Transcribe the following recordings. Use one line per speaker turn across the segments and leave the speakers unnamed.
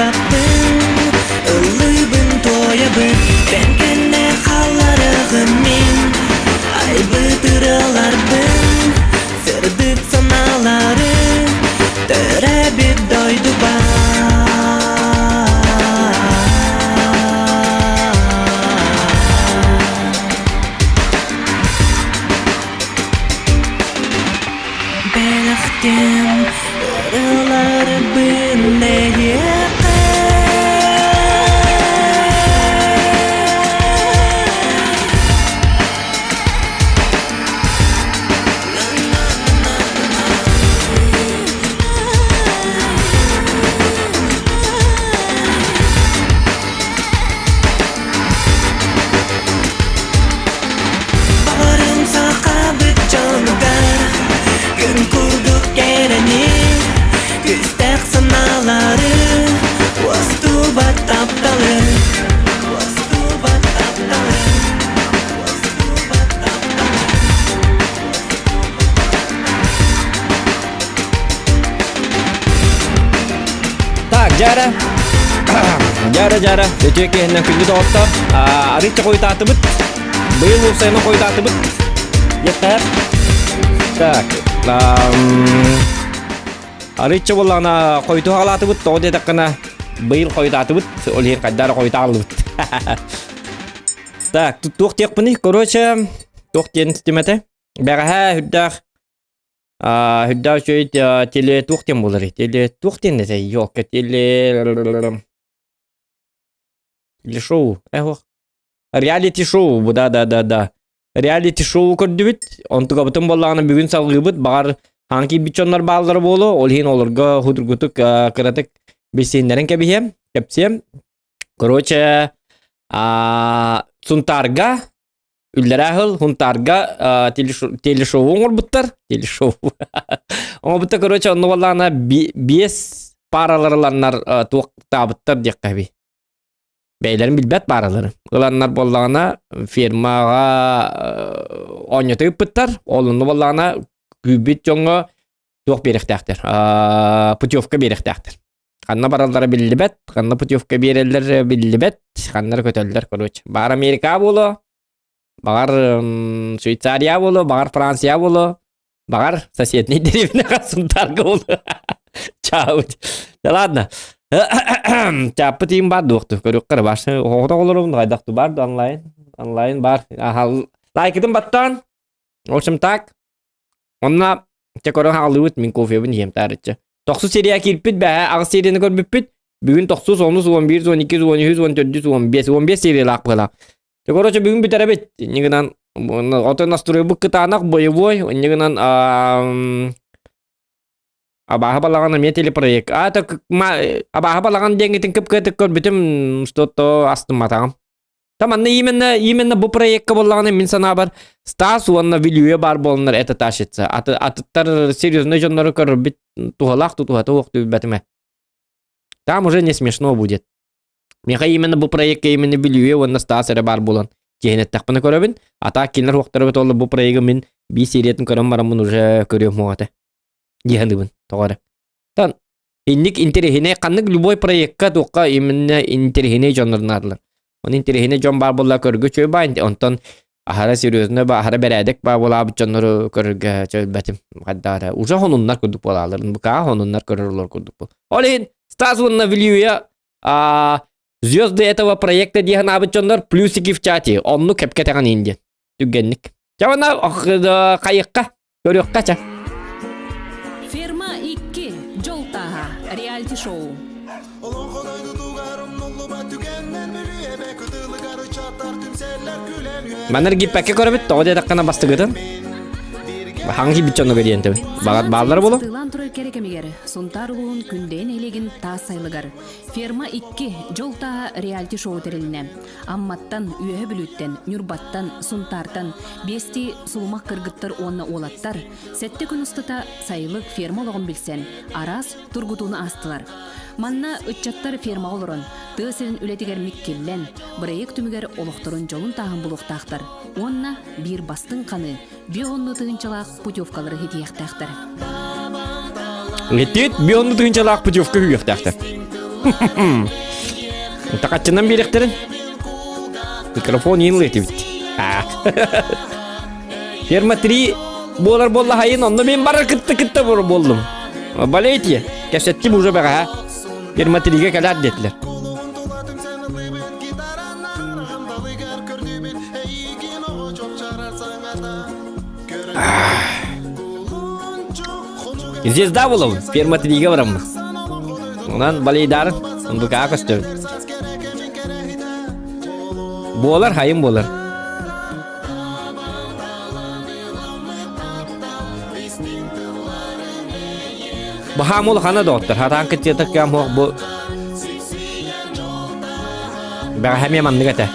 умнубаппын Ыллыыбын туойабын Бэн кэннэ хаалларыгым мин Айбыт ырыаларбын Сырдык санаалары Төрөөбүт дойдубар Бэлэхтим ырыаларбын эйиэхэ Баҕарым сахабыт дьонугар Күн курдук кэрэни Күүстээх санаалары Уостубат тапталы Уостубат тапталы Уостубат тапталы
Так, дьара. Дьара, дьара. Үтүө киһинэн күндү доҕоттор. Арыычча хойутаатыбыт. Быйыл уопсайынан хойутаатыбыт. Диэхтэһэр. Так. Арыычча буоллаҕына хойуту хаалаатыбыт. Тоҕо диэтэххинэ быйыл хойутаатыбыт. Ол иһин хайдары хойутааллыбыт. Так, туох диэхпиний? Короче, туох диэн системэтэ? Бэҕэһээ үрдээх Үрдээх үчүгэй теле туох диэн буоларый? Теле туох диэн этэй? Ёлка теле телешоу. Э Реалити шоу бу да да да да. Реалити шоу көрдүбүт. Онтугабытын буоллаҕына бүгүн салгыыбыт. Баҕар хаан киирбит дьоннор бааллара буолуо. Ол иһин олорго худургутук кыратык билсииннэрин кэбиһиэм, кэпсиэм. Короче, Сунтаарга Үллэрээ сыл Хунтаарга телешоу оҥорбуттар. Телешоу. Оҥорбуттар, короче, онно буоллаҕына биэс пааралар ыланнар туохтаабыттар диэххэ эбий. Бэйэлэрин билбэт пааралары. Ыланнар буоллаҕына фирмаҕа оонньото ыыппыттар. Ол онно буоллаҕына күүбүт дьоҥҥо туох биэриэхтээхтэр? Путевка биэриэхтээхтэр. Ханна бараллара биллибэт, ханна путевка биэрэллэр биллибэт, ханна эрэ көтөллөр, короче. Баҕар Америка буолуо, баҕар Швейцария буолуо, баҕар Франция буолуо, баҕар соседний деревняҕа Сунтаарга буолуо. Чао. Да ладно. Чааппыт иин баар дуохту көрүөххэ эрэ баар. Оҕото олоробун хайдах баар да онлайн. Онлайн баар. Аха лайкытын баттаан. В общем так. Онно чэ көрөн хааллыбыт мин кофебын иһиэм таарыччы. Тохсус серия киирпит бэһэ аҕыс серияны көрбүппүт. Бүгүн тохсус, онус, 11, 12, 13, 14, 15, 15 сериялаах быһалаах. Чэ короче бүгүн бүтэрэбит. Инньэ гынан отон настроебыт кытаанах боевой, инньэ гынан абааһы балаҕан эмиэ телепроект. А так абааһы балаҕан диэҥҥитин кып-кыатык көрбүтүм, что-то астымматаҕым. Там манна именно именно бу проектка буоллаҕына мин санаабар Стас уонна Вилюя баар буоланнар это тащится. Аты атыттар серьезный дьоннору көрөрбүт туһалаах тутуһата уох түбэтимэ. Там уже не смешно будет. Миэхэ именно бу проектка именно Вилюя уонна Стас эрэ баар буолан киһинэттэхпинэ көрөбүн. А так кинилэр уохтара бит бу проегы мин биир сериятын көрөн бараммын уже көрүөм уоҕа этэ. Дии тоҕо эрэ. Тан Инник интэриэһинэй ханнык любой проекка туохха именно интэриэһинэй дьоннор наадалар. Оны интэриэһинэй дьон баар буолла көргө үчүгэй баа онтон аһара серьезно ба аһара бэрээдэк баа буолаабыт дьоннору көрөргө чөлбэтим хайдаа уже хонуннар курдук буолаалар букаа хонуннар көрөр курдук бол. Ол иһин Стас уонна Вилюя а звезды этого проекта дии санаабыт дьоннор плюсики в чате оннук кэпкэтэҕин иин диэн түргэнник. Чэ уонна хайыкка Көрүөххэ чэ.
Ферма 2. Дьол тааһа. Реалити-шоу.
Манар гиппэккэ көрөбүт, тоҕо диэтэххинэ бастыгытын. Хаҥ киирбит дьонуга диэн тэбит. Баҕар бааллар буолуо.
Сытыылаан турар кэрэ кэмигэр Сунтаар улууһун Күндэйин нэһилиэгин таас сайылыгар Ферма 2 Дьол тааһа реалити-шоу тэрилиннэ. Амматтан, Үөһэ Бүлүүттэн, Ньурбаттан, Сунтаартан биэстии сулумах кыргыттар уонна уолаттар сэттэ күн устата сайылык ферма олоҕун билсэн, араас тургутууну аастылар. Манна ыччаттар фермаҕа олорон, тыа сирин үлэтигэр миккиллэн, бырайыак түмүгэр олохторун дьолун тааһын булуохтаахтар уонна биир бастыҥ ханыы биэ тыһыынчалаах путевкалары ситиһиэхтээхтэр.
Итит биэ тыһыынчалаах путевка үһүөхтээхтэр. Такаччынан биэриэхтэрин. Микрофон иин этибит. Ферма 3 буолар буолла хайын, онно мен барар кытта кытта буоллум. Болейте, кэпсэттим уже бэҕэһээ. Ферма 3-ге кэлээр диэтилэр. Звезда буолабын, ферма 3-ге бараммын. Онон балейдарын НБК көстөбүн. Буолар, хайын буолар. Баһаам улахана доҕоттор, хатаан кытыата кэм суох бу бэҕэһээ эмиэ маннык этэ.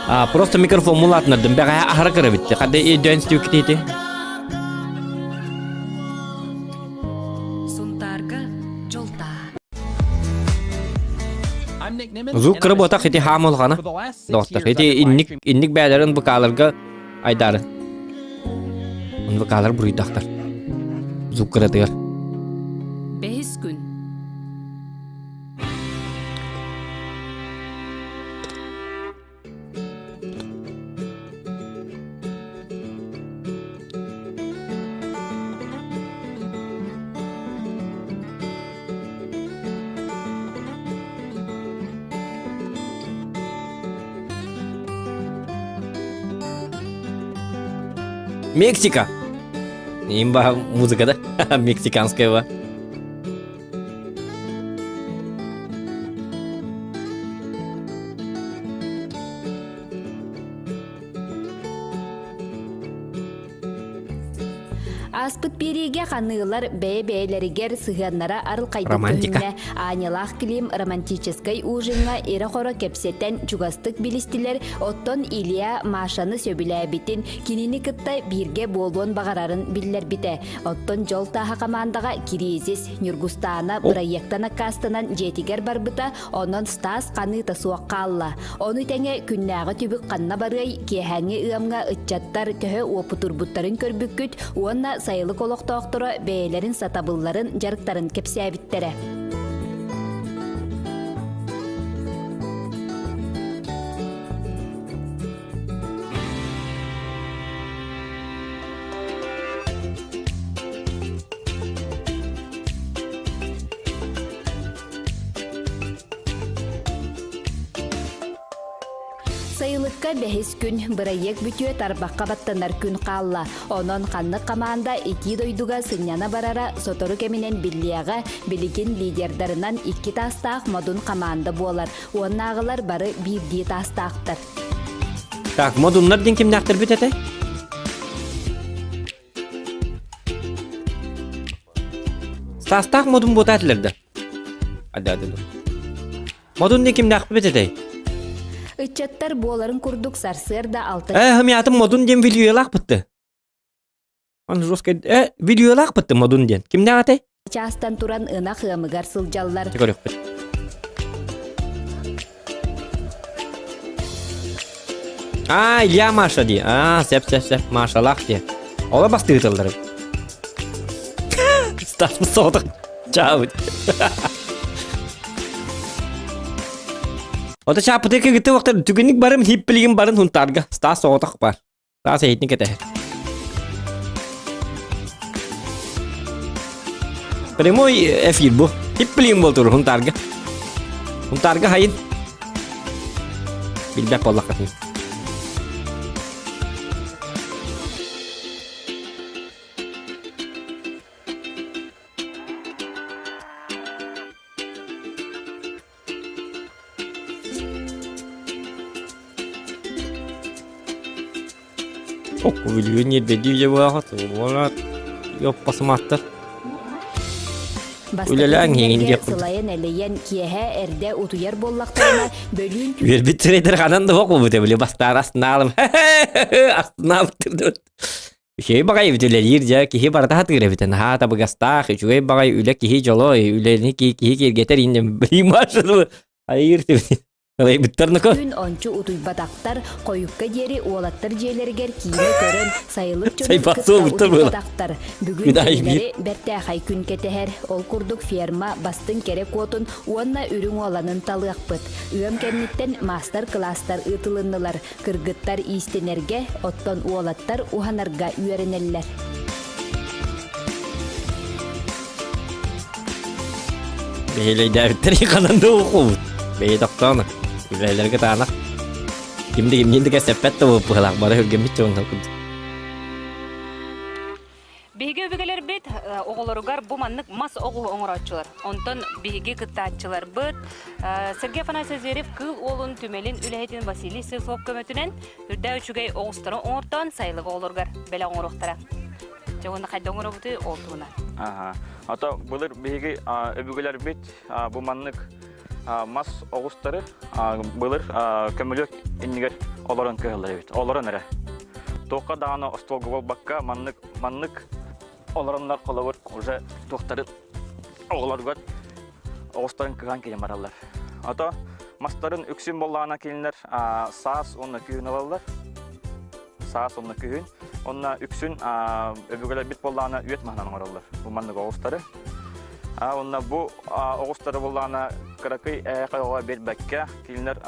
А, просто микрофон улаатынардым. Бэҕэһээ аһара кыра битти. Хадда өйдөөн стюкитити.
Сунтаарга дьолтаа.
Звук кыра буотах ити хаам улахана. Доҕоттор, ити инник инник бээлэрин быкааларга айдаарын. Быкаалар буруйдахтар. Звук кыратыгар.
Бэһис күн.
Мексика. Имба музыка, да? Мексиканская.
Ааспыт биэриигэ ханыылар бэйэ-бэйэлэригэр сыһыаннара арылхайдык
Романтика.
көһүннэ. Аанньалаах Клим романтическай ужиҥҥа ирэ-хоро кэпсэтэн чугастык билистилэр, оттон Илья Машаны сөбүлээбитин, кинини кытта бииргэ буолуон баҕарарын биллэрбитэ. Оттон Дьол тааһа хамаандаҕа Кириэзис Ньургустаана бырайыактан аккаастанан дьиэтигэр барбыта, онон Стас ханыыта суох хаалла. Ону тэҥэ күннээҕи түбүк ханна барыай, киэһээҥҥи ыамҥа ыччаттар төһө уопутурбуттарын көрбүккүт уонна сайылык олохтоохторо бэйэлэрин сатабылларын, дьарыктарын кэпсээбиттэрэ. Сайылыкка бэһис күн бырайыак бүтүө тарбахха баттанар күн хаалла. Онон ханнык хамаанда итии дойдуга сынньана барара сотору кэминэн биллиэҕэ, билигин лидердарынан икки таастаах модун хамаанда буолар. Уоннааҕылар бары биирдии таастаахтар.
Так, модуннар диэн кимнээхтэрбит этэй? Саастаах модун буота этилэр да? Ада-ада Модун диэн кимнээхпит этэй?
Ыччаттар буоларын курдук сарсыарда алта
Э, хымятым модун диэн видеолаахпытты. Он жестко э видеолаахпытты модун диэн. Кимнээх этэй?
чаастан туран ынах ыамыгар сылдьаллар.
Көрүөхпүт. А, Илья Маша дии. А, сеп, сеп, сеп, Машалаах дии. Ола бастыыталлар. Стас соҕотох чаабыт. Ото чааппыты кыгыты вақтар түгүнүк барым хиппилигин барын хунтаарга. Стас соҕотох бар. Таас эһитин кэтэһэр. Прямой эфир бу. Хипплин болтур хунтаарга. Хунтаарга хайын. Билбэт буоллаххытын. Оккувилүүн ньирбэдии дьабааҕа туолар йоппасымааттар
Бастакы
Үлэлээн иһиҥин
күннэргэ
диэх курдук.
сылайан-элэйэн киэһэ эрдэ утуйар буоллахтарына, бөлүүн
Үөрбүт сирэйдэр ханан да буолбут били бастаан астынаалым астынаабыттыр Үчүгэй баҕайы эбит үлэлиир дьэ киһи барыта сатыыр эбит наһаа табыгастаах үчүгэй баҕайы үлэ киһи дьоло үлэни киһи киэргэтэр иннем билим айыыр. Ылайбыттар
Күн ончу утуйбатахтар, хойукка диэри уолаттар дьиэлэригэр киинэ көрөн, сайылык дьонун кытта утуйбатахтар. Бүгүн кинилэри бэртээхэй күн кэтэһэр. Ол курдук ферма бастыҥ кэрэ куотун уонна үрүҥ уоланын талыахпыт. Ыам кэнниттэн маастар-кылаастар ыытылыннылар. Кыргыттар иистэнэргэ, оттон уолаттар уһанарга үөрэнэллэр.
Бэһиэлэйдээбиттэр ханан да уохубут. Бэйэ тохтооно. Үлэлэргэ таанах. Ким да кимниин да кэпсэппэт да буолбуһалаах бары үргэммит дьон курдук.
Биһиги өбүгэлэрбит оҕолоругар бу маннык мас оҕуһу оҥорооччулар. Онтон биһиги кыттааччыларбыт Сергей Афанасьевич Зверев Кыыл Уолун түмэлин үлэһитин Василий Сысов көмөтүнэн үрдээ үчүгэй оҕустары оҥортоон сайылык оҕолоругар бэлэх оҥоруохтара. Дьэ уонна хайда оҥоробутуй ол туһунан.
Аха. Ото былыр биһиги өбүгэлэрбит бу маннык мас оҕустары былыр көмүлүөк иннигэр олорон кыһаллар эбит. Олорон эрэ. Туохха даҕаны остуолга буолбакка маннык маннык олороннор холобур уже туохтары оҕолоругар оҕустарын кыһан киирэн бараллар. Ото мастарын үксүн буоллаҕына кинилэр саас уонна күһүн ылаллар. Саас уонна күһүн. Онно үксүн өбүгэлэрбит буоллаҕына үөт маһынан оҥороллор. Бу маннык оҕустары. Онно бу оҕустары буоллаҕына кыракый эһээхэй оҕо биэрбэккэ кинилэр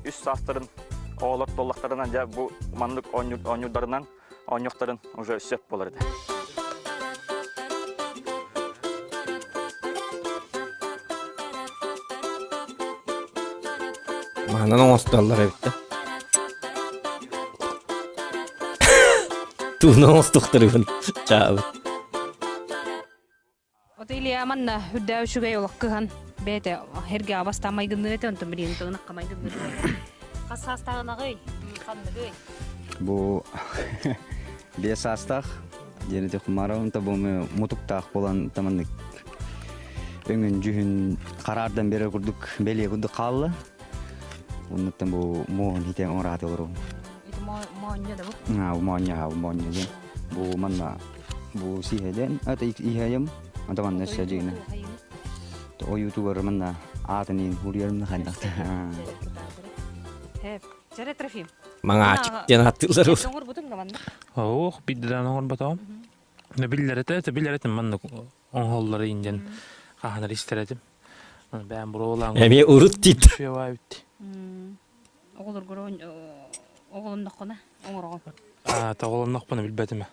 үс саастарын оҕолор туоллахтарына дьэ бу маннык оонньуурдарынан оонньуохтарын уже сөп буолар этэ.
Маһынан оҥостоллор эбит да. Тугунан оҥостуохтарыбын чаабыт.
От Илья манна үрдээ үчүгэй олох кыһан бэйэтэ эргэ абастаан майгынныыр этэ онтон билигин тыгынахха майгынныыр. Хас саастааҕынаҕый? Ханныгый?
Бу биэс саастаах диэн ити Хумаровым табумы мутуктаах буолан таманнык өҥүн дьүһүн хараардан берер курдук бэлиэ курдук хаалла. Оннуттан бу муоһун хите оҥорааты олоробун.
Ити моонньо да бу?
Аа, моонньо, моонньо диэн. Бу манна бу сиһэлэн, ата иһэйим, ата манна өссө дьиҥинэ. Ойуутугар манна аатын иин хуруйарым хайдахта.
Чэрэ Трофим.
Маҥаачык диэн ааттыыллар.
Оҥорбутуҥ да манна?
Ох, бидден оҥорботоҕум. Биллэрэтэ, биллэрэтим маннык оҥоһоллор инден хаһанар истэр этим. Бэйэм буруолаан
Эмиэ урут диит.
Үчүгэй
Оҕолоргор оҕолонноххуна оҥороҕун.
Аа, тоҕолоннохпуна билбэтим.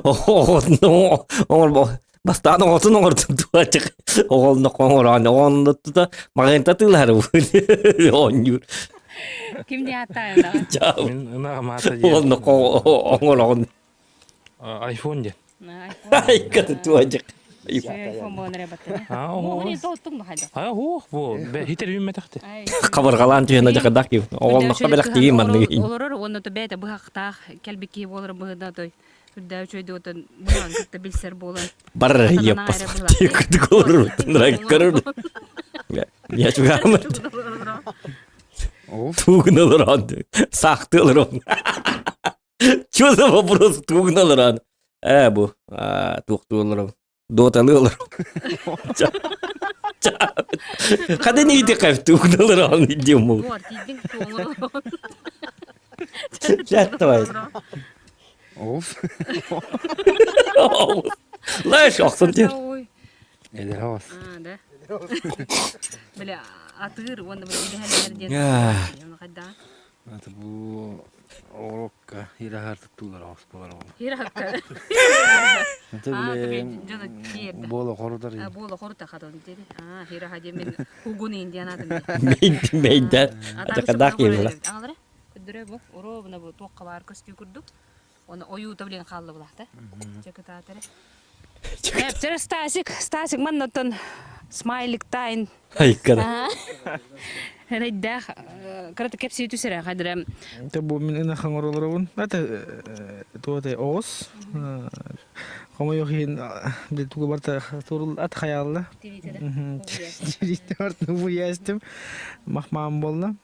Оҕотун бастаан оҕотун оҥордун туачык оҕолонноххо оҥороон оҕолоннотута маҕыынта тыылаһар оонньуур.
Ким диэн ааттаайын
Мин ынаҕым аата диэн.
Оҕолонноххо оҥороҕун.
Айфон диэн.
Айкаты туачык. Хабырҕалаан түһэн адьакадах киһи. Оҕолноххо бэлэхтиги манныгы.
Олорор уонна то бэйэтэ быһахтаах кэлбит киһи буолар быһыына той үрдээ үчүгэй отон быһаҕын кытта билсэр буолан.
Барар еппас кырдык олорор көрөр. Я чугаамын. Тугун олорон. Сахты олорон. Что за вопрос тугун олорон? Э бу туохтуу олорон. Доталы олорон. Хадын иити кайф тугун олорон идиому. Жаттабай.
Оф.
Лаш охсон тер.
Эдэр оҕус.
Да. Бля, атыыр уонна бу идэһэллэр диэн хайда.
Аты бу оҕурокка ираһар туттуулар оҕус буолар оҕо.
Ираһакка.
Аты биле буола хорутар.
Буола хорута хатон дири. Аа, ираха диэн мен угун индиан атым.
Бейдер. Атакадак киһи
Аҥалара көрдөрө бу оруобуна бу туохха баар көстүү курдук. Оны ойуута билен хаалла булахта. Чакытаатары. Эптер Стасик, Стасик маннаттан смайлик тайн.
Айкара.
Эрэйдээх кырата кэпсии түсэрэ хайдара.
Те бу мин ынахан оролоробун. Ата туоте оҕус. Хомойуох иһин бил тугу барта турул ат хаялла. Тирите барта бу ястым. Махмаам болла.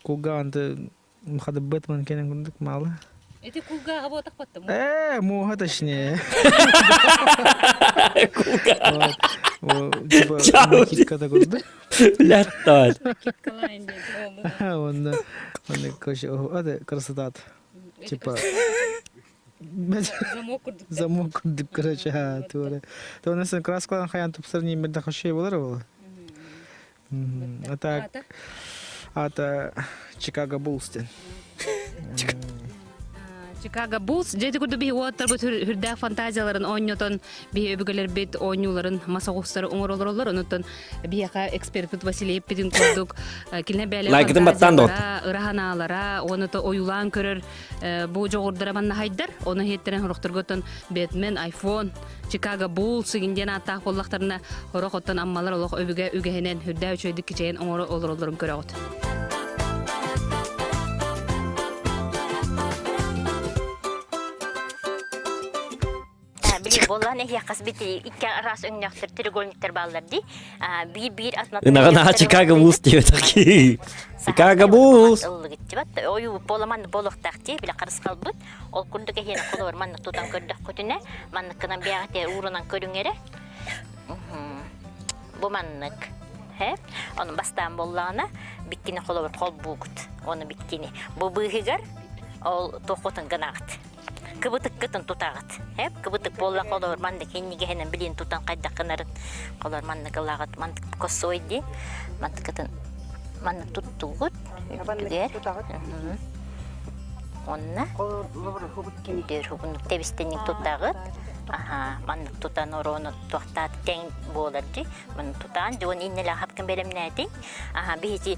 Кулгаанты Хадыббыт кэнэн курдук маалы.
Эти кулгааҕа буотах баттым.
Э, муоха точнее. Типа... Китката курдук.
Латтаат.
Онно онно короче, это красота. Типа
Замок курдук.
Замок курдук, короче, туора. То онно краскалан хайан тупсар ниммерде хошей болар ол. А так ата Чикаго Буллс диэн.
Чикаго Буллс дьэ курдук биһи уолаттарбыт үрдээх фантазияларын оонньотон биһи өбүгэлэрбит оонньууларын мас оҕустары оҥоролоролор онуттан биһиэхэ экспертпит Василий эппитин курдук кинилэр бэйэлэрин
Лайкытын баттаан доҕор.
ыра санаалара уонна ойуулаан көрөр бу дьоҕурдара маннаһайдар ону иһиттэрэн сорохторготтон Бэтмен, Айфон, Чикаго Буллс диэн ааттаах буоллахтарына сорох оттон аммалар олох өбүгэ үгэһинэн үрдээх үчүгэйдик кичэйэн оҥоро олороллорун көрөҕүт.
Били буоллаан эһиэххас бити икки араас өҥнөөхтөр треугольниктар бааллар дии. Биир-биир атын
Ынаҕын Чикаго Буллс диэбэтэх кии. Чикаго Буллс.
Ыллыгытчыбат ойуу буоламан буолуохтаах дии били харысхалбыт. Ол курдук эһиэни холобур маннык тутан көрдөххүтүнэ, манныккынан бэйэҕитэ уурунан көрүҥ эрэ. Бу маннык. Э? Ону бастаан буоллаҕына, биккини холобур холбуугут. Ону биккини. Бу быыһыгар ол туоххутун гынаҕыт. Кыбытыккытын тутаҕыт. Э? Кыбытык буолла холобур маннык иннигэһинэн билин тутан хайдах гынарын холобур маннык ылаҕыт. Маннык косой дии. Мантыкытын маннык туттугут. Үрдүгэр. Онно Күндүөр тэбистинник тутаҕыт. Аха, маннык тутан орону туохтаат тэҥ буолар дии. Маны тутаан дьон иннэлээх хапкын бэлэмнээтиҥ. Аха, биһити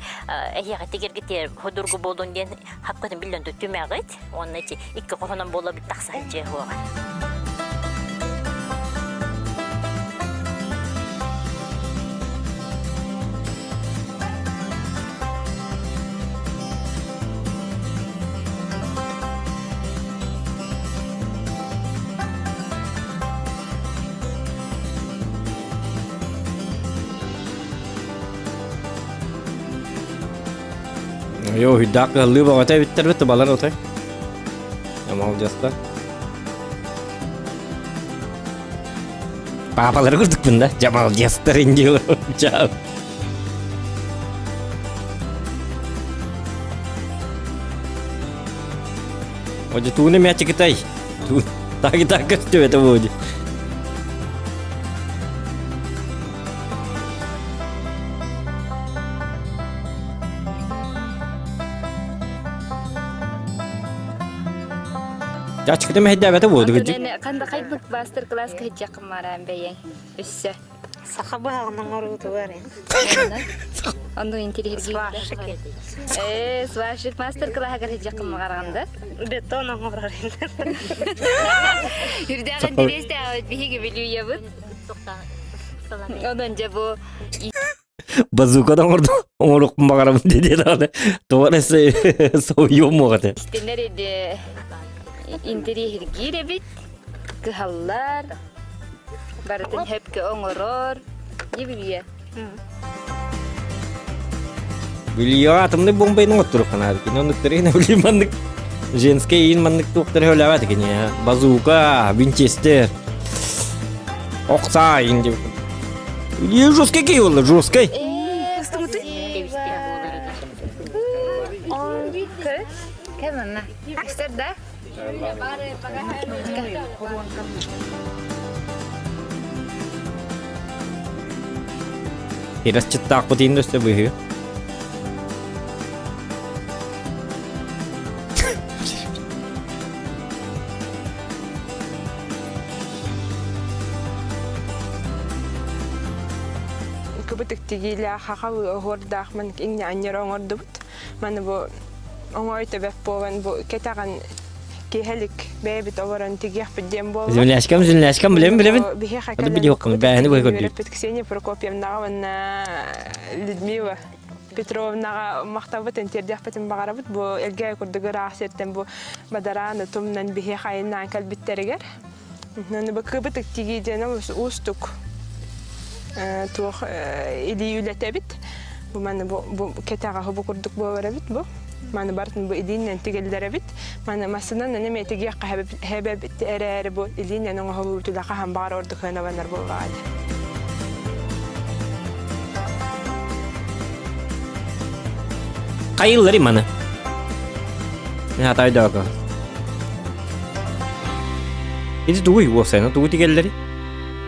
эһиэхэ тигэргитигэр ходургу буолун диэн хапкытын биллэн түмэҕит. Уонна ити икки хоһунан буола тахса сылдьыа суоҕа.
Йоо, хүддаах кыһаллыы бөҕөтө эбиттэр бит балар отой. Молодецтар. Папалары курдукпун да, дьэ молодецтар инди Чао. Оде тууна мячикитай. Так и так көстүбэтэ буолди. Чачкыта мэһэйдээбэтэ буолду кырдьык.
Ханда хайбыт мастер-класс кыһыдьаххын мараан бэйэҥ өссө.
Саха быһаҕын оҥоруутугар
Онну интеллигент. Э, сварщик мастер-класс кыһыдьаххын магаранда.
Бетон оҥорор.
Үрдээх интэриэстээх биһиги билүүебыт. Онон дьэ бу
Базукадан оҥордум оҥоруохпун баҕарабын диэн даҕаны тоҕо эрэ соһуйуом уох этэ.
Истинэр иди интэриэһиргиир эбит, кыһаллар, барытын хөпкө оҥорор, не билиэ.
Билиэҕэ атомнай бомбайын оҥотторуохха кини оннуктары гына билим маннык женскэй иин маннык туохтары сөбүлээбэт кини базука винчестер охсаа иин диэбит Или жесткий кей ол жесткий
Кэмэнэ. Аксер да?
Ирасчыттаахпыт иин өстө быһыы.
Кыбытык тигиилээх хахалы оһуордаах маннык иҥнэ анньар оҥордубут. Маны бу оҥой төбөк буолан бу кэтэҕин киэһэлик бэйэбит олорон тигиэхпит диэн буолла.
Земляшкам, земляшкам, билэбин, билэбин.
Биһиэхэ
Аты билиэххин, бээһини быһа көрдүүр.
үөрэппит Ксения Прокопьевнаҕа уонна Людмила Петровнаҕа махталбытын тиэрдиэхпитин баҕарабыт. Бу Элгээйи курдук ыраах сиртэн бу бадарааны тумнан биһиэхэ айаннаан кэлбиттэригэр. Аны бу кыбытык тигии диэн олус уустук туох илии үлэтэ эбит. Бу маны бу, бу кэтэҕэһи бу курдук буолар эбит бу. Маны барытын бу илиинэн тигиллэр эбит. Маны массынан эмиэ тигиэххэ хэбэбит эрээри бу илиинэн оҥоһуллубут үлэ хаһан баҕар ордук сыаналанар буоллаҕа дии.
Хайыллар маны. Хатай даага. Ити тугуй уопсайынан тугу тигэллэри?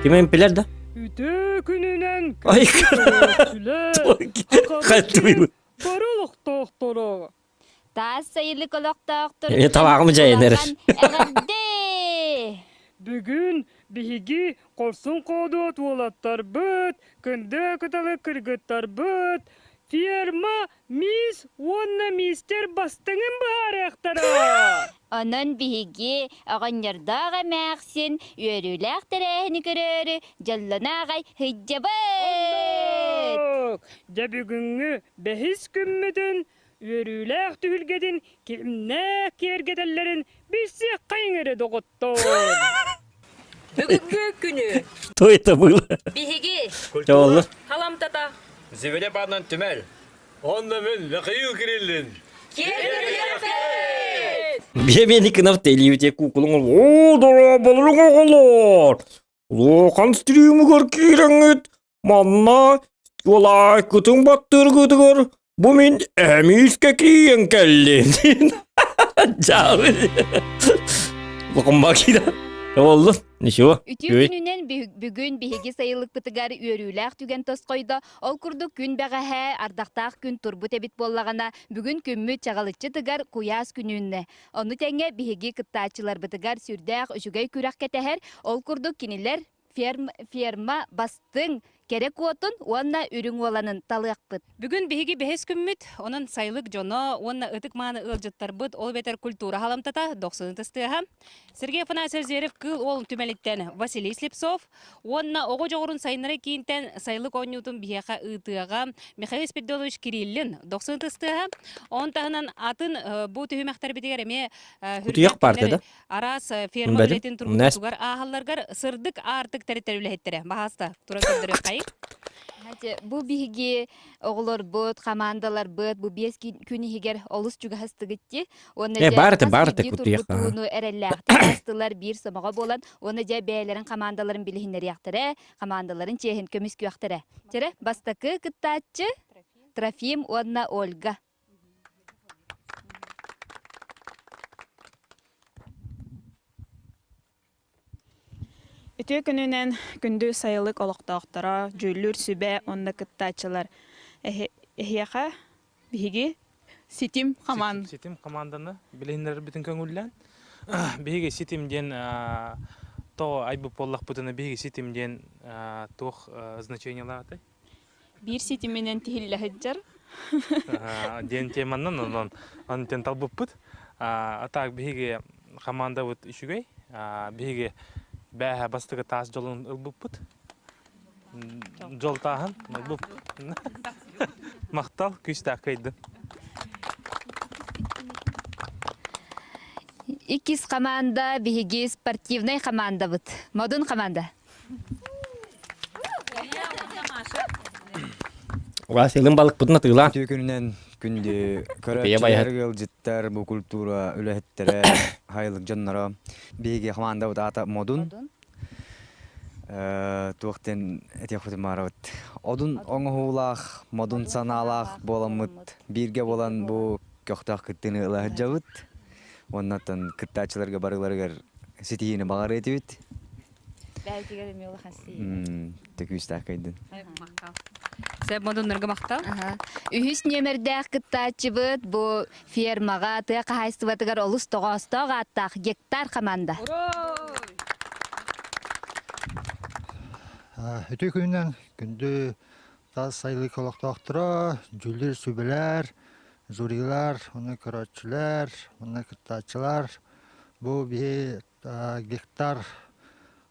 Ким эмпилер да?
Үтүө күнүнэн
Ай,
көрөөччүлэр, бары олохтоохторо.
Таас сайылык олохтоохтор
Э, табаҕым дьайынар.
эҕэрдэ!
Бүгүн биһиги хорсун хоодуот уолаттарбыт, кындыы кыталы кыргыттарбыт, ферма мисс уонна мистер бастыҥын быһаарыахтара.
Онон биһиги оҕонньордоох эмээхсин үөрүүлээх тэрээһини көрөөрү дьоллоно аҕай сылдьабыт!
Оннук! Дьэ бүгүҥҥү бэһис күммүтүн үөрүүлээх түһүлгэтин кимнээх киэргэтэллэрин билсиэххэйиҥ эрэ доҕоттоор!
Бүгүҥҥү күнү
Что это было?
биһиги
Чоллу.
халамтата
Зибиле баанан түмэл. Онно мин Михаил Кириллин.
Киэргэтиэхпит!
Биэмиэникинов телевите куукулуҥ оо дорооболоруҥ оҕолор! Улахан стримыгар киирэҥҥит Манна уолаайкытын баттыыргытыгар бу мин эмискэ киийэн кэллим. Дьаабы. Лукумбакида. Оллун. Ничего.
Үтүө күнүнэн бүгүн биһиги сайылыкпытыгар үөрүүлээх түгэн тосхойдо. Ол курдук күн бэҕэһээ ардахтаах күн турбут эбит буоллаҕына, бүгүн күммүт чаҕылыччы тыгар куйаас күнүннэ. Ону тэҥэ биһиги кыттааччыларбытыгар сүрдээх үчүгэй күрэх кэтэһэр. Ол курдук кинилэр ферма, ферма бастыҥ кэрэ куотун уонна үрүҥ уоланын талыахпыт.
Бүгүн биһиги бэһис күммүт, онон сайылык дьоно уонна ытык-мааны ыалдьыттарбыт, ол эбэтэр культура халамтата дохсун ытыстыаһа. Сергей Афанасьев Зверев Кыыл Уол түмэлиттэн Василий Слепцов уонна оҕо дьоҕурун сайыннара киинтэн сайылык оонньуутун биһиэхэ ыытыаҕа Михаил Спиридонович Кириллин дохсун ытыстыаһа. Он таһынан атын бу түһүмэхтэрбитигэр эмиэ
Кутуйах баарда да?
араас ферма үлэтин тургутугар ааһалларгар сырдык аартык тэрилтэр үлэһиттэрэ баһааста туран көрдөрүөххэйиҥ.
Бу биһиги оҕолорбут, хамаандаларбыт бу биэс күн иһигэр олус чугаһастыгыт дии. Уонна
Э,
дьэ
баарты,
хас
баарты
биирдии
кутуйах.
тургутууну эрэллээхтик аастылар биир сомоҕо буолан уонна дьэ бэйэлэрин хамаандаларын билиһиннэриэхтэрэ, хамаандаларын чиэһин көмүскүөхтэрэ. Чэрэ, бастакы кыттааччы Трофим уонна Ольга.
Үтүө күнүнэн күндү сайылык олохтоохторо, дьүүллүүр сүбэ уонна кыттааччылар. Эһиэхэ биһиги Ситим хамаан
Ситим хамаанданы билиһиннэрэрбитин көҥүллээн. Биһиги Ситим диэн тоҕо айбыт буоллахпытына биһиги Ситим диэн туох значениелаатай?
Биир ситиминэн тиһиллэ сылдьар.
Диэн теманан онон онтен талбыппыт. А так биһиги командабыт үчүгэй. Биһиги бээһэ бастакы таас дьолун ылбыппыт. Дьол тааһын ылбыппыт. Махтал, күүстээх кыайдын.
Иккис команда биһиги спортивнай командабыт. Модун команда.
Василым балыкпытын атыылаан.
Үтүө күнүнэн күндү
Бэйэ байыһат.
көрөөччүлэр, ыалдьыттар, бу культура үлэһиттэрэ, хайылык дьонноро. Биһиги хамаандабыт аата Модун. Туох диэн этиэхпитин баарабыт. Одун оҥоһуулаах, модун санаалаах буоламмыт, бииргэ буолан бу көхтөөх кыттыыны ыла сылдьабыт. Уонна оттон кыттааччыларга барыларыгар ситиһиини баҕарыа этибит.
Бэйэтигэр эмиэ улахан сиһиилэр.
Төкүүстээх кыйдын.
Махтал. Сөп модуннарга махтал.
Үһүс нүөмэрдээх кыттааччыбыт бу фермаҕа тыа хаһаайыстыбатыгар олус тоҕоостоох ааттаах гектар команда.
Үтүө күнүнэн күндү тас сайылык олохтоохторо, дьүүллүүр сүбэлэр, жюрилар, уонна көрөөччүлэр, уонна кыттааччылар. Бу биһи гектар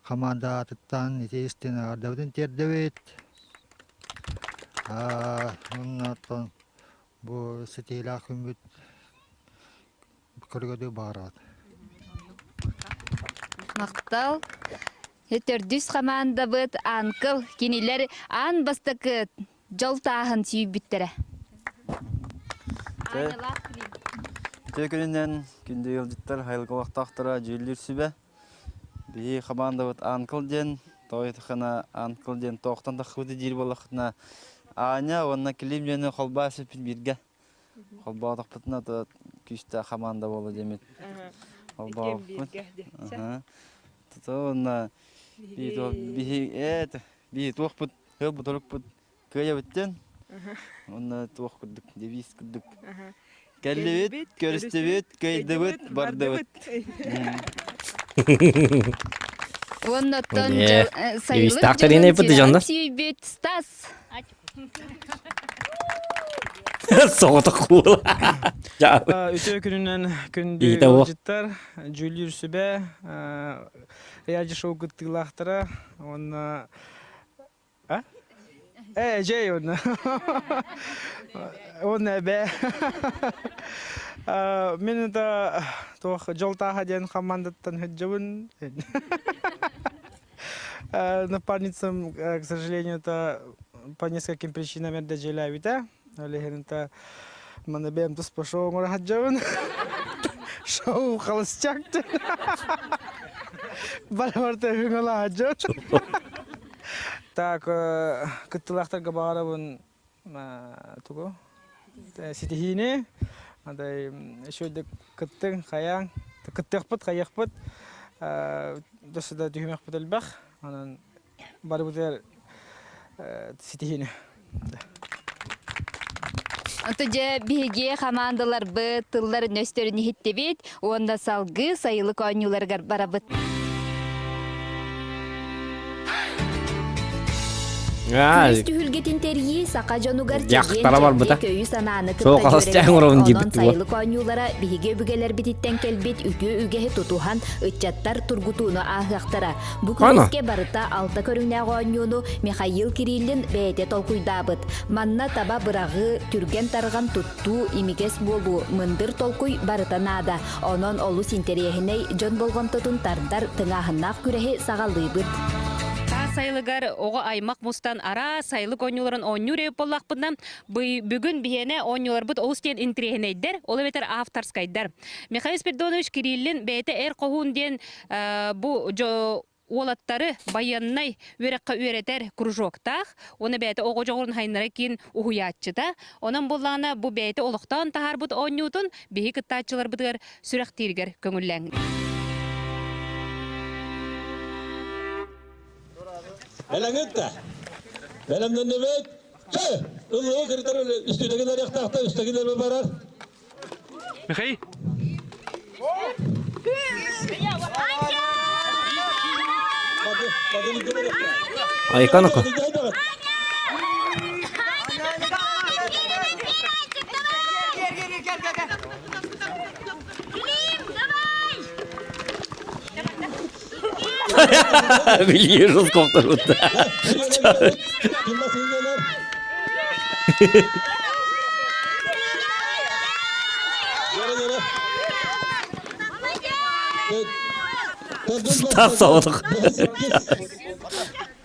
хамаанда аатыттан ити истин эҕэрдэбитин тиэрдэбит. Уонна оттон бу ситиилээх күммүт көргөдүү баҕарабыт.
Махтал. Төрдүс хамаандабыт Анкл кинилэр аан бастакы дьол тааһын сүүйбүттэрэ.
Үтүө күнүнэн күндү ыалдьыттар, айылҕа олохтоохторо дьүүллүүр сүбэ. Биһи хамаандабыт Анкл диэн, тоҕо Анкл диэн тоохтон таххыбыты диир буоллаххытына Аня уонна Клим диэни холбоо сиппит бииргэ. Холбоотохпутуна то күүстээх хамаанда буолуо диэммит. Холбооппут. Тото уонна биһи эт биһи туохпут хыл бутурукпут кыайабыттен. Уонна туох курдук девиз курдук. Кэллибит, көрүстүбүт, кыайдыбыт, бардыбыт.
Оннуттан
Ээ,
сайылык
девизтаахтар
дьонун
иһин айбыт дьоннор.
сүүйбүт Стас.
Соҕотох уол.
Үтүө күнүнэн күндү
Иитэ уох.
ыалдьыттар, дьүүллүүр сүбэ, реалити шоу кыттыылаахтара уонна А? Э, эдьиэй уонна. Уонна эбээ. Мин это туох дьол тааһа диэн хамаандаттан сылдьабын. Напарницам, к сожалению, это по нескольким причинам эрдэ дьиэлээбитэ. Ол иһин это маны бэйэм туспа шоу оҥоро сылдьабын. Шоу холостяк Барыбарта ыҥалаа сылдьабын. Так, кыттыылаахтарга баҕарабын тугу? Ситиһиини, адай үчүгэйдик кыттыҥ, хайаҥ, кыттыахпыт, хайыахпыт, өссө да түһүмэхпит элбэх, онон барыбытыгар ситиһиини.
Онто дьэ биһиги хамаандаларбыт тылларын өстөрүн иһиттибит уонна салгыы сайылык оонньууларыгар барабыт. Күрүс түһүлгэтин тэрийии саха дьонугар
Дьахтара барбыта.
көйү санааны кытта
Суох
дьүөрэлэһэр.
оҥоробун
Онон
диэбит дуо?
сайылык оонньуулара биһиги өбүгэлэрбититтэн кэлбит үтүө үгэһи тутуһан ыччаттар тургутууну ааһыахтара. Бу
Аны.
күрэскэ барыта алта көрүҥнээх оонньууну Михаил Кириллин бэйэтэ толкуйдаабыт. Манна таба быраҕыы, түргэн-тарҕан туттуу, имигэс буолуу, мындыр толкуй барыта наада. Онон олус интэриэһинэй, дьон болҕомтотун тардар тыҥааһыннаах күрэһи саҕалыыбыт.
Таас сайылыгар оҕо аймах мустан араас сайылык оонньууларын оонньуур эбит буоллахпытына, бүгүн биһиэнэ оонньууларбыт олус диэн интэриэһинэйдэр, ол эбэтэр авторскайдар. Михаил Спиридонович Кириллин бэйэтэ Эр хоһуун диэн бу уолаттары байыаннай үөрэххэ үөрэтэр кружоктаах уонна бэйэтэ оҕо дьоҕурун хайыннара киин уһуйааччыта. Онон буоллаҕына бу бэйэтэ олохтоон таһаарбыт оонньуутун биһи кыттааччыларбытыгар сүрэхтииригэр көҥүллээҥ.
Бэлэҥит да? Бэлэмнэннибит? Чэ, ыллыгы кыргыттар үстүнэгин арыахтаахтар, үстэгин барар.
Михаил?
Айканыка. Билиир скоктор Стас соҕотох.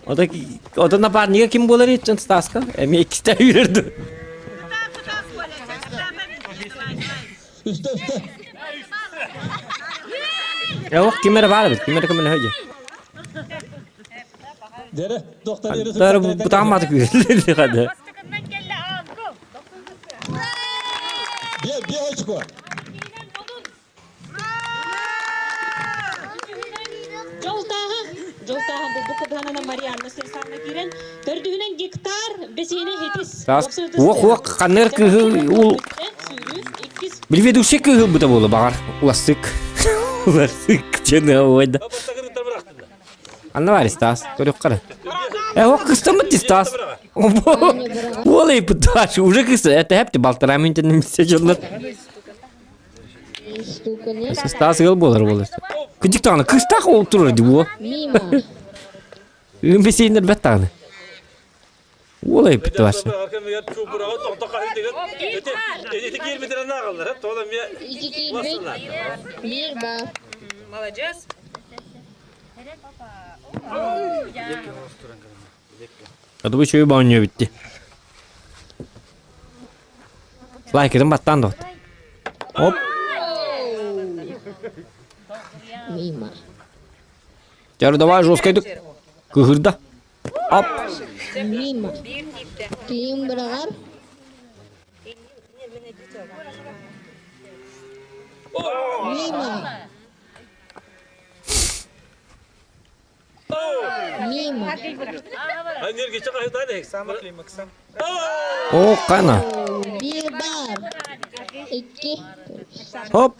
Ото ото напарнига ким буолар иччэн Стаска? Эми иккисте үүрэрди.
Үстэ үстэ.
Ох, ким эрэ баар эбит, ким эрэ көмөлөһө
Дere, доктор
Тары бутаамматы күүрэллэр хады.
Бе, бе очко.
Дьолтааҕы, дьолтааҕы булбукка быһанана Марианна Сирсанна киирэн, төрдүһүнэн гектар бэсиэни хитис.
Уох уох ханныр кыһы ул Билведущий кыһыл быта буолу баҕар улассык. Улассык чыны ойда. Анна бар Стас, көрүк Э, ох кыстаммыт ди Стас. Уол ыйпыт уже кыста, это хепти балтара минутын миссе жыллар. Стас ыал буолар буолар. Кыдьык даҕаны кыстаах ол турар ди буо. Үн бесейнер бэт даҕаны. Уол ыйпыт барса.
Молодец.
Адыбы чөйү баанньуо битти. Лайкытын баттаан доҕот. Оп.
Мимо.
Дьары давай жесткайдык. Кыһырда. Оп.
Мимо. Ким быраҕар? Мимо. Мимо.
О, кана.
Биир бар. Икки.
Хоп.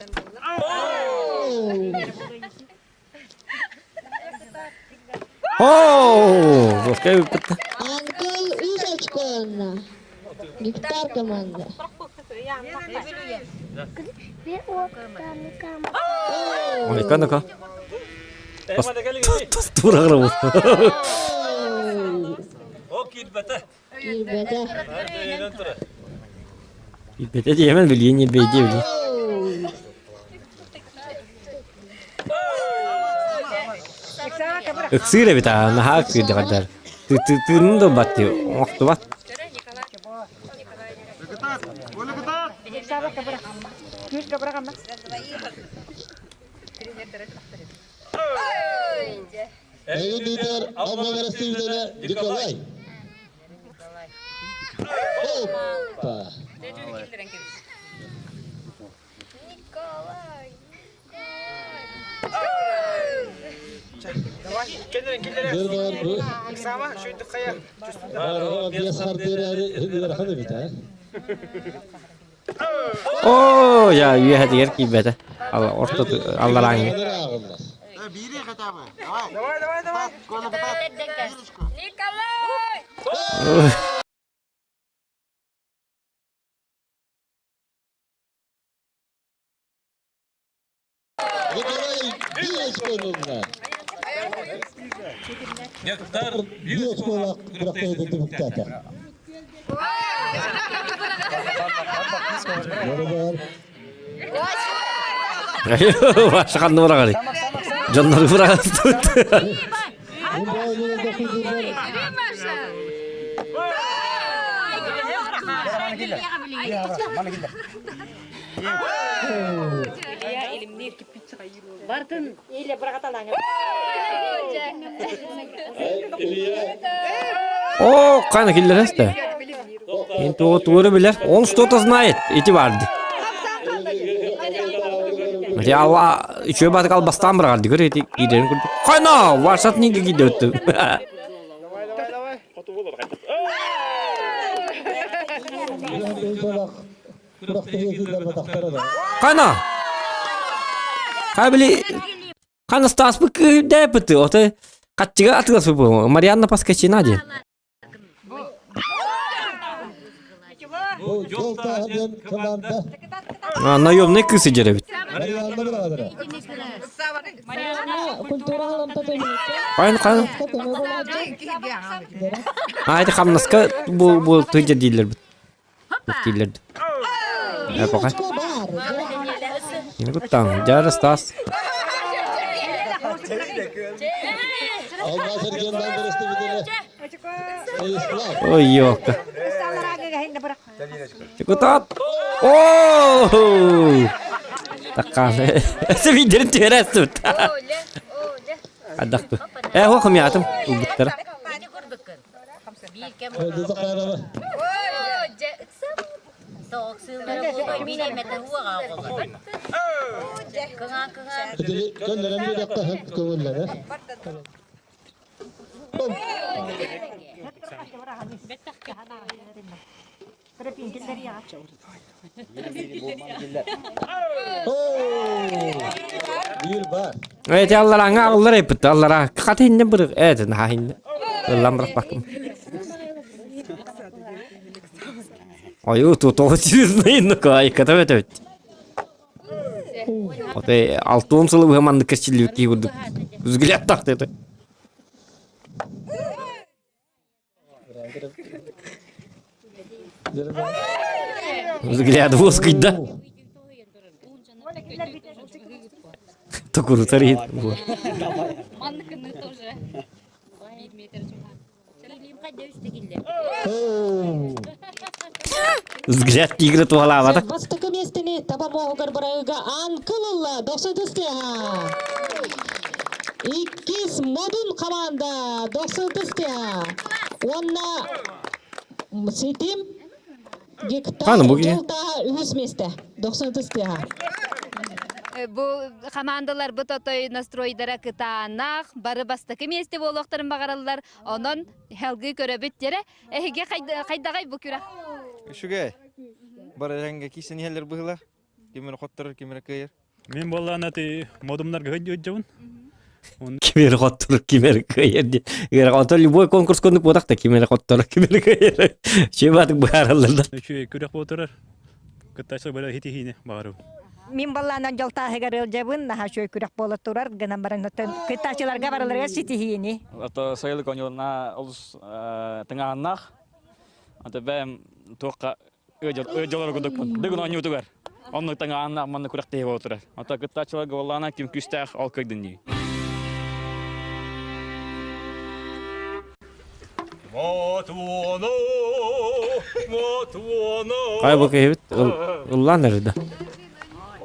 О, Воскай ыппытта.
Анкыл үс очконна. Гектар команда.
Ойка ну-ка. Тура
Киирбэтэ.
Киирбэтэ диэмэн билиэн ньирбэйдиэ били. Ыксыыр эбит аа, наһаа ыксыыр дэҕэрдэр. Тыынын да ылбат дии, оҥохтубат.
Эйгин лидер Алма Өрөспүүбүлүкэ Николай. Опа!
Оо, я үөһэтигэр киирбэтэ. Орто алларааҥҥа.
Николай Биэс Биэс буолак күрэхтэһиитэ түмүктээтэ.
Ваша ханна быраҕарый? Дьоннору быраҕастыбыт.
Бартын или бырагаталаҥа.
О, қаны киллересте. Мен тугу тугу билер. Он что-то знает. Ити барды. Ити алла үчүгэй баатык албастаан быраҕар дигэр ити киирэрин курдук. Қана, варсат ниге киирдэ Қана! Қабили Қанастаспы күүрдээппыты, отой хаччыга атыыласпыт Марианна Паскачина диэн. Наемный кыыс сидер эбит. Қайын қайын. А, это хамнаска бу бу тыйдер дииллер бит. Дииллер. Э, пока. Не куттаң, жары Стас. Ой, ёлка. Депутат. О! Такканы. Севиндерин түһэрээстибит. Аддахту. Э, хо хомятым. Убуттара. Эти аллараңа аллар эппит аллара хата инне быр эти наха инне ыллан бырахпаккым Ой, тут серьезно айката өтөт. Оте алтуон сылы быһа маннык кэсчиллибит киһи курдук взгляд тахтыты. Взгляд воскуйда. Токурутар иһит.
Манныкыны тоже.
Взгляд тигра туһалаабата.
Бастакы миэстэни таба муоһугар бырайыга Анкыл ылла дохсутустыа. Иккис Модун команда дохсутустыа. Уонна ситим Гектар
Ханы бу киһи.
дьол тааһа үһүс миэстэ. 90 тыаһа.
Бу хамаандаларбыт отой настройдара кытаанах, бары бастакы миэстэ буолуохтарын баҕараллар. Онон салгыы көрөбүт диэрэ. Эһиги хайдаҕай бу күрэх?
Үчүгэй. Бары эһэҥҥэ киирсэн иһэллэр быһыылаах. Ким эрэ хотторор, ким эрэ кыайар.
Мин буоллаҕына ти модумнарга сылдьабын.
Ким эрэ хотторор, ким эрэ кыайар диэн. Эгер любой конкурс курдук буотах да ким эрэ хотторор, ким эрэ кыайар. Чебатык быһаараллар да.
Үчүгэй күрэх буолтарар. Кыттааччылар бары хитиһиини баҕарабын.
Мин баллаанан дьолтааһыгар ыалдьабын, наһаа үчүгэй күрэх буола турар, гынан баран кыттааччыларга барыларыгар ситиһиини.
Ото сайылык оонньууларына олус тыҥааһыннаах. Ото бэйэм туохха ыалдьалар курдукпун. Дыгын оонньуутугар. Оннук тыҥааһыннаах манна күрэхтэһии буола турар. Ото кыттааччыларга буоллаҕына ким күүстээх ол кыйдын дии.
Хай бу киһибит ыллаан эрэ да.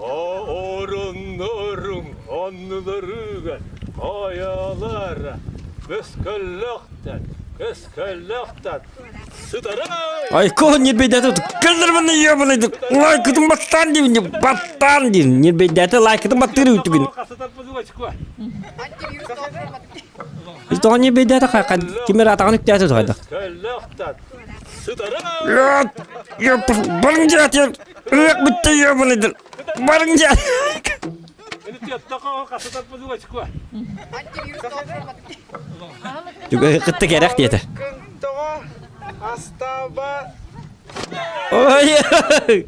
Оруннорум оннуларыгар хайалара көскөллөхтөн көскөллөхтөн сытарай
Айко ньирбэйдээтэ кэллэр манна ебаный лайкытын баттаан диибин баттаан диин ньирбэйдээтэ лайкытын баттыыр үтүгүн Тоҕо ньирбэйдээтэ ким эрэ атаҕын үктээтэ туһайда Барың дьаатыар ырыак бүтте ебаныйдыр барың дьаа Кытта кэрэх диэтэ. Ой!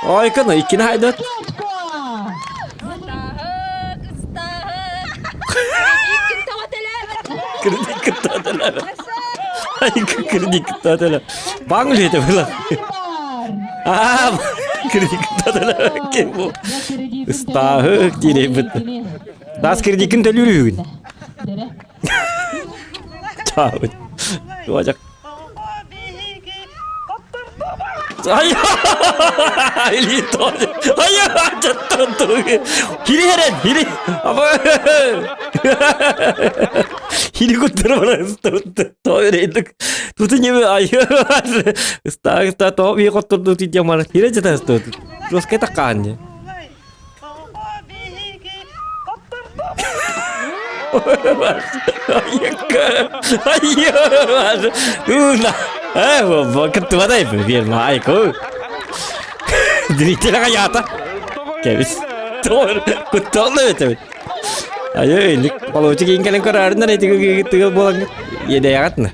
Ой, кына иккини хайдат. Кредит кыттааталар. Ай, кредит кыттааталар. Баң үлете была. Аа, кредит кыттааталар. Ким бу? Ыстааһык диирейбит. Таас кредикин төлүүр үһүгүн. Чаабыт. Туожак. Ай! Или тоже. Ай, Хири херен, хири. Хири куттара баран Тоойрейдик. Туту неме ай. Ста ста то би коттурду тидя мар. Хире жата сто. Роске таккаанне. Кэбис. Кутталла өтөбүт. Айы, получи кийин кэлэн көрөөрүннэр этиги тыгыл буолан иэдэйэҕитна.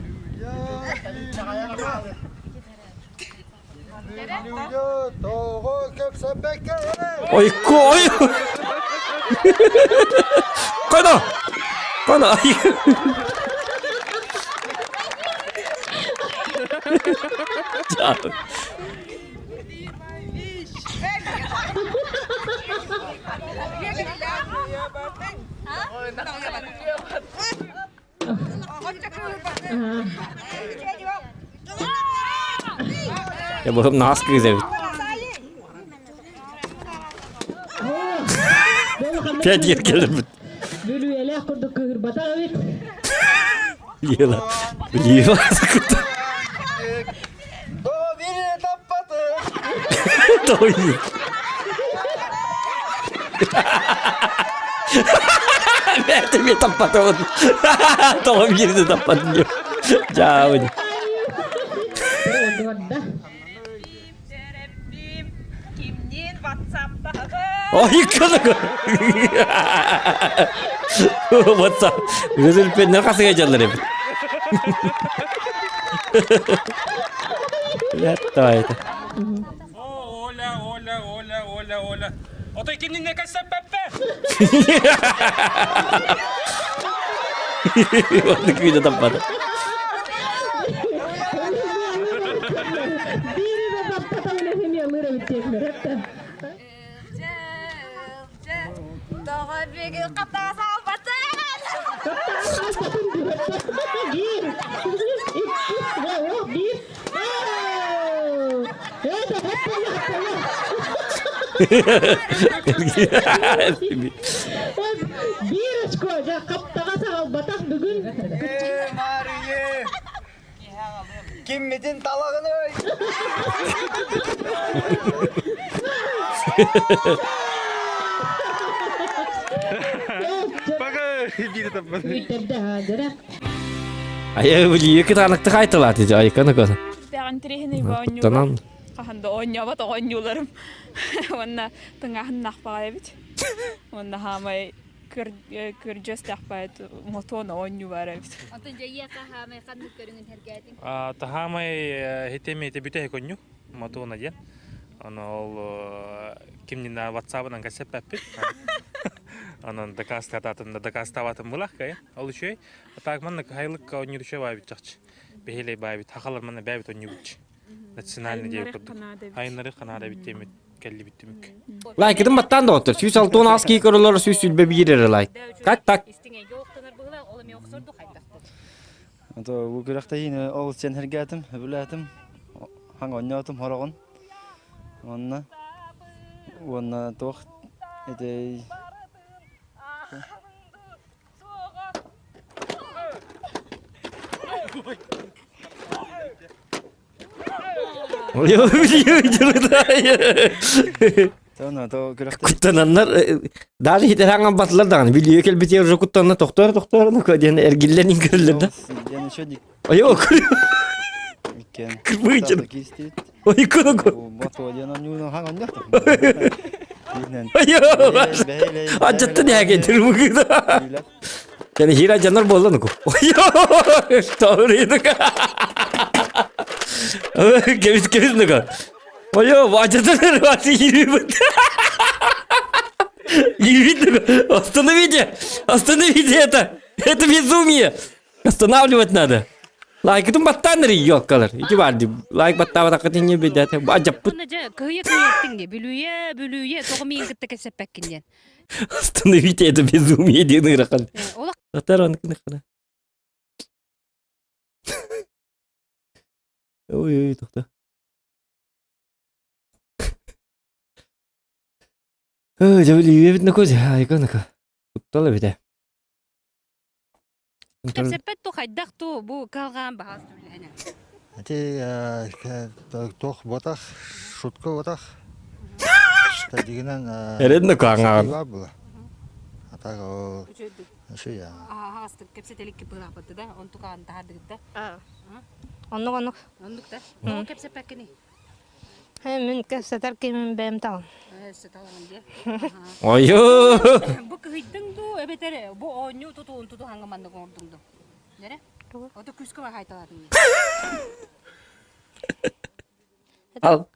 Ойку, ой! Кана! Кана! Я быһым наас кыыс эбит. Пять лет келбит.
Бүлүөлээх курдук кыһырбатах эбит.
Лила. Лила. Той. Бэйэтэ эмиэ таппатыбын. Тоҕо биирдэ таппатын диэн. Дьаабын. Ой, кылык. WhatsApp. Өзүлпеннер қасыға жаллар эбит. Давай это.
Оля, Оля, Оля, Оля, Оля. Отой кимнинне кэссэппэппэ?
Оннук видео таппады.
Биир очко, дьэ, хаптаҕа саҕалбатах бүгүн.
Мария! Киммитин талаҕын ой!
Айа билии кытаанактык айтылаат ити айканы көр.
Дэҕин тириһини оонньуулар.
Куттанан.
Хаһан да оонньообот оонньууларым. Уонна тыҥааһыннаах баҕайы эбит. Уонна хаамай көрдьүөстээх баайыт мотуон оонньуу баар эбит.
Онтон дьайыаха хаамай ханнык көрүҥүн сэргээтиҥ?
Таһаамай хитеми ити бүтэһик онньу мотуона диэн. Ону ол кимнина ватсабынан кэсэппэппит. Онон дакаастаатым да дакаастаабатым булах кайын. Ол үчүгэй. Так манна кыһайлыкка онньур үчүгэй баайбыт чахчы. Бэһиэлэй баайбыт. Хахалар манна бэйбит онньубут. Национальный диэбит курдук. Айыннары ханаада эбит диэмит кэллибит түмүк.
Лайкытын баттаан доҕоттор. 106 аас кии көрөлөр 121 эрэ лайк. Как так?
Ото бу күрэхтэһиини ол сен хэргээтим, өбүлээтим, хаҥ онньоотум хороҕун. Уонна уонна туох ити
Куттананнар даже хитэраҥан батылар даҕаны билиэ кэлбитигэр уже куттанна тохтоор тохтоор диэн эргиллэн иҥкэрэллэр да. Айо Кырбыычын. Ой куруку. Айо. Ачаттан яге түрбүгү. Yani хира жанар болла нуку. Айо. Таврыйдык. Кебис кебис нука. Айо, ачаттан васы хирибит. Хирибит Остановите! Остановите это! Это безумие! Останавливать надо. Лайкытын баттаан эрий ёлкалар. Ити бар ди. Лайк баттаабатаххыт инньэ бидэ. Ажаппыт.
Дьэ, кыһыйа кыһыйаттыҥ дии. Бүлүйэ, бүлүйэ, тоҕо миигин кытта кэпсэппэккин диэн.
Остановите это безумие диэн ыарахан.
Олох
Атар оннук хана. Ой, ой, тохто. Ой, дьэ бүлүйэ бит нако дьэ, айка нако. Куттал эбитэ.
Кэпсэппэт ту хайдах ту бу кыһалҕаан баһаас түлэһэнэ.
Ити туох ботах, шутка ботах. Тадигинен
Эрен кааҥаҕын.
бар була. А так ол шия.
Аһаҕастык кэпсэтэликки бырааппыт да, онтукаан таһардыгыт да.
Оннук оннук.
Оннук да. Тоҕо кэпсэппэккиний?
Мин кэпсэтэр кимим бэйэм таҕын.
Ойоо!
Бу кыһыйдыҥ дуу, эбэтэр бу оонньуу тутуун тутуһаҥҥа маннык оҥордуҥ дуу? Нэрэ? Ото күүскэ хаайталаатыҥ дии.
Ал.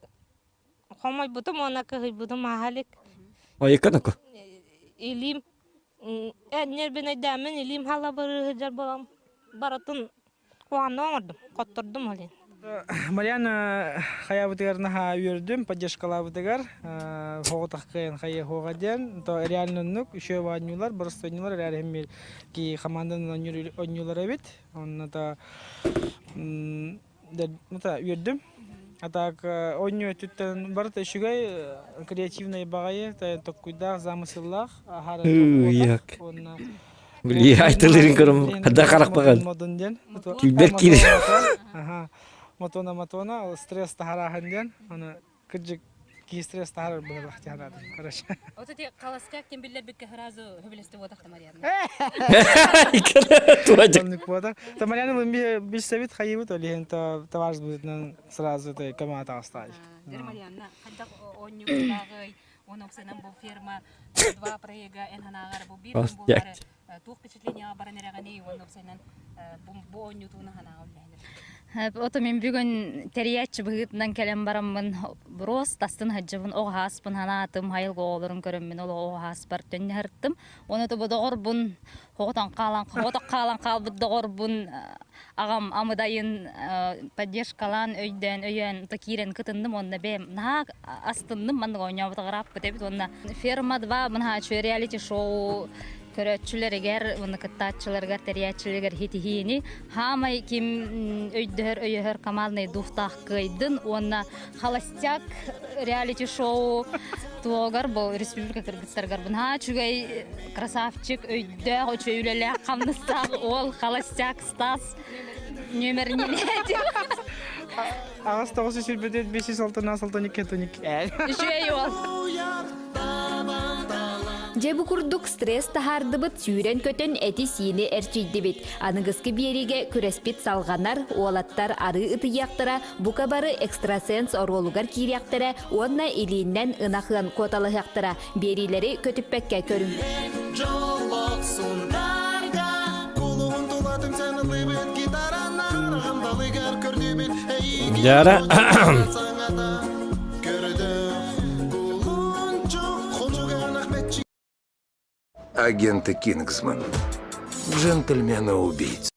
Хомойбутум уонна кыһыйбытым ааһа илик.
Ойыкка
Илиим нервинэйдээммин илиим халабырыы сылдьар буолан барытын Куһаҕаннык оҥордум, хоттордум ол иһин.
Марьяна хайабытыгар наһаа үөрдүм, поддержкалаабытыгар хоҕутах кыайан хайыһуоҕа диэн. То реально оннук үчүгэй оонньуулар, боростуой оонньуулар эрээри иһин ки команданан оонньуур оонньуулар эбит. Онно то үөрдүм. А так оонньуу өттүттэн барыта үчүгэй, креативный баҕайы, токкуйдаах, замыселлаах, аһара уонна
Били айтылырын көрөм, хада харахпаган.
Модун диэн.
Түүлбэр киир.
Аха. Мотона мотона стресс таһарааһын диэн. Аны кырдьык киһи стресс таһарар быһылах диэн Короче.
Вот эти холостяк тем биллэрбиккэ сразу хөбүлэсти буотахта Марьяна.
Оннук буотах. Та Марьяна билсэбит хайыбыт ол иһин товарищ быһыытынан сразу көмө таҕыстаай.
Дэр Марьяна, хайдах оонньуугутааҕый, Уон оксанан бу ферма два проега эн ханаҕар бу биир күн буолары туох впечатлениеҕа баран эрэҕиний уонна оксанан бу оонньуутуна ханаҕа үллэһинэр
Ото мин бүгүн тэрийээччи быһыытынан кэлэн бараммын броз тастын сылдьабын оҕо ааспын ханаатым айылҕа оҕолорун көрөммүн ол оҕо ааспар төннөһөртүм Оны тобо доҕорбун хоҕотон хаалан хоҕотох хаалан хаалбыт доҕорбун аҕам амыдайын поддержкалаан өйдөөн өйөөн то киирэн кытынным уонна бэйэм наһаа астынным маннык оонньообут ырааппыт эбит уонна ферма 2 мынаа реалити шоу көрөөччүлэригэр уонна кыттааччыларыгар тэрийээччилэригэр хитиһиини хаамай ким өйдөһөр өйөһөр командный духтаах кыайдын уонна холостяк реалити шоу туогар бу республика кыргыттарыгар бынаһаа үчүгэй красавчик өйдөөх үчүгэй үлэлээх хамнастаах уол холостяк Стас. Нүөмэринэн
Аҕыс тоҕус үс үрбүтүт бес жүз алтан алтан икки алтан икки.
Үчүгэй уол.
Дьэ бу курдук стресс таһаардыбыт, сүүрэн-көтөн эти-сиини эрчийдибит. Аныгыскы биэриигэ күрэспит салҕанар, уолаттар арыы ытыйыахтара, бука бары экстрасенс оруолугар киириэхтэрэ уонна илииннэн ынах ыан куоталаһыахтара. Биэриилэри көтүппэккэ көрүҥ.
Дьара
Агенты Кингсман. Джентльмены-убийцы.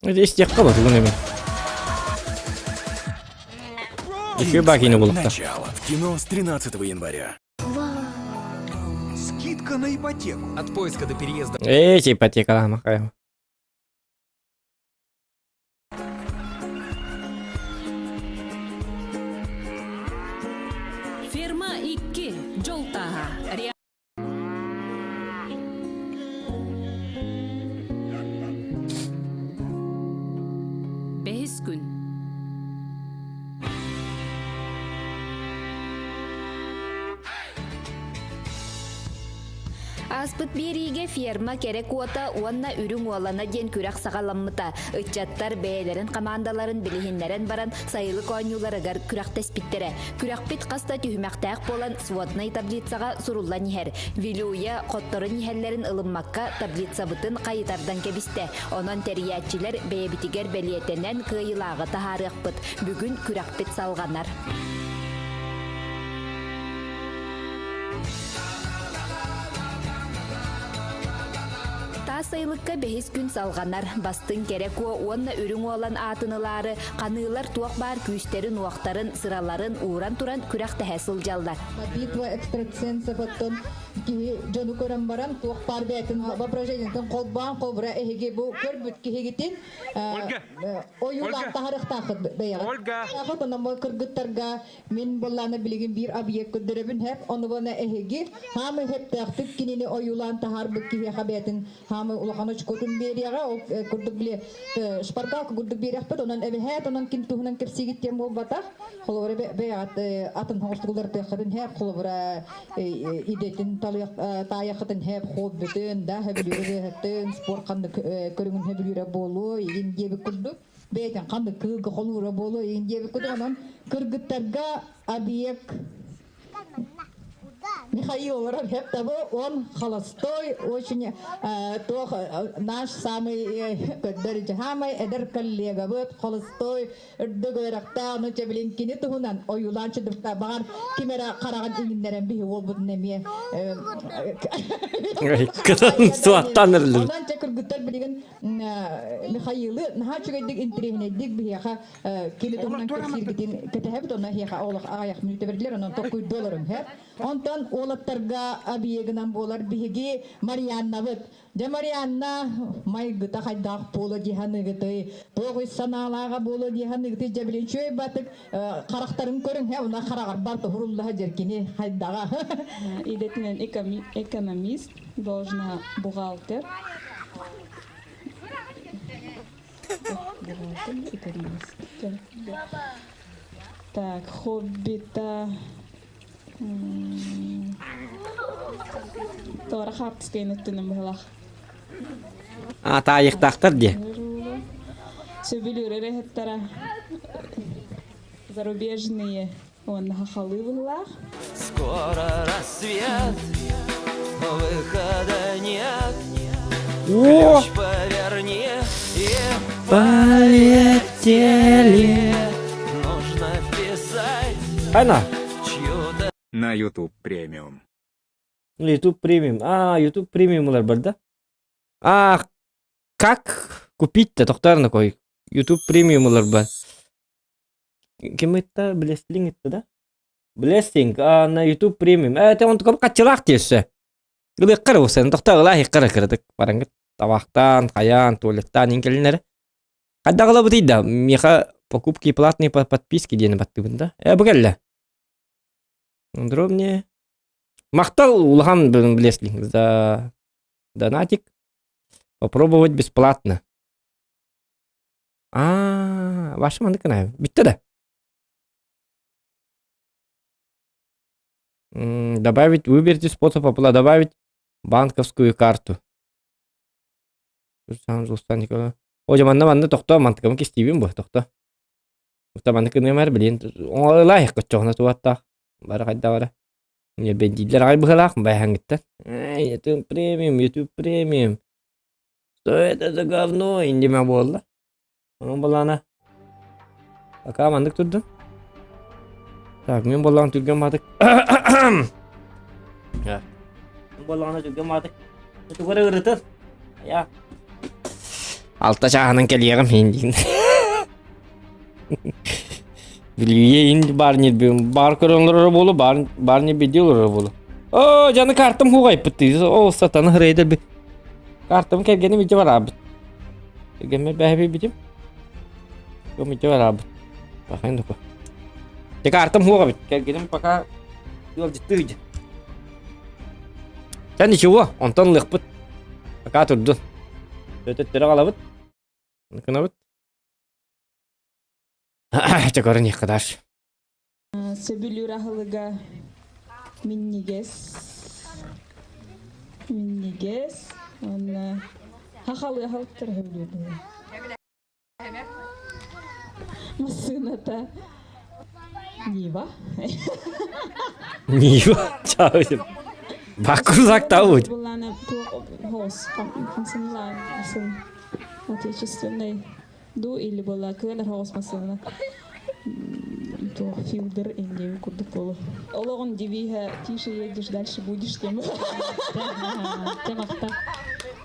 Истиэххэ ба тугун эми. Еще бакини булуктар.
Начало в кино с 13 января.
Скидка на ипотеку.
От поиска до переезда.
Эти ипотека махаем.
Ферма 2. Жол тааһа. Бэһис күн.
Ааспыт биэриигэ ферма кэрэ куота уонна үрүҥ уолана диэн күрэх саҕаламмыта. Ыччаттар бэйэлэрин хамаандаларын билиһиннэрэн баран сайылык оонньууларыгар күрэхтэспиттэрэ. Күрэхпит хас да түһүмэхтээх буолан своднай таблицаҕа суруллан иһэр. Вилюя хотторон иһэллэрин ылыммакка таблицабытын хайытардан кэбистэ. Онон тэрийээччилэр бэйэбитигэр бэлиэтэнэн кыайыылааҕы таһаарыахпыт. Бүгүн күрэхпит салҕанар. Таас сайылыкка бэһис күн салҕанар. Бастыҥ кэрэ куо уонна үрүҥ уолан аатын ылаары ханыылар туох баар күүстэрин-уохтарын, сыраларын ууран туран күрэхтэһэ сылдьаллар.
Битва экстрасенсов оттон киһи дьону көрөн баран туох баар бэйэтин воображениетын холбоон холбура эһиги бу көрбүт киһигитин ойуулаан таһарыахтааххыт бэйэҕит. Ольга. Онон бу кыргыттарга Мин буоллаана билигин биир объект көрдөрөбүн хэп, ону буолна эһиги хаамы хэптээхтик кинини ойуулаан таһаарбыт киһиэхэ бэйэтин хаамы улахан очкотун биэриэҕэ, ол курдук били шпаргалка курдук биэриэхпит, онон эбэһээт онон ким туһунан кэпсиигит диэн буолбатах. Холобура бэйэҕит атын оҥостугулар тыаххытын хэп, холобура идэтин таайаххытын хэп, хоббитын, да, хөбүлүүрэ спорт ханнык көрүҥүн хөбүлүүрэ буолуо, игин диэбит курдук. бэйэтин ханнык кыылга холуура буолуо иин диэбит курдук онон кыргыттарга объект Михаил олорор хэп он холостой очень туох наш самый көрдөр жаһаамай эдэр коллегабыт холостой үрдүк үөрэхтээх ну чэбилин кини туһунан ойуулаан чыдыпта баҕар ким эрэ хараҕын иҥиннэрэн биһи уолбутун эмиэ
Суаттан эрэллэр.
Онон чэ кыргыттар билигин Михаилы наһаа үчүгэйдик интэриэһинэйдик биһиэхэ кини туһунан кэпсииргитин кэтэһэбит онно эһиэхэ олох аҕыйах мүнүүтэ бэрдилэр онон толкуйдуу олоруҥ һэ онтон уолаттарга объегынан буолар биһиги Марианнабыт дьэ Марианна майгыта хайдаах буолуо дии саныыгытый туох үс санаалааҕа буолуо дии саныыгытый дьэ билин үчүгэй батык харахтарын көрүҥ һэ уна хараҕар бар туһуруллаһа дьэркини хайдаҕа
идэтинэн экономист должна бухгалтер Так, хоббита Тора хаартыскайын өттүнэн быһылах.
А, таайыктаахтар дии.
Сөбүлүүр эрэһэттэрэ зарубежные уонна хахалыы быһылаах.
Скоро рассвет, выхода нет.
О!
Ключ поверни и
Полетели.
Нужно вписать
Айна.
чью-то
На YouTube Premium.
YouTube Premium. А, YouTube Premium бар да? А, как купить-то? Тохтар кой. YouTube Premium бар. Ким это? Блестлинг это, да? Блессинг, а на YouTube Premium. Э, он такой качылах тиэссе. Ылыаккар усан, тохтоо ылаа хиккара кыратык барангыт табахтаан, хайаан, туалеттаан иҥкэлинэр. Хайдах ылабытый да, миэхэ покупки платные по подписки диэни баттыбын да. Э, бу кэллэ. Подробнее. Махтал улахан Блеслинг за донатик. Попробовать бесплатно. А, ваша маннык гына. Бүттэ да? Добавить, выберите способ оплаты, добавить банковскую карту. О, манна манна тохто, мантыкам кистиибин бу, тохто. Манна кыныамар билин оҥолай коччоҕуна туаттаах. Бары хайда бара. Бендииллэр аҕай быһалаах байаһаҥҥыттан. YouTube премиум, YouTube премиум. Что это за говно? Индиме буолла. Онон буоллаҕына пока маннык турдун. Так, мин буоллаҕын түргэн баатык. Мин буоллаҕына түргэн баатык. Тугу эрэ ырытыр. Айа. Алта чааһынан кэлиэҕим иин диин. Билиие ин бар нирбим. Бар көрөҥлөр буолу, бар бар нирбиди олорор буолу. О, жаны картам хугайпыт. О, сатаны хырайда би. Картам кэргеним ичи барабыт. Кэргэммэр бэһэби битим. Ком ичи барабыт. Бахайын дуку. Те картам хугабыт. Кэргеним пока ыалдьыттыы Чэ ничего, онтон ылыахпыт. Пока турдун. Төтөттөрө аҕалабыт. Гынабыт. Чэ көрөн даш.
Сөбүлүүр аһылыга минньигэс. Минньигэс. Уонна хахалыы аһылыктар сөбүлүүр Массыыната Нива.
Нива? Чао. Баккурзак таут.
Отечественный ду или была кыанар хоҕус массыына туох филдер индиэби курдук буолу. Олоҕун девиһэ тише едешь, дальше будешь тем.
Темахта.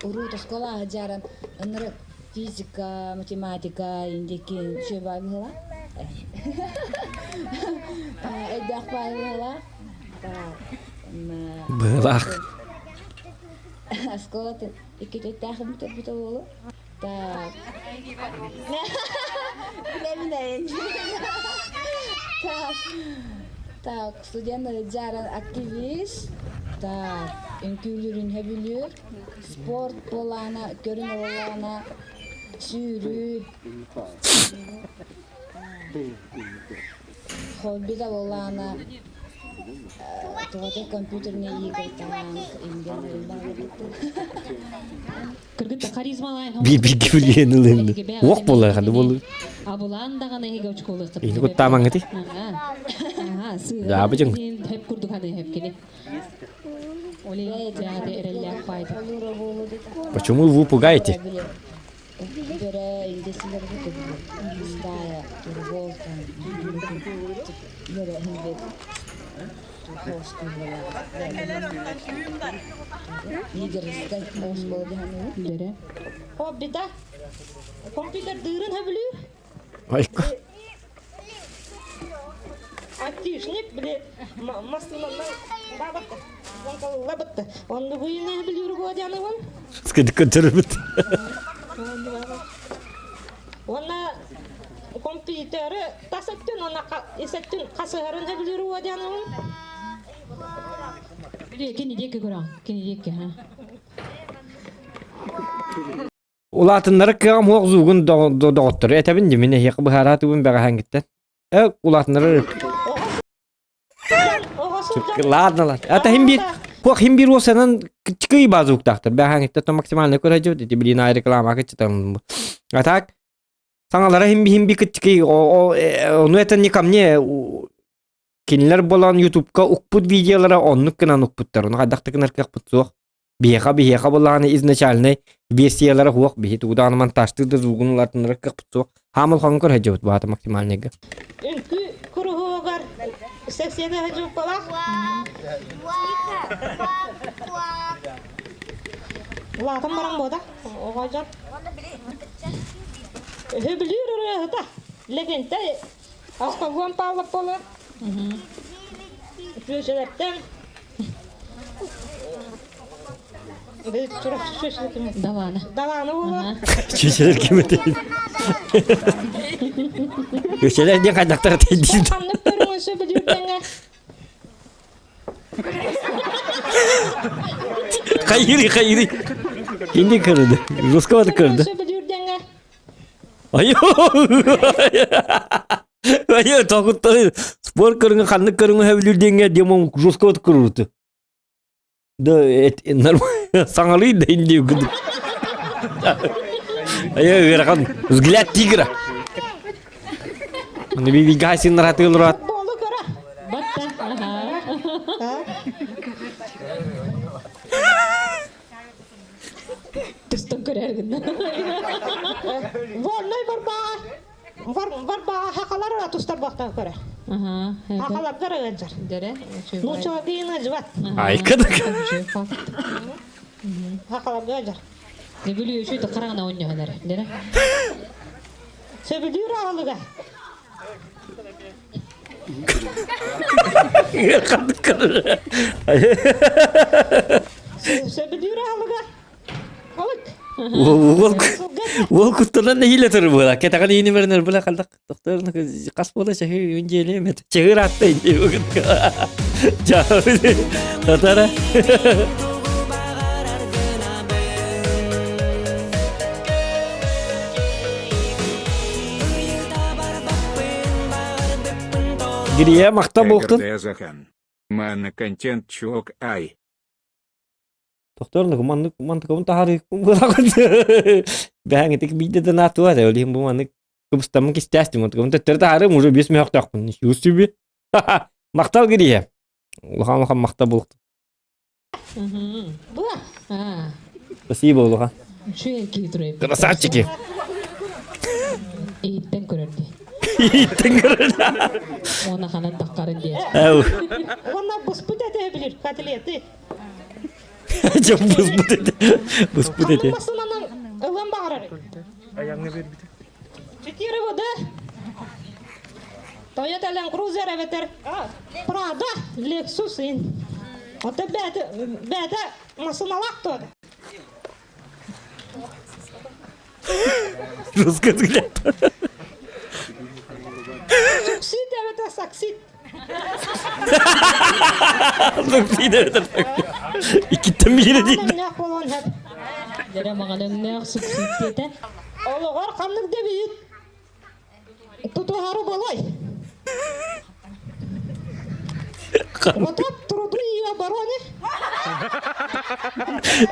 Урут оскуола дьаран ынырык физика, математика индики үчүгэй быһыла. Өйдөөх баай быһыла.
Быһылаах.
Оскуола икки төттөөх бүтэрбит уолу. Так. Билэбин Так. Так, студент жаран активист. Так, үҥкүүлүүрүн сөбүлүүр. Спорт буолаана, көрүн буолаана, сүүрүү. Хобби да буолаана, тугата компьютерный игртан
Кыргытта харизмалаан
Би биги билген ылынды. Уох буолар ханды болу.
Абылаан даҕаны эһиги очколуохха.
Ини куттаамаҥыти. Жаабы дьыҥ.
Хэп курдук ханы хэп кини.
Почему вы пугаете?
Хоббита компьютер дыырын хөбүлүүр.
Айка.
Айтишник, били, массыынанан бабытты, лабытты. Онну буйна билүүр буодяныбын.
Скидка төрөбүт.
Уонна компьютеры тас өттүн, уонна ис өттүн хасыһарын хөбүлүүр буодяныбын. Били, кини диэки көрөҥ, кини диэки, ха.
Улаатыннары кыаҕым суох зуугун доҕоттору этэбин дии мин эһиэхэ быһаараатыбын бэҕэһээҥҥиттэн. Э улаатыннары Ладно, ладно. Это хим бир Хуах хим бир уосанан кый базуктаахтар. Бэҕэһээҥҥиттэн то максимально көрөдьүбүт. Ити блин реклама кыччытан. А так саҥалара хим хим би кыччыкый ону это не ко мне кинилэр болан ютубка укпут видеолара оннук гынан укпуттар. Ону хайдах да гынар кыахпыт суох. Биһиэхэ биһиэхэ буоллаҕына изначальнай версиялара суох биһи тугу даҕаны монтажтыыр да звугун улаатыннарар кыахпыт суох. Хаамыл хоҥ көрө сылдьыбыт баата максимальныйга.
Үҥкүү куруһуогар секцияны сылдьыбыппалаах. Улаатан баран буода, оҕо дьон. Өһөбүлүүр ырыаһыта. Лэгэнтэй Аспагон Павлов буолар. Күөсэлэртэн Далаана. Далаана буолар.
Чүчэлэр ким этэй? Күөсэлэр диэн хайдахтар этэй диир.
Ханнык көрүҥүн сөбүлүүрдэҥэ?
Хайыри хайыри. Кindi кырды. Русского кырды. Айо! Айо, токуттары спорт көрүҥү ханнык көрүҥү сөбүлүүр диэҥҥэ Димон жестко кырырты. Да, нормально. Саҥалыы да инди курдук. Айо, ыарахан. Взгляд тигра. Аны биби гасин ратылрат.
Тустан көрөргүн.
Вольнай барбаа барбаа хакалар тустар бактан көрө. Хакалардар ыганжар. Нучча кийин жыбат.
Айкадык.
Хакаларга ыганжар.
Сөбүлүү үчүй қараңына ойнохонар. Дере.
Сөбүлүүр аалыга. Сөбүлүүр аалыга. Алык.
Уол куттанан нэһиилэ турар буола. Кэтэҕин иини бэринэр була халдак тохтор хас буола чаһы үн дьиэлиэм эт. Чаһыр атта инди бүгүн. Татара. Гирия махта буолтун.
Манна контент чуок ай.
Тохтор маннык мантыкабын таһаарыыкпын буолаҕын. Бэһэҥ итик биирдэ да наатуа да ол иһин бу маннык кыбыстаммын кистээстим мантыкабын төттөрү таһаарыым уже биэс мөһөхтөөхпүн. Юсүбү. Махтал Гирия. Улахан улахан махтал буолуохтун.
Була.
Спасибо улахан.
Үчүгэй киһи турай.
Красавчики.
Иһиттэн көрөр дии.
Иһиттэн көрөр.
Уонна ханан таххарын диэн.
Ау.
Уонна буспут этэ билир котлеты.
Дьэ буспут этэ. Буспут этэ.
Басынан ылан баҕарар.
Аяҥҥа бербите.
Четыре вода. Toyota Land Cruiser эбэтэр Prado Lexus ин. Ото бэйэтэ бэйэтэ массыыналаах туода.
Жестко взгляд.
Суксид эбэтэр саксид.
Суксид эбэтэр Иккиттэн биирэ диэн.
Өҥнөөх буолуон сөп.
Дьэрэ маҕан өҥнөөх суксид диэтэ.
Олоҕор ханнык да бийит тутуһары болой. Готов труду и обороне.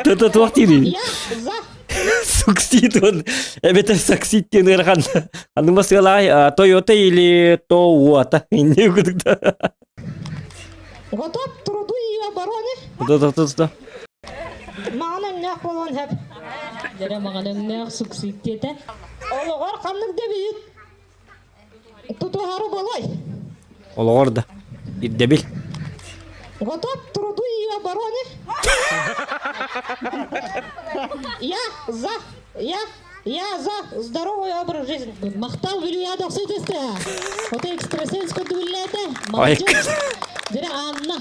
Тото туох диирий?
Я за.
Суксид он эбэтэр саксид диэн ыарахан. Ханнык масыалаай Тойота или Тоуота инни кудук да.
Готов труду и обороне.
Да да да да.
Маҕан өҥнөөх буолуон сөп.
Дьэрэ маҕан өҥнөөх суксид диэтэ.
Олоҕор ханнык да бийит тутуһары болой.
Олоҕор да. Ирдэбил.
Готов труду и обороне. Я за, я, я за здоровый образ жизни.
Махтал Вилюя дохсутесте. Ото экстрасенс көтүллээтэ. Молодец. Дьэрэ Анна.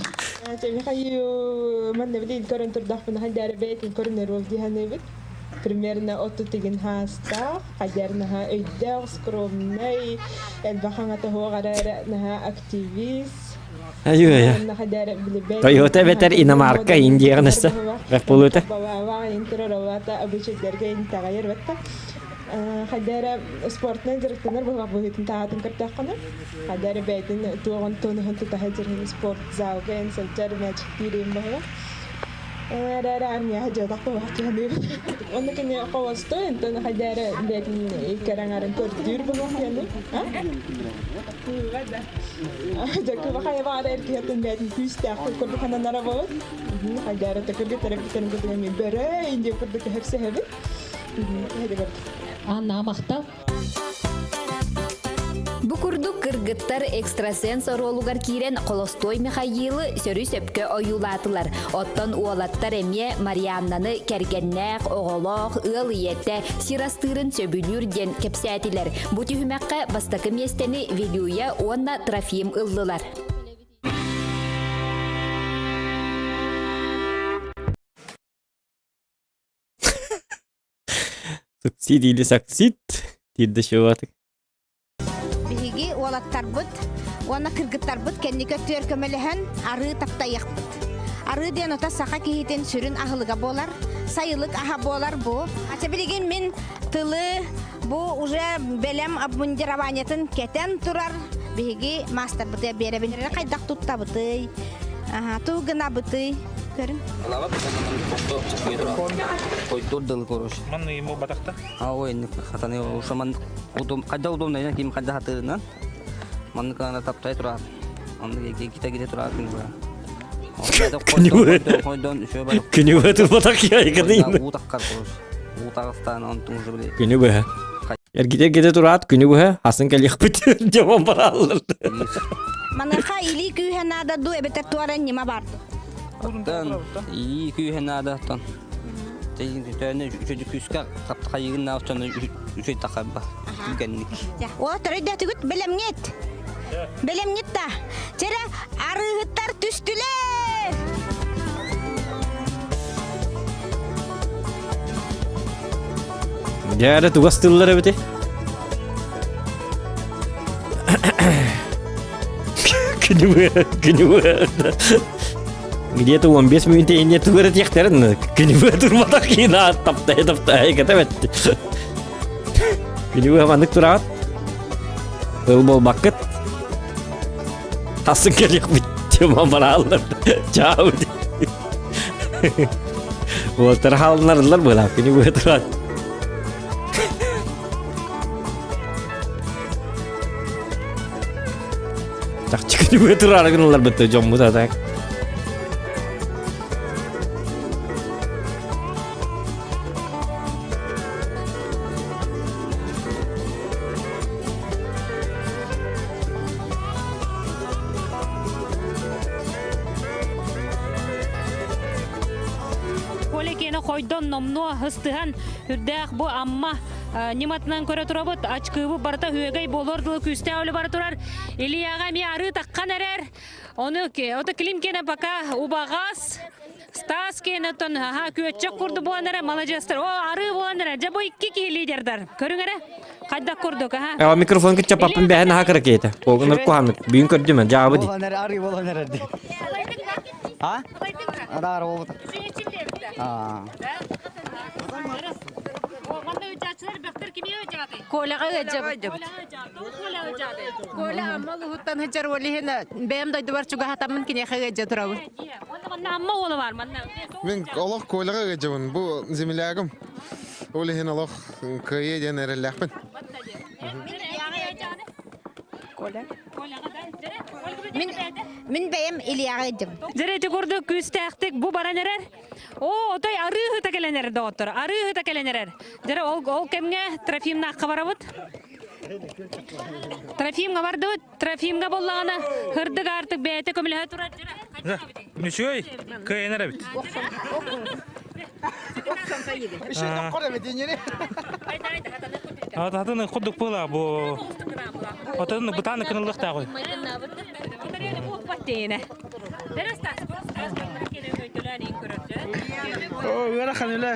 Михаил манна билигин көрөн турдахпына хайдары бэйэтин көрүнэр уол дии саныыбыт. Примерно оту тигин хаастаах, хайдары наһаа өйдөөх, скромнай, элбэх хаҥата суох эрэ наһаа активист.
Айыы Тойота эбэтэр иномарка Индияҕа өссө буолуота.
Хайдара спортынан дьарыктанар быһах быһыытын таһаатын көрдөххүнэ, хайдара бэйэтин туоҕун тонуһун тутаһа дьарыгын спорт залга эн сылдьар мээчиктиир быһыла. Эрээри армияҕа дьиэтэх быһах түһэнир. Онно кини холостой, онтон хайдара бэйэтин кэрэҥарын көрдүүр быһах яны. Дьэ, хайа баара эргиһэтин бэйэтин күүстээх курдук хананара буолар. Хайдара төкүргэ терапевтэрин курдук эмиэ бөрө индия курдук өһөрсөһөбүт.
Анна махтал.
Бу курдук кыргыттар экстрасенс оруолугар киирэн Холостой Михаилы сөрү-сөпкө ойуулаатылар. Оттон уолаттар эмиэ Марианнаны кэргэннээх, оҕолоох, ыал ийэтэ, сир астыырын сөбүлүүр диэн кэпсээтилэр. Бу түһүмэххэ бастакы миэстэни Вилюя уонна Трофим ыллылар.
Суксид или саксид диир шуатык.
Биһиги уолаттарбыт уонна кыргыттарбыт кэнники өттүгэр көмөлөһөн арыы таптайыахпыт. Арыы диэн ото саха киһитин сүрүн аһылыга буолар. сайылык аһа буолар бу. Ача билигин мин тылы бу уже бэлэм обмундированиетын кэтэн турар биһиги маастарбытыгар биэрэбин. Хайдах туттабытый, туу гынабытый көрүн.
Койдур дыл короче.
Манны ему батахта?
А ой, хатаны ушаман удом кайда удобно ина ким кайда хатырынан. Манны кана таптай турар. Онны ките ките турар күн бура.
Күнү быһа турбатах яйканы.
Уу таккар короче. Уу тагыстан онтун уже биле.
Күнү быһа. Эргите-эргите тураат күнү быһа асын кэлиэхпит дьомон бараллар.
Маныаха илии күүһэ наада дуу эбэтэр туора ньыма бар дуу?
Оттон илии күүһэ наада оттон. Төөнө үчүгэй күүскэ хайыгын наавчаны үчүгэй тахарба. Түргэнник.
О, төрөйдөтүгүт бэлэмҥит. Бэлэмҥит да. Чэрэ арыыһыттар түстүлэр.
Дьэ, тугас тыллар эбити. Күнү күнү Где-то 15 минут инне тугара тиэхтэрин күнү быһа турбатах киина таптайа таптайа кэтэ Күнү быһа маннык тураҕыт. Ыл буолбаккыт. Тасын кэлиэхпит тема барааллар. Чаау. Уолтар хаалынарылар быһалаах күнү быһа тураат. Чахчы күнү быһа тураары гыналлар бытты дьоммут атак.
Коля киэнэ хойдон номнуо ыстыһан үрдээх бу Амма ньыматынан көрө турабыт. Ачкыыбы барыта үөгэй буолуор дылы күүстээх үлэ бара турар. Ильяҕа эмиэ арыы таххан эрэр. Ону ото Клим киэнэ пока убаҕас. Стас киэнэ оттон аха күөччэх курду буолан эрэ маладьыастар. О арыы буолан эрэ. Дьэ бу икки киһи лидердар. Көрүҥ эрэ. Хайдах курдук аха.
Ава микрофон кытта паппын бэһэн аха кыракета. Олгунар куһамыт. Бүгүн көрдүм жаабы ди.
Болан эрэ арыы болан эрэр ди. А? Адар болбут. А.
Коляҕа ыалдьабыт. Коля Амма улууһуттан сылдьар уол иһин бэйэм дойдубар чугаһатаммын киниэхэ ыалдьа турабын.
Манна Амма уола бар манна.
Мин олох Коляҕа ыалдьабын. Бу землягым. Ол иһин олох кыайыа диэн эрэллээхпин.
Коля.
Мин мин бэйэм Ильяҕа ыалдьабын.
Дьэ ити курдук күүстээхтик бу баран эрэр. Оо, отой арыы ыһыта кэлэн эрэр доҕоттор. Арыы ыһыта кэлэн эрэр. Дьэ ол ол кэмҥэ Трофимнаахха барабыт. Трофимҥа бардыбыт. Трофимҥа буоллаҕына һырдык аартык бэйэтэ көмөлөһө турар.
Нүчүөй, кыайан эрэбит. Ататын курдук буола бу. Отон бытааны кыныллыктааҕый.
Ыарахан үлэ.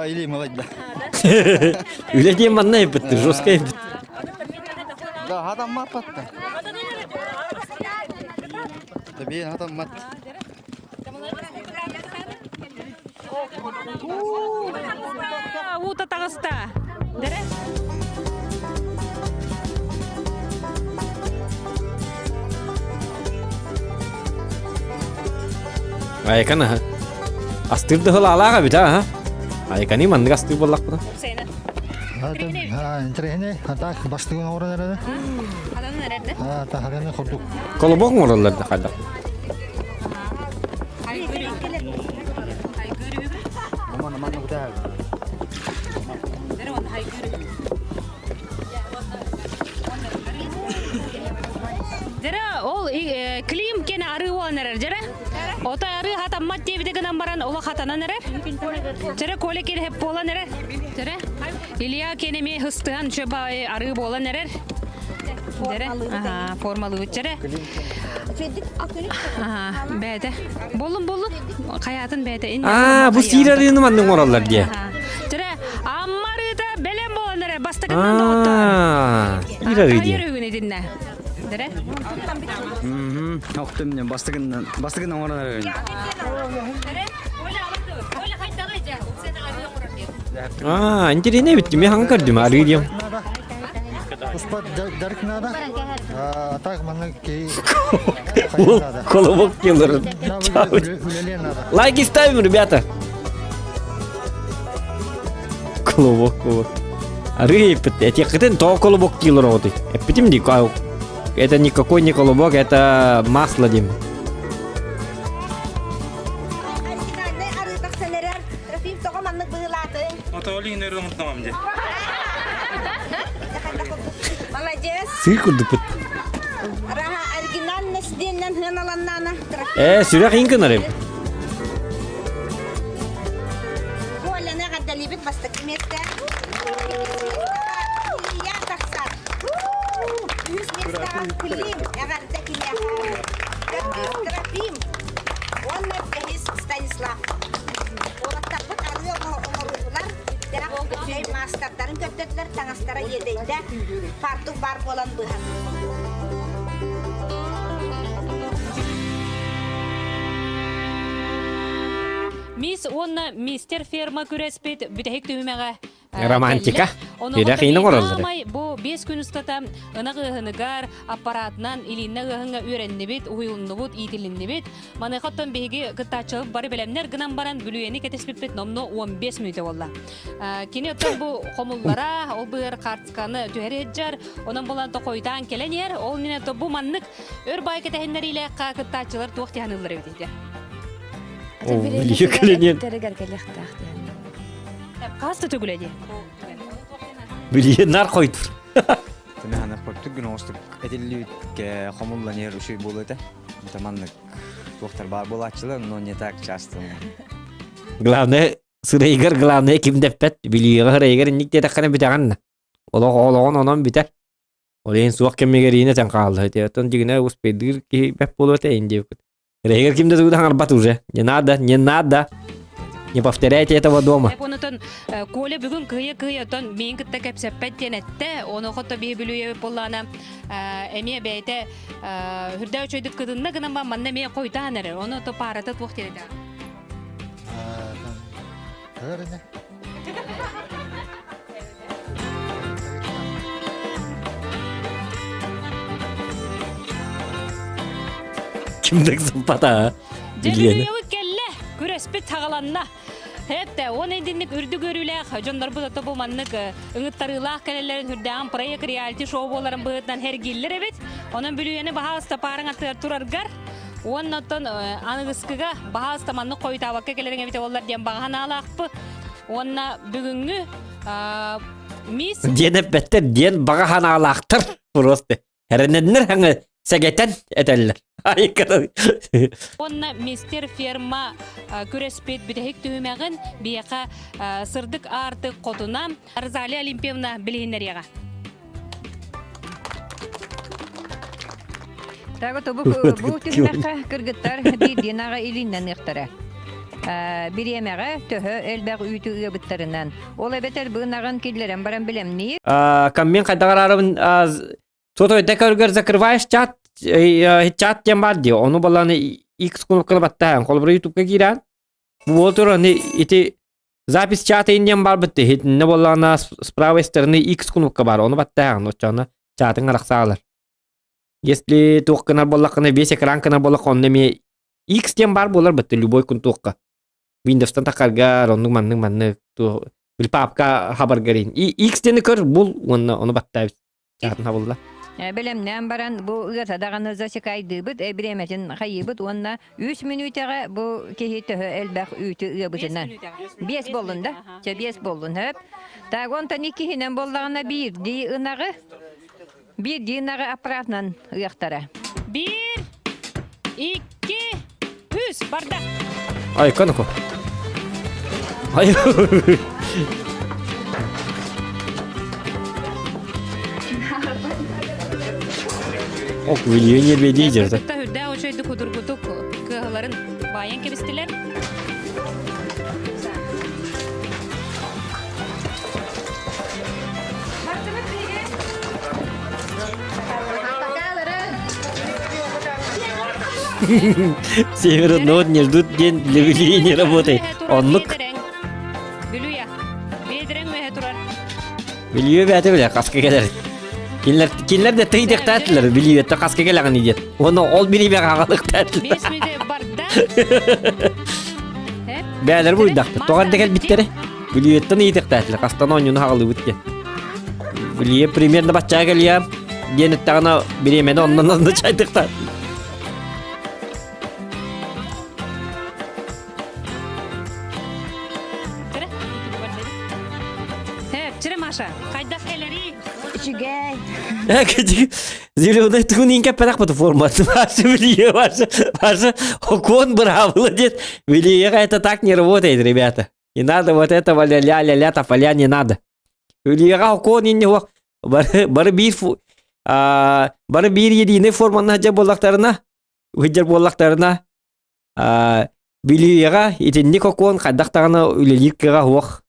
Или молодец.
Үлэ диэн манна эппит, жестко эппит.
Да, хатам маппатта. Табиин хатам мат.
Уута таҕыста. Дэрэ.
Айкан аха. Астыыр дыһыл алаах эбит аха. Айканы маннык астыыр буоллахпына.
Интэриэһинэй, а так бастыгын оҥорон эрэрэ. Таһараны курдук.
Колобок оҥороллор да хайдах.
Дьэрэ ол Клим кene арыы буолан эрэр дьэрэ. Ото арыы хатаммат диэбити гынан баран олох хатанан эрэр. Дьэрэ Коля киэһэ буолан эрэр. Дьэрэ Илья кene эмиэ хыстыһан үчүгэй арыы буолан эрэр. Дьэрэ аха формалыыбыт дьэрэ. Аха бэйэтэ. Боллун боллун хайаатын бэйэтэ.
Аа бу сиир арыыны маннык оҥороллор диэ.
Дьэрэ Амма арыыта. Бастакынан доҕоттор.
Ира видео.
Хайыр итиннэ. Дere.
Охтум не бастыгын бастыгын оҥорон эрэрин.
Аа, интересно бит, мен хаҥа көрдүм, арыы дием.
Успат дьарык надо. А так манна кей
Колобок киллер. Лайки ставим, ребята. Колобок, колобок. Арыы эппит, то колобок киллер оҕотуй. Эппитим ди, это никакой не колобок, это масло дим. Сыр курдукпут. Ээ, сүрэх иин гынар эбит.
Коляны эҕэрдэлиибит бастакы миэстэ. Илья тахсар. Үһүс миэстэҕэ Клим эҕэрдэ киниэхэ. Төрдүс Трофим уонна бэһис Станислав. Уолаттарбыт арыы оҥоруулар үптээх үчүгэй маастардарын көрдөрдүлэр, таҥастара иэдэйдэ, фартук баар буолан быһан.
Мисс уонна мистер ферма күрэспит бүтэһик түһүмэҕэ
Романтика. Үрэх иин оҥороллор.
Аамай бу биэс күн устата ынах ыаһыныгар аппаратынан илииннэ ыаһыҥҥа үөрэннибит, уһуйулуннубут, иитилиннибит. Маныаха оттон биһиги кыттааччылар бары бэлэмнэр гынан баран бүлүйэни кэтэспиппит номно 15 мүнүүтэ буолла. Кини оттон бу хомуллара, ол быар карточканы түһэри сылдьар, онон булан токойтаан кэлэн иһэр. Ол иннинэ бу маннык өр баай кэтэһиннэриилээххэ кыттааччылар туох тиһаныыллар эбит ити. Хас да төгүлэ дии.
Билиэн нар хойтур.
Тэмэхана хоттук гын оҕустук этиллибит хомулланер үчүй буолуо этэ. Таманнык туохтар баар буолааччылар, но не так часто.
Главное, сырайгар главное ким дэппэт, билиэҕэ сырайгар инник диэтэххинэ бүтэҕин. Олох олоҕун онон бүтэр. Ол иһин суох кэмигэр иинэ тэн хаалла. Оттон дьигинэ успейдыыр киһи бэп буолуо этэ ин диэбит. Регер ким да тугу хаҥарбат уже. Не надо, не надо. Не повторяйте этого дома.
Онотон Коля бүгүн кыйа-кыйа отон миин кытта кэпсэппэт диэн этте. Ону хото биһи бүлүйэбит буоллаана эмиэ бэйэтэ хүрдэ үчөйдүк кытынна гынан ба манна эмиэ хойтаан эрэр. Ону то паарата туох диэн этэ.
Көрүнэ.
Кимдик сыппата
Дьэ кэллэ, күрэспит хагаланна. Хепте, он эдинник үрдүк көрүүлээх дьоннорбут ото бу маннык ыҥыттарыылаах кэлэллэрин үрдээн проект реалити шоу буоларын быһыытынан хергиллер эбит. Онон бүлүйэни баһаалыста паарың аттыгар тураргар уонна оттон аныгыскыга баһаалыста маннык хойутаабакка кэлэриҥ эбитэ буоллар диэн баҕа санаалаахпы. Уонна бүгүҥҥү мисс
Диэн эппэттэр, диэн баҕа санаалаахтар просто. Эрэнэннэр хаҥы сэгэтэн этэллэр.
Уонна мистер ферма күрэспит бүтэһик түһүмэҕин биһиэхэ сырдык аартык хотуна Розалия Олимпиевна билиһиннэриэҕэ.
Тагы бу бу түһүмэххэ кыргыттар биирдиин аҕа илииннэн ыахтара. Бириэмэҕэ төһө элбэх үүтү ыабыттарынан, ол эбэтэр быынаҕын киллэрэн баран билэмниир.
Каммин хайдах араарабын Сотовый көргөр закрываешь чат, чат диэн бар дии, ону баланы X кнопканы баттаан, холобура ютубка киирэн, бу туран ити Запись чата инниэн барбыт иһитиннэ буоллаҕына с правой стороны X кнопка бар, ону баттааҕын оччоҕуна чатыҥ арахсаалар. Если туох гынар буоллаххына весь экран гынар буоллахха онно эмиэ X диэн бар буолар бытты любой күн туохха. Windows'тан тахаргар оннук маннык маннык туох бил папка хабаргарин. И X диэни көр бул уонна ону баттаабыт чатын хабылла.
Бэлэмнээн баран бу ыата даҕаны засекайдыыбыт, бириэмэтин хайыыбыт уонна үс мүнүүтэҕэ бу киһи төһө элбэх үүтү ыабытынан. Биэс буоллун да? Чэ биэс буоллун хөп. Так онтон иккиһинэн буоллаҕына биирдии ынаҕы биирдии ынаҕы аппаратынан ыахтара.
Биир, икки, үс, барда.
Ай, канако. Ай. Ок, влияние лидер.
Кытта үрдээх үчүгэйдик кудургутук кыаһыларын баайан кэбистилэр.
Северо нот не ждут день для Вилии не работает. Оннук.
Бүлүйэ. Бедрең үөһэ турар.
Билиэ бээтэ билэ хаска кэлэр. Кинилэр кинилэр да тыйдыктаатылар билиэттэ хаска кэлэҕин диэн. Уонна ол билиибэ хаалыктаатылар.
Биэс мүнүүтэ барда.
Бээлэр буйдахпыт. Тоҕо эрдэ кэлбиттэрэ. Билиэттэн ыйытыктаатылар. Хастан оонньууну хаалыбыт диэн. Билиэ примерно баччаа кэлиэ диэн эттэҕинэ бириэмэни оннон онно чайдыктаат.
Чире Маша, хайдах кэлэрий?
Үчүгэй.
Зеленый тугун иин кэппэтэх бу формат. Маша Вилия, Маша, Маша, окон бравла дед. Вилия, это так не работает, ребята. Не надо вот этого ля-ля-ля-ля, тополя не надо. Вилияға окон инне хуак. Бары бары биир бары биир единый форманы хадьа буоллахтарына, хыдьар буоллахтарына, Билиэҕэ итинник окуон хайдах даҕаны үлэлиир кыаҕа суох.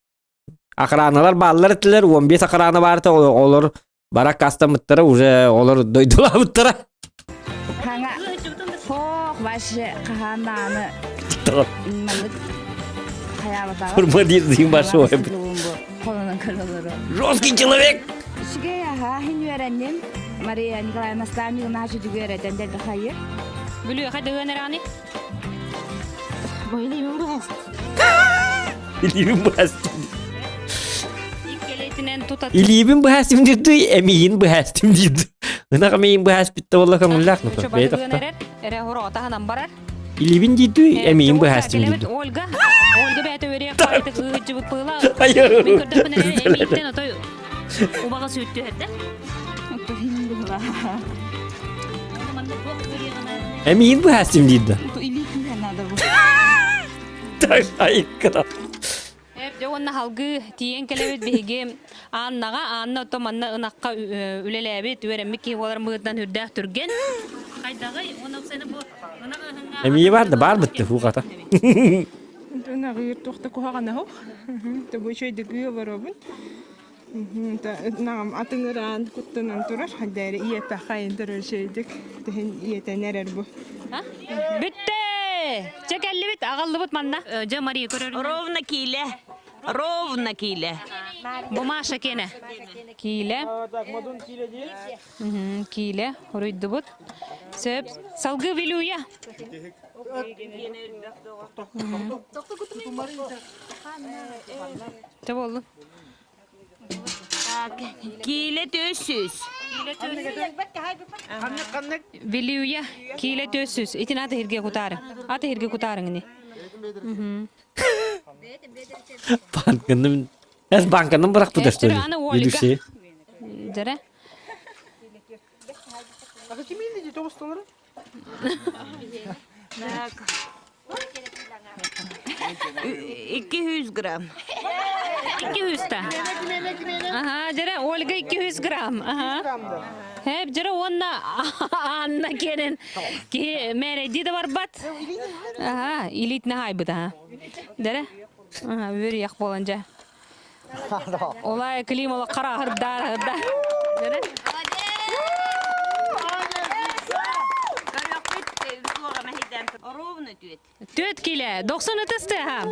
Охраналар бааллар этилэр, 15 охрана баарта олор бара кастамыттара уже олор дойдулаабыттара.
Хаҥа хоох вообще хаһаан даҕаны маннык хайаабатаҕа.
Форма диир большой.
Холонон көрөлөрө.
Жесткий человек!
Үчүгэй аһаа хин үөрэнним. Мария Николаевна Стамиловна үчүгэй үөрэтэн дэлби хайыр.
Бүлүү хайдыгын эрани?
Бойлыймын быһас.
Илиибин быһастым.
Иккэлейтинен тута
Илиибин быһастым диирдүй, эмиин быһастым диирдүй. Ынах эмиин быһас бүтте болла көңүллээх ну
Чубадыгын эрэр, эрэ хороҕотаһынан барар.
Илиибин диирдүй, эмиин быһастым диирдүй.
Ольга, Ольга бэйэтэ үөрүйэх баҕайытык ыһыдьыбыт быыла. Мин көрдөхпүнэ эмииттэн отой убаҕа сүүттүһэрдэ.
Эмиин быһастым диирдэ.
Илии күүһэ надо бу.
Так айыкка.
Дьэ уонна халгыы тиийэн кэлэбит биһиги Аннаҕа, Анна ото манна ынахха үлэлээбит, үөрэммит киһи буолар быһыытынан үрдээх түргэн. Хайдаҕый? Уонна сені бу ынах ыһыҥҥа
Эмиэ бар да бар бытты хугата.
Ынаҕыыр туох да куһаҕана суох. Тобу үчүгэйдик олоробун. Наҕам атыҥыраан куттанан турар. Хайдары ийэтэ хайын турар үчүгэйдик. Тэһин ийэтэн эрэр бу.
Бүттэ! Чэ кэллибит, аҕаллыбыт манна. Дьэ Мария көрөр.
Ровно киилэ. Ровно киилэ.
Бу Маша киэнэ. Киилэ. Киилэ. Уруйдубут. Сөп. Салгыы Вилюя. Чэ боллун.
Киилэ 400.
Вилюя киилэ 400. Итин аты хирге кутаары. Аты хирге кутаарыҥ ини.
Банканым Эс банканым бырахпыта что ли?
Аны Ольга. Дьэрэ.
200 грамм.
200 та. Ага, дьэрэ Ольга 200 грамм. Ага. Хэп, дьэрэ уонна Анна киэнин киһи мээрэйдии да барбат. Ага, илиитинэ хаайбыт аха. Дьэрэ. Ага, үөрүйэх буолан дьэ. Олай клим олох хараһырдар, хырдар. Дьэрэ.
Ровно түөт.
Түөт килэ, 90 ытыс тыаһа.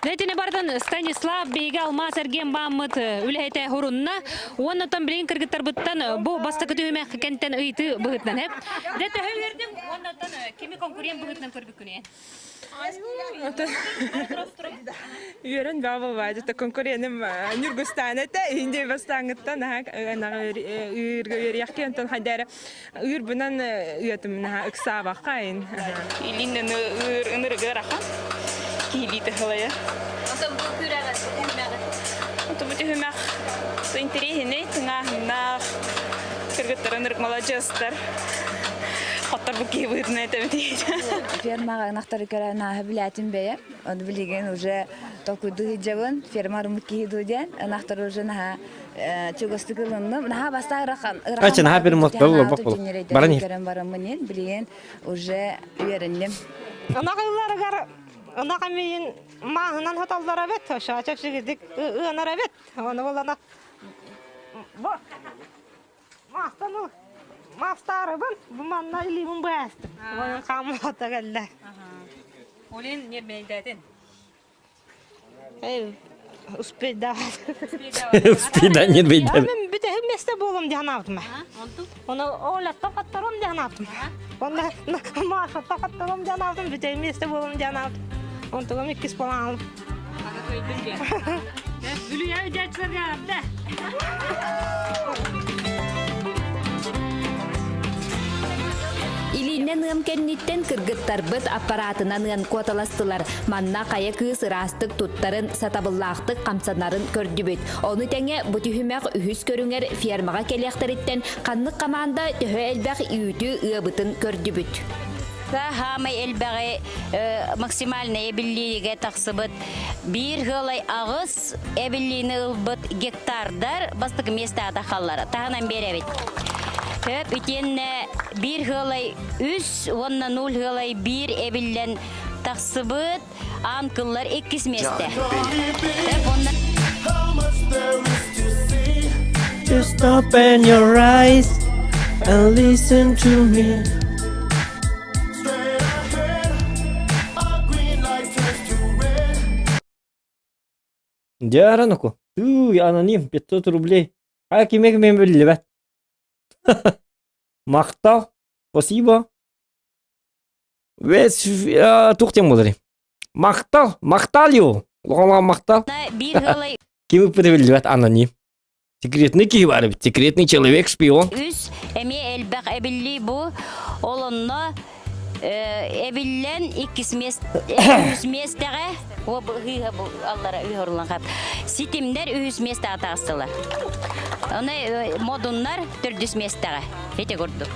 Дэтини бардан Станислав биһиги алмаас эргиэн бааммыт үлэһитэ хурунна. Уонна оттон билигин кыргыттарбыттан бу бастакы түһүмэх кэнтэн ыйытыы быһыытынан эп. Дэ төһө үөрдүҥ уонна оттон кими конкурент быһыытынан көрбүккүнүй?
Үөрэн баа болбаа дьэ конкуреним Ньургустаан этэ инде бастааҥыттан ыырга үөрүйэхки онтон хайдары ыырбынан ыатым наһаа ыксаабакка
Илиннен ыыр ынырыгы ыарахан киһилии тыһылайа.
Онтон бу күрэҕи түһүмэҕи.
Онтон бу түһүмэх интэриэһинэй тыҥааһыннаах кыргыттар ынырык маладьыастар. Хоттор бу киһи быһыытынан этэбит
Фермаҕа ынахтары көрөн ааһа билээтим бэйэм. Оны билигин уже толкуйдуу сылдьабын. Ферма арыммыт киһи дуу диэн. Ынахтар уже наһаа чугастык ылынным. Наһаа бастаан ырахан
Ачы наһаа бир мот был болбак бол. Баран
көрөн бараммын ин билигин уже үөрэнним.
Ынах ылларыгар ынах эмиин мааһынан хоталлар эбит, ошо чэпчэкитик ыанар эбит. Оны булана бу маастан ыл. Мастарыбын бу манна илиибин быһаастым. Онон хааммата кэллэ.
Олин нермейдэтин.
Успейдаабат.
Успейда нермейдээбит.
Мен бүтэһик месте буолум диэн аабытым. Оны оолатта хатtarым диэн аабытым. Онна маахатта хатtarым диэн аабытым бүтэһик месте буолум диэн аабытым. Онтугам иккис буолан аалым.
Бүлүйэ үдээччилэргэ арда.
Илиинэн ыам кэнниттэн кыргыттарбыт аппаратынан ыан куоталастылар. Манна хайа кыыс ыраастык туттарын, сатабыллаахтык хамсанарын көрдүбүт. Ону тэҥэ бу түһүмэх үһүс көрүҥэр фермаҕа кэлиэхтэриттэн ханнык хамаанда төһө элбэх үүтү ыабытын көрдүбүт.
Хаамай элбэҕи максимальный эбиллиигэ тахсыбыт биир ыалай аҕыс эбиллиини ылбыт гектардар бастакы миэстэҕэ тахаллар таһынан биэрэбит. Хөп итиэннэ биир ыалай үс уонна нуль ыалай биир эбиллэн тахсыбыт аан кыллар иккис миэстэ. Хөп уонна
Just open your eyes and listen to me.
Дьэ, Тыы, аноним, 500 рублей. А кимек мен биллибэт. Махтал. Спасибо. Вес тух тем болар. Махтал, махтал ю. Лоҕолоон махтал.
Биир ыалай
Ким ыппыта биллибэт аноним. Секретный киһи бар эбит. Секретный человек, шпион.
Үс эмиэ элбэх эбиллии бу. Ол онно эбиллэн иккис үһүс миэстэҕэ бу аллара үһ хап ситимнэр үһүс миэстэҕэ таҕыстылар. Оны модуннар төрдүс миэстэҕэ. Ити курдук.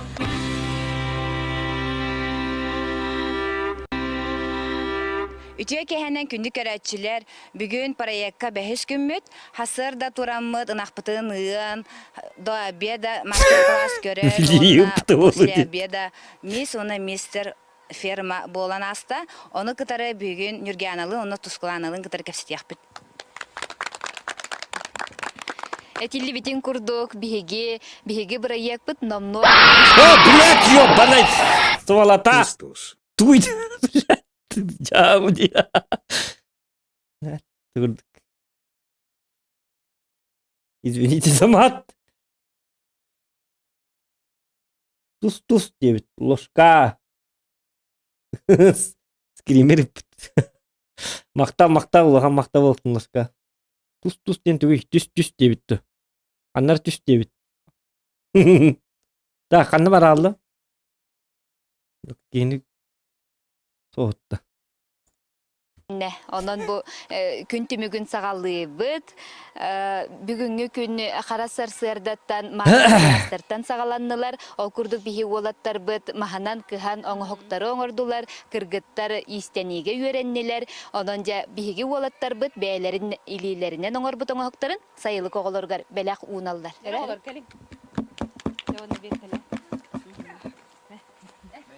Үтүө киэһэнэн күндү көрөөччүлэр, бүгүн проекка бэһис күммүт. Хасыарда тураммыт, ынахпытын ыан, до обеда мастер-класс көрөн, уонна после обеда мисс уонна мистер ферма буолан ааста. Ону кытары бүгүн Ньургианалыын уонна Тускулааналыын кытары кэпсэтиэхпит.
Этиллибитин курдук, биһиги биһиги бырайыакпыт номнуо
О, блядь, ёбаный сволота! Туй, блядь, Извините за мат. Тус-тус диэбит. Ложка. Скример. Махтал, махтал, улахан махтал буолтун ложка. Тус-тус диэн тугуй? Түс-түс диэбит ту. Аннар түс диэбит. Так, ханна бараалла? Киһини соһутта.
Онон бу күн түмүгүн саҕалыыбыт. Бүгүҥҥү күн хара сарсыардаттан маастар-кылаастартан саҕаланнылар. Ол курдук биһи уолаттарбыт маһынан кыһан оҥоһуктары оҥордулар, кыргыттар иистэниигэ үөрэннилэр. Онон дьэ биһиги уолаттарбыт бэйэлэрин илиилэринэн оҥорбут оҥоһуктарын сайылык оҕолоругар бэлэх ууналлар.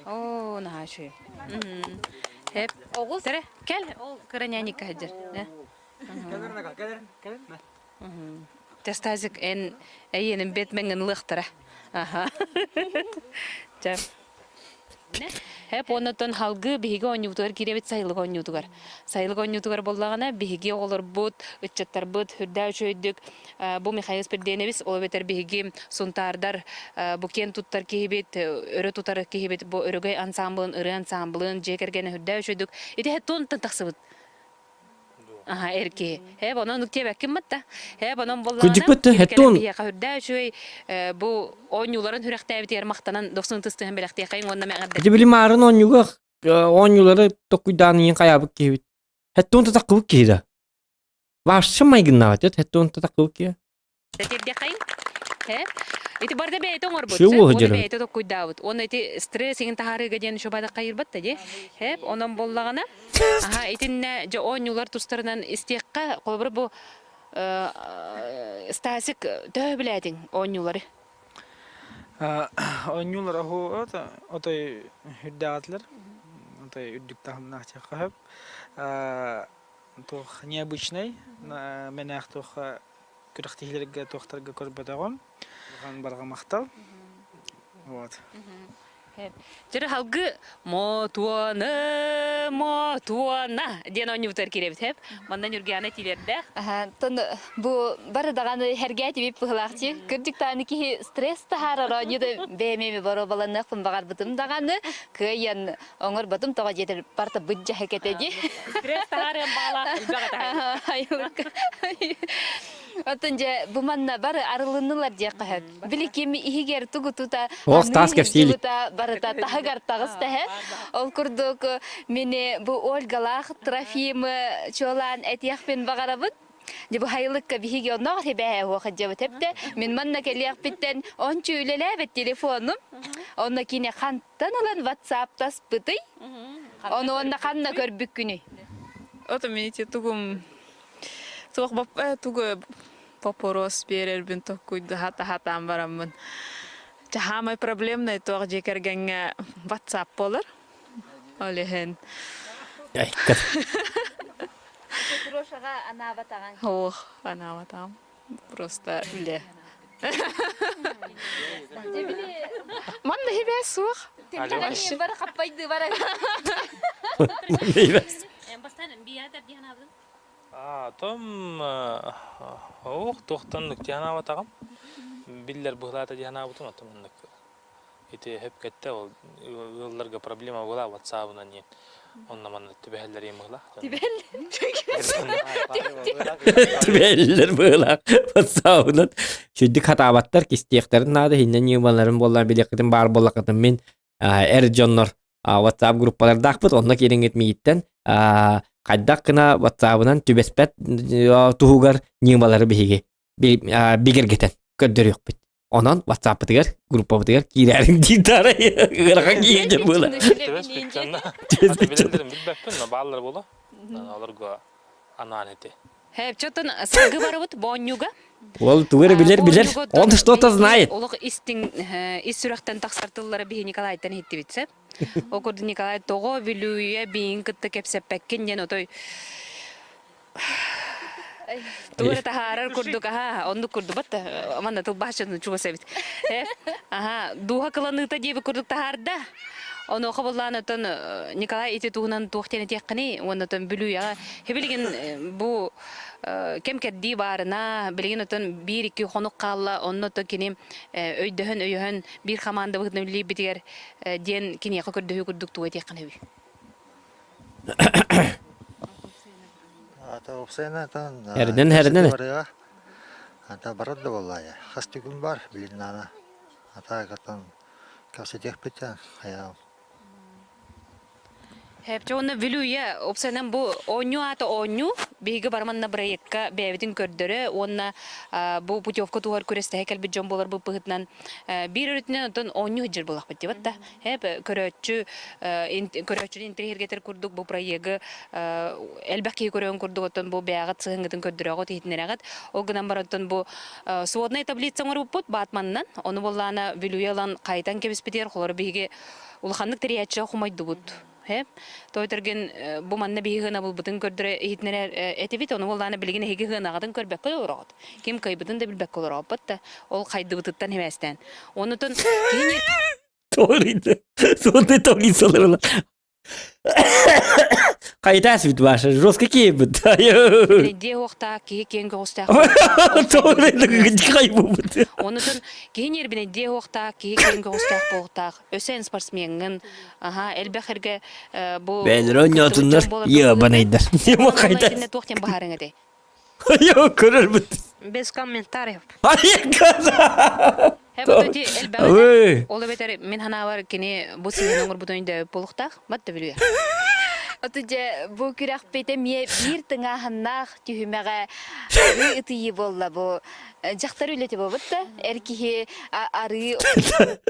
Оо, наһаа үчүгэй. Эп, оҕус. Тере, кэл, ол кыра нянька сылдьар. Тестазик эн эйиэнин бет мэҥин ылыахтара. Аха. Чэ. Эп оннотон халгы биһиги оонньуутугар киирэбит сайылык оонньуутугар. Сайылык оонньуутугар буоллаҕына биһиги оҕолорбут, ыччаттарбыт үрдээх үчүгэйдик Бу Михаил Спирденович, ол эбэтэр биһиги Сунтаардар бу киэн туттар киһибит, өрө тутар киһибит бу Өрөгөй ансаамбылын, ырыа ансаамбылын, дьиэ кэргэнэ үрдээх үчүгдүк ити туонтан тахсыбыт. Аха, эр киһи. Ээ, онон диэбэккин батта. Ээ, онон буоллаҕына,
Кырдьыкпыт
кэлэн
хеттон.
биһиэхэ үрдээх үчүгэй бу оонньууларын сүрэхтээбитигэр махтанан дохсун тыстыһан бэлэхтиэхэйиҥ уонна мэҕэрдэ.
Ити били маарын оонньууга оонньуулары токуйдаан иин хайаабыт киһибит. Хеттон татаккыбыт киһи да. Вообще майгыннаабат эт хеттон татаккыбыт киһи.
Тэтирдиэхэйин. Э? Ити барда бэйэтэ оҥорбут.
Все
Оны
дьарык.
бэйэтэ токкуйдаабыт. Уонна ити стресс иҥин таһаарыыга диэн еще бадах хайырбат да дии. Э? Онон буоллаҕына, аха итиннэ дьэ оонньуулар тустарынан истиэххэ, холобура бу Стасик төһө билээтиҥ оонньуулары?
Оонньуулар оһу отой үрдээҕэтилэр. Отой үрдүк таһымнаах диэххэ сөп. Туох необычный, мэнээх туох күрэхтэһиилэргэ туохтарга көрбөтөҕүм. Улахан барҕа махтал. Вот.
Дьөрү халгы мотуоны мотуона диэн оонньуубутар киирэбит хэп. Манна Ньургиана тиилэрдээх.
Тон бу бары даҕаны хэргээтибит быһылаахчы. Кырдьык даҕаны киһи стресс таһаарар оонньуу да бэйэм эми боруобаланыахпын баҕарбытым даҕаны кыайан оҥорботум тоҕо диэтэр барыта быдьаһы кэтэ дии.
Стресс таһаарыан баҕалаах элбэх этэ.
Оттон дьэ бу манна бары арылыннылар диэххэ сөп. Били ким иһигэр тугу тута
Ох, таас кэпсиилик.
барыта таһыгар таҕыста эһэ. Ол курдук мини бу Ольгалаах Трофимы чуолаан этиэхпин баҕарабын. Дьэ бу хайылыкка биһиги онноох эбээ уоха дьэбит эптэ. Мин манна кэлиэхпиттэн ончу үлэлээбит телефонум. Онно кини хантан ылан ватсаптаспытый? Ону онно ханна көрбүккүнүй?
Ото мин ити тугум туох тугу вопрос биэрэрбин токкуйдаһа таһатаан бараммын. Чаһаамай проблемнай туох дьиэ кэргэҥҥэ WhatsApp буолар. Ол иһин
Петрошаҕа анаабатаҕыҥ.
Ох, анаабатаҕым. Просто үлэ. Манна хибээ суох.
Бары хаппайды бара.
Том ох туохтан дианаабатаҕым. Биллэр быһылаата дианаабытым оттон маннык ити хөп кэтте ол ыалларга проблема була ватсабынан диэн онно манна түбэһэллэр иэн быһыла.
Түбэллэр быһыылаах ватсабынан. Сүрдүк хатаабаттар кистиэхтэрин наада иһиннэн ньыымаларын буоллар билиэххитин баар буоллаххытын мин эр дьоннор WhatsApp группалардаахпыт онно киириҥҥит миигиттэн хайдах гына WhatsApp-ынан түбэспэт туһугар ньыымалары биһиги бигэргэтэн көрдөрүөхпүт. Онон WhatsApp-ытыгар группабытыгар киирээриҥ диир даарай ыарахан киһи буола.
Түбэспит дьонно. Билэллэрин билбэппин, но бааллар буола. Олорго анаан ити.
Хэпчотон сылгы барыбыт боонньуга.
Ол тугу эрэ билэр билэр. Он что-то знает.
Олох истиҥ ис сүрэхтэн тахсар тыллары биһи Николайтан иһиттибит сөп. Ол курдук Николай тоҕо Бүлүүйэ биин кытта кэпсэппэккин диэн отой тугу эрэ таһаарар курдук аха оннук курдук батта манна тылбаасчытын чугас эбит аха дууһа кыланыыта диэбит курдук таһаарда Онуоха буллаан оттон Николай ити туһунан туох диэн этиэххиний уонна оттон Бүлүүйэҕэ билигин бу кэм-кэрдии баарына билигин оттон биир-икки хонук хаалла онно оттон кини өйдөһөн өйөһөн биир хамаанда быһыытынан үлэлиирбитигэр диэн киниэхэ көрдөһүү курдук тугу этиэххин эбий?
Эрдэн эрдэн.
Ата барар да буоллаайа. Хас түгүн бар билин ана. Ата катан Кэпсэтиэхпит хайаҕым.
Хэпчэ уонна Вилюя опсайынан бу оонньуу аата оонньуу биһиги бараманна бырайыакка бэйэбитин көрдөрө уонна бу путевка туһар күрэстэһэ кэлбит дьон буоларбыт быһыытынан биир өрүтүнэн оттон оонньуу сылдьар буоллахпыт диэбит да хэп көрөөччү көрөөччүнү интэриэһиргэтэр курдук бу проегы элбэх киһи көрөөн курдук оттон бу бэйэҕит сыһыҥҥытын көрдөрөҕүт иһитиннэрэҕит ол гынан баран оттон бу Своднай таблица оҥорбуппут Батманынан. Ону буоллаана Бүлүүгэ ылан хайытан кэбиспитигэр холоро биһиги улаханнык тэрийээччи хомойдубут. Тойтөргүн бу манна биһи сыанабылбытын көрдөрө иһитинэрэр этибит. Ону буоллаана билигин эһиги сыанаҕытын көрбөккө да олороҕут. Ким кыайбытын да билбэккэ олороҕуппут да ол хайдыбытыттан химээстээн. Онутун киһи
Туорuydu. Своднай таблицалар Хайытаас бит Маша, жестко киэбит.
Дьиэ уохтаах киһи киэҥ көҕүстээх Онутун киһи ньиэрбинэ дьиэ уохтаах киһи киэҥ көҕүстээх буолуохтаах. Өссө эн спортсмеҥҥын, аха, элбэх эргэ бу
Бээлэр оонньоотуннар, ебанайдар.
Итиннэ туох диэн баһаарыҥ этэй?
Йо, көрөрбүт.
Без комментариев.
Элбэҕи ол эбэтэр мин ханаабар кини бу сыһыан оҥорбутун өйдөөбүт буолуохтаах бат да билиэ.
Оту дьэ бу күрэхпит эмиэ биир тыҥааһыннаах түһүмэҕэ арыы ытыйыы буолла бу дьахтар үлэтэ буолбут да эр киһи арыы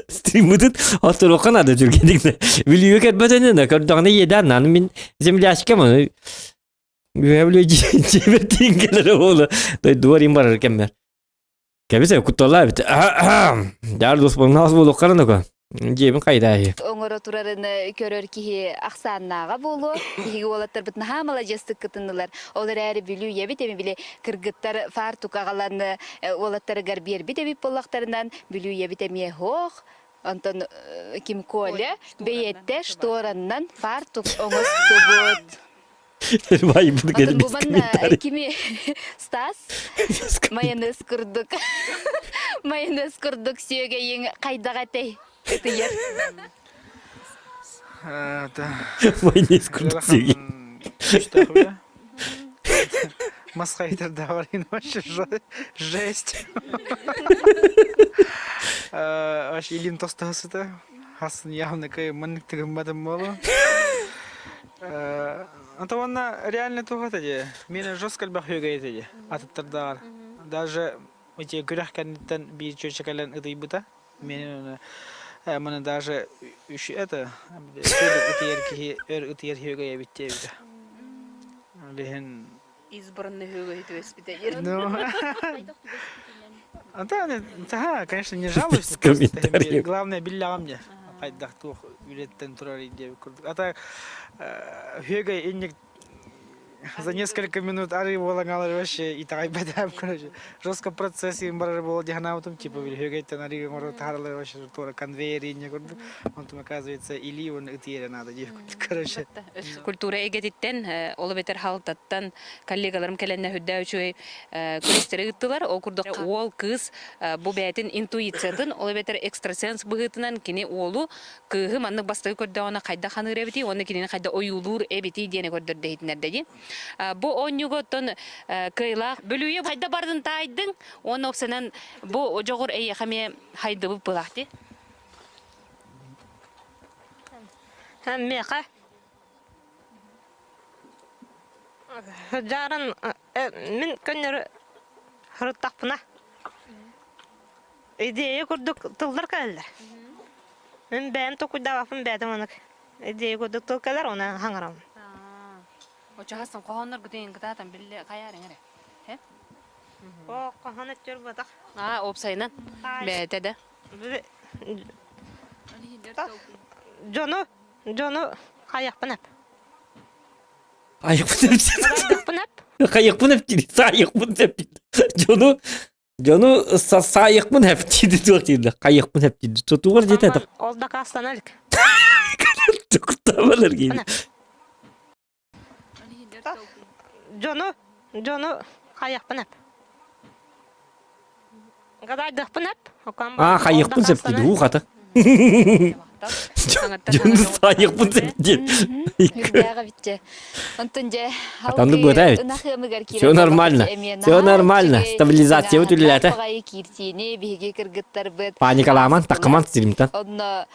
Стриммытын оторуохха наада түргэнник Бүлүүгэ көрбөтөнү көрдөҕүнэ иэдээн аны мин землячкам аны Үһэ дьиэбэр тиийэн кэлэрэ буола дойдубар им барар кэммэр. Кэбис кутталлаа эбит. Дьаар дуоспуҥнаах буолуоххара нука. Дьиэбин хайдааһы.
Оҥоро турарын көрөр киһи ахсааннааҕа буолуо. Биһиги уолаттарбыт наһаа маладьыастык кытыннылар. Ол эрээри Бүлүү эбит эми били кыргыттар фартук аҕалан уолаттарыгар биэрбит эбит буоллахтарынан Бүлүү эбит эмиэ һуох. Онтон ким Коля бэйэтэ штораннан фартук оҥостубут.
Байбыт
Атын бу
кэлбит
манна
комментарий.
кими Стас майонез курдук майонез курдук сүөгэйиҥ хайдах этэй ытыйар.
Майонез курдук сүөгэй.
Мас хайытардаабар вообще жесть. Вообще илим тостаһысыта. Хасын явно кай маннык тыгымматым болу. Ата уонна реально туох этэ дии. Миэнэ жестко элбэх үөгэй этэ дии. Атыттардааҕар. Даже эти күрэх кэнниттэн биир чүөчэ кэлэн ытыйбыта. Миэнэ маны даже это ытыйар киһи өр ытыйар үөгэй эбит диэбитэ. Билиһин
Избранный үөгэй түбэспитэ.
Ну, да, да, конечно, не жалуюсь, просто главное биллэҕим дьэ. Хайдах туох үлэттэн турар диэбит курдук. А так үөгэй инник за несколько минут арыы буолан алар вообще итэҕэйбэтээм короче жестко процесс им барар буола дьаһанаабытым типа үөгэйтэн арыы оҥоро таһааралар вообще туора конвейер инне курдук онтум оказывается илии уонна ытыы эрэ наада диэбит курдук короче
Культура эйгэтиттэн, ол эбэтэр халтаттан коллегаларым кэлэннэ үрдээ үчүгэй күрэстэри ыыттылар. Ол курдук уол, кыыс бу бэйэтин интуициятын, ол эбэтэр экстрасенс быһыытынан кини уолу, кыыһы маннык бастакы көрдөҕүнэ хайдах ханыыр эбитий уонна кинини хайдах ойуулуур эбитий диэни көрдөрдө иһитиннэрдэ дии. Бу оонньууга оттон кыайылаах Бүлүүе хайда бардын таайдыҥ уонна опсанан бу дьоҕур эйиэхэ эмиэ хайдыбыт былаах дии.
Миэхэ дьааран мин көннөрү ырыттахпына идея курдук тыллар кэлэллэр. Мин бэйэм толкуйдаабаппын бэйэтим оннук идея курдук тыл кэлэр оны хаҥарабын.
Очаһасын хоһооннор гытыйын кытаатан билле хайаарыҥ эрэ. Э?
О, хоһоон өттүөр буотах.
Аа, уопсайынан бэйэтэ да.
Дьону, дьону хайахпын эп.
Айықпын эп.
Хайахпын эп.
Хайықпын эп диир. Саайықпын эп диир. Дьону дьону саайықпын эп диир туох диир. Хайықпын эп диир. Тутугар диэтэ.
Ол дакаастана илик.
Туктамалар киир.
Дьону, дьону хайахпын эп. Гадайдахпын эп.
Аа, хайыахпын сөп диир. Уу хата. Дьону саайыахпын сөп диир.
Үрдээҕэ битче. Онтон дьэ
Атаннык быата эбит.
ынах ыамыгар
Все нормально. Все нормально. Стабилизация үлэлээтэ.
Баҕайы киирсиини биһиги кыргыттарбыт.
Паникалааман, таккаман стримтан.
Онно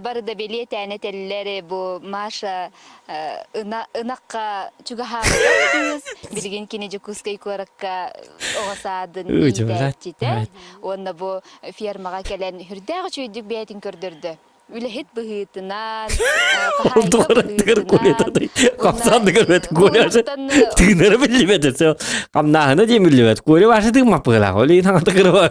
бары да бэлиэтээн этэллэр бу Маша ынахха чугаһаабыта кыыс билигин кини Дьокуускай куоракка оҕо саадын иитээччитэ уонна бу фермаҕа кэлэн үрдээх үчүгэйдик бэйэтин көрдөрдө үлэһит быһыытынан
хаһаайка быһыытынан Хамсаандыгар бэт Коля тыынара биллибэт хамнааһына диэн биллибэт Коля башы тыыммаппыгылаах ол иһин хаҥата кырба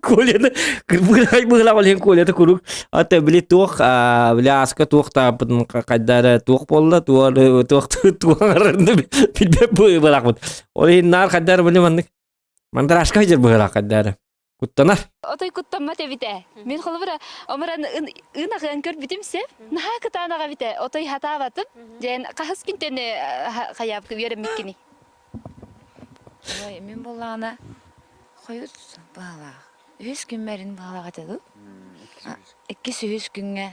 Коляны кырбыылай быһылаах ол иһин Колята куруук ата били туох били ааска туох тааппытын хайда эрэ туох буолла туох туох туох билбэт быһыылаахпыт ол иһин наар хайда эрэ били маннык мандарашка сылдьар быһыылаах хайда эрэ куттанар
Отой куттаммат эбитэ. Мин холобура омуран ын көрбүтүм сеп. Наһаа кытаанах эбитэ. Отой хатаабатым. Дьэн хаһыс күнтэн хайаапкы үөрэммиккини.
Ой, мин буллаҕына хойут баалаах. Үһүс күммэрин баалаах этэ дуу? Иккис үһүс күҥҥэ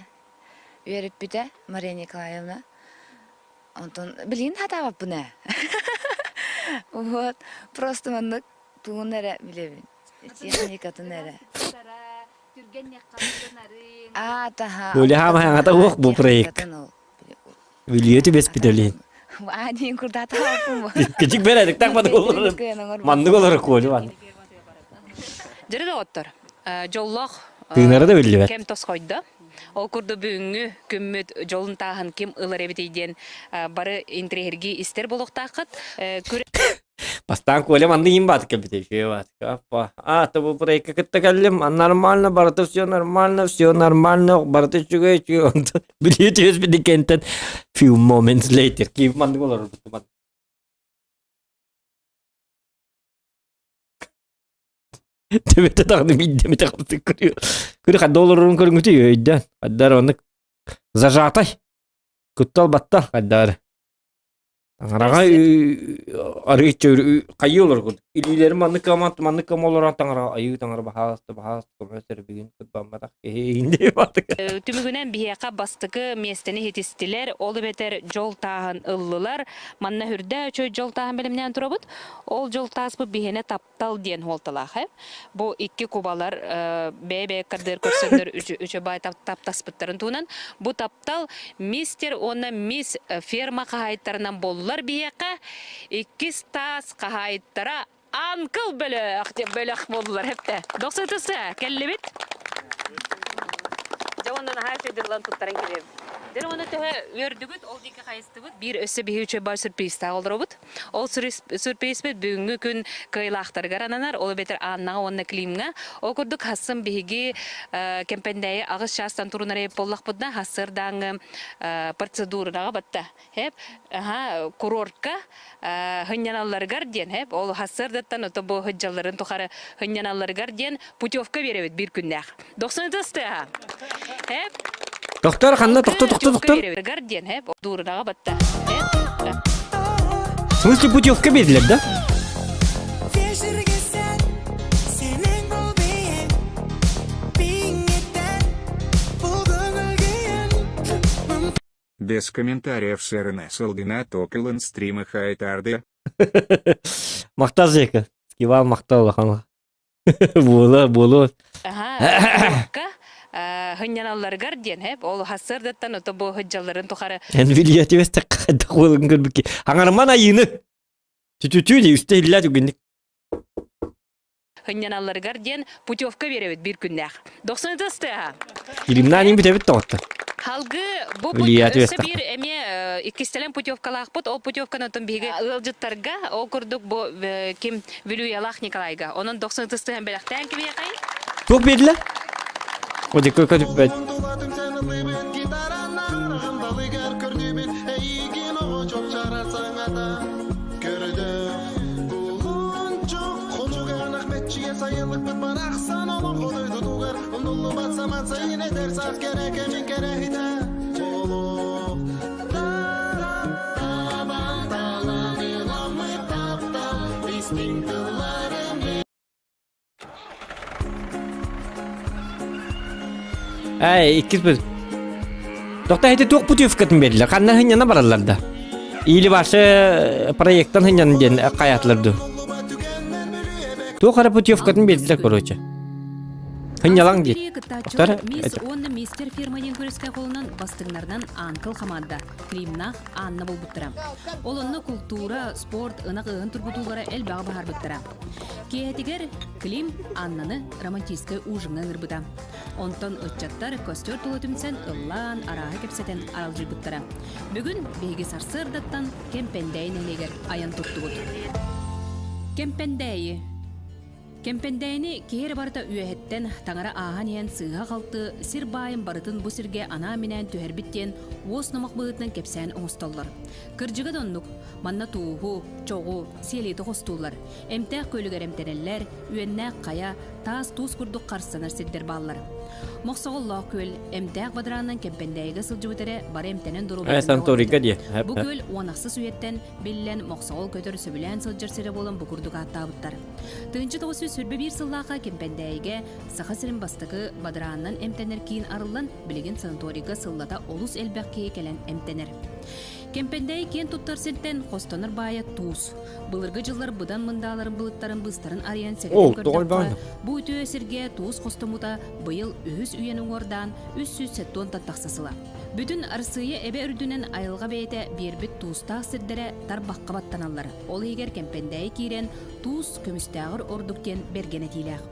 үөрэппитэ Мария Николаевна. Онтон билигин хатаабаппын ээ. Вот, просто маннык тугун эрэ билэбин. Техникатын эрэ. Аа, таһа.
Коля хаамаҥата уох бу проект. Билиэ түбэспит өлүн.
Аа диэн курдаатааппын бу.
Кичик бэрээдик тахпады олорор. Маннык олорор Коля маннык.
Дьөрү доҕоттор, дьоллоох
Тыынара да биллибэт.
кэм тосхойдо. Ол курдук бүгүҥҥү күммүт дьолун тааһын ким ылар эбитий диэн бары интириэһиргии истэр буолуохтааххыт.
Бастаан Коля маннык иин баатык кэлбитэ үчүгэй баатык. Аппа. А, то бу проекка кытта кэллим. Нормально, барыта все нормально, все нормально, барыта үчүгэй, үчүгэй. Онтон билиэ түөспүт кэнтэн few moments later киip маннык олорор бутуман. Төбөтө даҕаны биирдэмитэ хапсык көрүө. Көрү хадда олорорун көрүҥүтүй өйдөөн. Хаддар оннук зажатай. Куттал баттал хаддар. Таҥараҕа арыычча хайыы олор курдук. Илиилэрим маннык кыаман маннык кыам олорон таҥара айыы таҥара баһаалыста баһаалыста көмөлөс бүгүн кырбамматах киһи индей баатык.
Түмүгүнэн биһиэхэ бастакы миэстэни иһитистилэр, ол эбэтэр дьол тааһын ыллылар. Манна үрдэ үчүгэй дьол тааһын бэлэмнээн турабыт. Ол дьол тааспыт биһиэнэ таптал диэн суолталаах. Бу икки кубалар бэйэ-бэйэ кардыар көрсөннөр үчү баай таптаспыттарын туһунан бу таптал мистер уонна мисс ферма хаһаайыттарынан буоллар биһиэхэ иккис таас хаһаайыттара Анкыл бөлөх деп бөлөх буоллулар хэптэ. Дохсутуса кэллибит. Дьэ онно наһаа үчүгэй туттаран кириэбит. Дьэ онно төһө үөрдүгүт ол диэки хайыстыбыт. Биир өссө биһи үчүгэй баар сюрпризтаах олоробут. Ол сюрпризпит бүгүҥҥү күн кыайыылаахтарыгар ананар, ол эбэтэр Аннаҕа уонна Климҥа. Ол курдук хассын биһиги Кэмпэндээйи аҕыс чаастан турунар эбит буоллахпытына, хассыардааҥҥы процедураҕа батта. Хэп, аха, курортка хынньаналларыгар диэн, хэп, ол хассыардаттан ото бу сылдьалларын тухары хынньаналларыгар диэн путевка биэрэбит биир күннээх. Дохсун ытыстыаха. Хэп,
Доктор ханна тохто тохто тохто.
диэн хэп, дуурунаҕа батта.
В смысле путевка бердилер да?
Без комментариев сэрэнэ сылдына токылын стримы хайтарды.
Махтал Жека. Скивал махтал улахан. Буола, буолуо.
Аха, хынньаналларыгар диэн, хэп, ол хассыардаттан ото бу хыдьалларын тухары.
Эн билиэтибэс тэккэ буолун көрбүкки. Хаҥарыман айыыны. Түтүтүү дии үстэ иллээ түгэнник.
Хынньаналларыгар диэн путевка биэрэбит биир күннээх. Дохсун ытыстыаха.
Илимнаан бүтэбит тоҕотто.
Халгы бу өссө биир эмиэ иккистэлэн путевкалаахпыт. Ол путевканы отон биһиги ыалдьыттарга, ол курдук бу ким Вилюялаах Николайга. Онон дохсун ытыстыһан бэлэхтээн кимиэхэй?
Туох биэрдилэр? Одикко көтүппэт. Эй, иккис бир. Тохта эти туох путевкатын бердилер. Ханна хынньана бараллар да. Или башы проекттан хынньан диэн каятылар ду. Туох ара путевкатын бердилер, короче. Хынньалаҥ диир.
Кыттааччылар Мисс уонна Мистер фирма диэн күрэскэ холунан бастыҥнарынан Анкл хамаанда, Климнаах Анна буолбуттара. Ол онно култуура, спорт, ынах ыаһын тургутуулара элбэҕи баһаарбыттара. Киэһэтигэр Клим Аннаны романтическай ужиҥҥа ыҥырбыта. Онтон ыччаттар костер тула түмсэн ыллаан, арааһы кэпсэтэн аралдьыйбыттара. Бүгүн биһиги сарсыардаттан Кэмпэндээйи нэһилиэгэр айан туттубут. Кэмпэндээйи Кэмпэндээйини киһи эрэ барыта үөһэттэн таҥара ааһан иһэн сыыһа-халты сир баайын барытын бу сиргэ анаан-минээн түһэрбит диэн уос номох быһыытынан кэпсээн оҥостоллор. Кырдьыга да оннук, манна тууһу, чоҕу, сиэлиэти хостууллар, эмтээх күөлүгэр эмтэнэллэр, үөннээх хайа, таас-туус курдук харыстанар сирдэр бааллар. Мохсоҕоллоох күөл эмтээх бадараанынан Кэмпэндээйигэ сылдьыбыт эрэ бары эмтэнэн
Э,
доруобуйатын
санаторийга
бөҕөргөтөр.
дии.
Бу күөл уон ахсыс үйэттэн биллэн Мохсоҕол көтөр сөбүлээн сылдьар сирэ буолан бу курдук ааттаабыттар. 1921 сыллаахха Кэмпэндээйигэ Саха сирин бастакы бадараанынан эмтэнэр киин арыллан, билигин санаторийга сыллата олус элбэх киһи кэлэн эмтэнэр. Кэмпэндээйи киэн туттар сиртэн хостонор баайа туус. Былыргы дьыллар быдан мындааларын былыттарын быыстарын арыйан сэгэтэн
Оо, тоҕо
көрдөххө, бу үтүө сиргэ туус хостоммута быйыл үһүс үйэни уҥуордаан 370-тан тахса сыла. Бүтүн Арассыыйа эбэ үрдүнэн айылҕа бэйэтэ биэрбит туустаах сирдэрэ тарбахха баттаналлар. Ол иһигэр Кэмпэндээйи киирэн, туус көмүстээҕэр ордук диэн бэргэн этиилээх.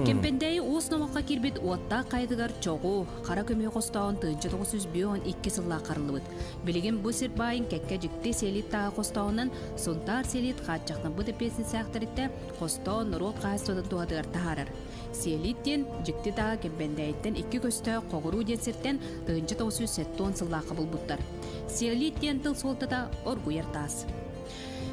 Кэмпэндээйи уос номоххо киирбит уоттаах хайатыгар чоҕу, хара көмүһү хостоон 1952 сыллаах харыллыбыт. Билигин бу сир баайын кэккэ дьикти селит тааһы хостоонунан Сунтаар селит хааччахтаммыт эпиэсинсээхтэриттэ хостоон норуот хаһаайыстыбатын туһатыгар таһаарар. Сиэлиит диэн дьикти тааһы Кэмпэндээйиттэн икки көстөөх Хоҕуруу диэн сиртэн 1970 сыллаахха булбуттар. Сиэлиит диэн тыл суолтата оргуйар таас.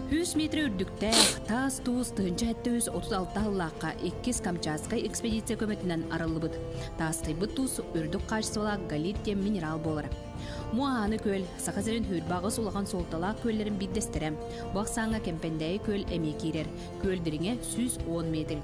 Үс метр үрдүктээх, таас туус 1736 сыллаахха иккис Камчатскай экспедиция көмөтүнэн арыллыбыт. Таастайбыт туус үрдүк хаачыстыбалаах галит диэн минерал буолар. Муааны күөл Саха сирин 28 улахан суолталаах күөллэрин биирдэстэрэ. Бу ахсааҥҥа Кэмпэндээйи күөл эмиэ киирэр. Күөл дириҥэ 110 метр.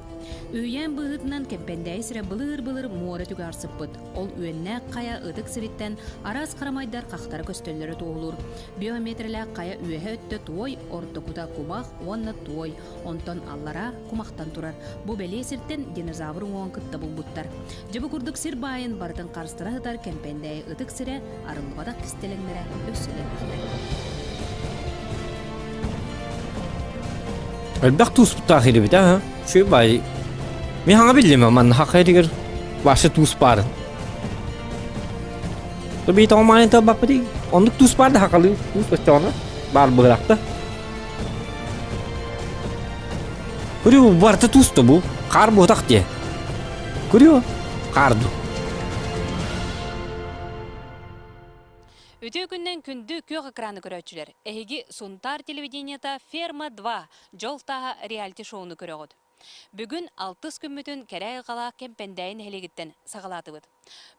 Үһүйээн быһыытынан Кэмпэндээйи сирэ былыр-былыр муора түгэҕэр сыппыт. Ол үөннээх хайа ытык сириттэн араас харамайдар хахтара көстөллөрө туоһулуур. Биометрэлээх хайа үөһэ өттө туой, ортокута кумах уонна туой, онтон аллараа кумахтан турар. Бу бэлиэ сиртэн динозавр уҥуоҕун кытта булбуттар. Дьэ бу курдук сир баайын барытын харыстана сытар Кэмпэндээйи ытык сирэ арыллыбатах кистэлэҥнэрэ өссө да элбэхтэр.
Элбэх тууспуттаах ирибит аа. Үчүгэй баай. Мин хаҥа биллим манна хаха иригэр вообще туус баарын. Тобии тоҕо тылбаппытый? Оннук туус баар да хахалыы туус оччоҕуна баар быһыраахта. Көрүө барыта туус да бу. Хаар буотах диэ. Көрүө хаар ду.
Үтүө күннэн күндү күөх экраны көрөөччүлэр! Эһиги Сунтаар телевидениета Ферма-2 дьол тааһа реалити-шоуну көрөҕүт. Бүгүн алтыс күммүтүн кэрэ айылҕалаах Кэмпэндээйи нэһилиэгиттэн саҕалаатыбыт.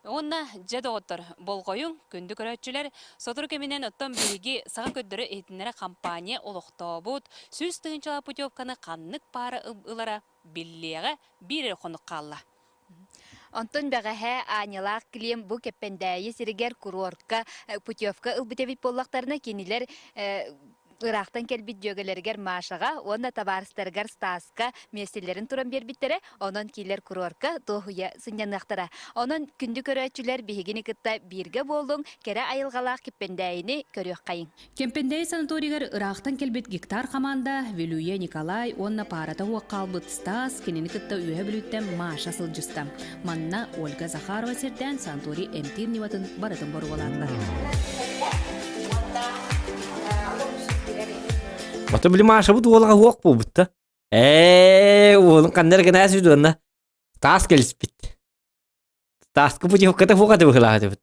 Уонна, дьэ доҕоттор, болҕойуҥ, күндү көрөөччүлэр, сотору кэминэн оттон биһиги саха көрдөрө-иһитиннэрэ компания олохтообут 100 тыһыынчалаах путевканы ханнык паара ылара биллиэҕэ биир эрэ хонук хаалла.
Онтон бэҕэһээ Аанньалаах Клим бу Кэппэндээйи сиригэр курорка путевка ылбыт эбит буоллахтарына, кинилэр ыраахтан кэлбит дьүөгэлэригэр Машаҕа уонна табаарыстарыгар Стаска миэстэлэрин туран биэрбиттэрэ, онон киилэр курорка дуоһуйа сынньаныахтара. Онон күндү көрөөччүлэр биһигини кытта бииргэ буолуҥ, кэрэ айылҕалаах Киппэндээйини көрүөххэйиҥ.
Кэмпэндээйи санаторийыгар ыраахтан кэлбит гектар хамаанда Вилюя Николай уонна паарата уох хаалбыт Стас кинини кытта Үөһэ Бүлүүттэн Маша сылдьыста. Манна Ольга Захарова сирдээн санаторий эмтиир ньыматын барытын боруобалаатылар.
Ото били Машабыт уолаҕа уох буолбут да. Ээ, уолун ханна эрэ гынаа сүдү Таас кэлиспит. Тааска путевката хуох аты быһылаатыбыт.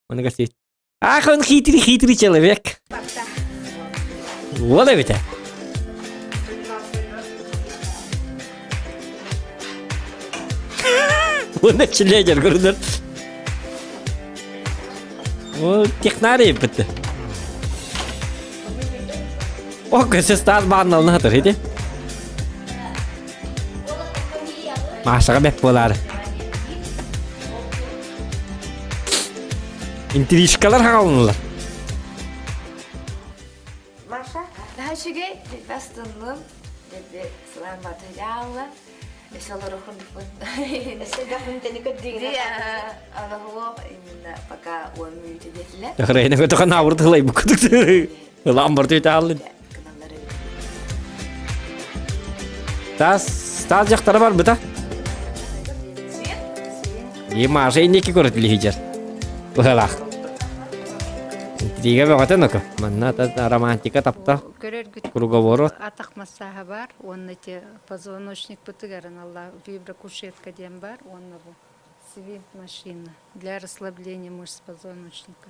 Оны кэлсиит. Ах, он хитрый, хитрый человек. Уол эбитэ. Уонна чилиэдэр көрүнэр. Ол технарий битти. О, көсө стас баанналына хатыр ити. Машаға бэп буолаары. Интрижкалар хаалынылар.
Маша, наһаа үчүгэй, бастынным, деди сылаан батыйаалла. Өссө олорохун именно пока он мүнүүтэ диэтилэр.
Хрейна көтөхан аурут хылай букутук. Ылаан барты тааллын. Тас, тас жақтары бар быта. И Маша инники көрөт билиһижер. Быһалаах. Интрига бөҕөтө ноко. Манна романтика тапта.
Көрөргүт
Круговорот.
атах массааһа бар, уонна ити позвоночникпытыгар аналлаах виброкушетка диэн бар, уонна бу свинт машина для расслабления мышц позвоночника.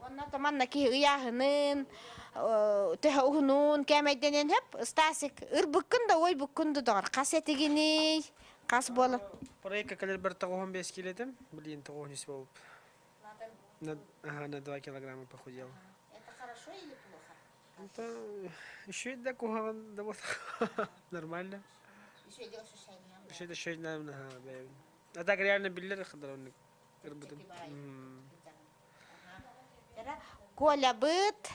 Уонна томанна киһи ыйааһынын, төһө уһунуун кээмэйдэнэн хөп, Стасик, ырбыккын да уойбуккун да доҕор, хас этигиний, хас буола?
Проекка кэлэр бір 95 килетим, блин, 93 болып. На, ага, на 2 килограмма похудел.
Это хорошо или плохо?
Это еще да куһаҕан да вот нормально.
Еще де ощущение.
Еще ощущение, ага, А так реально биллер хадar ырбытым.
Колябыт,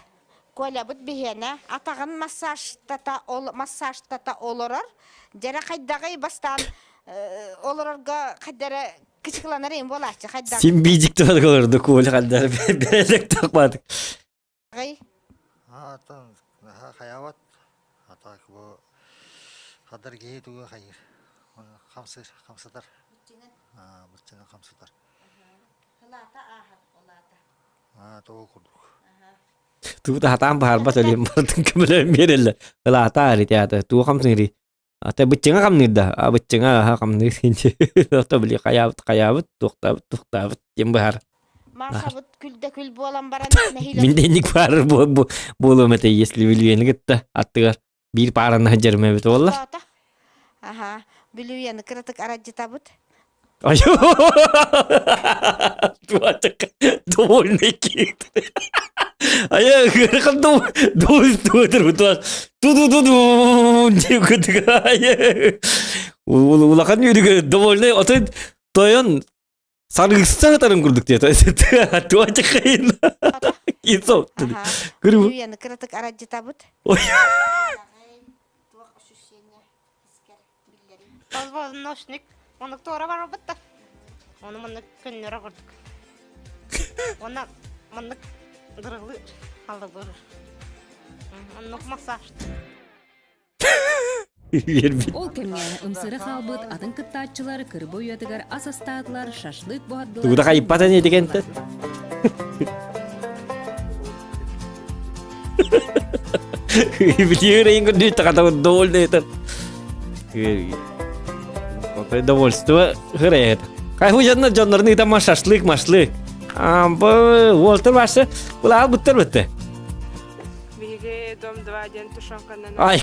Колябыт биһиэнэ атаҕын массажтата, массажтата олорор. Дьэрэ хайдаҕый бастаан олорорго хайдара кычыкыланар им буолааччы хайдаҕый?
Син биидик туһалык олорду Коля хандар бэлэк тахпатык.
Атын наһаа хайаабат. А так бу хадар киһи тугу хайыыр. Хамсыр, хамсатар. Быччыҥын хамсатар.
Ылаата ааһар, улаата.
Аа, тоҕо курдук.
Тугу да хатаан баһарбат өлүөн бартын көмөлөөн биэрэллэр. Ылаата аарит аата тугу хамсыырый? Ата быччыҥа хамныыр да, а быччыҥа аха хамныыр. Ото били хайаабыт хайаабыт, туохтаабыт туохтаабыт диэн быһаар.
Машабыт күл да күл буолан баран нэһиилэ
Мин денег баар буолуом этэ, если Бүлүйэни кытта аттыгар биир паараны сылдьарым эбит буолла.
Аха, Бүлүйэни кыратык арадьытабыт.
Довольный кит. А я ту-ту-ту-ту Улахан үөрүгө довольный отой тойон саргыста сатарын курдук диэтэ. Туачыкайын. Кисо. Көрү.
Бүлүйэни кыратык арадьытабыт.
Позвоночник. Оннук туора барбыт да. Ону маннык көннөрө курдук. Онна маннык дырылы аллылыр. Оннук массаж.
Ол кэмҥэ ымсыыра хаалбыт атын кыттааччылар кырбы уйатыгар ас астаатылар, шашлык буһардылар.
Тугу да хайыппат ини дигэнтэн. Билиэрейин көрдүү тахата довольный это. Довольство хырает. Кай хуйжанна дьоннорун ытама шашлык машлык. Амбы уолтар башы була албыттар бытты.
Биһиги дом 2 диэн тушенканан
Ай.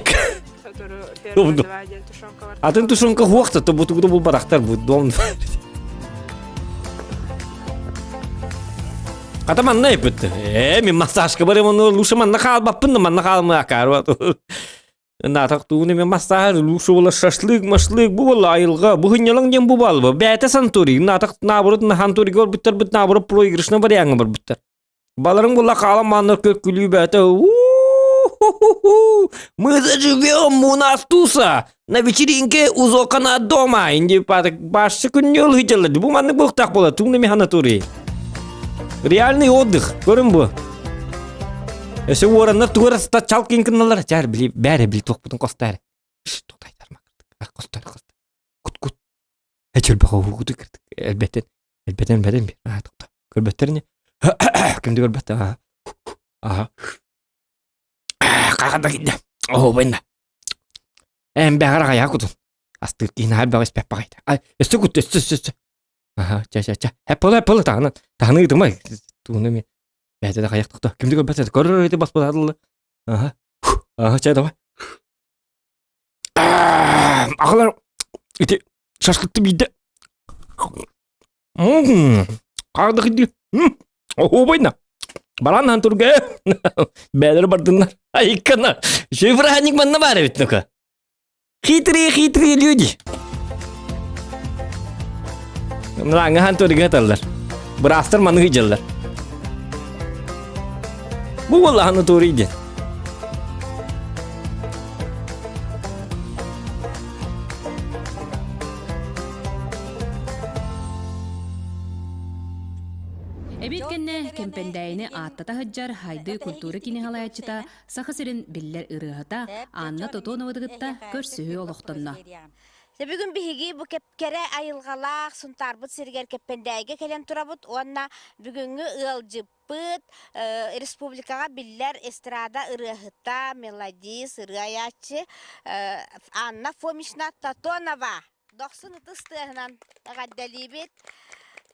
сотору ферма 2 диэн тушенка бар.
Атын тушенка хуохта то бутугу бул барахтар бу дом. Хата манна эппит. Э, мен массажка барым, оны лучше манна хаалбаппын да манна хаалмы акаар. Натах тууны мен массаж лучше була шашлык, машлык бу була айылга. Бу хынялың дем бу балбы. Бәте санторий. Натах наоборот на санторий көрбүттер бит наоборот проигрышный варианты бар буттар. Баларың була хаалан манна көк күлүү бәте. Мы заживем, у нас туса. На вечеринке у Зокана дома. Инди патык башчы күннө ылыйдылар. Бу маннык буохтаах буола. Туҥна механатурий. Реальный отдых. Көрүн бу. Өсө уораннар тугар чалкин кынналар. Чар били бәрі били туохпутун костар. Костар костар. Кут кут. Эчер баха куту кирдик. Элбеттен. Элбеттен бәрен бир. А токта. Көрбөттер не? Кимди көрбөттө? Аха. Каганда кидде. О, байна. Эм бәгәр гая кутун. Астык кин хәл бәгәс пәп багайда. Ай, өстө кут, өстө, өстө, өстө. Аха, ча, ча, ча. Хәп пола, пола тагына. Тагына ыдымай. Туны мен. Бәдә дә каяк тукта. Кимди көрбәтә? Көрөр иде бас буладылы. Аха. Аха, ча, давай. Агалар ити шашлыкты бийде. Кагдык иди. О, бойна. Баран турга. Бәлер бардыннар. Айкана. Шифраник манна бар бит ну-ка. Хитрые, хитрые люди. Мына турга таллар. Бырастар маны жаллар. Бу боллаханы тури диэн.
Эбиэт кэннэ Кэмпэндээйини ааттата сылдьар Хайды культура кини салайааччыта Саха сирин биллэр ырыаһыта Анна Тотонова кытта көрсүһүү олохтонно.
Бүгүн биһиги бу кэпкэрэ айылҕалаах Сунтаарбыт сиригэр Кэппэндээйгэ кэлэн турабыт уонна бүгүҥҥү ыалдьыппыт республикаҕа биллэр эстрада ырыаһыта, мелодист, ырыа айааччы Анна Фомична Тотонова. Дохсун ытыс тыаһынан эҕэрдэлиибит.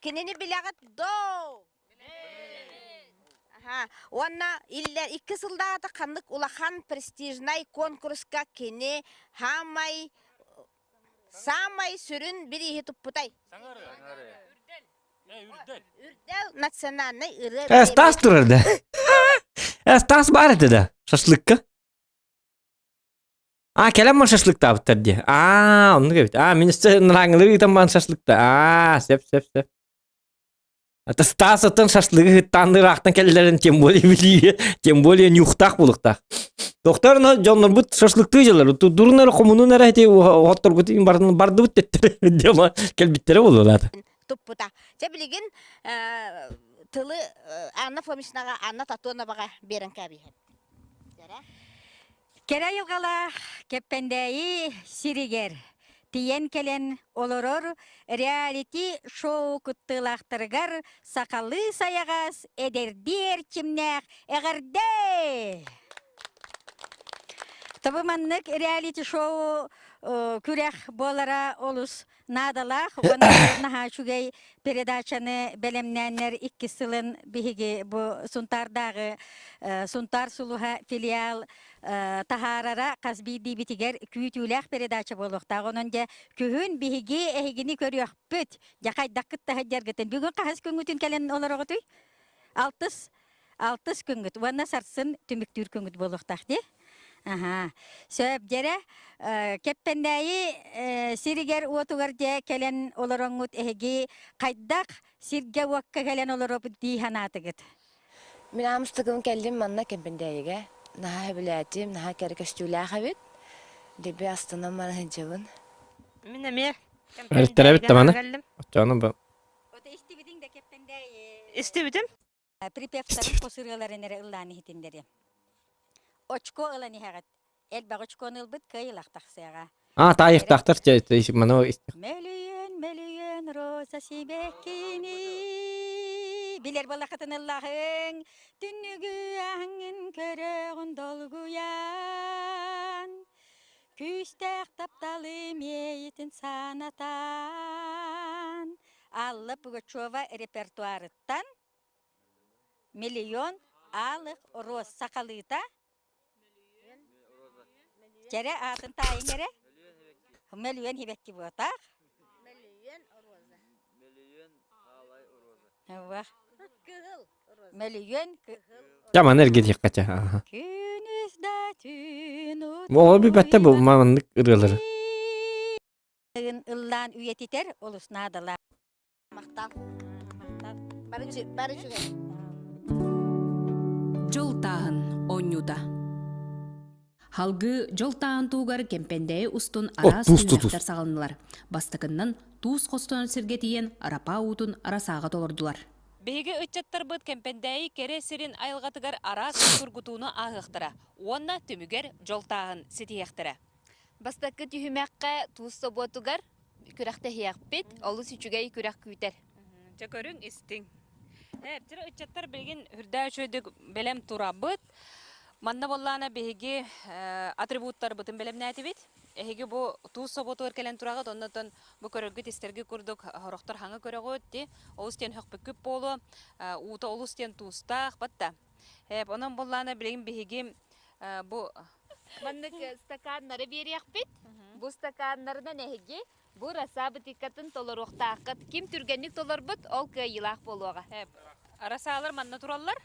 Кинини билэҕит доо? Аха. Уонна иллэр икки сылдааҕыта ханнык улахан престижнай конкурска кини хаамай саамай сүрүн бирииһи туппутай? Үрдэл национальнай ырыа
Э, Стас турар да. Э, Стас баар этэ да, шашлыкка. А, кэлэн ман шашлыктаабыттар дии. Аа, оннук эбит. Аа, мин өссө нырааҥылыы ыытан баан шашлыкта. Аа, сөп, сөп, сөп. Это Стас оттон шашлыгы ыттаан ыраахтан кэллэрин тем более билии, тем более нюхтаах булуктаах. Доктор, но дьоннорбут шашлыктыы дьаллар. Дурун эрэ хомунун эрэ ити отторгут бардыбыт теттер дема кэлбиттэрэ буолуолаата.
туппута. Дьэ билигин тылы Анна Фомичнаҕа Анна Тотоноваҕа биэрэн кэбиһэбит.
Кэрэ айылҕалаах Кэппэндээйи сиригэр тиийэн кэлэн олорор реалити-шоу кыттыылаахтарыгар сахалыы сайаҕас, эдэрдии эрчимнээх эҕэрдэ! Тобу маннык реалити-шоу
күрэх буолара олус наадалаах уонна наһаа үчүгэй передачаны бэлэмнээннэр иккис сылын биһиги бу Сунтаардааҕы Сунтаар сулуһа филиал таһаарара хас биирдиибитигэр күүтүүлээх передача буолуохтаах. Онон дьэ күһүн биһиги эһигини көрүөхпүт. Дьэ хайдах кытта сылдьаргытын. Бүгүн хаһыс күҥҥүтүн кэлэн олороҕутуй? Алтыс алтыс күҥҥүт уонна сарсын түмүктүүр күҥҥүт буолуохтаах дии. Аһаа. Сөп дьэрэ Кэппэндээйи сиригэр-уотугар дьэ кэлэн олороҥҥут эһиги хайдах сиргэ-уокка кэлэн олоробут дии санаатыгыт?
Мин аамыстыгым кэллим манна Кэмпэндээйигэ. Наһаа сөбүлээтим, наһаа кэрэ көстүүлээх эбит. Дэби астынан бара сылдьабын.
Мин эмиэ
Эриттэрэбит
Кэмпэндээйигэ
да маны.
кэллим.
Оччоҕуна бу
Истибитиҥ да Кэппэндээйи.
Истибитим.
Припевтарын хос ырыаларын эрэ ыллаан иһитиннэриэм. Очко ылан иһэҕит. Элбэх очкону ылбыт кыайылах тахсыаҕа.
А, таайыктаахтар маны
Мөлүйүөн, мөлүйүөн роза сибэккини билэр балахатын ыллаһыҥ, түннүгү аһыҥын көрөҕүн долгуйан, күүстээх тапталы миэйитин санатан, Алла Пугачева репертуарыттан Миллион алых роз сахалыыта Чэрэ аатын таайыҥ эрэ. Мөлүйүөн хибэкки буотаах.
Мөлүйүөн роза.
Мөлүйүөн аалай роза.
Вах.
Кыһыл роза.
Мөлүйүөн
Дьэ маны эргитиэххэ чэ. Аха.
Күнүс да түүн
Оҕо билбэттэ бу маннык ырыалары.
ыллаан үйэтитэр олус наадалаах.
Махтал. Бары бары үчүгэй.
Дьол тааһын оонньуута. Халгыы дьол тааһын туугар Кэмпэндээйи устун араас
туус тутус.
түһүмэхтэр саҕаланнылар. Бастакыннан туус хостонор сиргэ тиийэн арапаа уутун арасааҕа толордулар.
Биһиги ыччаттарбыт Кэмпэндээйи кэрэ сирин айылҕатыгар араас тургутууну ааһыахтара уонна түмүгэр дьол тааһын ситиһиэхтэрэ.
Бастакы түһүмэххэ туус собуотугар күрэхтэһиэхпит. Олус үчүгэй күрэх күүтэр.
Дьэ көрүҥ, истиҥ. Эптэр ыччаттар билигин үрдээх үчүгэйдик бэлэм турабыт. Манна буоллаана биһиги атрибуттарбытын бэлэмнээтибит. Эһиги бу туус собуотугар кэлэн тураҕыт, оннотон бу көрөргүт истэргит курдук сорохтор хаҥа көрөҕүт, ти олус диэн хөхпүккүт буолуо, уута олус диэн туустаах, батта. Онон буоллаана билигин биһиги бу
Маннык стаканнары биэриэхпит. Бу стаканнарынан эһиги бу раса бытыыккатын толоруохтааххыт. Ким түргэнник толорбут, ол кыайыылаах буолуоҕа.
Расалар манна тураллар.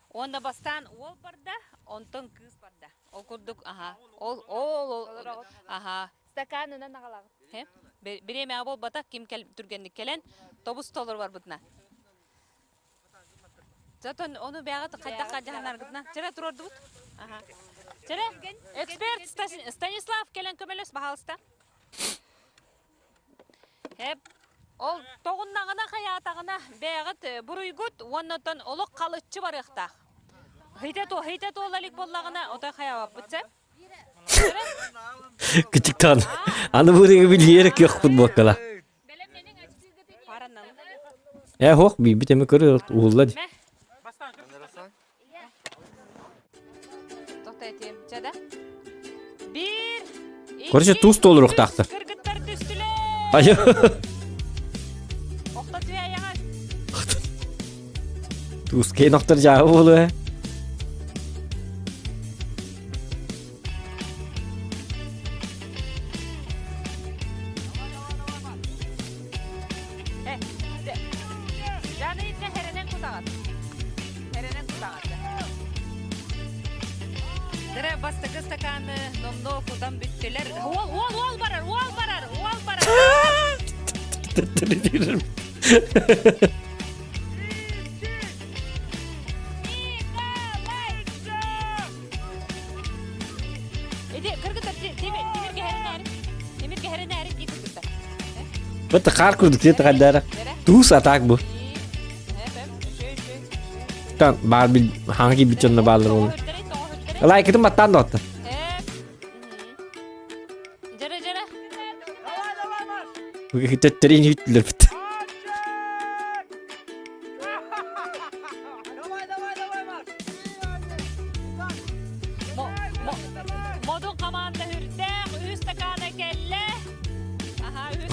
Уонна бастаан уол барда, онтон кыыс барда. Ол курдук, аха. Ол, ол, ол, аха.
Стаканынан аҕалаҕыт.
Бириэмэҕэ буолбатах, ким түргэнник кэлэн, тобус толору барбытына. Зато ону бэҕэ хайдах дьаһанаргытына. Чэрэ туруордубут. Аха. Чэрэ, эксперт Станислав кэлэн көмөлөс, баһаалыста. Эп, ол тоҕуннаҕына хайаатаҕына бэҕит буруйгут уонна оттон олох халыччы барыахтаах. Хыйта туо, хыйта туола илик буоллаҕына, отой хайаабаппыт сэ.
Кычыктаан. Аны бу билиэрэ күөх футболкала. Э хоох биирбит эми көрөр уһулла ди. Короче, туус толоруохтаахтар. Айы. Туус кейн охтор жааһы буолуо.
Дere бастакы стаканы номно кутан бүттүлэр. Уол, уол, уол барар, уол барар, уол барар. Иди кыргыттар тимир кэһэрин тимир кэһэрин ээри дии кыргыттар.
Бытта хаар курдук тиэт хаддара. Туус атаак бу. Тан баар бил хаҥа киирбит дьонно бааллар ол. Лайкытын баттаан да оттон.
Жара жара.
Төттөрүн үттүлэр бит.
Модун команда үрдээх үс стакана кэллэ.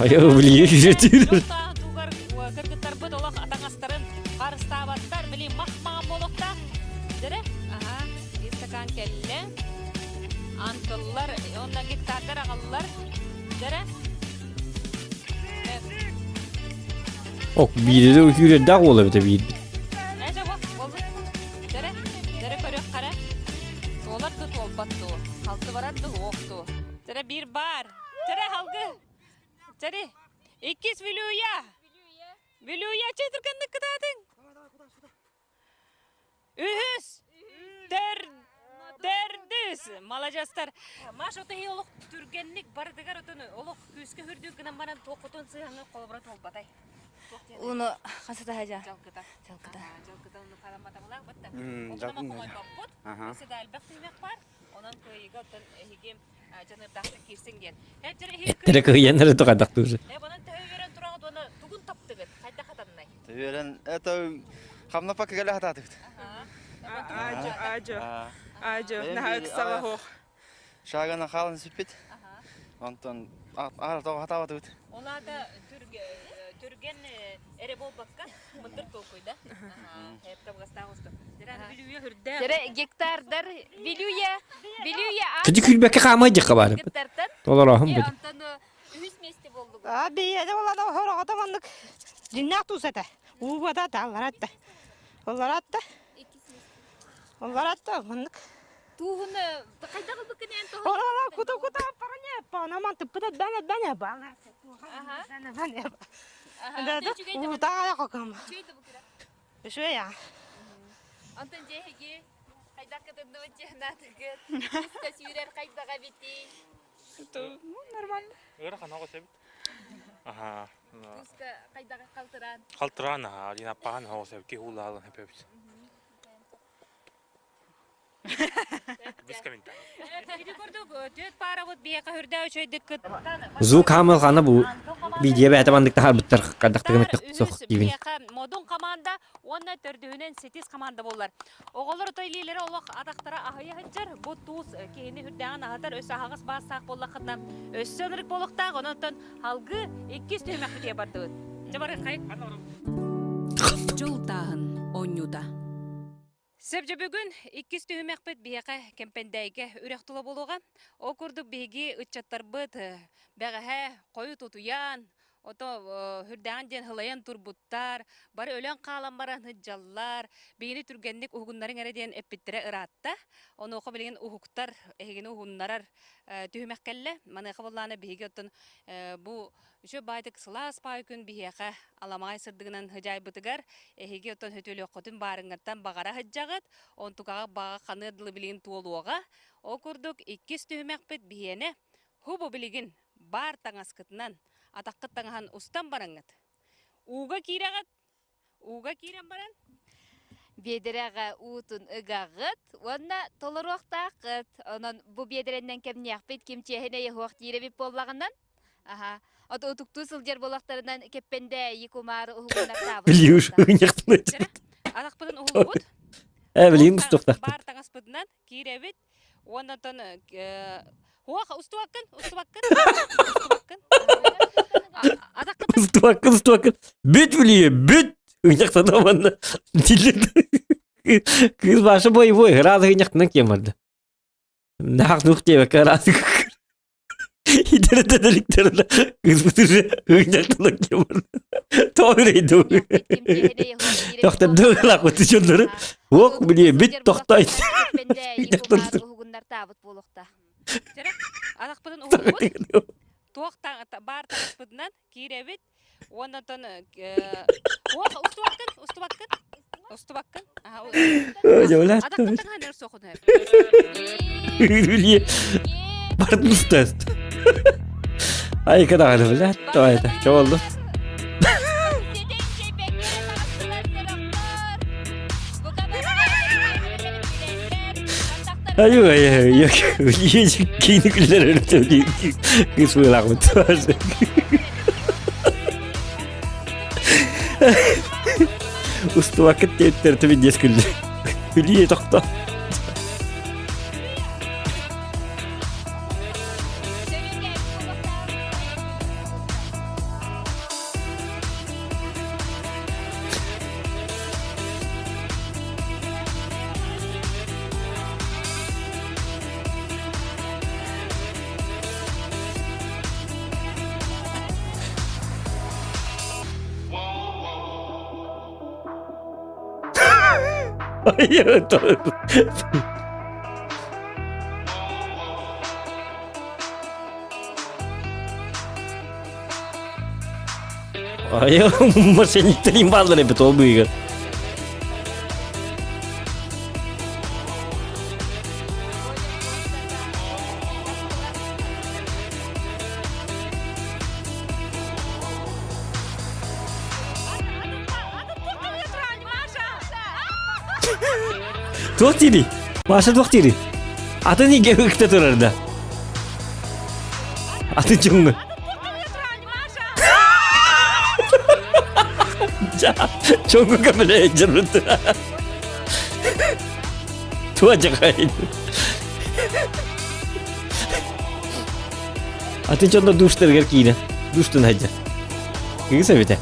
Айа билии жүрөтүр.
Кыргыттарбыт олох атаҥастарын харыстаабаттар, били мах-маҕан буолуохтаах. Дere, аха, истакан кэллэ. Антыллар, онно гектардар аҕаллар. Дere.
Ок, биири үһүүрэрдээх уол эбитэ биирбит.
Эже бу, болду. Дere, дere көрүөх хара. Туолар ду туолбат ду, халты барар ду уох ду. Дere биир бар. Дere халгы. Дere, иккис Вилюя. Вилюя чөтүргэнник кытаатыҥ. Үһүс. Төр төрдүс. Маладьыастар. Маша отоһи олох түргэнник барытыгар отон олох күүскэ үрдүк гынан баран туоххутун сыһаҥы холобура туолбатай.
Уну хасата хажа.
Жалкыта.
Жалкыта.
Жалкыта уну харамматамылаах батта.
М,
Онон
жалкын
хомойбоппут.
Аха.
Өссө да элбэх түһүмэх бар. Онон кыайыыга оттон эһиги дьаныырдаахтык киирсиҥ диэн.
Эттере кыйан эрэ тухайдахтыыр.
Онон төһө үөрэн тураҕыт уонна тугун таптыгыт? Хайдах хатаннай?
Үөрэн, это хамнапа кыгала хатаатыбыт.
Ажо, ажо. Ажо, наһаа ыксала хоох.
Шагана хаалан сүппүт. Онтон аара тоҕо хатаабатыбыт.
Ол аата түргэн эрэ буолбакка, мындыр толкуйда.
Дere гектардар Вилюя, Вилюя
Кыдьы күлбэккэ хаамай дьикка баар. Толороһун бу.
Онтон үһүс миэстэ болдугу.
А бэйэдэ болада хороҕото маннык дьиннээх туус этэ. Уубата таалларатта. Олларатта. Олларатта маннык.
Тууһун хайдах ылбыккын эн туһун?
Ора кута кута паране пана ман тыппыта бана бана бана. Бана бана. Да да. Утаа кокам. Үчүгэй аа.
Онтон дьиэһиги хайдах кытынныбыт дьиһнаатыгыт? Туска сүүрэр хайдаҕа эбитий?
Ну, нормально.
Ыарахан оҕус эбит. Аха.
Туска хайдаҕа халтыраан?
Халтыраан аха, Алина аппахан оҕус эбит, киһи уулаалын эпэбит.
Звук хаамыл хана бу видео бэйэтэ маннык таһаарбыттар хайдахтыгын сох диибин.
Модун команда уонна төрдүһүнэн ситис команда буолар. Оҕолор ото илиилэрэ олох атахтара аһыйа сылдьар. Бу туус киһини үрдээҕин аһатар өссө аһаҕас баастаах буоллаххытына өссө ынырык буолуохтаах. Онон алгы иккис түһүмэхпитигэр бардыбыт. Дьэ бары хай.
Дьол тааһын оонньуута.
Сөп бүгүн иккис түһүмэхпит биһиэхэ Кэмпэндээйгэ үрэх тула буолуоҕа. Ол курдук биһиги ыччаттарбыт бэҕэһээ хойут утуйан, ото үрдээҕин диэн һылайан турбуттар, бары өлөн хаалан баран сылдьаллар, биһигини түргэнник уһугуннарыҥ эрэ диэн эппиттэрэ ыраатта. Онуоха билигин уһуктар, эһигини уһуннарар түһүмэх кэллэ. Маныаха буоллаҕына биһиги оттон бу Үчүгэй баайдык сылаас паай күн биһиэхэ аламаҕай сырдыгынан сыдьаайбытыгар эһиги оттон сөтүөлүөххүтүн баарыҥҥаттан баҕара сылдьаҕыт, онтукаҕа баҕа ханыар дылы билигин туолуоҕа. Ол курдук иккис түһүмэхпит биһиэнэ хубу билигин баар таҥаскытынан атаххыт таҥаһын устан бараҥҥыт. Ууга киирэҕит, Ууга киирэн баран
Биэдэрэҕэ уутун ыгаҕыт уонна толоруохтааххыт. Онон бу биэдэрэннэн кэмниэхпит ким чиэһинэй уһуох диир эбит буоллаҕынан. Аха. Ото утуктуу сылдьар буоллахтарынан кэппэндээйи кумаары уһугуннартаабыт.
Билиуш ыынньахтын
Атахпытын уһулубут.
Э билиин устуохтаахпыт.
Баар таҥаспытынан киирэбит. Уонна оттон Хуох устубаккын, устубаккын, устубаккын.
Устубаккын, устубаккын. Бүт билие, бүт. Ыынньахтана манна. Кыыс баша боевой, ыраас ыынньахтынан киэн барда. Наах нух диэбэккэ ыраас Итеретеликтер кыыспыт уже ыынньахтанан киэн барда. Тоҕо Тохтор дьоннору Уох билие бүт тохтой.
Уһугуннартаабыт буолуохтаах.
Атахпытын уһулбут. Туох баар таҥаспытынан киирэбит. Уонна оттон уох устубаккын, устубаккын, устубаккын. Атахпытын таҥаһан суохун.
Бардын устаст. Айка даҕаны билэ. Тоойда. Чоолду. Аю ай ай киини күллэр кыыс быылаахпыт Устубаккыт диэттэр түбүдиэс күллэ. Күлүү тохто. Ай, мошенниктер бааллар эбит ол быыгар. Туох диирий? Маша туох диирий? Атын иге ыкта турар да. Атын чуҥҥа. Чоҥҥу көмөлөһө дьарбыт. Туа дьахай. Атын дьоннор душтарыгар киирэн, душтан сылдьар. Кыыс эбитэ.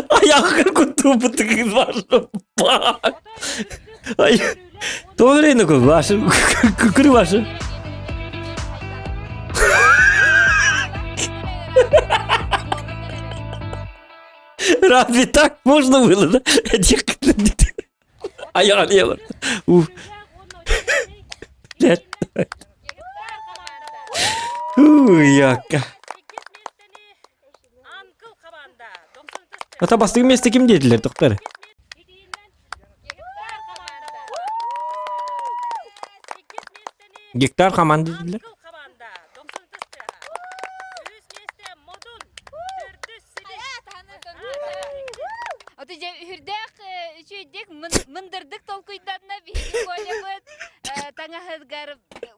Айаххын куттууппутугун баар. Ай, тоҕо көр башы, күкүр башы. Разве так можно было, да? Айаҕа Уф. Уякка. Ата бастыгы месте ким диэтилер, доктор? Гектар команда диэтилер.
Ото дьэ үһүрдээх үчүгэйдик мындырдык толкуйданна биһиги Колябыт таҥаһыгар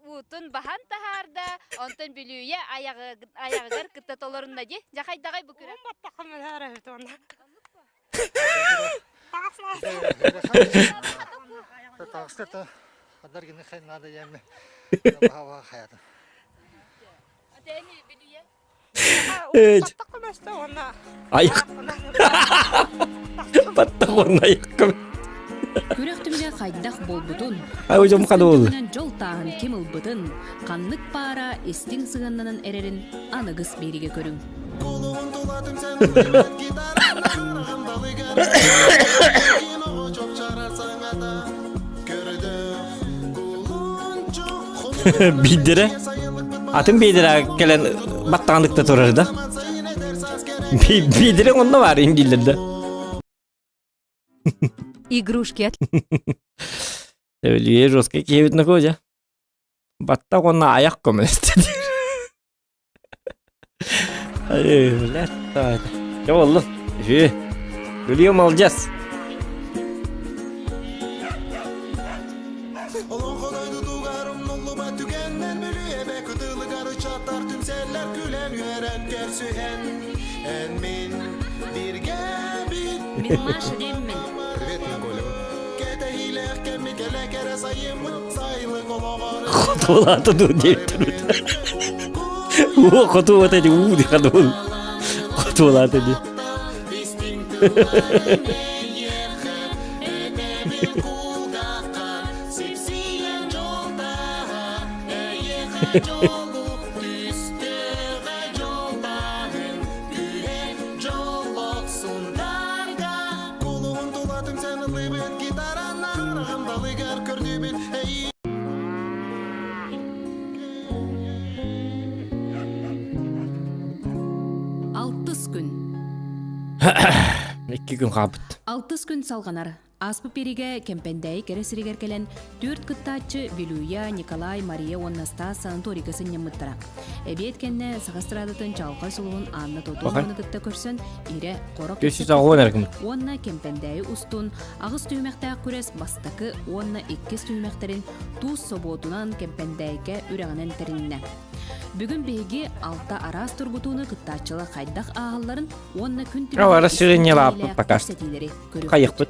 уутун баһан таһаарда, онтон Бүлүүйэ айаҕыгар кытта толорунна дии. Дьэ хайдаҕай бу күрэх?
Таҕыста хадар гына надо яме хаятым.
Айық. Баттах уонна айықка.
Күрэх түмүгэ хайдах буолбутун,
Ай ожом хады болду.
дьол тааһын ким ылбытын, ханнык паара истиҥ сыһыаннанан эрэрин аныгыс биэригэ көрүҥ.
Биирдэрэ атын биэдэрэ кэлэн баттаҕандык да турар да. Биэдэрэ онно баар им дииллэр да.
Игрушки от
Өлүе жестко киһибит накожа. Баттах уонна айах көмөлөстө диир. Ай, блядь, Чэ боллу. Үһү. Бүлүү молодец.
Мин Маша диэммин.
Привет, Монголия.
Хотулаата дуу диэбит Уу, хоту вот эти уу дии хадуун. Хотулаата дии.
Алтыс күн.
Икки күн хаалбыт.
Алтыс күн салҕанар. Ааспыт биэригэ Кэмпэндээйи кэрэ сиригэр кэлэн түөрт кыттааччы Вилюя, Николай, Мария уонна Стас санаторийга сынньаммыттара. Эбиэт кэннэ Саха эстрадатын чаҕылхай сулуһун Анна Тотонованы кытта көрсөн ирэ хоро уонна Кэмпэндээйи устун аҕыс түһүмэхтээх күрэс бастакы уонна иккис түһүмэхтэрин туус собуотунан Кэмпэндээйгэ үрэҕинэн тэриннэ. Бүгүн биһиги алта араас тургутууну кыттааччылар хайдах ааһалларын уонна күн
Ава
түмүгэр
расширение лааппыт пока что.
кэпсэтиилэри көрүөхпүт.
Хайыхпыт.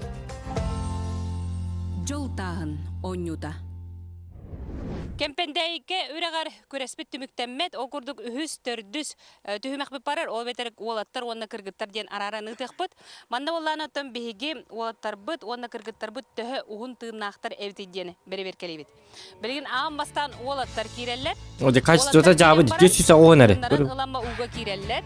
Дьол тааһын оонньуута.
Кэмпэндээйиккэ үрэҕэр күрэспит түмүктэммэт, ол курдук үһүс, төрдүс түһүмэхпит барар, ол эбэтэр уолаттар уонна кыргыттар диэн арааран ыытыахпыт. Манна буоллаан оттон биһиги уолаттарбыт уонна кыргыттарбыт төһө уһун тыыннаахтар эбитий диэн бэрэбиэркэлиибит. Билигин аан бастаан уолаттар киирэллэр.
Оде качествота жаабы 280 эрэ.
Тыыннарын ыламма ууга киирэллэр.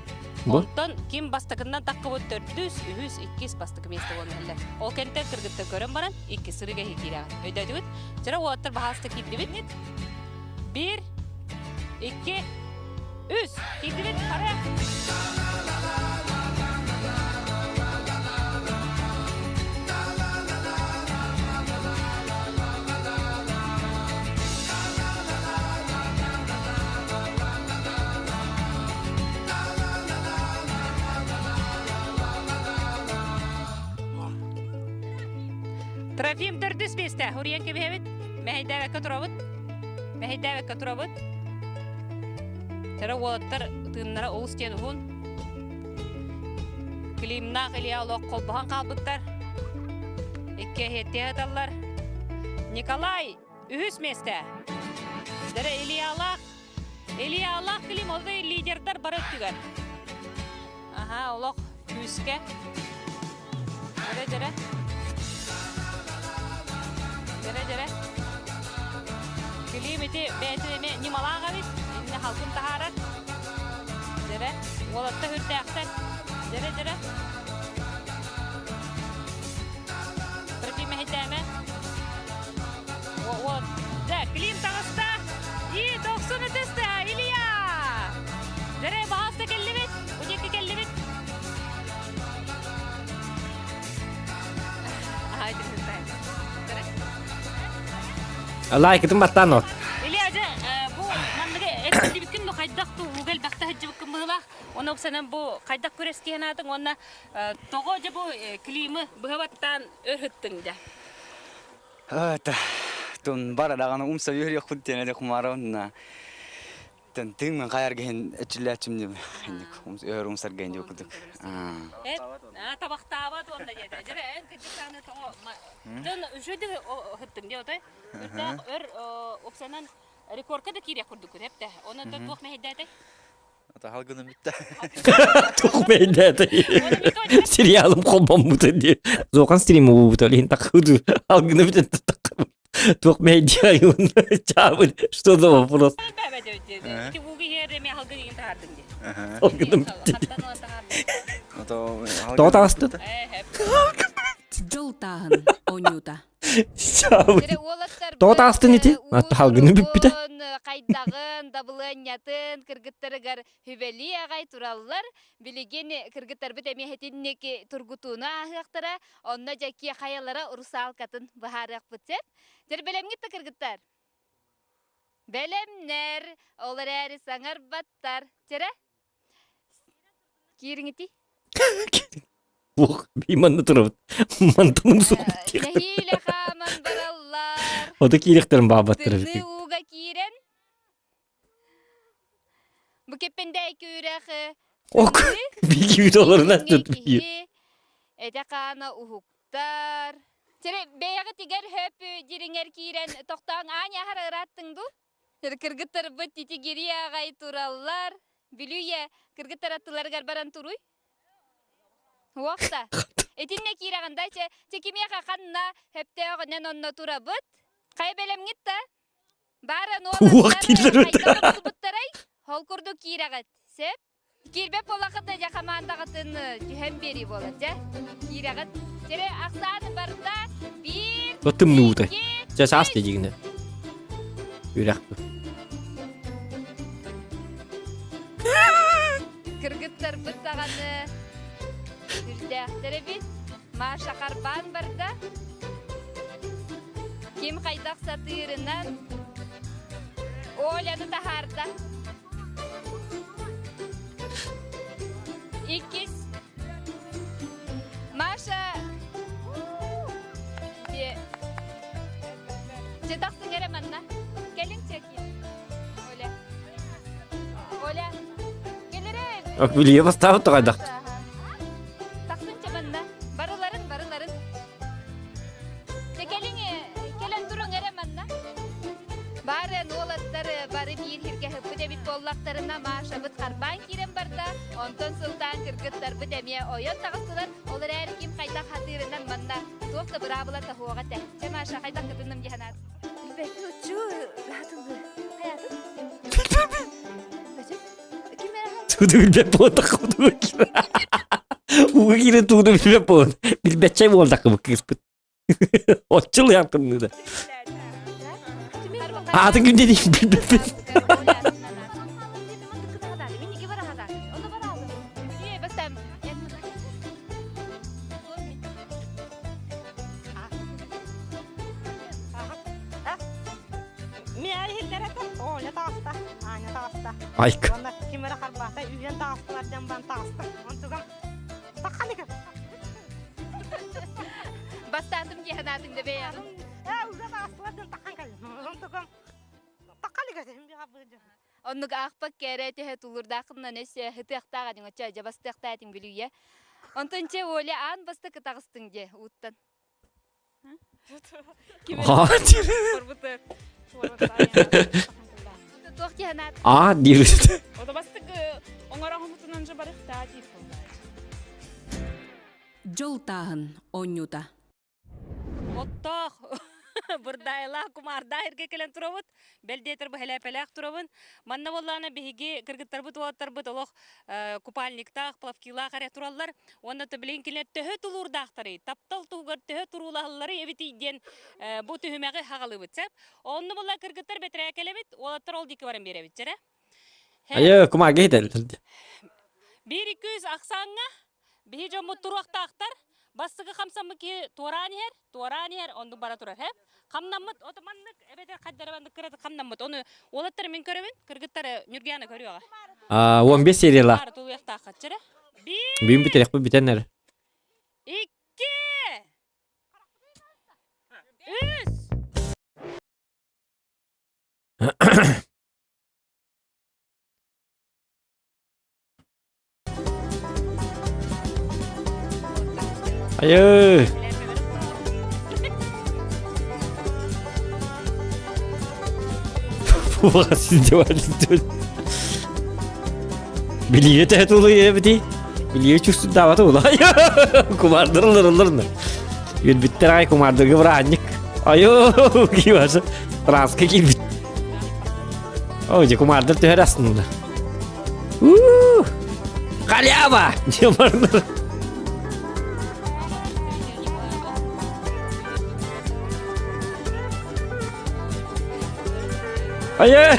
Бу?
Онтон ким бастакыннан таххыбыт төрдүс, үһүс, иккис бастакы миэстэ буолан иһэллэр. Ол кэнтэн кыргыттар көрөн баран иккис сырыыга иһи киирэҕит. Өйдөөтүгүт? Чара уолаттар баһааста киирдибит. Биир, икки, үс. Киирдибит. Хара. Трофим төрдүс миэстэ. Уруйан кэбиһэбит. Мэһэйдээбэккэ турабыт. Мэһэйдээбэккэ турабыт. Тара уолаттар тыыннара олус диэн уһун. Климнаах Илья олох холбоһон хаалбыттар. Икки эһиэттиэ сыталлар. Николай үһүс миэстэ. Дэрэ Ильялаах Ильялаах Клим ол лидердар бары өттүгэр. Аха, олох күүскэ. Дьэрэ дьэрэ. Дьэрэ дьэрэ. Клим ити бэйэтин эмиэ ньымалаах эбит. Иннэ халкын таһаарар. Дьэрэ. Уолатта үрдээхтэр. Дьэрэ дьэрэ. Трофим мэһэйдээмэ. Вот. Да, Клим таҕыста. И дохсун ытыста, Илья! Дэрэ, баһаалыста кэллибит. Бу диэки кэллибит.
Лайкытын баттаан от.
Илья, дьэ, бу манныгы этиллибиккин ну хайдах ту ууга элбэхтэ сылдьыбыккын быһыылаах. Оны оксанан бу хайдах күрэскиһэн аатыҥ уонна тоҕо дьэ бу Климы быһа баттаан өр ыттыҥ дьэ?
Это тун бара даҕаны умса үөрүөхпүт диэн эле кумаарабын тын тыын хайар гиһин эчиллээччим диэн өр умсар гиһин диэн курдук.
Эт табахтаабат уонна диэтэ. Дьэ эн кырдьыктааны тоҕо тын үчүгэй ыһыттыҥ диэ отой. Үрдээх өр упсанан рекордка да киириэх курдуккун эптэ. Онон туох мэһэйдээтэй?
Атахал гынан бүттэ.
Туох мэйдээтэй? Сериалым холбоммута дии. Зохан стрим уубута илин такыды. Алгына бүтэн такыбыт. Туох мэйдиэ чаабын. Что за вопрос? Алгыным бүтте. Тоҕо таҕыстын?
Дьол тааһын оонньуута.
Тоҕо таҕыстын ити? Халгыны бүппүтэ.
Хайдаҕын, дабылыанньатын кыргыттарыгар хүбэлии аҕай тураллар. Билигин кыргыттарбыт эмиэ итинник тургутууну ааһыахтара. Онно дьэкиэ хайалара русалкатын быһаарыахпыт сөп. Дьэр бэлэмҥит да кыргыттар? Бэлэмнэр, ол эрээри саҥарбаттар. Чэрэ? Киириҥити.
Уох, манна турабыт. Мантаным суох.
Нэһиилэ хааман бараллар.
Ото киириэхтэрин баабаттар
Тымныы ууга киирэн. Бу кэппэндээйки үрэх
Ок, биги видеоларынан
киһи этэ хаана уһуктар. Сири бэйэҕитигэр хөп дириҥэр киирэн тохтоон аан аһар ырааттыҥ дуу? Кыргыттарбыт титигирии аҕай тураллар. Бүлүйэ кыргыттар аттыларыгар баран туруй. Уохта. Итиннэ киирэҕин да, чэ, чэ кимиэхэ ханна хөптөөҕүнэн онно турабыт. Хайа бэлэмҥит да? Баара
Уох дииллэр
хайдах булбуттарай? Ол курдук киирэҕит. Сөп? Киирбэт буоллаххыт да дьэ хамаандаҕытын түһэн биэрии буолар дьэ. Киирэҕит. Дьэ ахсааны барыта биир,
Тымнуута. Чэ саас дигинэ. Үрэх.
Кыргыттарбыт даҕаны үрдээхтэр эбит. Маша харбаан барда. Ким хайдах сатыырынан Оляны таһаарда. Иккис. Маша. Дьэ тахсыҥ эрэ манна. Кэлиҥ чэки. Оля.
Билие бастаабыт тоҕайдах.
Тахсынча манна. Барыларын, барыларын. Дьэ кэлиҥ, кэлэн туруҥ эрэ манна. Бары уолаттар бары биир сиргэ сыппыт эбит буоллахтарына Машабыт харбаан киирэн барда. Онтон сылтаан кыргыттарбыт эмиэ ойон таҕыстылар. Ол эрээри ким хайдах хатыырынан манна туох да быраабыла таһуоҕа этэ. Чэ, Маша, хайдах кытынным дии санаат.
Тууну билбэт буоллахха Ууга киирэн тууну билбэт буолан билбэтчэй буоллахха бу кыыспыт. Оччулуйан тымныыда. Аатын күн диэн билбэппин. Айк.
Бастаатым дии санаатыҥ да бэйэҕин. Оннук аахпак кээрэ түһэ тулуурдааххынан өссө ытыахтаах этиҥ оччо дьабастыахтаах этиҥ бүлүйэ. Онтон чэ Оля аан бастакы таҕыстыҥ дьэ ууттан. Туох дии санаат?
Аа диир.
Дьол тааһын оонньуута.
Оттоох бырдаайылаах кумаардаах эргэ кэлэн турабыт. Бэл диэтэр быһэлээпэлээх турабын. Манна буоллаҕына биһиги кыргыттарбыт уолаттарбыт олох купальниктаах, плавкилаах эрэ тураллар. Уонна то билигин кинилэр төһө тулуурдаахтарый, таптал туһугар төһө туруулаһалларый эбитий диэн бу түһүмэҕи хаҕалыыбыт сөп. Онно буолла кыргыттар бэтэрээ кэлэбит, уолаттар ол диэки баран биэрэбит дьэрэ.
Айы кумаарга хитэллэр.
Биир икки үс ахсааҥҥа Биһи дьоммут туруохтаахтар. Бастакы хамсаммыт киһи туораан иһэр, туораан иһэр, оннук бара турар, һэ? Хамнаммыт, ото маннык, эбэтэр хайдара маннык кыратык хамнаммыт. Ону уолаттары мин көрөбүн, кыргыттары Ньургуяна көрүөҕэ.
А, 15 сериялаах.
Бары тулуйахтаахха чэрэ.
Бүгүн бүтэриэхпит бүтэн эрэ.
Икки! Үс!
Айыы! Билиэ төһө тулуйа эбитий? Билиэ чувствуйдаабата улай. Кумаардырылар ылларна. Үөрбүттэр аҕай кумаардырга бырааһынньык. Айоо, киибасы транска киирбит. О, дьэ кумаардыр түһэр астынна. Уу! Халява! Диэн Айа!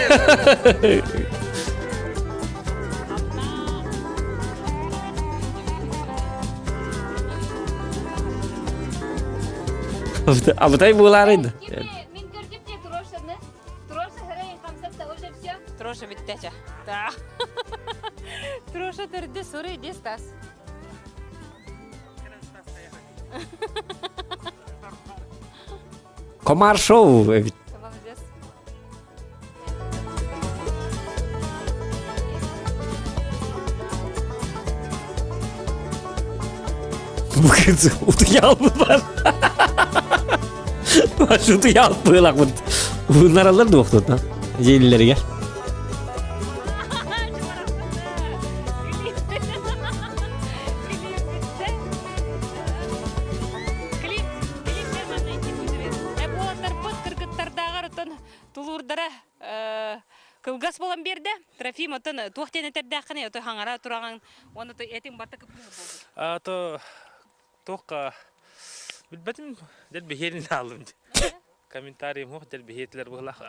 Абытай буолаарыйда.
Мин көрдүм те турошаны. Троша хырайын хамсатта уже все.
Троша бүттэ Да. Троша төрдө соры иди Стас.
Комар шоу эбит.
Молодец.
Бу кыз утуйалбыт бар. Утуйалбыт быылакпыт. Bunlar da oktun Jelilere
Кыргыттардааҕар оттон тулуурдара кылгас буолан биэрдэ. Трофим оттон туох диэн этэрдээххиний ото хаҥара тураҕын уонна этиҥ барта кыпкыһы буолбут.
А то туохха билбэтим дьэл биһиэрин аалым комментарийым хуох дьэл биһиэтилэр быһылах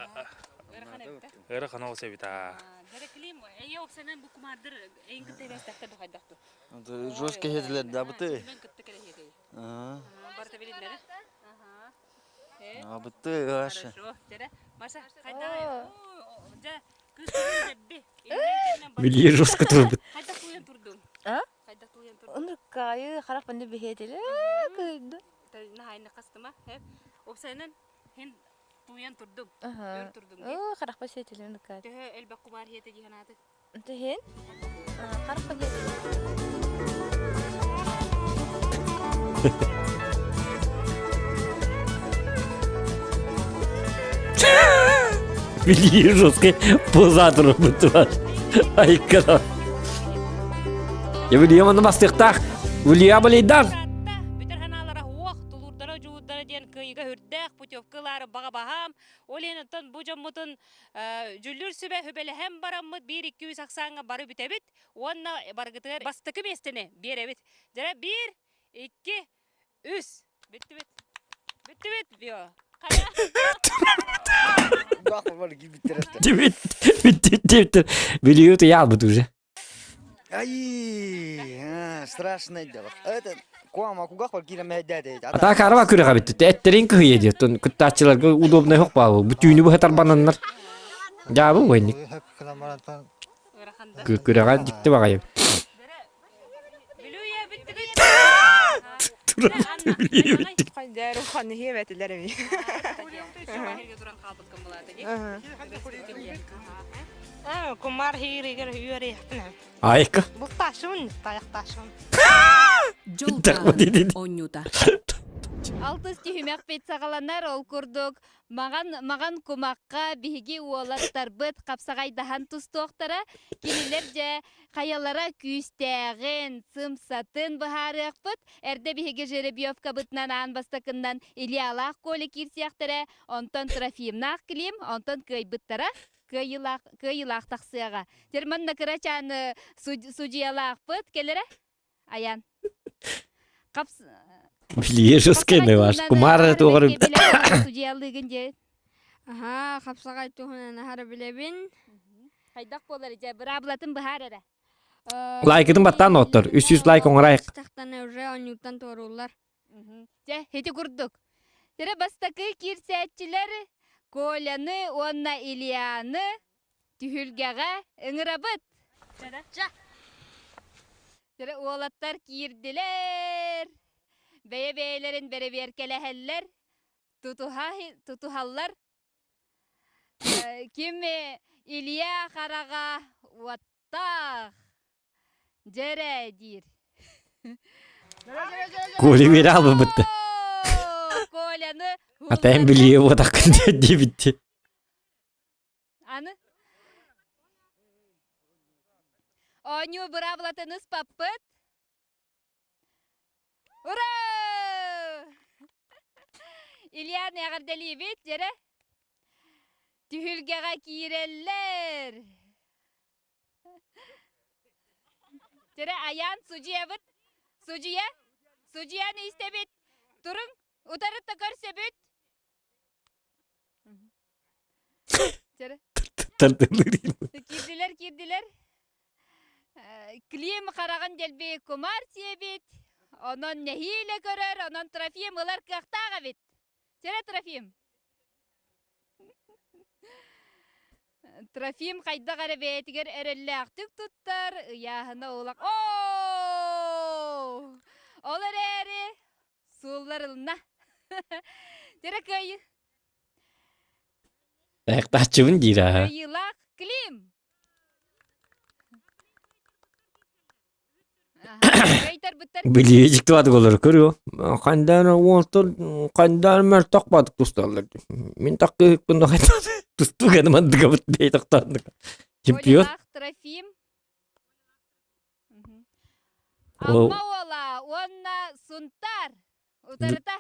ыарахан ол эбит аа
Эйе опсанан бу кумардыр эйин кытта эбэстэхтэр духайдахту.
Жестко хетилер да быты.
Барыта билиннэри.
Абыты аша.
Маша, хайда
Билии жестко турбут.
Хайда тулуйан турдуң?
А?
Хайда тулуйан турдуң?
Оннуккайы харах банды биһиэтиле кыйды.
Нахайны кастыма. Опсайынан хин тулуйан турдуң. Өр турдуң.
Оо, харах басетиле оннуккай.
Төһө элбэх кумаар хиэтэ диһанааты?
Түһүн.
Билии жесткий позатор бутуар. Айкара. Я билием аны бастыктах. Үлия балейдан.
Кыйыга үрдээх путевкалары баҕа баһаам. Ол иһин оттон бу дьоммутун Дьүллүүр сүбэ сүбэлэһэн бараммыт биир икки үс ахсааҥҥа бары бүтэбит уонна барыгытыгар бастакы миэстэни биэрэбит. Дьэрэ биир, икки, үс. Бүттүбүт. Бүттүбүт. Био.
Бүттүбүт. Бүттүбүт. Билиги утуйаалбыт уже.
Ай, страшное дело. Это куама кугах бар киирэн мэһэйдээтэй.
Атаа караба күрэҕэ бүттү. Эттерин кыһыйа диye. Кыттааччыларга удобный хоқ баабы. Бу түүнү быһа тарбананнар. Дьаабы уойник. Күрэҕэ дикти баҕайы.
Хайдаар уханы хиэбэтилэр эми.
Кумар хииригэр үөрэхтин.
Айка.
Булташын, таякташын.
Дьол оонньуута.
Алтыс түһүмэхпит саҕаланар ол курдук маҕан маҕан кумахха биһиги уолаттарбыт хапсаҕайдаһан тустуохтара. Кинилэр дьэ хайалара күүстээҕин, сымсатын быһаарыахпыт. Эрдэ биһиги жеребьевкабытынан аан бастакыннан Ильялаах Коля киирсиэхтэрэ, онтон Трофимнаах Клим, онтон кыайбыттара кыайыылаах кыайыылаах тахсыаҕа. Терман кырачааны судьуйалаахпыт кэлэрэ Аян. Капс
Билиешескай ваш. Кумар туғыр.
Судьуйалыгын дьэ.
Аха, хапсаҕай туһунан аһара билэбин.
Хайдах буолар дьэ, быраабылатын быһаар эрэ.
Лайкытын баттаан оттор. 300 лайк оҥорайык.
Тахтана уже оонньууттан туорууллар.
Дьэ, ити курдук. Тирэ бастакы киирсээччилэр Коляны уонна Ильяны түһүлгэҕэ ыҥырабыт. Тирэ уолаттар киирдилэр. Бэйэ-бэйэлэрин бэрэбиэркэлэһэллэр, тутуһа тутуһаллар. Ким Илья хараҕа уоттаах Дьэрэ диир.
Коля биэрэ албыбытты.
Коляны
Атайын билиэ буотаххын диэбитти.
Аны Оонньуу быраабылатын ыспаппыт. Ура! Ильяны эҕэрдэлиибит, дьэрэ. Түһүлгэҕэ киирэллэр. Дьэрэ Айаан судьуйабыт. Судьуйа, судьуйаны истэбит. Туруҥ, утарыта көрсөбүт. Дьэрэ. Киирдилэр, киирдилэр. Клим хараҕын дэлби кумаар сиэбит. Онон нэһиилэ көрөр, онон Трофим ылар кыахтаах эбит. Чэрэ Трофим. Трофим хайдах эрэ бэйэтигэр эрэллээхтик туттар, ыйааһына улах. Оо! Ол эрээри суулларылынна. Чэрэ кыайыы.
Тайахтааччыбын диир аа.
Кыайыылаах Клим!
Билии дьиктибатык олор көрүө. Хандаан уолтар хандаан мөлтөх баатык тусталлар. Мин таккыһыкпын тустуу гэнэ мандыгабыт бэй тохтооннук. Чемпион.
Трофим. Амма уола уонна Сунтар. Утарыта.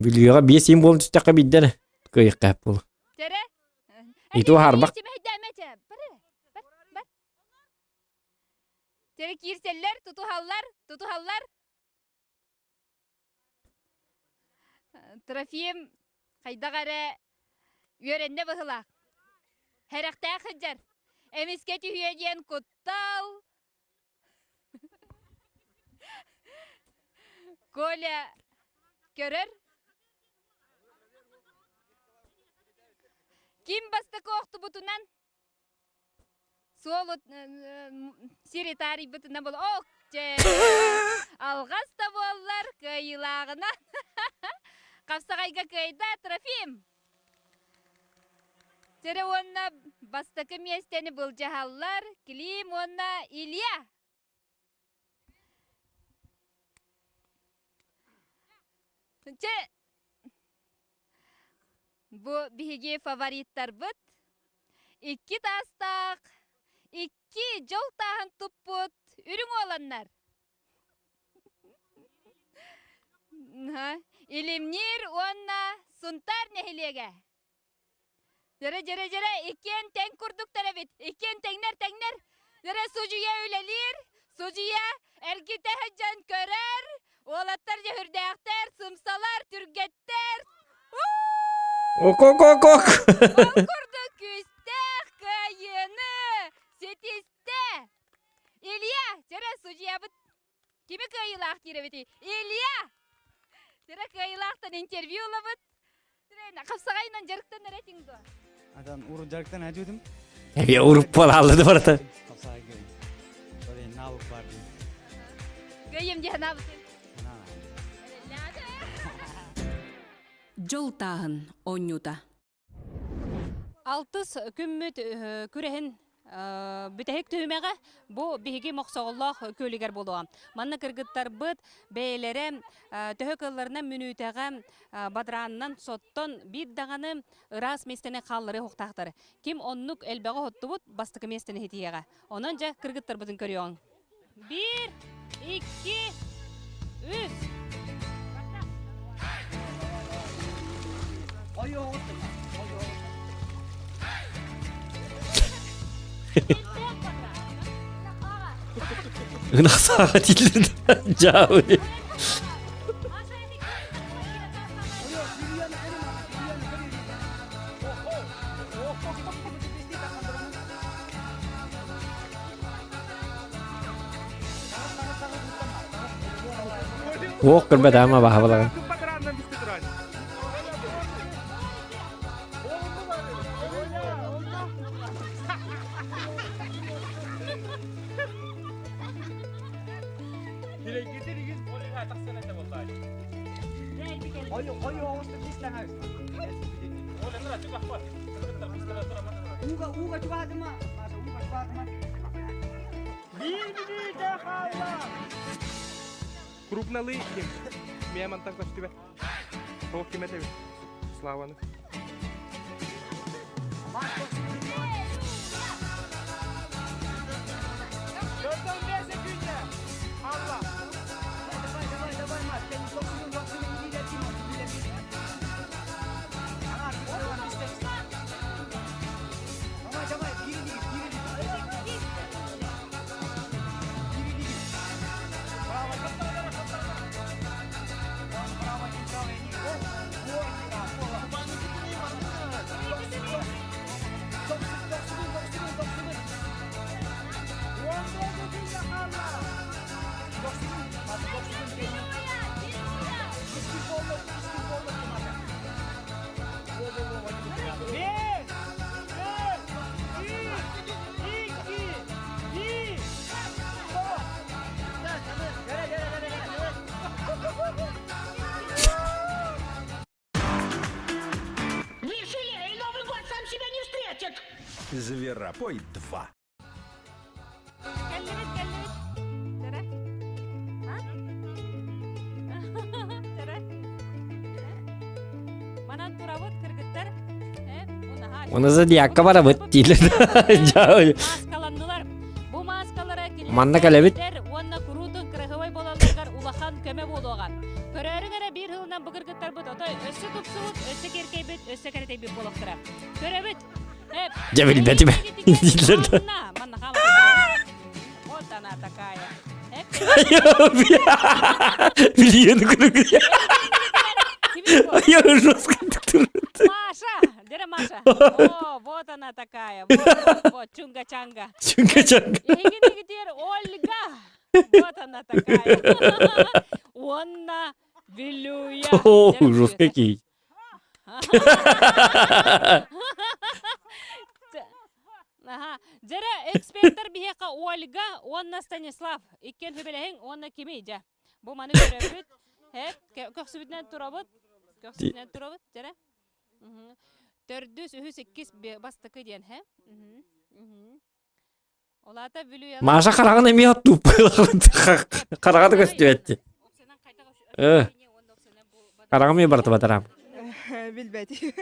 Бүлүүҕэ биэс иин буолан түстэххэ биирдэ кыайыахха буолу.
Тере.
Иту харбах.
Тере киирсэллэр, тутуһаллар, тутуһаллар. Трофим хайдах эрэ үөрэннэ быһылаах. Хэрэхтээх сылдьар. Эмискэ түһүө диэн куттал. Коля көрөр. Ким бастакы охтубутунан суол сири таарыйбытынан бол ок дьэ алҕас да буоллар Дьэрэ уонна бастакы миэстэни былдьаһаллар Клим уонна Илья. Чэ, бу биһиги фавориттарбыт икки таастаах, икки дьол тааһын туппут үрүҥ уоланнар. Илимниир уонна Сунтаар нэһилиэгэ. Дьэрэ, дьэрэ, дьэрэ, иккиэн тэҥ курдуктар эбит. Иккиэн тэҥнэр, тэҥнэр. Дьэрэ, судьуйа үлэлиир, судьуйа эргитэ сылдьан көрөр. Уолаттар дьөһүрдээхтэр, сымсалар, түргэттэр.
Ок-ок-ок-ок!
Ол курдук күүстээх кыайыыны ситистэ. Илья, дьэрэ, судьуйабыт кими кыайыылаах диир эбитий? Илья! Дьэрэ, кыайыылаахтан интервью ылабыт. Хапсаҕайынан дьарыктанар этиҥ дуо?
Атан урут дьарыктан әдүтүм.
Эбие уруп алды барата.
Хапсаҕайга. Блин, навык бар дии.
Кыайым дии санаабытым.
Дьол тааһын оонньуута.
Алтыс күммүт күрэһин бүтэһик түһүмэҕэ бу биһиги Мохсоҕоллоох күөлүгэр буолуоҕа. Манна кыргыттарбыт бэйэлэрэ төһө кыалларынан мүнүүтэҕэ бадраанынан соттон биир даҕаны ыраас миэстэни хаалларыы уохтаахтар. Ким оннук элбэҕи оһоттубут бастакы миэстэни иһитиэҕэ. Онон дьэ кыргыттарбытын көрүөҕүҥ. Биир, икки, үс.
Ынах сааҕа тиийдин. Дьаабы. Уох көрбөт ама баһабалаҕын.
Крупналы ким? Мен мантан көстүбэ. Тоқ ким этебит? Славаны.
Новый год сам себя не встретит!
Зверопой 2.
Кэллибит, кэллибит. Тэре. А? Тэре. Манан турабыт кыргыттар.
Оны зодиакка барабыт диилэр.
Маскаланнылар. Бу маскалара
Манна кэлэбит.
уонна куруутун кыраһыбай буолалларыгар улахан көмө буолуоҕа. Көрөөрүҥ эрэ биир сылынан бу кыргыттарбыт отой өссө тупсубут, өссө киэркэйбит, өссө кэрэтэйбит буолуохтара. Көрөбүт.
Дьэ билбэтим. Дииллэр да.
Манна Вот она такая.
Билиэн күлүк. Я жестко
Маша, где Маша? О, вот она такая. Вот, вот, вот, чунга-чанга.
Чунга-чанга.
Ольга. Вот она такая. Онна Вилюя.
О, ужас какие.
Аха. Дьэрэ эксперттэр биһиэхэ Ольга уонна Станислав иккиэн хүбэлэһиҥ уонна кимий дьэ? Бу маны көрөбүт. Хэп, көхсүбүтүнэн турабыт. Көхсүбүтүнэн турабыт, дьэрэ. Төрдүс, үһүс, иккис бастакы диэн, һэ? Олата Бүлүү
Маша хараҕын эмиэ оттууппалаабыт. Хараҕа да көстүбэт. Э. Хараҕым эмиэ барыта батараам.
Билбэти.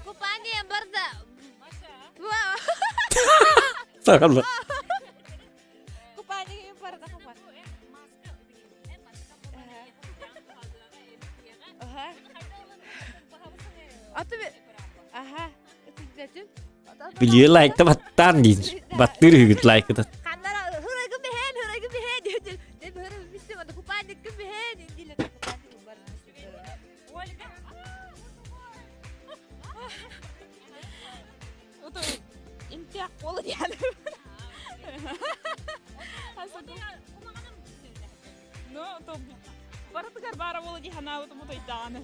Купание барда.
Саҕалла.
Купание барда купа.
Билиэ лайкта баттаан диир. Баттыыр үһүгүт лайкытын.
Ну, то барытыгар баара буола дии санаабытым утуйдаҕаны.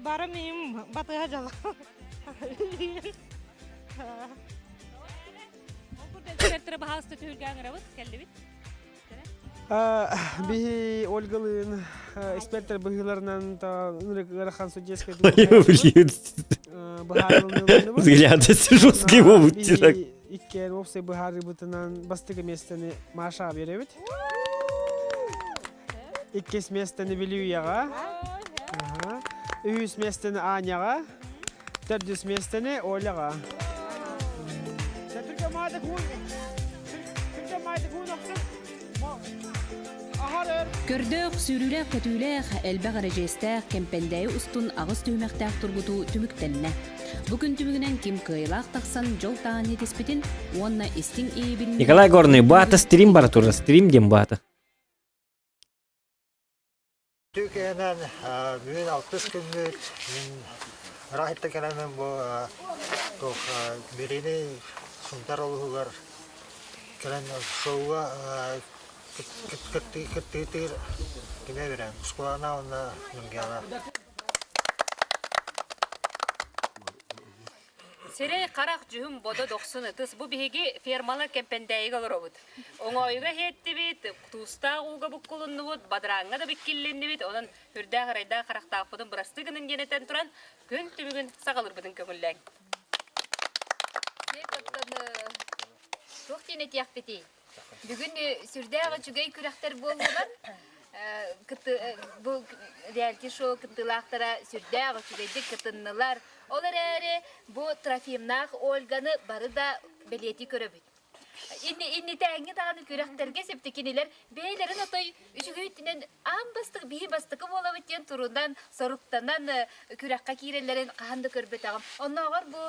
Бары миим батыһа дьала.
Ол курдук эксперттэрэ баһаалыста түһүлгэ ыҥырабыт, кэллибит.
Биһи Ольгалыын эксперттэр быһыыларынан ыарахан судейскай
Взгляды жесткие могут
Иккиэн уопсай быһаарыыбытынан бастакы миэстэни Машаҕа биэрэбит. Иккис миэстэни Вилюяҕа. Үһүс миэстэни Аняҕа. Төрдүс миэстэни Оляҕа.
Көрдөөх, сүүрүүлээх-көтүүлээх, элбэх эрэдьиэстээх Кэмпэндээйи устун аҕыс түһүмэхтээх тургутуу түмүктэннэ. Бу күн түмүгүнэн ким кыайыылаах тахсан дьол таһан этиспитин уонна истиҥ иэйбин
Николай Горный, бу аата стрим бара турар, стрим диэн бу аата.
Түүкээнэн бүгүн алтыс күммүт мин ыраахтан кэлэммин бу туох бириини Сунтар улууһугар кэлэн шоуга кыттыытыыр кимэ берен Ускулана уонна Нургиана.
Сирэй харах дьүһүн бодо дохсун ытыс. Бу биһиги фермалар Кэмпэндээйигэ олоробут. Оҥоойуга иһиэттибит, туустаах ууга буккулуннубут, бадарааҥҥа да биккиллиннибит. Онон үрдээх ырайдаах харахтаахпытын бырастыы гынын диэн этэн туран, күн түмүгүн саҕалыырбытын көҥүллээҥ.
Туох диэн этиэхпитий? Бүгүн сүрдээх үчүгэй күрэхтэр буоллулар. Бу реалити-шоу кыттыылаахтара сүрдээх үчүгэйдик кытыннылар. Ол эрээри бу Трофимнаах Ольганы бары да бэлиэтии көрөбүт. Иннитээҥҥи даҕаны күрэхтэргэ септи кинилэр бэйэлэрин отой үчүгэй өттүнэн аан бастакы биһи бастакы буолабыт диэн турунан соруктанан күрэххэ киирэллэрин хаһан да көрбөтөҕүм. Оннооҕор бу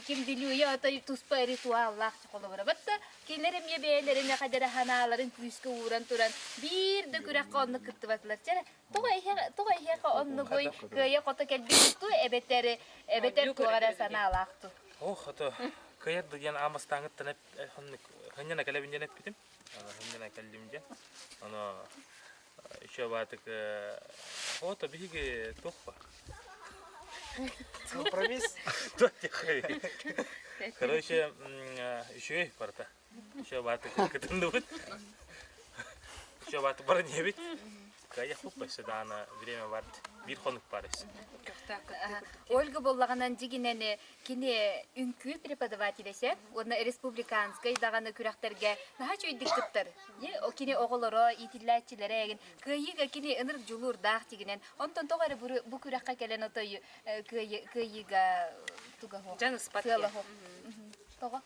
ким Вилюя отой туспа ритуаллаах холобура. Батта кинилэр эмиэ бэйэлэрин эхэдэрэ санааларын күүскэ ууран туран биир да күрэххэ оннук кыттыбатылар. Чэ, тоҕо эһиэхэ тоҕо эһиэхэ оннугуй кыайа-хото кэлбит ту эбэтэр эбэтэр туох эрэ санаалаах ту.
Ох, ото кыайар да диэн аамастааҥыттан хынньана кэлэбин диэн эппитим. Хынньана кэллим диэн. Оно еще баатык ото биһиги туох
Компромисс.
Короче, үчүгэй барыта. Еще баатык кытынныбыт. Еще баатык баран иһэбит. Кыайыахпыт өссө даҕаны время барт. Биир хонук бар өссө.
Ольга буоллаҕынан дьигинэн Кини үҥкүү преподавателесе уонна республиканскай даҕаны күрэхтэргэ наһаа үчүгэйдик кыттар. Кини оҕолоро, иитиллээччилэрэ эгин кыайыыга кини ынырык дьулуурдаах тигинэн. Онтон тоҕо эрэ бу күрэххэ кэлэн отой кыайыыга туга суох.
Дьан ыспат.
Сыала суох. Тоҕо?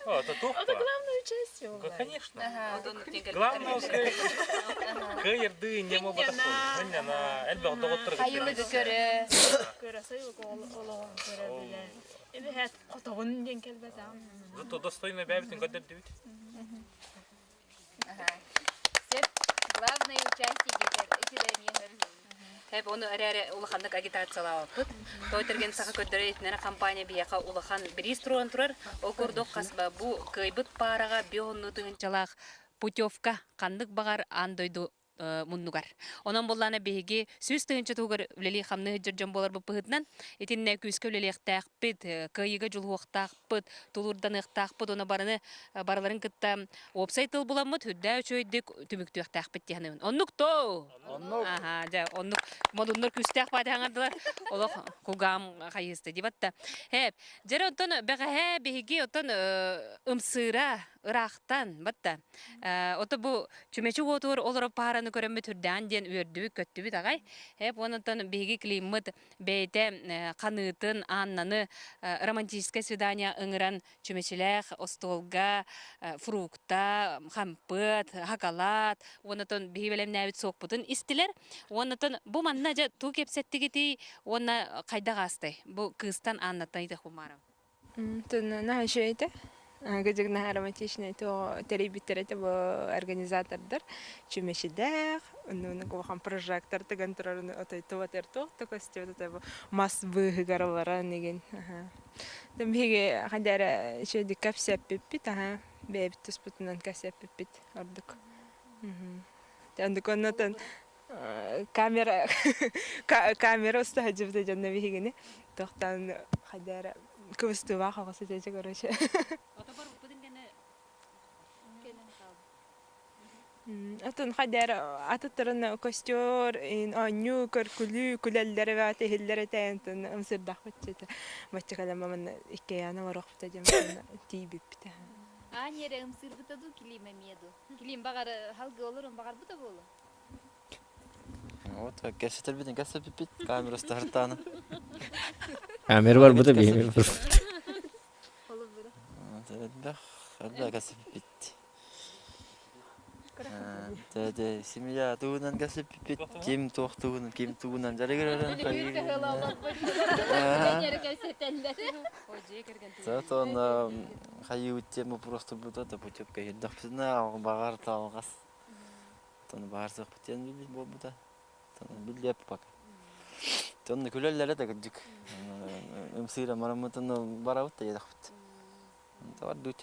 О, это туох
Это главное участие
Да, конечно. Главное, кыайырдыы немо батахпын. Элбэх доҕоттор
Айылыгы көрө.
Көрө сайылык олоҕун көрө билэ. Эбэһээт хотоҕун диэн кэлбэтэҕим.
Зато достойно бэйэбитин көрдөрдүбүт.
Сеп, главное участие диэтэр ити
Хэп ону эрээри улаханнык агитациялаабаппыт. Той тэрген саха көрдөрөр итинэрэ компания биһиэхэ улахан бириис туруоран турар. Ол курдук хас бу кыайбыт паараҕа биоһунну тыһынчалаах путевка ханнык баҕар аан дойду муннугар. Онон буоллаана биһиги 100 000 туһугар үлэлии-хамныы сылдьар дьон буоларбыт быһыытынан итиннэ күүскэ үлэлиэхтээхпит, кыайыыга дьулуһуохтаахпыт, тулуурданыахтаахпыт уонна барыны барыларын кытта уопсай тыл буламмыт үрдээ үчүгэйдик түмүктүөхтээхпит дии саныыбын. Оннук то! Оннук. Аха, дьэ, оннук модуннар күүстээх баатаһаҥардылар олох кугаам хайыста дибатта. Хэп, дьэрэ оттон бэҕэһээ биһиги оттон ымсыыра ыраахтан батта. Ото бу чүмэчи уотугар олорор паараны көрөммүт үрдээн диэн үөрдүбүт, көттүбүт аҕай. Хэп, онтон биһиги климмыт бэйэтэ ханыытын, Аннаны романтическое свидание ыҥыран чүмэчилээх остуолга фрукта, хампыат, хакалаат, уоннатон биһи бэлэмнээбит суокпутун истилэр. Уоннатон бу манна дьэ туу кэпсэттигитий уонна хайдах аастай? Бу кыыстан Аннаттан ыйтах бумаарам.
Наһаа үчүгэй этэ. Кыдьык наһаа романтичный туох тэрийбиттэр этэ бу организатордар. Чүмэчилээх, оннук улахан прожектор тыган турарын отой туот туох да көстүбэт отой бу мас быыһыгар олорон игин. Биһиги хайда эрэ үчүгэйдик кэпсэппиппит, аһа, бэйэбит туспутунан кэпсэппиппит ордук. Оннук оннотон камера камера уста сылдьыбыта дьонно биһигини тохтоон хайда эрэ кыбыстыылаах оҕо сытыача короче. Атын хайда эрэ атыттарын костер оонньуу көркүлүү күлэллэр эбээт иһиллэр этэ онтон ымсырдахпыт чэ бачча кэлэн манна иккиэйээн олоруохпута диэн тиийбиппит
Аан эрэ ымсыырбыта дуу Килим эмиэ дуу Килим баҕар халгы олорун баҕарбыта буолуо
Вот кэпсэтэрбитин кэпсэппиппит камера устаһартаана.
Камера барбыта биһиги барбыт.
Элбэх элбэх кэпсэппиппит. Тэ семья тугунан кэпсэппиппит, ким туох тугунан, ким тугунан дьарыгырарын Зато хайыы тема просто бута да путевка иһирдэхпитинэ баҕар талҕас Тону баар сыахпыт диэн билбит буолбута. Биллиэп пока. Тонну күлэллэрэ да кырдьык. Ымсыыра мараммытын барабыт да диэтэхпит. Бар дуу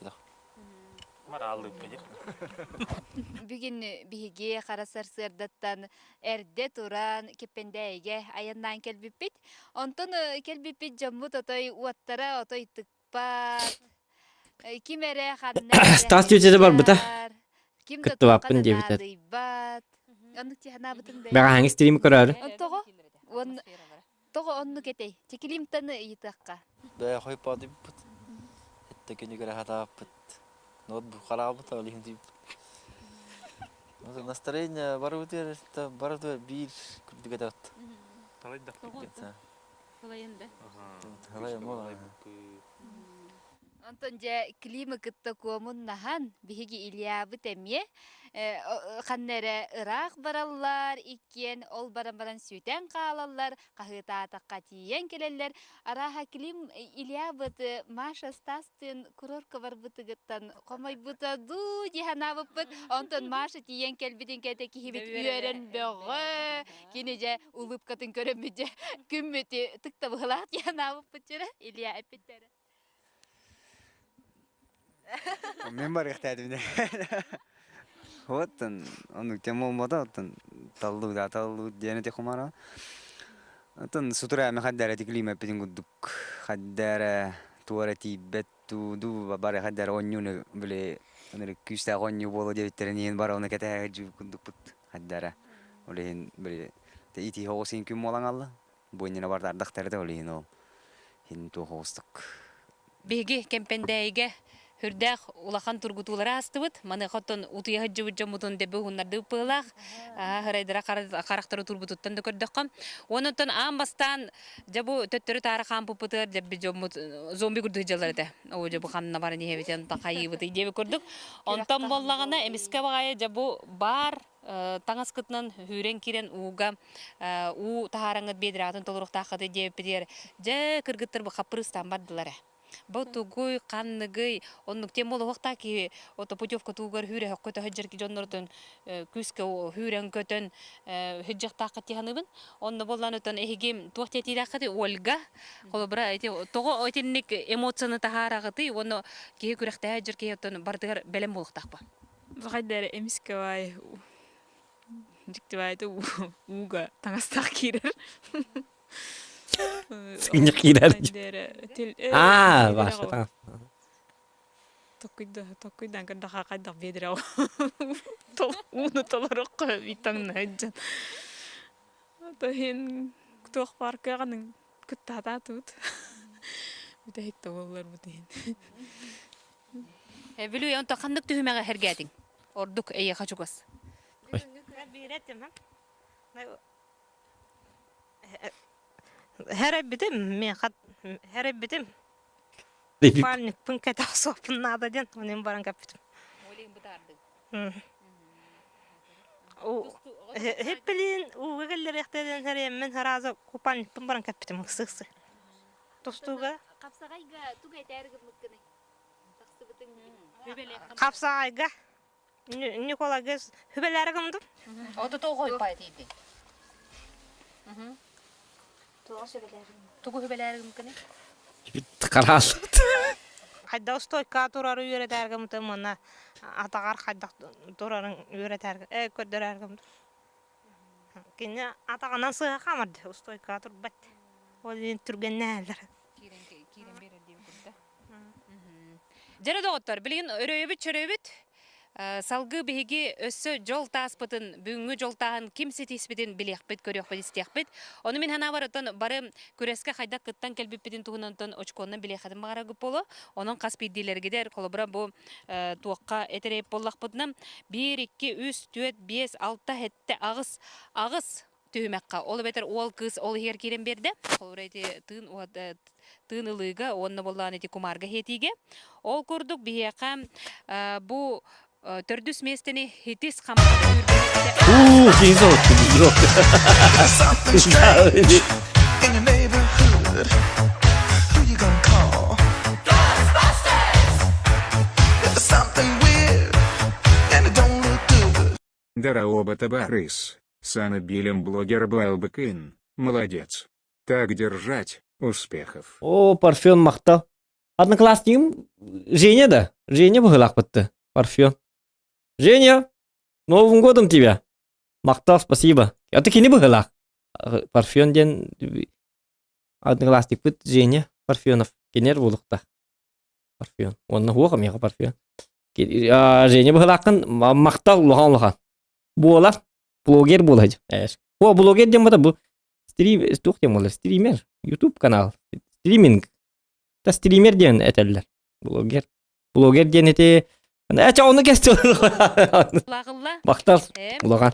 Бүгүн биһиги хара сарсыардаттан эрдэ туран Киппэндээйигэ айаннаан кэлбиппит. Онтон кэлбиппит дьоммут отой уоттара отой тыкпат. Ким эрэ ханна эрэ
Стас тетя барбыта.
сылдьар, ким да туохха
Кыттыбаппын
да
диэбитэ.
наадыйбат. Оннук тиһанаабытым бэйэ.
Бэҕэһээҥҥи стрим көрөөрү.
Тоҕо? Уон Тоҕо оннук этэй? Чекилимтаны ыйытыахха.
Бэйэ хойпоодуйбут. Эттэ күнүгэр хатааппыт. Ноутбук хараабыт, ол иһин тиийбит. Настроение барыбытыгар барытыгар биир курдук этэ.
Халайын да.
Халайын буолар.
Онтон дьэ Климы кытта куомуннаһан, биһиги Ильябыт эмиэ ханна эрэ ыраах бараллар, иккиэн ол баран баран сүтэн хаалаллар, хаһыытаатахха тиийэн кэлэллэр. Арааһа Клим Ильябыт Маша Стастыын курорка барбытыгыттан хомойбута дуу дии санаабыппыт. Онтон Маша тиийэн кэлбитин кэтэ киһибит үөрэн бөҕө. Кини дьэ улыбкатын көрөммүт дьэ күммүтү тыктабыһылаах дии санаабыппыт дьэрэ Илья эппиттэрэ.
Мен барыахтаатым Вот оннук тем болбата оттон таллуу да таллуу диэн эти хумара. Оттон сутура эми хаддара тиклиме эппитин курдук хаддара туора тиийбэт туу бары хаддара онньууну били ынырык күүстээх онньуу буолуо диэбиттэрин иһин бары ону кэтэһэ курдукпут хаддара. Ол иһин били ити оҕус иһин күн буолан алла. Бу иннинэ барда ардахтары да ол иһин ол иһин туох оҕустук
Биһиги Кэмпэндээйигэ сүрдээх улахан тургутуулары аастыбыт. Маныаха оттон утуйа сылдьыбыт дьоммутун дэбби уһуннардыбыт быһыылаах. Һырайдара харахтара турбутуттан да көрдөххө. Онон аан бастаан дьэ бу төттөрү-таары хаампыппытыгар дьэбби дьоммут зомби курдук сылдьаллар этэ. Оо дьэ бу ханна баран иһэбитин хайыыбытый диэбит курдук. Онтон буоллаҕына эмискэ баҕайы дьэ бу баар таҥаскытынан үүрэн киирэн ууга уу таһаараҥҥыт биэдэрээҕитин толоруохтааххытый диэбиппитигэр дьэ кыргыттар бу хаппырыыстаан бардылар ээ. Бу тугуй, ханныгый, оннук тем буолуохтаах киһи ото путевка туугар хүүрэ хөккө сылдьар дьоннорутун күүскэ хүүрэн көтөн сылдьыахтааххыт дии саныыбын. Онно буоллаан отон эһиги туох диэтиилээххитий Ольга холобура ити тоҕо итинник эмоцияны таһаараҕытый уонна киһи күрэхтэһэ сылдьар киһи оттон барытыгар бэлэм буолуохтаах ба?
Хайда эрэ эмискэ баай. Дьиктибайты ууга таҥастаах киирэр.
Сыгынньах киирэр. Аа, Ваша таҥас.
Токкуйда, токкуйдан көрдөхө хайдах биэдэрэ ууну толороххо таҥна дьон. Тоһин туох баар кыаҕаның кыттаатаатыбыт. Бүтэһик да буолларбыт иһин.
Бүлүү онто ханнык түһүмэҕи сэргээтиҥ? Ордук эйиэхэ чугас.
Хэрайбитим, мен хат хэрайбитим. Купальникпын кэтэх суоппун наада диэн, онон баран кэппитим. Хеппелин ууга кэллэриэхтэрин хэрэйэммин сразу купальникпын баран кэппитим ыксы-ыксы. Тустууга
Хапсаҕайга тугу этээр гыммыккыный? Тахсыбытыҥ
Хапсаҕайга Николайга хүбэлээри гымдым.
Ото тоҕо хойпай тиийдиҥ? Тугу хүбэлээри гыммыккыный?
Харааллыбыт.
Хайдах стойка турары үөрэтээр гыммытым уонна атаҕар хайдах турарын үөрэтээр э көрдөрөөр гыммытым. Кини атаҕынан сыһа хаамар устойка турбат. Ол иһин түргэннэһэллэр.
Киирэн киирэн биэрэр диэбит курда. Дьэрэ доҕоттор, билигин өрөйөбүт-чөрөйөбүт. Салгыы биһиги өссө дьол тааспытын, бүгүҥҥү дьол тааһын ким ситиспитин билиэхпит, көрүөхпүт, истиэхпит. Ону мин санаабар, оттон бары күрэскэ хайдах кыттан кэлбиппитин туһунан оттон очконнан билиэххитин баҕараргыт буолуо. Онон хас биирдиилэргитэр, холобура, бу туохха этэрэйип буоллахпытына, 1, 2, 3, 4, 5, 6, 7, 8, 8 түһүмэххэ, ол эбэтэр уол кыыс ол иһигэр киирэн биэрдэ. Холобура ити тыын тыын ылыыга уонна буоллаҕына ити кумаарга иһиэтиигэ. Ол курдук биһиэхэ бу төрдүс миэстэни хитис
Уу, киһи соһутту
In your neighborhood, who you gonna call? Ghostbusters! If there's something weird and it don't look good.
Дороба Табарыс, Сана Билем блогер Балбыкын, молодец. Так держать, успехов.
О, Парфен махтал. Одноклассникым Женя да? Женя быһыылаахпытты. Парфен. Женя, с Новым годом тебя! Махтал, спасибо. Это кини быһыылаах. Парфен диэн одноклассникпыт Женя Парфенов. Кинер буолуохтаах. Парфен. Уонна хуох миэхэ Парфен. Женя быһыылааххын махтал улахан улахан. Буолар. Блогер буолар. О, блогер диэн бата бу стрим туох диэн буолар? Стример. YouTube канал. Стриминг. Та стример диэн этэллэр. Блогер. Блогер диэн ити Эчэ ону кэстил. Махтал. Улахан.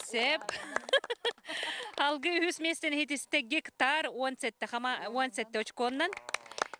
Сеп. Алгы үһүс миэстэни иһитистэ гектар 17 хама 17 очконнан.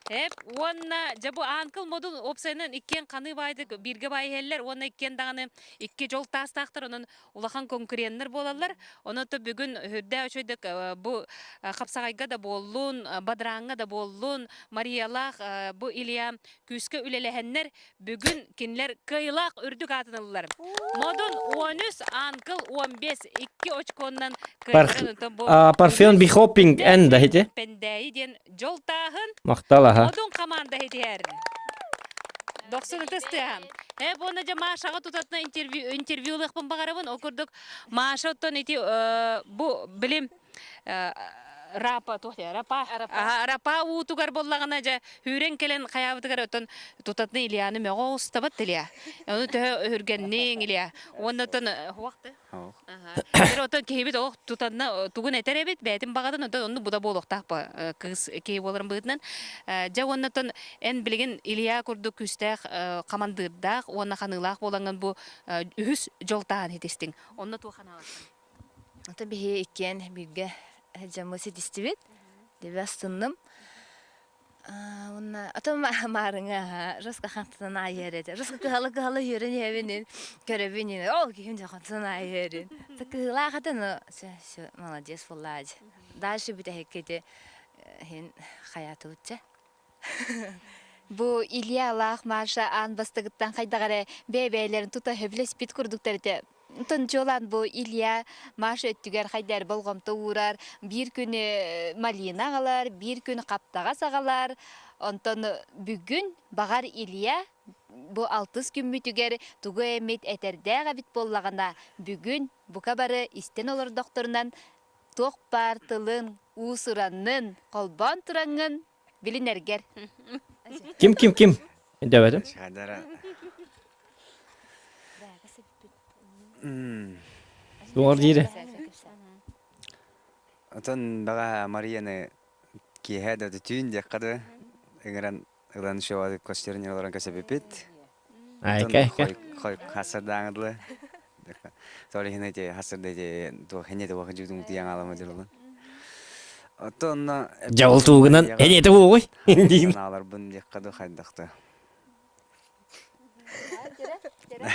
Эп уонна дьэ бу аанкыл модул уопсайынан иккиэн ханыы баайдык бииргэ баай иһэллэр уонна иккиэн даҕаны икки дьол таастаахтар онон улахан конкуреннар буолаллар. Онон то бүгүн үрдээх үчүгэйдик бу хапсаҕайга да буоллун, бадрааҥҥа да буоллун, Мариялаах бу Илья күүскэ үлэлэһэннэр бүгүн кинилэр кыайыылаах үрдүк аатын ыллылар. Модун 13, Анкл 15 икки очконнан кыайдылар. Онтон бу
Парфен Бихоппинг эн да хити.
Пендээйи диэн дьол тааһын
Махтал аха.
Модун команда хитиһэр. Дохсун ытыс тыаһа. Э, буонна дьэ Машаҕа тутатына интервью интервьюлыахпын баҕарабын. Ол курдук Маша оттон ити бу билим рапа туох диэ рапа рапа уутугар буоллаҕына дьэ үүрэн кэлэн хайаабытыгар оттон тутатына Ильяны мөҕө оҕустабат Илья. Ону төһө өһүргэнниҥ Илья. Уонна оттон хуахты Тэр оттон киһибит олох тутанна тугун этэр эбит, бэйэтин баҕатын, оттон оннук буда буолуохтаах кыыс киһи буоларын быһыытынан. Дьэ уонна оттон эн билигин Илья курдук күүстээх хамандыырдаах уонна ханыылаах буолаҥҥын бу үһүс дьол таһан хитистиҥ. Онно туох анаалааххын?
Ото биһи иккиэн бииргэ дьаммы ситистибит. Дебе астынным. Уонна ото маарыҥа жестко хантынан аайыһар этэ. Жестко кыһала-кыһала үөрэн иһэбин, көрөбүн, ол киһим дьэ хантынан аайыһарын. Кыһыылаах этэ, но все, все, молодец буоллаа дьэ. Дальше бүтэһиккэ ити иһин хайаатыбыт дьэ.
Бу Ильялаах Маша аан бастакыттан хайдах эрэ бэйэ-бэйэлэрин тута сөбүлэспит курдуктар этэ. Онтон чуолаан бу Илья Маша өттүгэр хайдах эрэ болҕомто уурар, биир күн малина аҕалар, биир күн хаптаҕас аҕалар. Онтон бүгүн баҕар Илья бу алтыс күммүтүгэр тугу эмит этэрдээх эбит буоллаҕына, бүгүн бука бары истэн олордохторунан туох баар тылын, уус-ураннын холбоон тураҥҥын билинэргэр.
Ким ким ким? Дэбэтим. Тугар диире.
Отон баҕа Марияны киэһэ да түүн диэххэ да ыҥыран ылан шоу көстөрүн олорон көсөбүпүт.
Айка айка.
Хой хасырдааҥы дылы. Сол иһин эти хасырда эти туох хэнне туох жудун тияң алама дьылын. Оттон
Дьабыл туугунан эниэтэ буоҕуй.
Санааларбын диэххэ да хайдахта.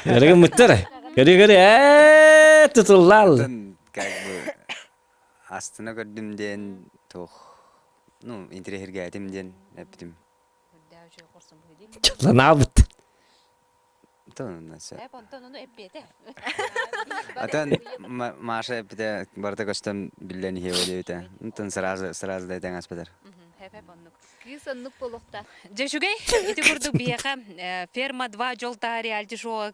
Эргин мыттар. Көрү көрү ээ тутуллаал.
Как бы астына көрдүм диэн туох ну интириэһиргээтим диэн эппитим.
Чалланаабыт.
Атын Маша эппитэ барыта көстөн биллэн иһиэ диэбитэ. Онтон сразу сразу да этэн аспатар.
Кыыс оннук буолуохтаах.
Дьэ үчүгэй. Ити курдук биһиэхэ Ферма 2 дьол таһа реалити шоу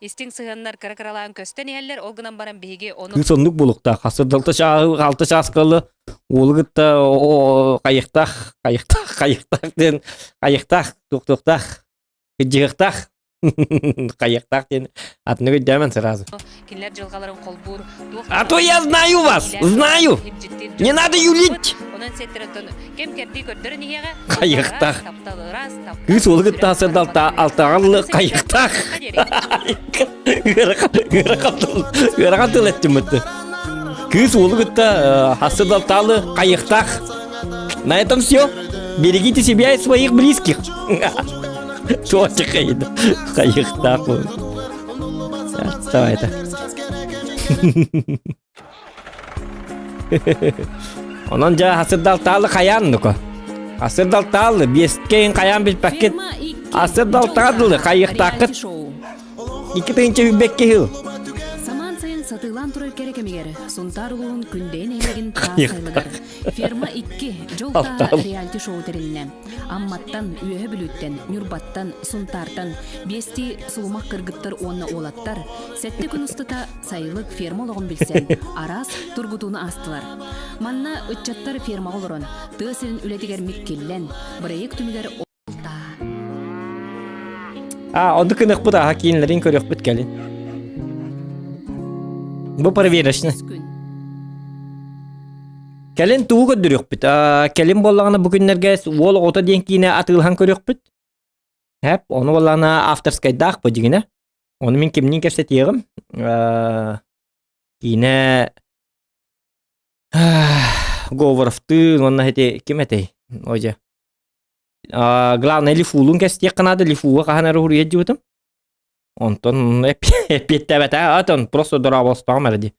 истиҥ сыһыаннар кыра-кыралаан көстөн иһэллэр. Ол гынан баран биһиги ону
Кыыс оннук буолуохтаах. Хасырдалта чааһы алта чааскалы уолу кытта хайыхтаах, хайыхтаах, хайыхтаах диэн хайыхтаах, туохтуохтаах, кыдьыахтаах Хайыахтаах диэн атыны өйдөөмөн сразу.
Кинилэр дьылҕаларын холбуур туох
А то я знаю вас, знаю. Не надо юлить.
Онон сиэттэрэн кэм кэрдии көрдөрөн иһиэҕэ.
Хайыахтаах. Кыыс уолу кытта сырдалта алтаҕаллы хайыахтаах. Ыарахан тыл эттим бытты. Кыыс уолу кытта хасырдалтаалы хайыахтаах. На этом все. Берегите себя и своих близких. Туоча хайда. Хайыхтаах бу. Давай это. Онон дьэ хасырдалтаалы хайаан нука. Хасырдалтаалы биэскэйин хайаан билбэккит. Асырдалтаалы хайыхтааххыт. Икки тыһыынча билбэккэ хил.
Самаан сайын сатыылаан турар кэрэ кэмигэр Сунтаар улууһун Күндэйэ нэһилиэгин таас сайылыгар Ферма 2 дьол тааһа реалити-шоу тэрилиннэ. Амматтан, Үөһэ Бүлүүттэн, Ньурбаттан, Сунтаартан биэстии сулумах кыргыттар уонна уолаттар сэттэ күн устата сайылык ферма олоҕун билсэн, араас тургутууну аастылар. Манна ыччаттар фермаҕа олорон, тыа сирин үлэтигэр миккиллэн, бырайыак түмүгэр
А, онду кыныкпыт аха киинлэрин көрүөхпүт кэлин. Бу проверочный. Кэлин тугу көрдөрүөхпүт? Кэлин буоллаҕына бу күннэргэ уол оҕото диэн киинэ атыылаһан көрүөхпүт. Хэп, ону буоллаҕына авторскайдаах бу дьигинэ. Ону мин кимниин кэпсэтиэҕим. Киинэ Говоровтыын уонна ити ким этэй? Ой Главное Лифулун кэстиэххэ наада, Лифуга хаһан эрэ уруйа дьыбытым. Онтон эппиэттээбэтэ, атын просто дорооболостоҕум эрэ дии.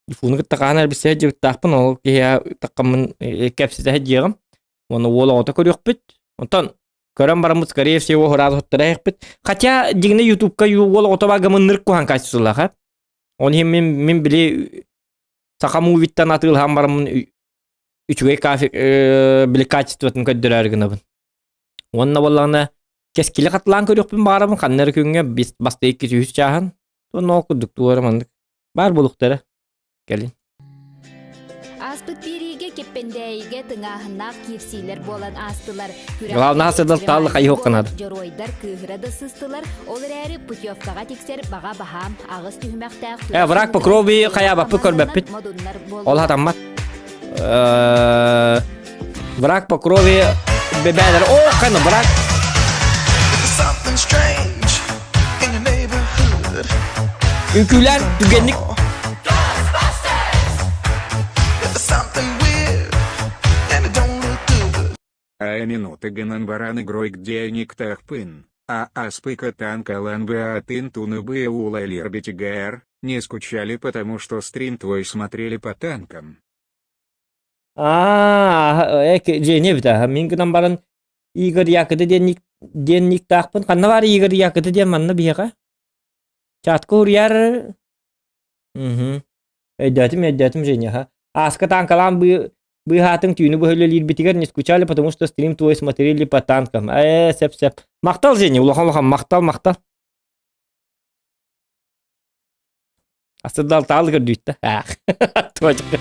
Лифуну кытта хаһан эрэ билсэ дьыбыттаахпын, ол киһи таххаммын кэпсэтэ дьиэҕим. Уонна уол оҕото көрүөхпүт. Онтон көрөн бараммыт, скорее всего, сразу хоттара Хотя, дьиҥинэ ютубка уол оҕото баагамынныр куһан качестволаах. Ол иһин мин, мин били саха мувиттан атыылаһан бараммын үчүгэй кафе били качествотын көрдөрөөрү гынабын. Уонна буоллаҕына кэскили хатылаан көрүөхпүн баҕарабын ханна эрэ күҥҥэ бастакы икки үһүс чааһын уонна ол курдук туора маннык баар буолуохтара кэлин.
Ааспыт биэриигэ Кэппэндээйигэ тыҥааһыннаах киирсиилэр буолан аастылар.
Главное сыдал тааллы хайыһыахха наада.
Дьоруойдар кыыһыра да сыстылар, ол эрээри путевкаҕа тиксэр баҕа баһаам аҕыс түһүмэхтээх
Э, враг по крови хайаабаппыт көрбөппүт. Ол хатаммат. Враг по крови бэбээлэр. О, кана враг. Үҥкүүлээн түгэнник
А минуты гынан баран игрой где никтахпын, а аспыка танк ЛНБ атын туныбы улайлер БТГР, не скучали потому что стрим твой смотрели по танкам.
Аа, дьиэни эбит мин гынан баран Игорь Якыты диэн диэн никтаахпын. Ханна баар Игорь Якыты диэн манна биһиэхэ? Чатка уруйар. Мгм. Өйдөөтүм, өйдөөтүм Женя. Ааска таанкалаан быы. Быыһаатыҥ түүнү быһа үлэлиирбитигэр не скучали, потому что стрим твой смотрели по танкам. Ээ, сеп сеп. Махтал, Женя, улахан-улахан махтал, махтал. Асырдал таал көрдүүттэ. Точка.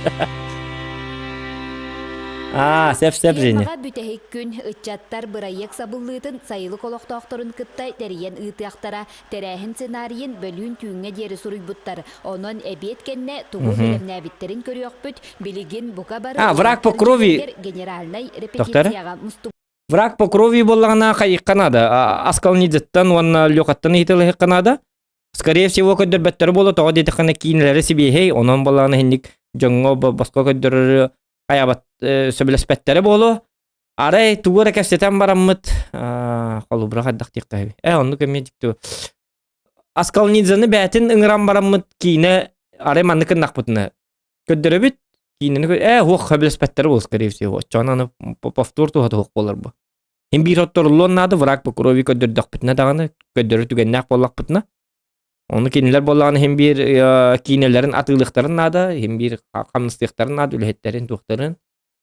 Аа, сеп сеп Женя.
Фермаҕа бүтэһик күн ыччаттар бырайыак сабыллыытын сайылык олохтоохторун кытта тэрийэн ыытыахтара. Тэрээһин сценарийын бөлүүн түүҥҥэ диэри суруйбуттар. Онон эбиэт кэннэ тугу бэлэмнээбиттэрин көрүөхпүт. Билигин бука бары
А, враг по
уолаттар
крови.
дьиэтигэр генеральнай
Доктор?
репетицияҕа мустубуттар.
Враг по крови буоллаҕына хайыхха наада. Аскалнидзеттан уонна Лехаттан ыйыталаһыахха наада. Скорее всего көрдөрбөттөрө буолуо тоҕо диэтэххинэ киинэлэри сибиэһэй, онон буоллаҕына иһинник дьоҥҥо босхо көрдөрөрү хайаабат сөбүлэспэттэрэ буолуо. Арай тугу эрэ кэпсэтэн бараммыт холобура хайдах диэххэ эбит. Э оннук эмиэ дьикти. Аскалнидзаны бээтин ыҥыран бараммыт киинэ арай маннык гыннахпытына көрдөрөбүт киинэни э уох сөбүлэспэттэрэ буолуо скорее всего. Оччоҕуна аны повтор туһата суох буолар бу. Һин биир отторуллуон наада враг по крови көрдөрдөхпүтүнэ даҕаны көрдөрөр түгэннээх буоллахпытына ону кинилэр буоллаҕына һин биир киинэлэрин атыылыахтарын наада, һин биир хамнастыахтарын наада үлэһиттэрин туохтарын.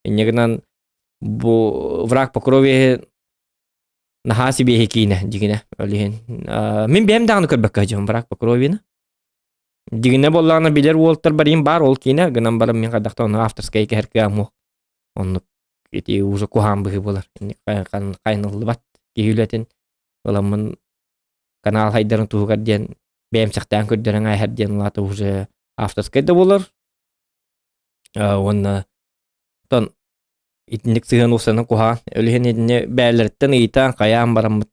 Инньэ гынан бу враг по крови наһаа сибиэһи киинэ дьигинэ ол иһин мин бэйэм даҕаны көрбөккө сылдьабын враг по кровины дьигинэ буоллаҕына билэр уолтар барыйым баар ол киинэ гынан баран мин хайдах да ону авторскай кэһэр кыам суох оннук ити уже куһаан быһыы буолар хайыныллыбат киһи үлэтин ыламмын канал хайдарын туһугар диэн бэйэмсэхтээн көрдөрөн ааһар диэн улаата уже авторскай да буолар уонна оттон итинник сыһыан уопсайынан куһаҕан. Ол иһин итини бэйэлэриттэн ыйытаан, хайаан бараммыт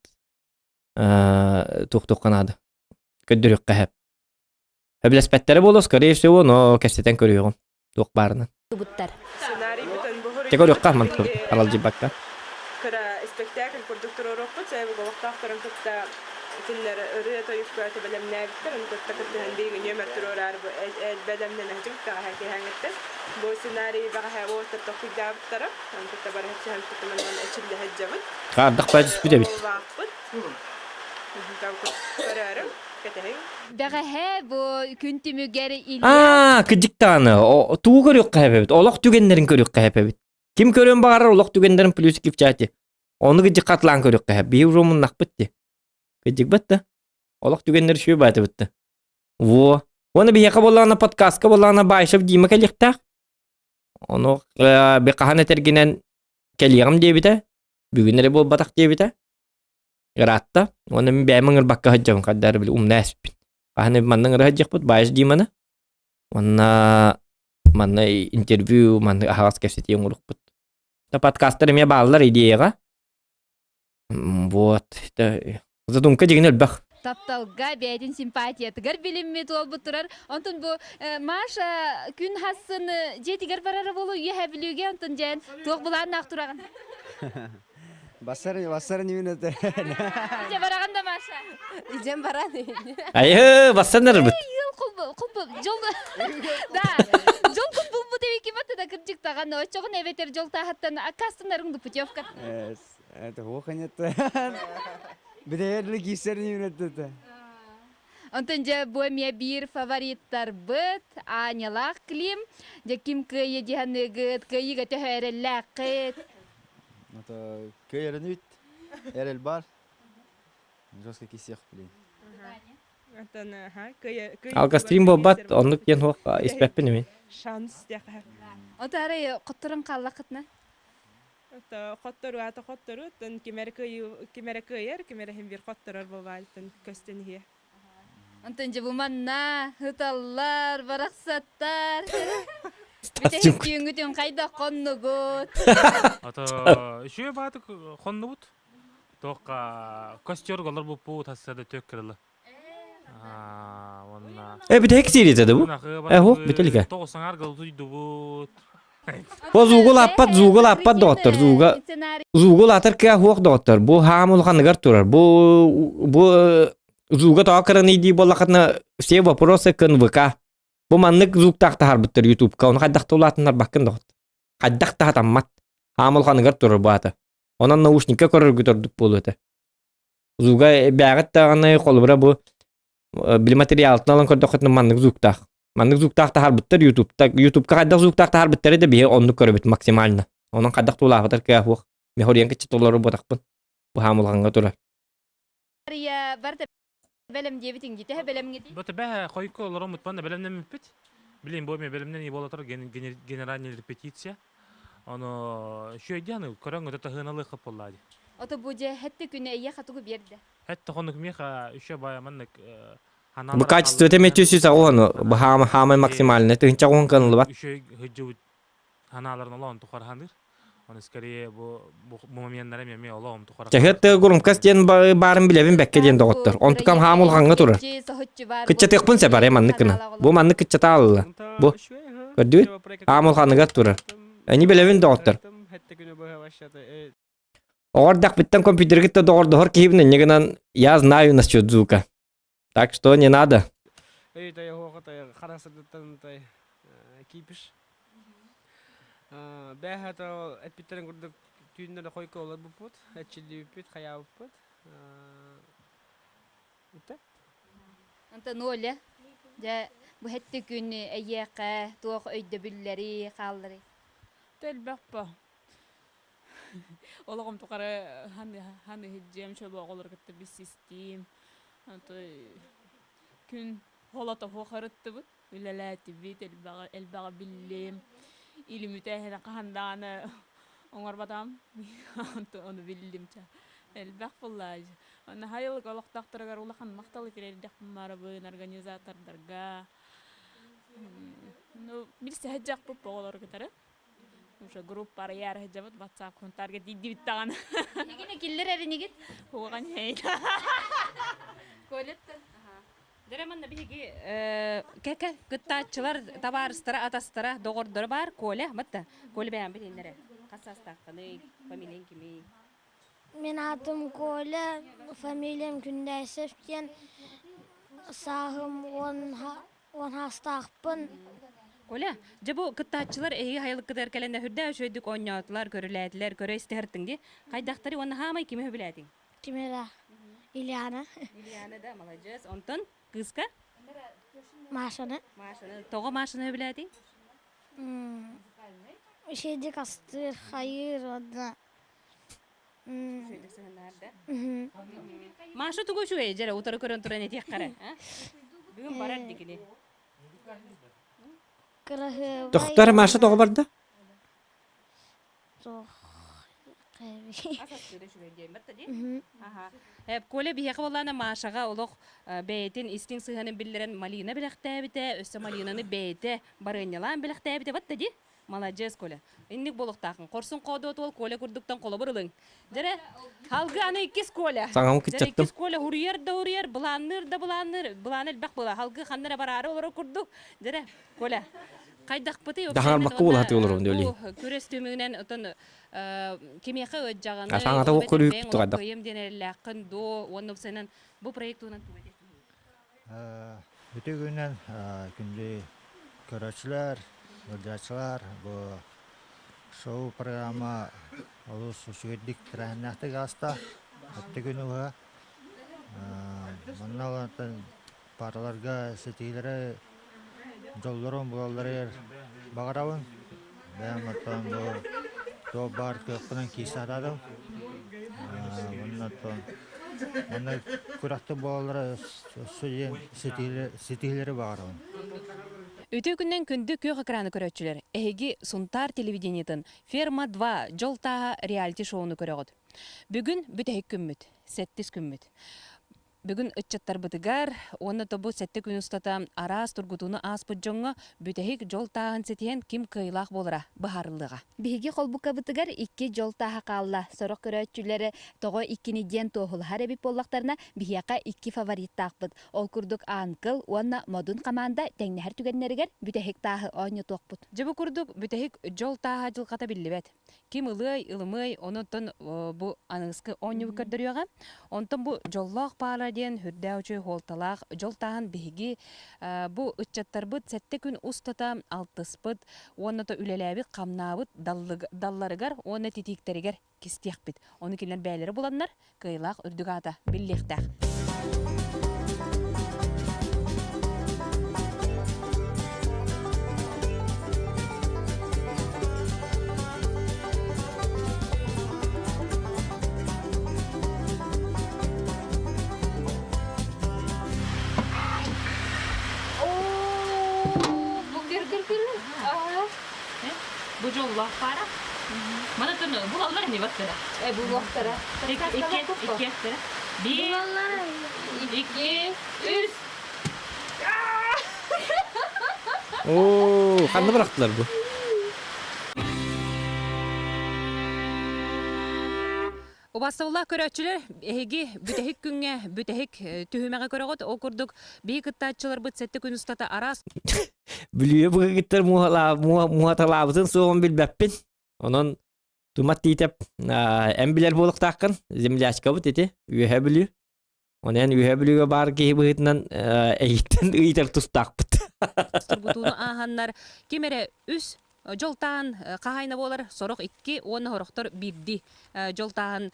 туох-туохха наада. Көрдөрүөххэ сөп. Сөбүлэспэттэрэ буолуо, скорее всего, но кэпсэтэн көрүөҕүм. Туох баарынан. Чэ көрүөххэ мантыкы аралдьыйбакка.
Кыра испэктээкил курдук туруоруохпут, сэбэби олохтоохторун кытта кинилэр ырыа-тойук көтө бэлэмнээбиттэр, ону кытта кыттыһан биһиги нүөмэр туруораары бэлэмнэнэ сылдьыбыт бэҕэһээ киэһээҥҥиттэн. Бу сценарий бэҕэһээ уолаттар толкуйдаабыттара, ону кытта бары сөпсөһөн кытта эчиллэ сылдьабыт.
Хаардах баа түспүт эбит.
Улааппыт. Көрөөрүҥ, кэтэһиҥ.
Бэҕэһээ бу күн түмүгэр Илья
Аа, кырдьык даҕаны, тугу көрүөххэ эбэбит? Олох түгэннэрин көрүөххэ эбэбит. Ким көрүөн баҕарар олох түгэннэрин плюсики в чате. Ону кыдьык хатылаан көрүөххэ. Биһи уже умуннахпыт дии. Кыдьыкбат да. Олох түгэннэр үчүгэй баатыбыт да. Во. Уонна биһиэхэ буоллаҕына подкастка буоллаҕына Баишев Дима кэлиэхтээх. Ону би хаһан этэргинэн кэлиэҕим диэбитэ. Бүгүн эрэ буолбатах диэбитэ. Ыраатта. Уонна мин бэйэм ыҥырбакка сылдьабын хардары били умна эспин. Хаһан манна ыҥыра сылдьыахпыт Баиш Диманы. Уонна манна интервью, манна аһаҕас кэпсэтии оҥоруохпут. Подкастар эмиэ бааллар идеяҕа. Вот. Задумка дьигин элбэх.
Тапталга бэйэтин симпатиятыгар билиммит уолбут турар. Онтон бу Маша күн хассын дьиэтигэр барара буолуо үөһэ Бүлүүгэ онтон дьээн туох былааннаах тураҕын?
Бассар, бассар ньүүн этэ.
Дьэ бараҕын да Маша?
Идем баран.
Айы, бассан арбыт.
Ыл кул кул жол Да. Жол кул булбут эбики бат да кырдьык таган очоҕун эбэтэр жол тааһаттан аккаастанарың ду путевка.
Это хоханет. Бедерлі киссер ньүүн этэ.
Онтон дьэ бу эмиэ биир фавориттарбыт Анялаах Клим. Дьэ ким кыайы диһаныгыт, кыайыыга төһө эрэллээххит?
Это кыайарын үт, эрэл бар. Жестко кисех, блин.
Алгастрим буолбат, оннук диэн хуох испэппин эмин.
Шанс диэхэ.
Отары хотторон хааллаххытына?
Хоттору аата хоттору, тон ким эрэ ким эрэ кыайар, ким эрэ иһин биир хотторор буолбаалтын көстөн иһиэ.
Онтон дьэ бу манна ыталлар, барахсаттар. Бүтэһик түүҥҥүтүн хайдах хоннугут?
Ото үчүгэй баатык хоннубут. Туохха костер голор буппут хассада төк кырылы.
Э, бүтэһик серията да бу? Э, хуох, бүтэлигэ.
Тоҕусаҥар галутуйдубут.
Бу зуугу лааппат, зуугу лааппат доҕоттор, зууга зуугу лаатар кыа хуох доҕоттор. Бу хаам улаханыгар турар. Бу бу зууга тоҕо кыраный дии буоллаххытына все вопросы к НВК. Бу маннык зууктаах таһаарбыттар ютубка. Ону хайдах да улаатыннарбаккын доҕот. Хайдах да хатаммат. Хаам улаханыгар турар бу аата. Онон наушникка көрөргүт ордук буолуо этэ. Зууга бээҕит даҕаны холобура бу били материалтын алан көрдөххүтүнэ маннык зууктаах. Маннык звуктаах таһаарбыттар Ютубта. Ютубка хайдах звуктаах таһаарбыттары да биһи оннук көрөбүт максимально. Онон хайдах тулаабатар кыа суох. Мехориан кыччат толору буотахпын. Бу хаамылҕаҥҥа турар.
Ария барда бэлэм диэбитиҥ дии. Төһө бэлэмҥитий?
Бу төбө хойку олороммут манна бэлэмнэммиппит. Билин бу эми бэлэмнэнии буола турар генеральная репетиция. Ону үчүгэйдиэн көрөн өтө таһыналыахха буоллаа дии.
Ото бу дьэ хэтте күнэ эйиэхэ тугу биэрдэ?
Хэтте хонук миэхэ үчү баайа маннык
Бу качествота эмиэ түс оҕону хаамай хаамай максимальный тыһынча оҕон кыныллыбат.
Үчүгэй сылдьыбыт санааларын олоҕун тухары саныыр. Оны скорее бу бу моменттара эмиэ олоҕум тухары.
Чаһыат тыа громкость диэн баарын билэбин бэккэ диэн доҕоттор. Онтукам хаам улахаҥҥа турар. Кыччатыахпын сөп арай маннык гына. Бу маннык кыччата алла. Бу көрдүгүт? Хаам улаханыгар турар. Эни билэбин доҕоттор. Оҕор дахпыттан компьютерга доҕордоһор киһибин инньэ гынан я знаю насчет звука. Так что не надо.
Эй, тай хоға тай харасырдыттан тай кипиш. Бэһэ то эппиттерин курдук түүннэр хойко олор буппут, эчиллибиппит, хаябыппыт. Итте?
Онтон Оля, дьэ бу хэтти күн эйиэхэ туох өйдөбүллэри хааллары?
Тэлбэх по. Олоҕум тухары ханы иһирдьиэм, чөбө оҕолору кытта билсистиим. Күн холото харыттыбыт, үлэлээтибит, элбэҕи, элбэҕи биллим. Илимүтэ хаһан даҕаны оҥорботом, ону биллим ча. Элбэх буллааж. Онно хайылык олохтоохторугар улахан махталы тириэрдэхпин барабын организатордарга. Ну, билсэ сылдьахпыт оҕолору кытары. Уже группа арыйаар сылдьабыт WhatsApp хунтаарга тиийдибит даҕаны.
Эһигини киллэр эринигит?
Хуган хей.
Колеттан.
Дөрө манна биһиги кэкэ кыттааччылар табаарыстара, атастара, доҕордоро баар Коля, батта. Коля бэйэм билиннэрэ. Хас саастааххыный, фамилияң кимий?
Мин аатым Коля, фамилиям Күндээсев диэн, сааһым уон саастаахпын.
Коля, дьэ бу кыттааччылар эһиги хайылыккытыгар кэлэн үрдээх үчүгэйдик оонньоотулар, көрүлээтилэр, көрө истэһэртиҥ дии. Хайдахтары уонна хаамай кими сөбүлээтиҥ?
Кимера? Ильяна.
Ильяна да, маладьыас. Онтон кыыска?
Машаны.
Машаны. Тоҕо Машаны сөбүлээтиҥ?
Үчүгэйдик астыыр, хайыыр уонна
Маша тугу үчүгэй дьэрэ утары көрөн туран этиэххэрэ. Бүгүн барар дикини.
Кыраһыабай.
Тохтор Маша тоҕо барда?
Коля биһиэхэ буоллаана Машаҕа олох бэйэтин истиҥ сыһыанын биллэрэн малина бэлэхтээбитэ, өссө малинаны бэйэтэ барыанньалаан бэлэхтээбитэ батта дии. Маладьыас, Коля. Инник буолуохтааххын. Хорсун хоодуот уол Коля курдуктан холобур ылыҥ. Дьэрэ, халгы аны иккис Коля.
Саҥам
Дьэрэ,
кыччаттым.
иккис Коля хуруйар да хуруйар, былаанныыр да былаанныыр, былаана элбэх буола. Халгы ханна эрэ бараары олорор курдук. Дьэрэ, Коля, хайдахпытый
Дахаҥарбакка буолаһатыы олоробун
бу
диэли.
күрэс түмүгүнэн отон кимиэхэ ыаддьаҕыный,
Саҥата
ол
уох
эбэтэр
көрүүп
бэйэҥ олох
тугайдах.
кыайым диэн эрэллээххин дуо уонна упсайынан бу проект туһунан тугу этиэххиний?
Бүтү күнүнэн күндү көрөөччүлэр, ыалдьааччылар бу шоу-программа олус үчүгэйдик тэрээһиннээхтик ааста. Өттө күн уһа. Манна олортон параларга ситиилэри дьоллорун булалларыгар баҕарабын. Бэйэм оттон бу туох баар кыахпынан киирсэ сатаатым. Уонна оттон манна күрэхтик буолаллара өссө диэн ситиһиилэри баҕарабын.
Үтүө күннэн күндү күөх экраны көрөөччүлэр! Эһиги Сунтаар телевидениетын Ферма-2 дьол тааһа реалити-шоуну көрөҕүт. Бүгүн бүтэһик күммүт, сэттис күммүт. Бүгүн ыччаттарбытыгар уонна тобу сэттэ күн устата араас тургутууну ааспыт дьоҥҥо бүтэһик дьол тааһын ситиһэн ким кыайыылаах буолара быһаарыллыаҕа.
Биһиги холбукабытыгар икки дьол тааһа хаалла. Сорох көрөөччүлэр тоҕо иккини диэн туоһулаһар эбит буоллахтарына, биһиэхэ икки фавориттаахпыт. Ол курдук Аанкыл уонна Модун хамаанда тэҥнэһэр түгэннэригэр бүтэһик тааһы оонньотуохпут.
Дьэ бу курдук бүтэһик дьол тааһа дьылҕата биллибэт. Ким ылыай, ылымыай, онуттан бу аныгыскы оонньуубут көрдөрүөҕэ. Онтон бу дьоллоох паара диэн үрдээх үчүгэй суолталаах дьол тааһын биһиги бу ыччаттарбыт сэттэ күн устата алтыспыт уонна то үлэлээбит, хамнаабыт далларыгар уонна титииктэригэр кистиэхпит. Ону кинилэр бэйэлэрэ буланнар, кыайыылаах үрдүк аата биллиэхтээх. дьоллоох пара. Мана тын булаллар не баттара.
Э булуохтара.
Икки, икки, Биир, икки, үс.
Оо, ханна бырахтылар бу?
Убастабыллаах көрөөччүлэр, эһиги бүтэһик күҥҥэ бүтэһик түһүмэҕи көрөҕүт. Ол курдук, биһи кыттааччыларбыт сэттэ күн устата араас
Бүлүүэ быһыгыттар муһаталаабытын суоҕун билбэппин. Онон Тумат Тиитэп эн билэр буолуохтааххын. Землячкабыт ити, Үөһэ Бүлүү. Онон Үөһэ Бүлүүгэ баар киһи быһыытынан эйиттэн ыйытар тустаахпыт.
Тургутууну ааһаннар ким эрэ үс дьолтаан хаһаайына буолар, сорох икки уонна сорохтор биирдии дьолтааһын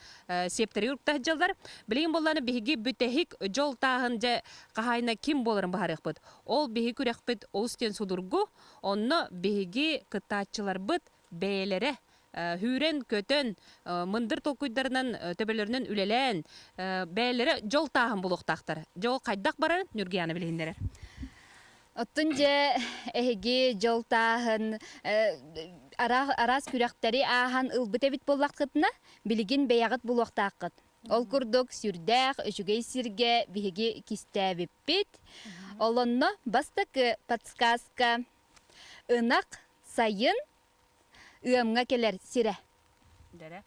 сиэптэри уруктаах дьаллар. Билигин буоллааны биһиги бүтэһик дьолтааһын дьэ хаһаайына ким буоларын быһаарыахпыт. Ол биһиги күрэхпит олус диэн судургу. Онно биһиги кыттааччыларбыт бэйэлэрэ сүүрэн-көтөн, мындыр толкуйдарынан, төбөлөрүнэн үлэлээн, бэйэлэрэ дьол тааһын булуохтаахтар. Дьол хайдах барарын Ньургуйаана билиһиннэрэр.
Оттон дьэ эһиги дьол тааһын араас күрэхтэри ааһан ылбыт эбит буоллаххытына, билигин бэйэҕит булуохтааххыт. Ол курдук сүрдээх үчүгэй сиргэ биһиги кистээбиппит. Олонно бастакы подсказка Ынах сайын ыамҥа кэлэр сирэ.
Дэрэ.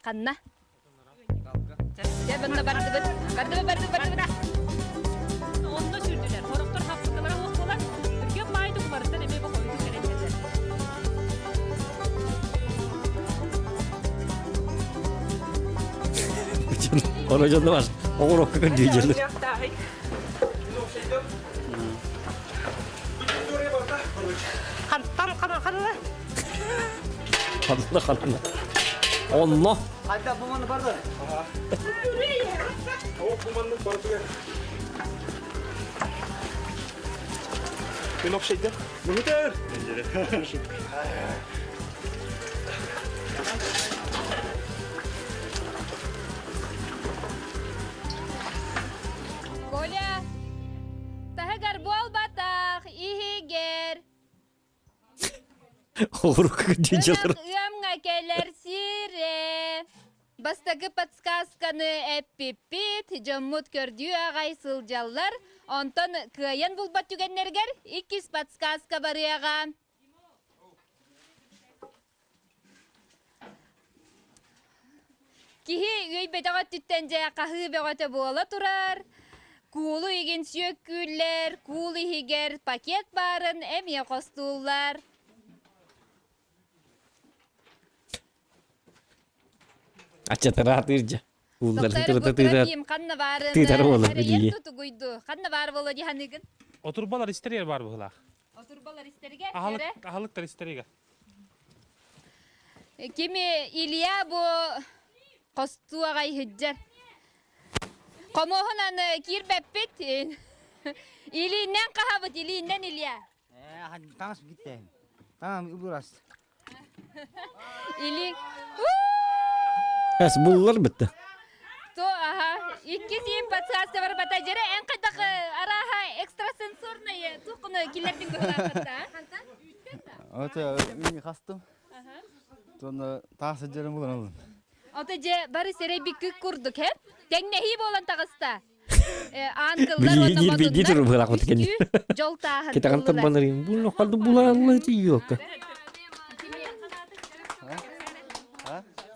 Ханна? Дьэ, манна бардыбыт. Бардыбыт, бардыбыт, бардыбыт.
Онно сүрдүлэр. Сорохтор хапсыкалара уох буолар. Түргэн баайдык уларыттан эмиэ бохойутун кэлэн кэлэр.
Оно дьонно бар. Оҕурокка көрдүү
Хантан ханна?
Ханна ханна. Онно.
Хайда бу маны барды.
О, бу манны барды. Мен общайда. Мөтөр.
Коля, таһыгар буолбатах, иһигэр.
Оҕурукка дьылыр.
Ыамҥа кэлэр сирэ. Бастакы подсказканы эппиппит, дьоммут көрдүү аҕай сылдьаллар. Онтон кыайан булбат түгэннэригэр иккис подсказка барыаҕа. Киһи үөйбэтэх өттүттэн дьэ хаһыы бөҕөтө буола турар. Куулу игин сүөккүүллэр, куул иһигэр пакет баарын эмиэ хостууллар.
Аччатыраатыыр дьэ. Куулларын
Доктор,
тырыта
бу
тыытар.
Трофим ханна баарын
Тыытар буолар
арыйар
билии.
тутугуйду. Ханна баар буолуо дии саныыгын?
Отурбалар истэригэр баар быһыылаах.
Отурбалар истэригэр
Аһылык,
эрэ.
аһылыктар истэригэр.
Кими Илья бу хостуу аҕай сылдьар. Хомуоһун аны киирбэппит. Илииннэн хаһабыт, илииннэн Илья.
Таҥас гиттэ. Таҥам убурас.
Или
Эс буллар битте.
То аха иккис иин подсказка бар бата жere эн хайдах арааха экстрасенсорный туохкуну киллэрдиҥ быһылаахатта
Ото мин хастым. Тонна таас сылдьарым булан алын.
Ото же бары серей бикки курдук хэ тэҥнэһии буолан таҕыста аан кыллар уонна
Билии билии
модуннар
туру быһылаахпыт кэнни.
үстүү дьол тааһын
Китаҕын
ыллылар.
тарбанырын булну халды булаалла тиийиокка.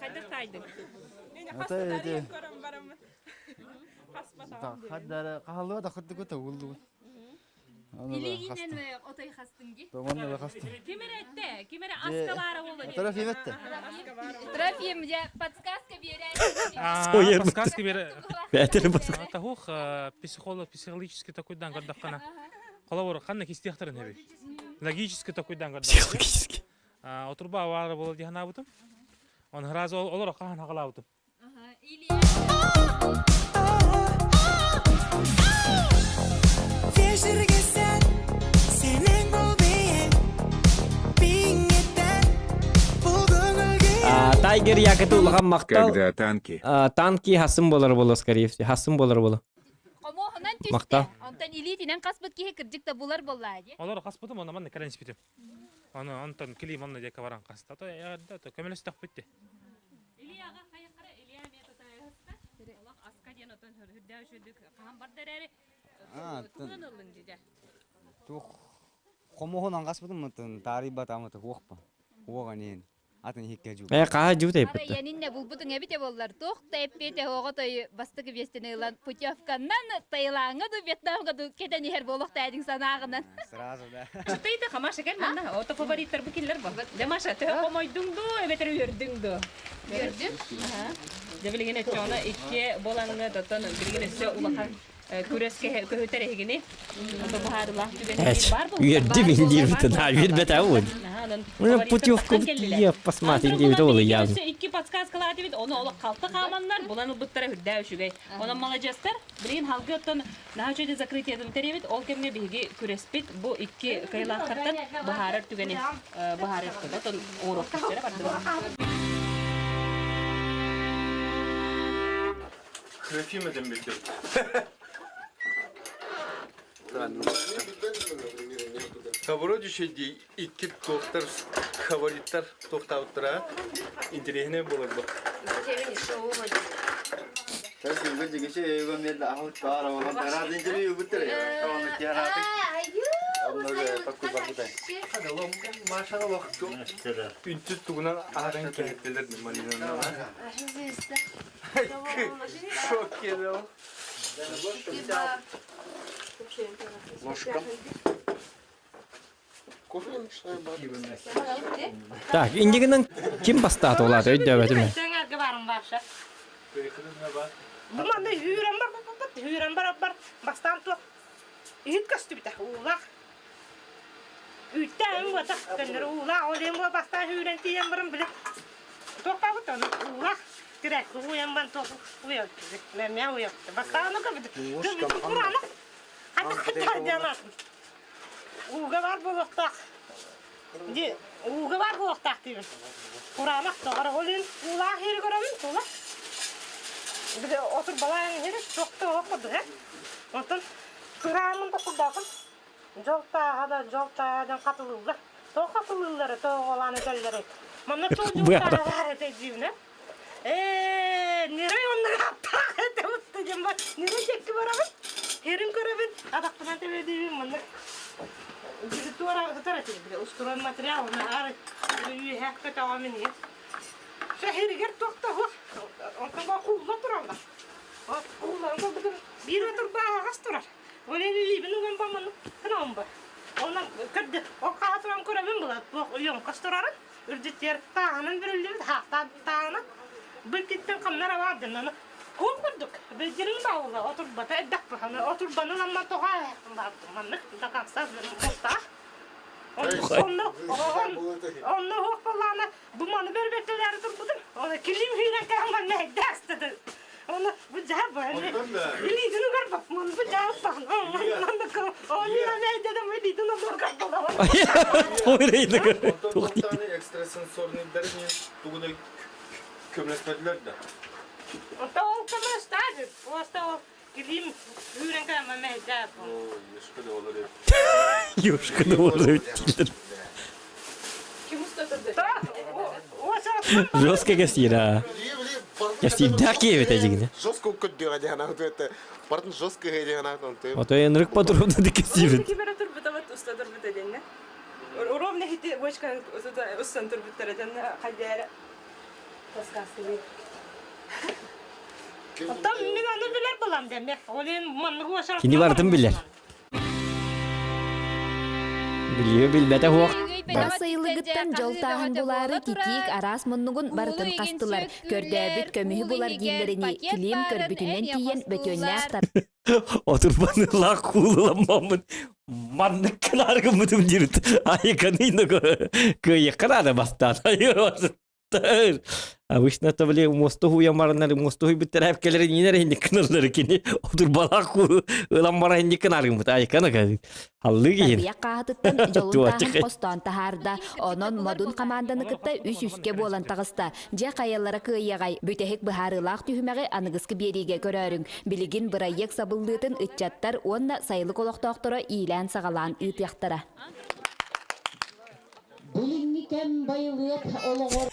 Хайдах таайдыҥ?
Ото эти Хаддара кахаллыга да кырдык өтө уллубут.
Илиигинэн отой хастыҥ ди.
Томонна хастым.
Ким эрэ этте, ким эрэ аска баара буолла дии.
Трофим этте.
Трофим, я подсказка берер.
Сойер
Подсказка бере.
Бәтер подсказка.
Тахух психолог, психологический такой дан көрдөххана. Холобур, ханна кистиэхтэрин хэби. Логический такой дан көрдөххана.
Психологический.
Отурба баара буола дии санаабытым. Он сразу олор хахан хагалаабытым.
Тайгер якыты улахан махтал.
Когда танки.
Танки хасым болар боло, скорее всего. Хасым болар боло.
Хомуоһунан түстэ.
Махтал.
Онтон илиитинэн хаспыт киһи кырдьык да булар буоллаа дии.
Олор хаспытым, онно манна кэлэн испитим. Аны онтон Клим онно диэки баран хаста. То эҕэрдэ то көмөлөстөхпүт дии.
Ильяҕа хайахара Илья эмиэ тутайыста. Олох аска диэн отон үрдээх үчүгдүк хаһан барда эрээри тугунан ыллыҥ дьидэ?
Туох хомуһунан хаспытым мытын таарыйбатаамыты хуохпа. Хуоҕа ниин. Атын иһикке жуу.
Э хаһа жуу тайпытта.
Арайанинне булбутуҥ эбите боллар туох да эппиэтэ оҕо той бастакы биэстини ылан путевканнан Таилаҥҥа ду Вьетнамга ду кетен иһэр буолуохтаадиҥ санааҕынан.
Сразу да.
Чытыйда Хамаша кэл манна. Ото фавориттар бу киллер бу. Дэ Маша төһө хомойдуҥ ду эбэтэр үөрдүҥ ду?
Үөрдүм.
Дэ билигин өччөҕүнэ икки буолаҥҥа тоттон билигин өссө улахан күрэс көһүтэр эһигини
Үөрдүм индиирбитин, а үөрбэтэ уун. Путевку посмотри диэбит ол ыйаан.
Икки подсказкалаат эбит, ону олох халты хааманнар, булан ылбыттара үрдээ үчүгэй. Онон маладьыастар, билигин халгы оттон наһаа үчүгэй закрытиятын тэриэбит, ол кэмҥэ биһиги күрэспит бу икки кыайылаахтартан быһаарар түгэни быһаарыахпыт. Оттон оҥоруохпут бардыбыт.
Хрефим этим битти. Вроде дии икки туохтар фавориттар туохтаабыттара интэриэһинэй буолар бу. Үнтү тугунан аһаран кэһэттилэр Шок кидал.
Ложка.
Так, индигинен ким бастаата улаата өйдөөбөтүм.
Бу манна үүрэн бар үүрэн бар бар бастаан туох иһит көстүбүтэ уулаах үүттээн буотах көннөрү уулаах ол иһин бастаан үүрэн тиийэн баран били туохтаабыт ону уулаах тирээкки уйан бан туох уйалты мэмэ уйалты бастаан көбүт кураанах ууга бар буолуохтаах ди ууга бар буолуохтаах диибин кураанах тоҕор ол иһин уулаах иһири көрөбүн тула били отурбалаан иһири туохта оһох курдук э онтон кыраамын да курдаатын Дьол тааһа да дьол тааһа диэн хатылыыллар. Тоҕо хатылыыллара, тоҕолаан этэллэрий? Манна туох дьол тааһа баар этэй диибинэ? Ээ, нирэй онно аптаах этэ бутта диэн бар. Нирэй диэки барабын, херин көрөбүн, атахпынан тэбэдиибин маннык туора сытар этим, бile устуран материал, оны ары үөһэ көтөҕөмүн иһин. Шахиригэр туох да суох, онтон баа куулла тураллар. Куулларын көрбүтүм, биир отурбаа аһаҕас турар. Ол илиибин уган баммын гынамын ба. Онон көрдө, ол хаһа туран көрөбүн була, туох уйоҥкос турарын, үрдүттэр тааһынан бүрүллүбүт, хаахтаан тааһынан быркиттэн хамнара баар дьоннону. Куул курдук, билдирин бааула отурбата элбэх быһаны, отурбанын амма тоҕо баардым, маннык до конца мустаах. Онно онно уох балаана бу маны бэрбэттэлээри турбутум. Оны килим хүйрэн каһаман мэһэйдээстеді. Оны бу жаа баны. Илиитин угар бапмын бу жаа баппан. Оны мэйдедем илиитин угар
Экстрасенсорныйдар тугу да көмөлөспөтүлэр да.
Онто ол көмөлөстөөдү. Оста ол килим хүйрэн каһаман мэһэйдээ.
Юшка да olur.
Юшка да olur. Жестко кэсиир аа. Кэсиирдээх киһи эбит дьигинэ.
Жестко көддүөҕэ диэн анаабыт бартын жестко диэн анаабыт
Ото энрик подробно да кэсиибит.
Кибере турбутабат уста турбута денне. Ровно хити бочканы устан турбуттара денне хайдара.
Подсказка Оттон мин аны билэр булам дэммэ. Ол иһин маннык уосар
Кини барытын билэр. Билиэ билбэтэ суох.
Бас сайылыгыттан дьол тааһын булаары титиик араас муннугун барытын хастылар. Көрдөөбүт көмүһү булар дииллэринии Клим көрбүтүнэн тиийэн бөтүөннээх тар
Отурбанылаах куулуламмаммын маннык кынаар гыммытым диирит. Айыканыйна кыайыахха наада бастаан. Обычно это били мосту хуя марнар мосту хуй биттерәп келер нинер инник кыналлар кини отурбалаах ылан бара инник кынаргымыт айкана халлы киһин
Тарбыйах хааһытыттан дьолун тааһын хостоон таһаарда. Онон Модун хамаанданы кытта үс үскэ буолан таҕыста. Дьэ хайалара кыайыаҕай, бүтэһик быһаарыылаах түһүмэҕи аныгыскы биэриигэ көрөөрүҥ. Билигин бырайыак сабыллыытын ыччаттар уонна сайылык олохтоохторо иилээн-саҕалаан ыытыахтара.
кэм байылыат олоҕор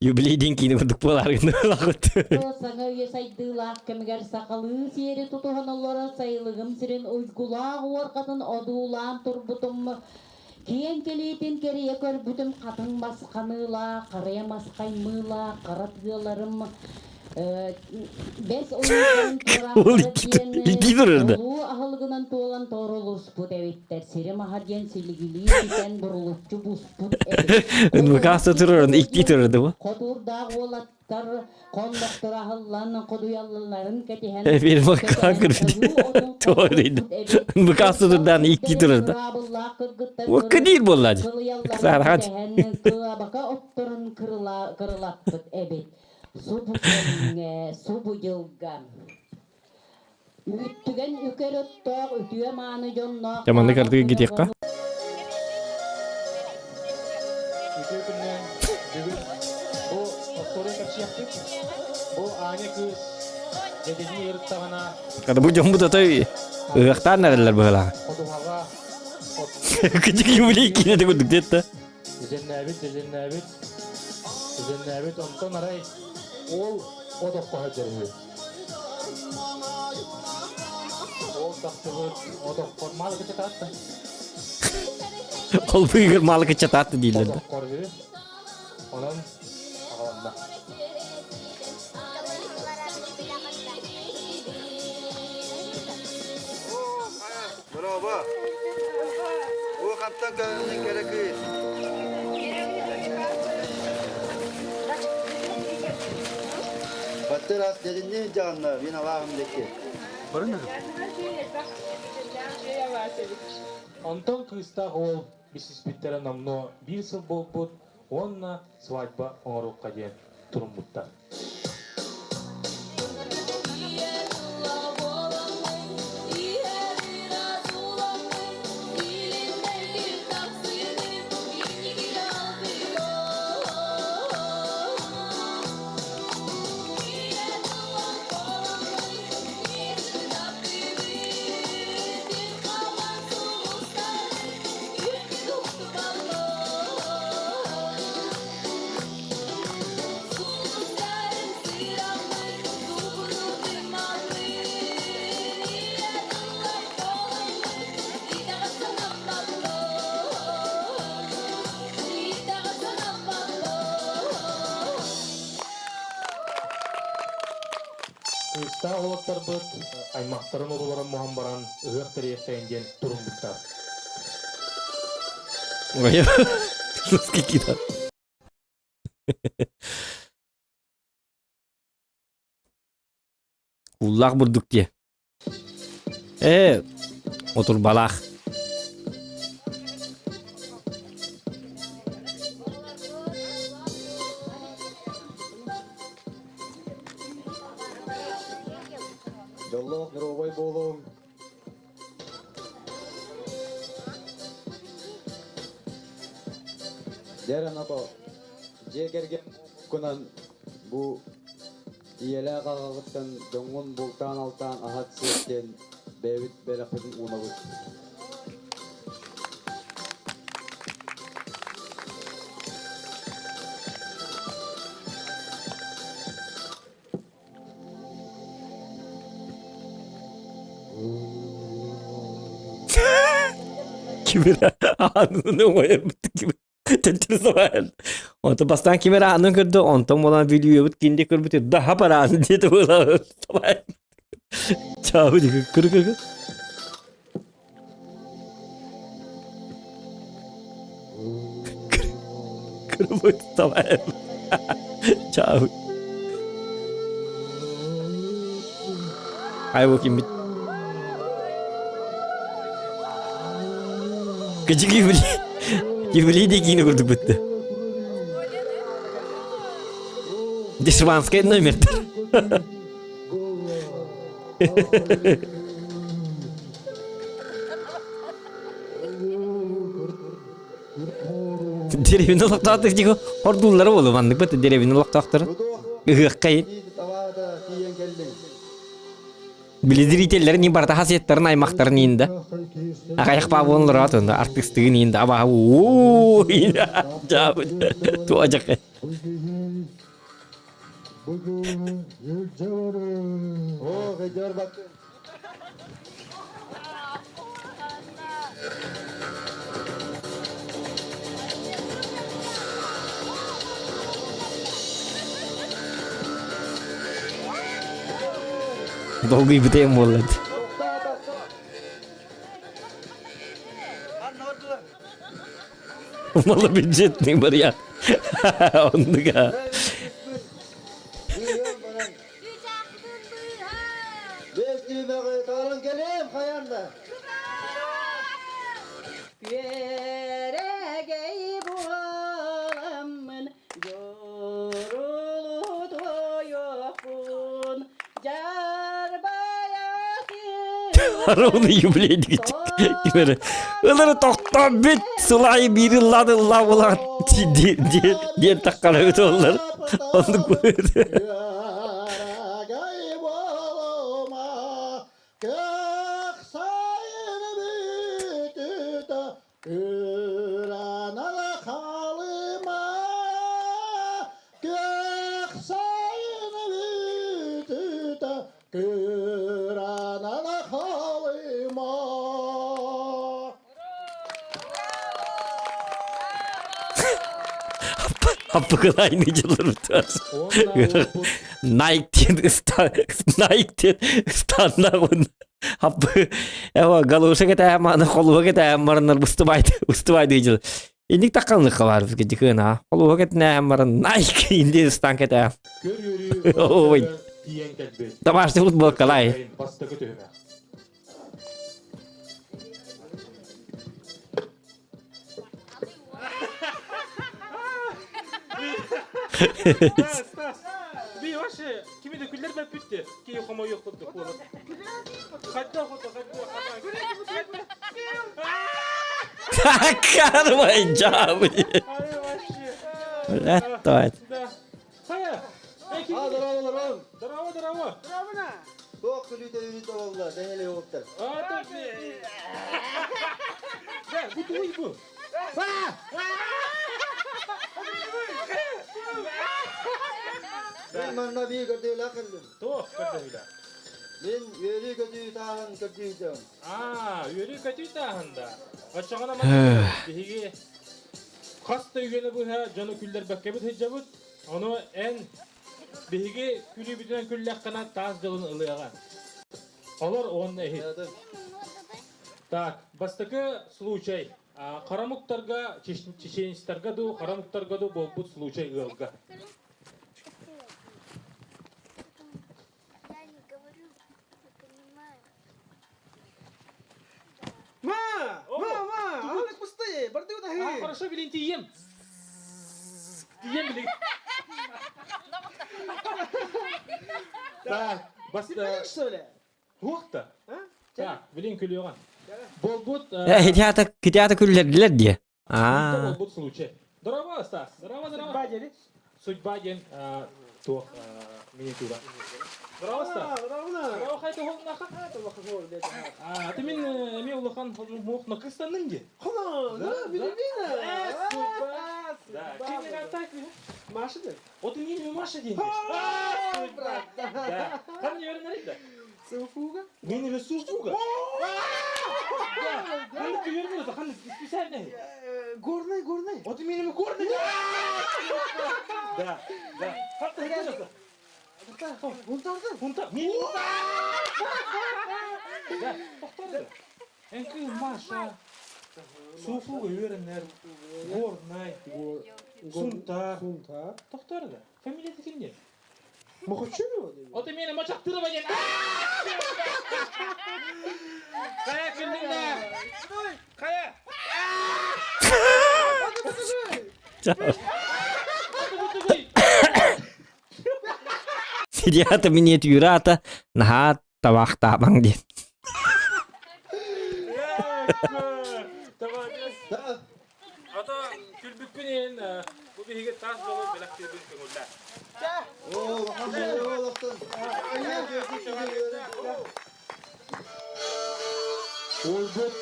Юбилей диэн киинэ курдук буолааргын ылаҕыт.
Саҥа үйэ сайдыылаах кэмигэр сахалыы сиэри тутуһан олорор сайылыгым сирин уйгулаах уорҕатын одуулаан турбутум. Киэҥ кэлиитин кэрийэ көрбүтүм хатыҥ мас ханыылаах, харыйа мас хаймыылаах, хара тыаларым бэс ойуурдарын туораахтара диэн
Икки турарда.
улуу аһылыгынан туолан тооролуспут эбиттэр. Сирим аһа диэн силигилии ситэн бурулуччу буспут эбит.
Нбкаста турарын икки турарда бу.
Хотуурдаах уолаттар хоннохторо аһыллан ходуйалларын кэтиһэн
Эфир маккаан көрбүт. Туорыйда. Нбкаста турдаан икки турарда. Уокка диир буолла дии.
Кылыйалларын кэтэһэн кыабака отторун кырылаппыт эбит. Субу кэмҥэ, субу дьылга Үүттүгэн үкэр оттоох үтүө мааны дьонноох
Дьэ маннык ардыгы гитиэххэ.
Үтүө күннээн бүгүн бу остуоруйа кэпсиэхпит. Бу Аня кыыс дьэдьэнии ырыттаҕына
Kada бу дьоммут отой ыһыахтаан эрэллэр быһыылаах.
ходуһаҕа
Кичик юбилей киинэтэ курдук диэт да.
Дьэдьэннээбит, дьэдьэннээбит, дьэдьэннээбит, онтон арай уол от окко сылдьар үһү. Уол тахсыбыт от окко маалы кыччатаатта.
Ол быыгыр маалы кыччатаатта дииллэр
От
да.
оккор үһү. Онон аҕаланна.
Браво! Бу хантан көрүнүн кэрэ кыыс. Баттыр ас дединни дьаҕанна мин алааһым декки.
Онтон кыыстаах уол билсиспиттэрэ номнуо биир сыл буолбут уонна свадьба оҥоруохха диэн туруммуттар. Кыыстаах уолаттарбыт аймахтарын урууларын муһан баран ыһыах тэрийиэхтэйин диэн туруммуттар.
Русский кино. Кууллаах бурдук диэ. Ээ, отурбалаах.
Дьоллоох доруобай буолуҥ.
Дьэ ното дьиэ кэргэн кунан бу ийэлээх аҕаҕыттан дьоҥҥун бултаан-алтаан аһат сиэт диэн бэйэбит бэлэхпитин уунабыт.
Кимир аанын оҥойорбут кимир төттөрү сабаан. Онтон бастаан кимир аанын көрдө, онтон буолан видеобут кинди көрбүтү да параан диэти буолан сабаан. Чаабы кыр кыр. Кырбыт сабаан. Чаабы. Ай бу киммит? Кычык юбилей. Юбилей дии курдук бытты. Дешманскай номердер. Деревина олохтоохтор диго ордууллара буолу маннык быт деревина олохтоохтор ыһыаххайын. Били зрителлэрин иин барыта хасиеттарын аймахтарын иин да. Аҕайах баабын олороот онно артыыстыгын иин да абааһы уу дьаабыт туожак. Долгуйбутайым буолла. Малобюджетный вариант. Оннуга.
Күөрэгэй буоламмын дьурулу туойуохпун дьарбайа
Ровно юбилей дигичик. Ылары тохтоон бүт сылайы биир ыллаан ыллаа булаан диэн таххалабыт оллар. Оннук Аппыкылайны дьыллар Nike диэн Nike диэн ыстаннаҕын Аппы эва галуша кэтээм аны холуга кэтээм бараннар устубайды устубайды дьыл. Инник таккалнык бар бизге дикына. Холуга кэтнээм баран Nike инди ыстан кэтээм. Ой. Домашний футболкалай.
Би вообще кими да күллер бәппүтте. Ки хомойук курдук буолар. Хадда хото хадда
Карвай жабы. Это.
Хайа.
А, здорово, здорово.
Здорово, здорово.
Туох күлүүтэ үүнүт ололла, дэҥэлэй уоттар.
Да, бу тугуй бу?
Мин манна бии көрдүүлээх кэллим.
Туох көрдүүлээх?
Мин үөрүү-көтүү тааһын көрдүүтүм.
Аа, үөрүү-көтүү тааһын да. Оччоҕуна манна биһиги хас да үйэни быһа дьону күллэрбэккэбит сылдьабыт. Ону эн биһиги күлүүбүтүнэн күллэххинэ таас дьолун ылыаҕа. Олор уонна иһит. Так, бастакы случай. Харамуктарга, чеченецтарга дуу, харамуктарга дуу буолбут случай ыалга.
Ма! Ма, ма! Алык пустые! Барды
А, хорошо, билин тиийем. Тиийем билин. Так, баста...
что ли?
Туох да? Так, билин күлүөҕэ. Болбут...
Китята, китята күллэрдилэр диye. Аа.
Болбут случай. Здорово, Стас. Здорово, здорово.
Судьба диэри.
Судьба диэн туох миниатюра. Здорово, Стас. Здорово, хайта холнаха. А, ты мин эми улахан муох накыстанның ди.
Хоно, да, билибина.
Судьба. Да, ким так?
Маша да.
Вот и не Маша день. Да. Там не верно да?
Суфуга.
Мен эме суфуга. Да. Ханнык көрмөдө, ханнык специально.
Горный, горный.
Вот и мен эме горный. Да. Да. Хатта хатта.
Унтарды.
Унта. Мен. Да, тоқтарды. Энки Маша. Суфуга үйренер. Горный. Сунтар.
Сунтар.
Тоқтарды. Фамилиясы кимде?
Махачева?
Вот и мени мачактырып деген. Кая күлдүң да. Кая.
Сидята миниатюрата наһаа табахтаабаҥ диэн.
Ата күлбүккүн иһин бу биһиги таас болу бэлэхтиирбин көҥүллээ. Уолбут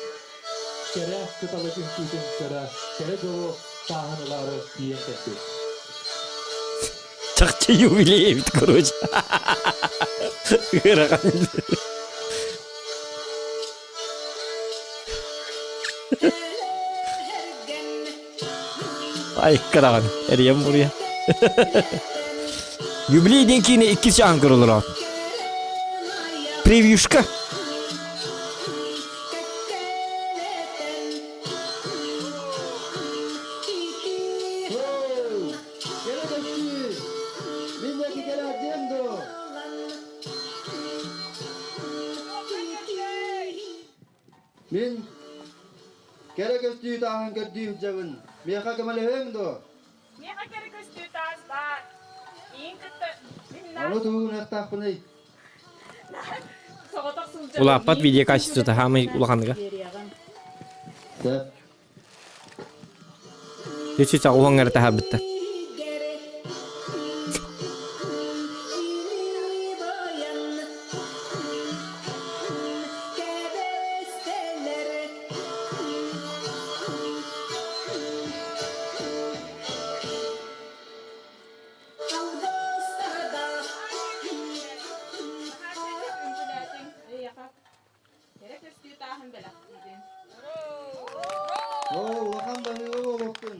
кэрэ кыталык үҥкүүтүн көрө, кэрэ дьолу сааһын ылаары тиийэн кэлбит.
Чахчы юбилей эбит, короче. Ыарахан. Айыкка даҕаны, эрийэн буруйа. Юбилей диэн киинэ иккис чааһын көрөлөр Превьюшка.
Мин кэрэ көстүү тааһын көрдүү сылдьабын. Миэхэ көмөлөһүөҥ дуо?
Миэхэ кэрэ көстүү таас баар. Иин кытта
Ону туһунуохтаахпыный?
Соҕотох сылдьабын.
Улааппат видео качествота хаамай улаханыга.
Сөп.
Үчү уһуҥ эрэ таһаарбыттар.
Кэрэ көстүү тааһын бэлэхтиибин.
Оо, улахан баһыыба буолуохтун.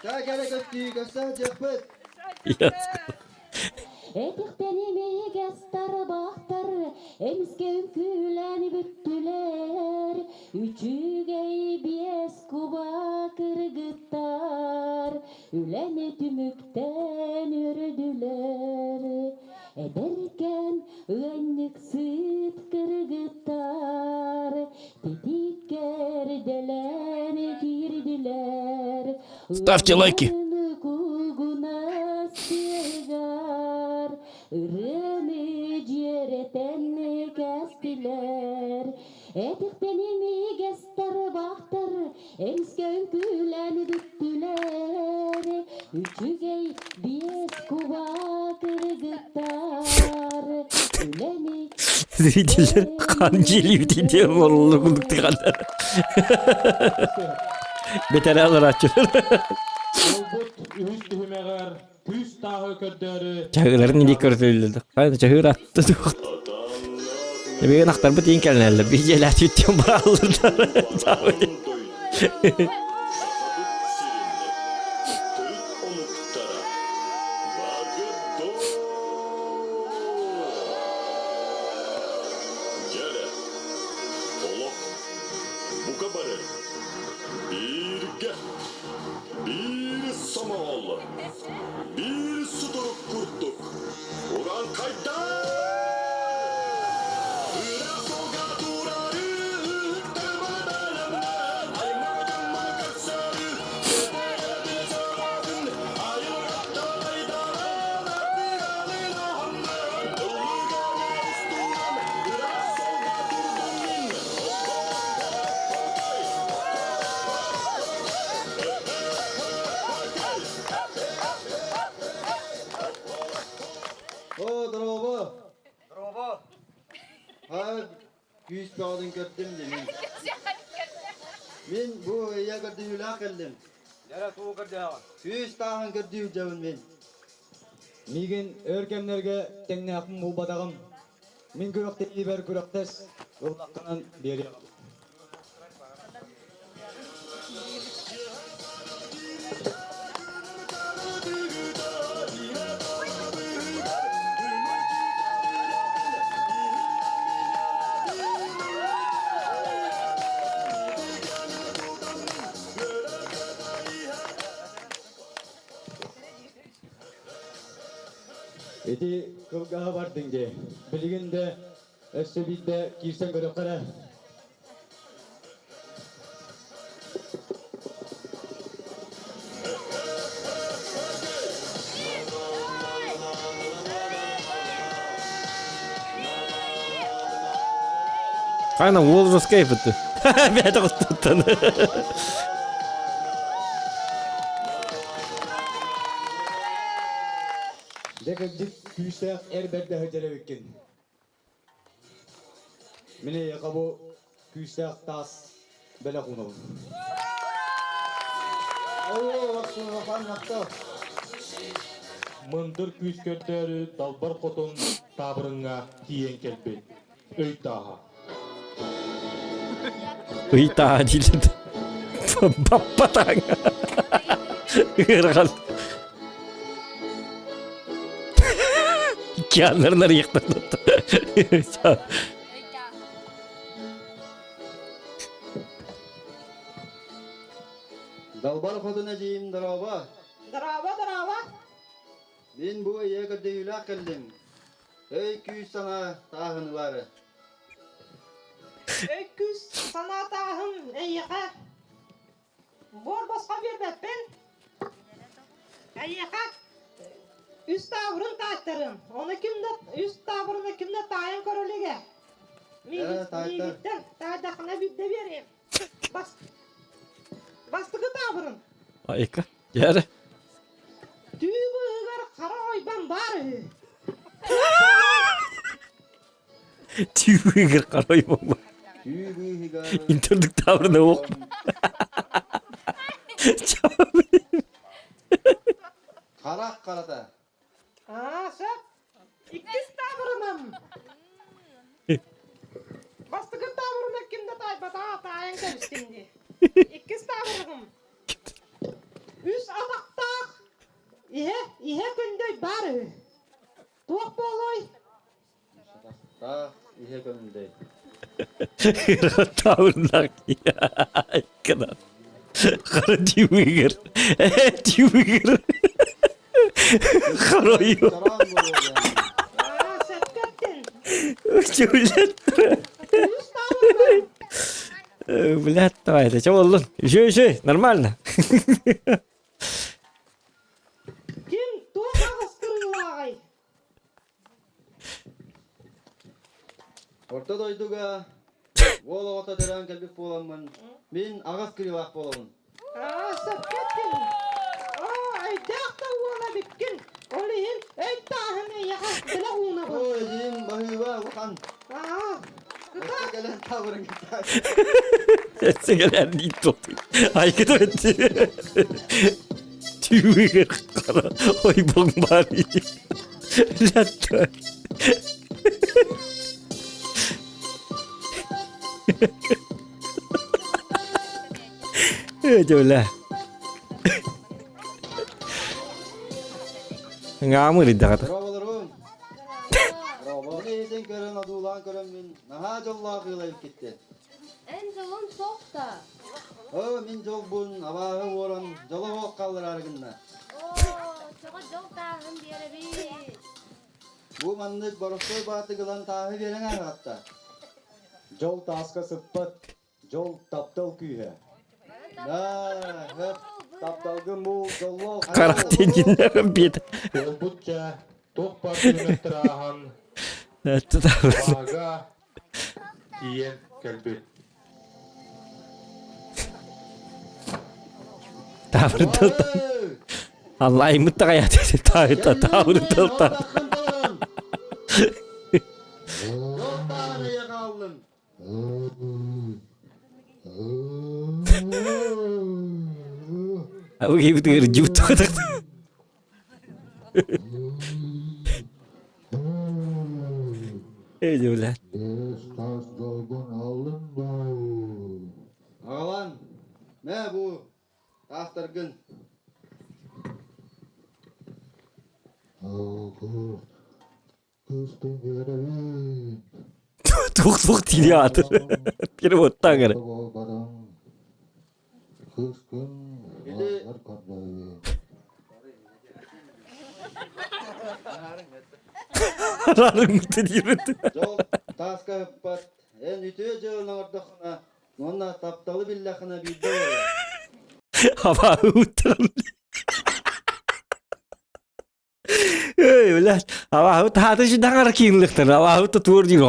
Чаа кэрэ көстүү көссө сылдьыахпыт.
Этихтэни миигэс тарбахтар эмискэ үҥкүүлээн бүттүлэр. Үчүгэй биэс куба кыргыттар үлэни түмүктэн үөрдүлэр. Эдэркээн ыанньыксыт кыргыттар титиккэрдэлээн киирдилэр.
Ставьте лайки.
Куугунас тыаһыгар ырыаны дьиэрэтэн кэстилэр. Этихтэн имигэс тарбахтар эмискэ үҥкүүлээн бүттүлэр. Үчүгэй биэс куба кыргыттар үлэни
Зрителлер хан дьиэлиибит диэн олороллор курдук тыганнар. Бэтэрээ олорааччылар.
Уолбут үһүс түһүмэҕэр күүс тааһы көрдөөрү
Чаһыыларын илии көрдөрүллүллэр. Хайа чаһыыр атты туох. Эбиген ахтарбыт иин кэлнэллэр. Биир дьиэлээх барааллар.
Олох бука бары бииргэ, биир сомоҕолор, биир сутурук курдук урааҥхайдар!
О, дорообо! Дорообо! Ха, күүс бөҕөтүн көрдүм дии мин. Мин бу ыйа көрдүүлээх кэллим.
Дьэрэ тугу көрдөөҕүн?
Күүс тааһын көрдүү сылдьабын мин. Миигин өр кэмнэргэ тэҥнээхпин булбатаҕым. Мин күрэхтэһиибэр күрэхтэс, ыллаххынан биэриэҕим. Ити кылгаһа бардыҥ дии. Билигин да өссө биирдэ киирсэн көрүөххэ эрэ.
Хайна уол жесткай бытты. Бэйэтэ куттуттан.
Дьэ кырдьык күүстээх эр бэрдэ сылдьар эбиккин. Мин эйиэхэ бу күүстээх таас бэлэх уунабын.
Мындыр күүс көрдөөрү далбар хотун таабырыҥҥа тиийэн кэлбит. Өй тааһа.
Ый тааһа дииллэр. Баппатаҥ. Ыарахан. Океаннарын арыйахтан.
Далбар хотун эдьиийим дорообо.
Дорообо, дорообо.
Мин бу ийэ көрдөһүүлээх кэллим. Өй күүс санаа тааһын ылаары.
Өй күүс санаа тааһын эйиэхэ буор босхо биэрбэппин. Эйиэхэ үс таабырын таайтарым. Ону ким да үс таабырыны ким да таайан көрө илигэ. Миигиттэн таайдаххына биирдэ биэриэм. Бас бастакы таабырын.
Айка, дьээрэ.
Түү быыһыгар хара ойбон баар үһү.
Түү быыһыгар хара ойбон баар.
Түү быыһыгар
Интердик таабырына ох.
Харах харата.
Аа, сөп. Иккис таабырыным. Бастакы таабырына ким да таайбатаҕа таайан кэбистим дии. Иккис таабырыным. Үс атахтаах иһэ, иһэ күндөй баар үһү. Туох буолуой?
Атахтаах иһэ көҥдөй.
Таабырыннаах кына. Хара түүгэр. Түүгэр. Харойу. Блядь, давай, это что боллун? Еще, еще, нормально.
Ким туох аҕыс кырыылааҕай?
Орто дойдуга уол оҕото төрөөн кэлбит буоламмын, мин аҕыс кырыылаах буолабын.
Аа, сөпкө эттиҥ. Оо, өйдөөх да уол эбиккин. Ол иһин өй тааһын эйиэхэ бэлэх уунабын.
Оо, эдьиийим баһыыба улахан.
Аа,
Өссө кэлэн таабырын
Өссө кэлэн дии туохтуй. Айгыта бэтти. Түүгэр хара ойбон бар Ләтті. Дьөлө. Ngaamыр иддаҕата.
Дорооболорум. Дорообо. Эйэтин көрөн, одуулаан көрөммүн, наһаа дьоллоох ыал эбиккиттэн.
Эн дьолун суох да.
Оо, мин дьолбун абааһы уоран дьоло суох хааллараары гынна.
Оо, чоҕо дьол тааһын биэрэбит.
Бу маннык боростуой баатык ылан тааһы биэрэн ааһаҕатта.
Дьол тааска сыппат, дьол таптал күүһэ.
Да, хөп, тапталгын бул, дьоллоох
Харах биэт.
Буолбут дьэ, туох баар түһүмэхтэр ааһан, баага тиийэн кэлбит.
Таабырдылта. Аллайымыт таҕайаат таайта таабырдылта. Абы киһибитигэр дьуут Эй, бля.
Аҕалан, мэ бу таастаргын.
Тух-тух театр. Переводтан эрэ. Араарыҥмыты диэбит.
Дьол тааска ыппат, эн үтүө дьыаланы оҥордоххуна, уонна тапталы биллэххинэ биирдэ буолар.
Абааһы уттаран. Эй, блядь, абааһы таһаата шидаҥар киинликтэр, абааһы туор диир,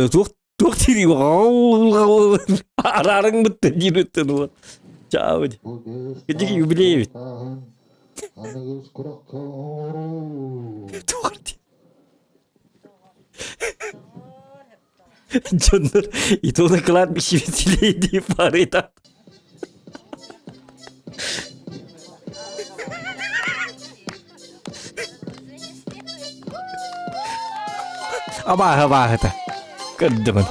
туох туох диир, араарыҥ бытты диир ыттын уон. Чао. Кидик юбилей эбит. Туох диир. Дьоннор и то на кладбище веселее дии пары Абааһы абааһыта. Көрдүмүн.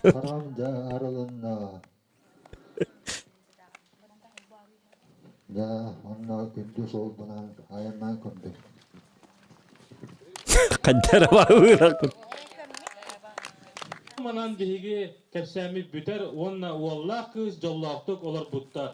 Харам да арылынна. Да, онно күндү суолбунан айаннаан көрдүм.
Хаддара баҕыыракын.
Манан биһиги кэпсээммит бүтэр уонна уоллаах кыыс дьоллоохтук олорбуттар.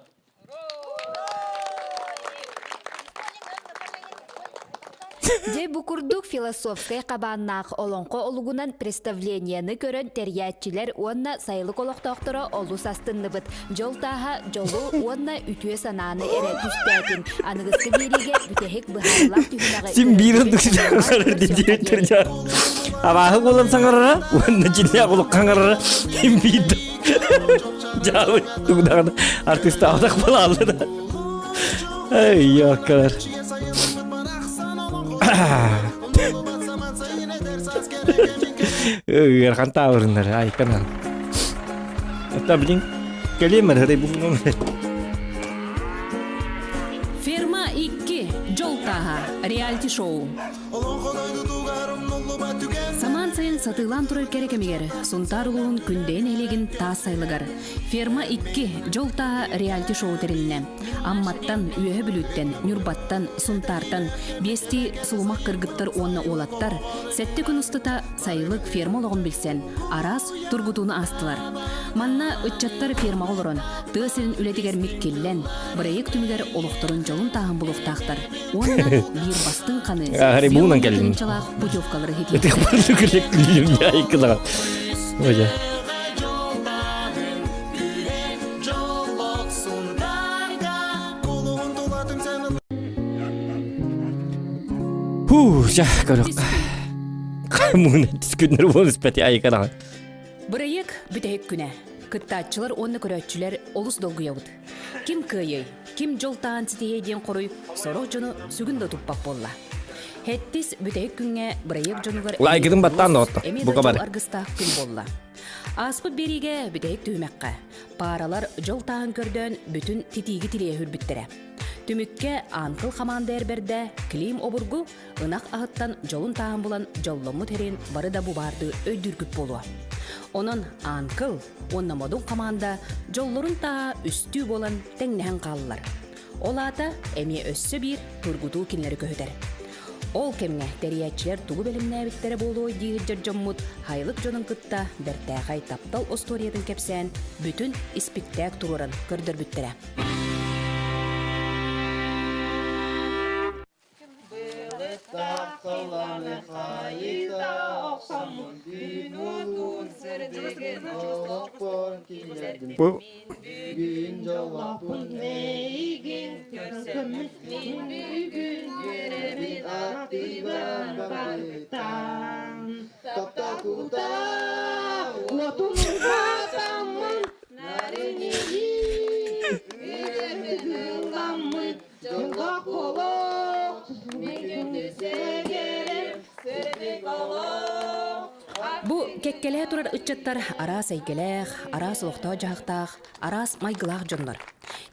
Дьэ бу курдук философскай хабааннаах олоҥхо олугунан представлениены көрөн тэрийээччилэр уонна сайылык олохтоохторо олус астынныбыт. Дьол тааһа дьолу уонна үтүө санааны эрэ түстээтин. Аныгыскы биэриигэ бүтэһик быһаарылаах түһүмэҕи
Син биир оннук саҥарар Абааһы буолан саҥарара уонна дьиҥнээх олоххо хаҥарара син биир дьаабы тугудаҕына артыыстаабатах буолааллар да. Эй, ёккалар. Ыарахан таабырыннар, айканан. Это, блин, кэлиэм эрэ бу
Ферма 2. Дьол тааһа. Реалити-шоу. Самаан сайын сатыылаан турар кэрэ кэмигэр Сунтаар улууһун Күндэйэ нэһилиэгин таас сайылыгар Ферма 2 Дьол тааһа реалити-шоу тэрилиннэ. Амматтан, Үөһэ Бүлүүттэн, Ньурбаттан, Сунтаартан биэстии сулумах кыргыттар уонна уолаттар сэттэ күн устата сайылык ферма олоҕун билсэн, араас тургутууну аастылар. Манна ыччаттар фермаҕа олорон, тыа сирин үлэтигэр миккиллэн, бырайыак түмүгэр олохторун дьолун тааһын булуохтаахтар уонна биир бастыҥ ханы
Аһары буунан кэллим.
тыһыынчалаах путевкалары
Ытык Ой. Хуу, жа, көрөк. Муна түскүннэр буолан испэти айыканаҕын.
Бырайыак бүтэһик күнэ. Кыттааччылар уонна көрөөччүлэр олус долгуйабыт. Ким кыайыай, ким дьол таан ситиһиэй диэн хоруй сорох дьону сүгүн да туппат буолла. Хэттис бүтэһик күҥҥэ бырайыак дьонугар
Лайкытын баттаан доҕотто.
эмиэ
Бука
да дьол
бары.
аргыстаах күн буолла. Ааспыт биэриигэ бүтэһик түһүмэххэ пааралар дьол тааһын көрдөөн бүтүн титииги тилийэ үрбүттэрэ. Түмүккэ Анкл хамаанда эрбэрдэ Клим обургу ынах аһыттан дьолун тааһын булан дьолломмут эриэн бары да бу баардыы өйдүүргүт буолуо. Онон Анкл уонна Модун хамаанда дьоллорун тааһа үстүү буолан тэҥнэһэн хааллар. Ол аата эмиэ өссө биир тургутуу кинилэри көһүтэр. Ол кэмҥэ тэрийээччилэр тугу бэлэмнээбиттэрэ буолуой дии сылдьар дьоммут Һайлык дьонун кытта бэртээхэй таптал остуоруйатын кэпсээн, бүтүн испиктээк туруоран көрдөрбүттэрэ.
Бу
Бу кэккэлэһэ турар ыччаттар араас эйгэлээх, араас олохтоох-дьаһахтаах, араас майгылаах дьоннор.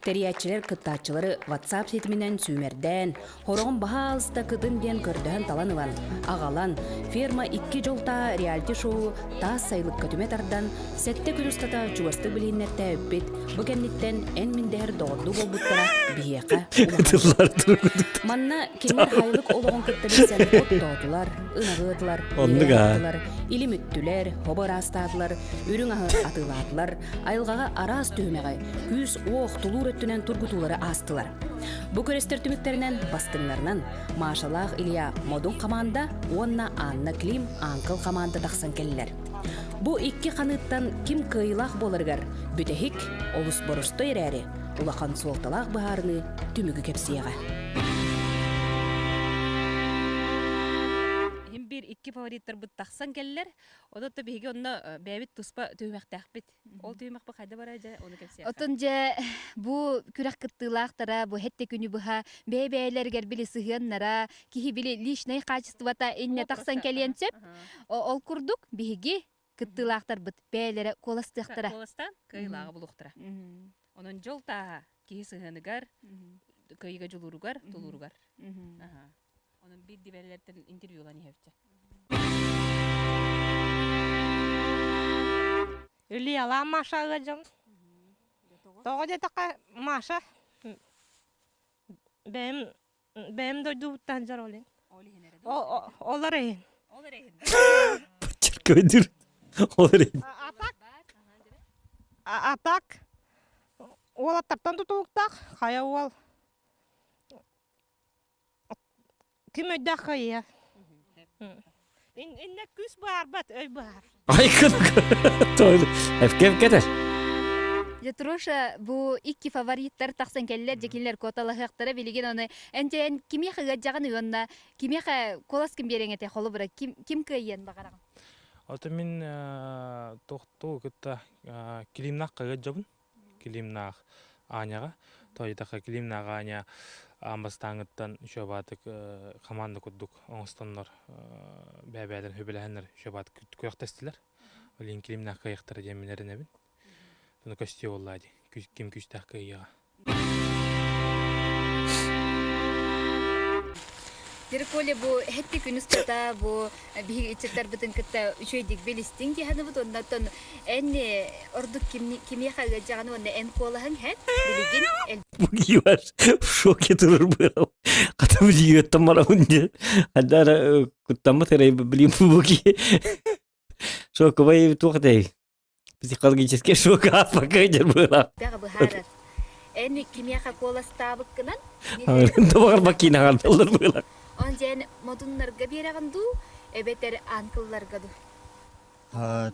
Тэрийээччилэр кыттааччылары WhatsApp ситиминэн сүүмэрдээн, Хороҕун баһаалыста кытын диэн көрдөһөн талан ылан, аҕалан, ферма икки дьолтаа реалити-шоу таас сайылыкка түмэ тардан, сэттэ күн устата чугастык билиһиннэртээбиппит, бу кэнниттэн эн мин дэһэр доҕордуу буолбуттара биһиэхэ улахан. Манна кинилэр сайылык олоҕун кытта билсэн оттоотулар, ынаҕы ыатылар,
Оннук аа.
ыатылар, илим үттүлэр, хобо ыраастаатылар, үрүҥ аһы атыылаатылар, айылҕаҕа араас түһүмэҕи, күүс-уох, тулуур өттүнэн тургутуулары аастылар. Бу күрэстэр түмүктэринэн бастыҥнарынан Машалаах Илья Модун хамаанда уонна Анна Клим Ааҥкыл хамаанда тахсан кэллилэр. Бу икки ханыыттан ким кыайыылаах буоларыгар бүтэһик, олус боростой эрээри, улахан суолталаах быһаарыныы түмүгү кэпсиэҕэ. биир икки фавориттарбыт тахсан кэллэр. Онон биһиги онно бэйэбит туспа түһүмэхтээхпит. Ол түһүмэхпит хайда барар дьэ ону кэпсиэххэ.
Отон дьэ бу күрэх кыттыылаахтара бу хэтте күнү быһа бэйэ-бэйэлэригэр били сыһыаннара, киһи били личнай хаачыстыбата иннэ тахсан кэлиэн сөп. Ол курдук биһиги кыттыылаахтарбыт бэйэлэрэ куоластыахтара.
Куоластаан кыайыылааҕы булуохтара. Онон дьол тааһа киһи сыһыаныгар, кыайыыга дьулууругар, тулууругар. Онон биир дибэлэртэн интервью ылан иһэбитчэ.
Ильялаах Маша ыалдьан. Тоҕо диэтэххэ, Маша бэйэм бэйэм дойдубуттан дьар ол иһин. Ол эрэ иһин.
Ол эрэ иһин.
Көдүр. Ол эрэ иһин.
Атак атак уолаттартан тутулуктаах хайа уол Ким өйдөөх кыайыа. Иннэ күүс баарбат, өй баар.
Айкын Эпкеп кетер.
Петруша бу икки фавориттар тахсан кэллэр, дьэ кинилэр куоталаһыахтара билигин оны эн дьэ эн кимиэхэ ыаддьаҕын уонна кимиэхэ куолас ким биэрэҥ этэ холобура ким ким кыайыан баҕараҕын?
Ото мин тохтуу кытта килимнах кыайдьабын. Килимнаах Аняҕа. Тоойутаха Килимнаах Аня аан бастааҥыттан үчүгэйбаатык команда курдук оҥостоннор бэйэ-бэйэлэрин сөбүлэһэннэр үчүгэйбаатык күрэхтэстилэр. Ол иһин Килимнаах кыайыахтара диэн мин эрэнэбин. Ону көстүө буоллаа дии. Ким күүстээх кыайыаҕа.
Дирколя бу хэтти күн устата бу биһиги ыччаттарбытын кытта үчүгэйдик билистиҥ дии саныыбыт уонна оттон эн ордук кимиэхэ ыалдьаҕын уонна эн куолаһыҥ һэн билигин
Бу киһи в шоке турар буолам. Хата билиэттэн барабын диэн. Хадара куттаммыт эрэй билим бу киһи. Шоковай туох этэй? Психологический шок ааспакка дьэр быылаах.
быһаарар. Эн кимиэхэ куоластаабыккынан
Тобоҕор бакиина аҕардаллар быылаах.
Он дьэн модуннарга биэрэҕин дуу, эбэтэр анкылларга дуу?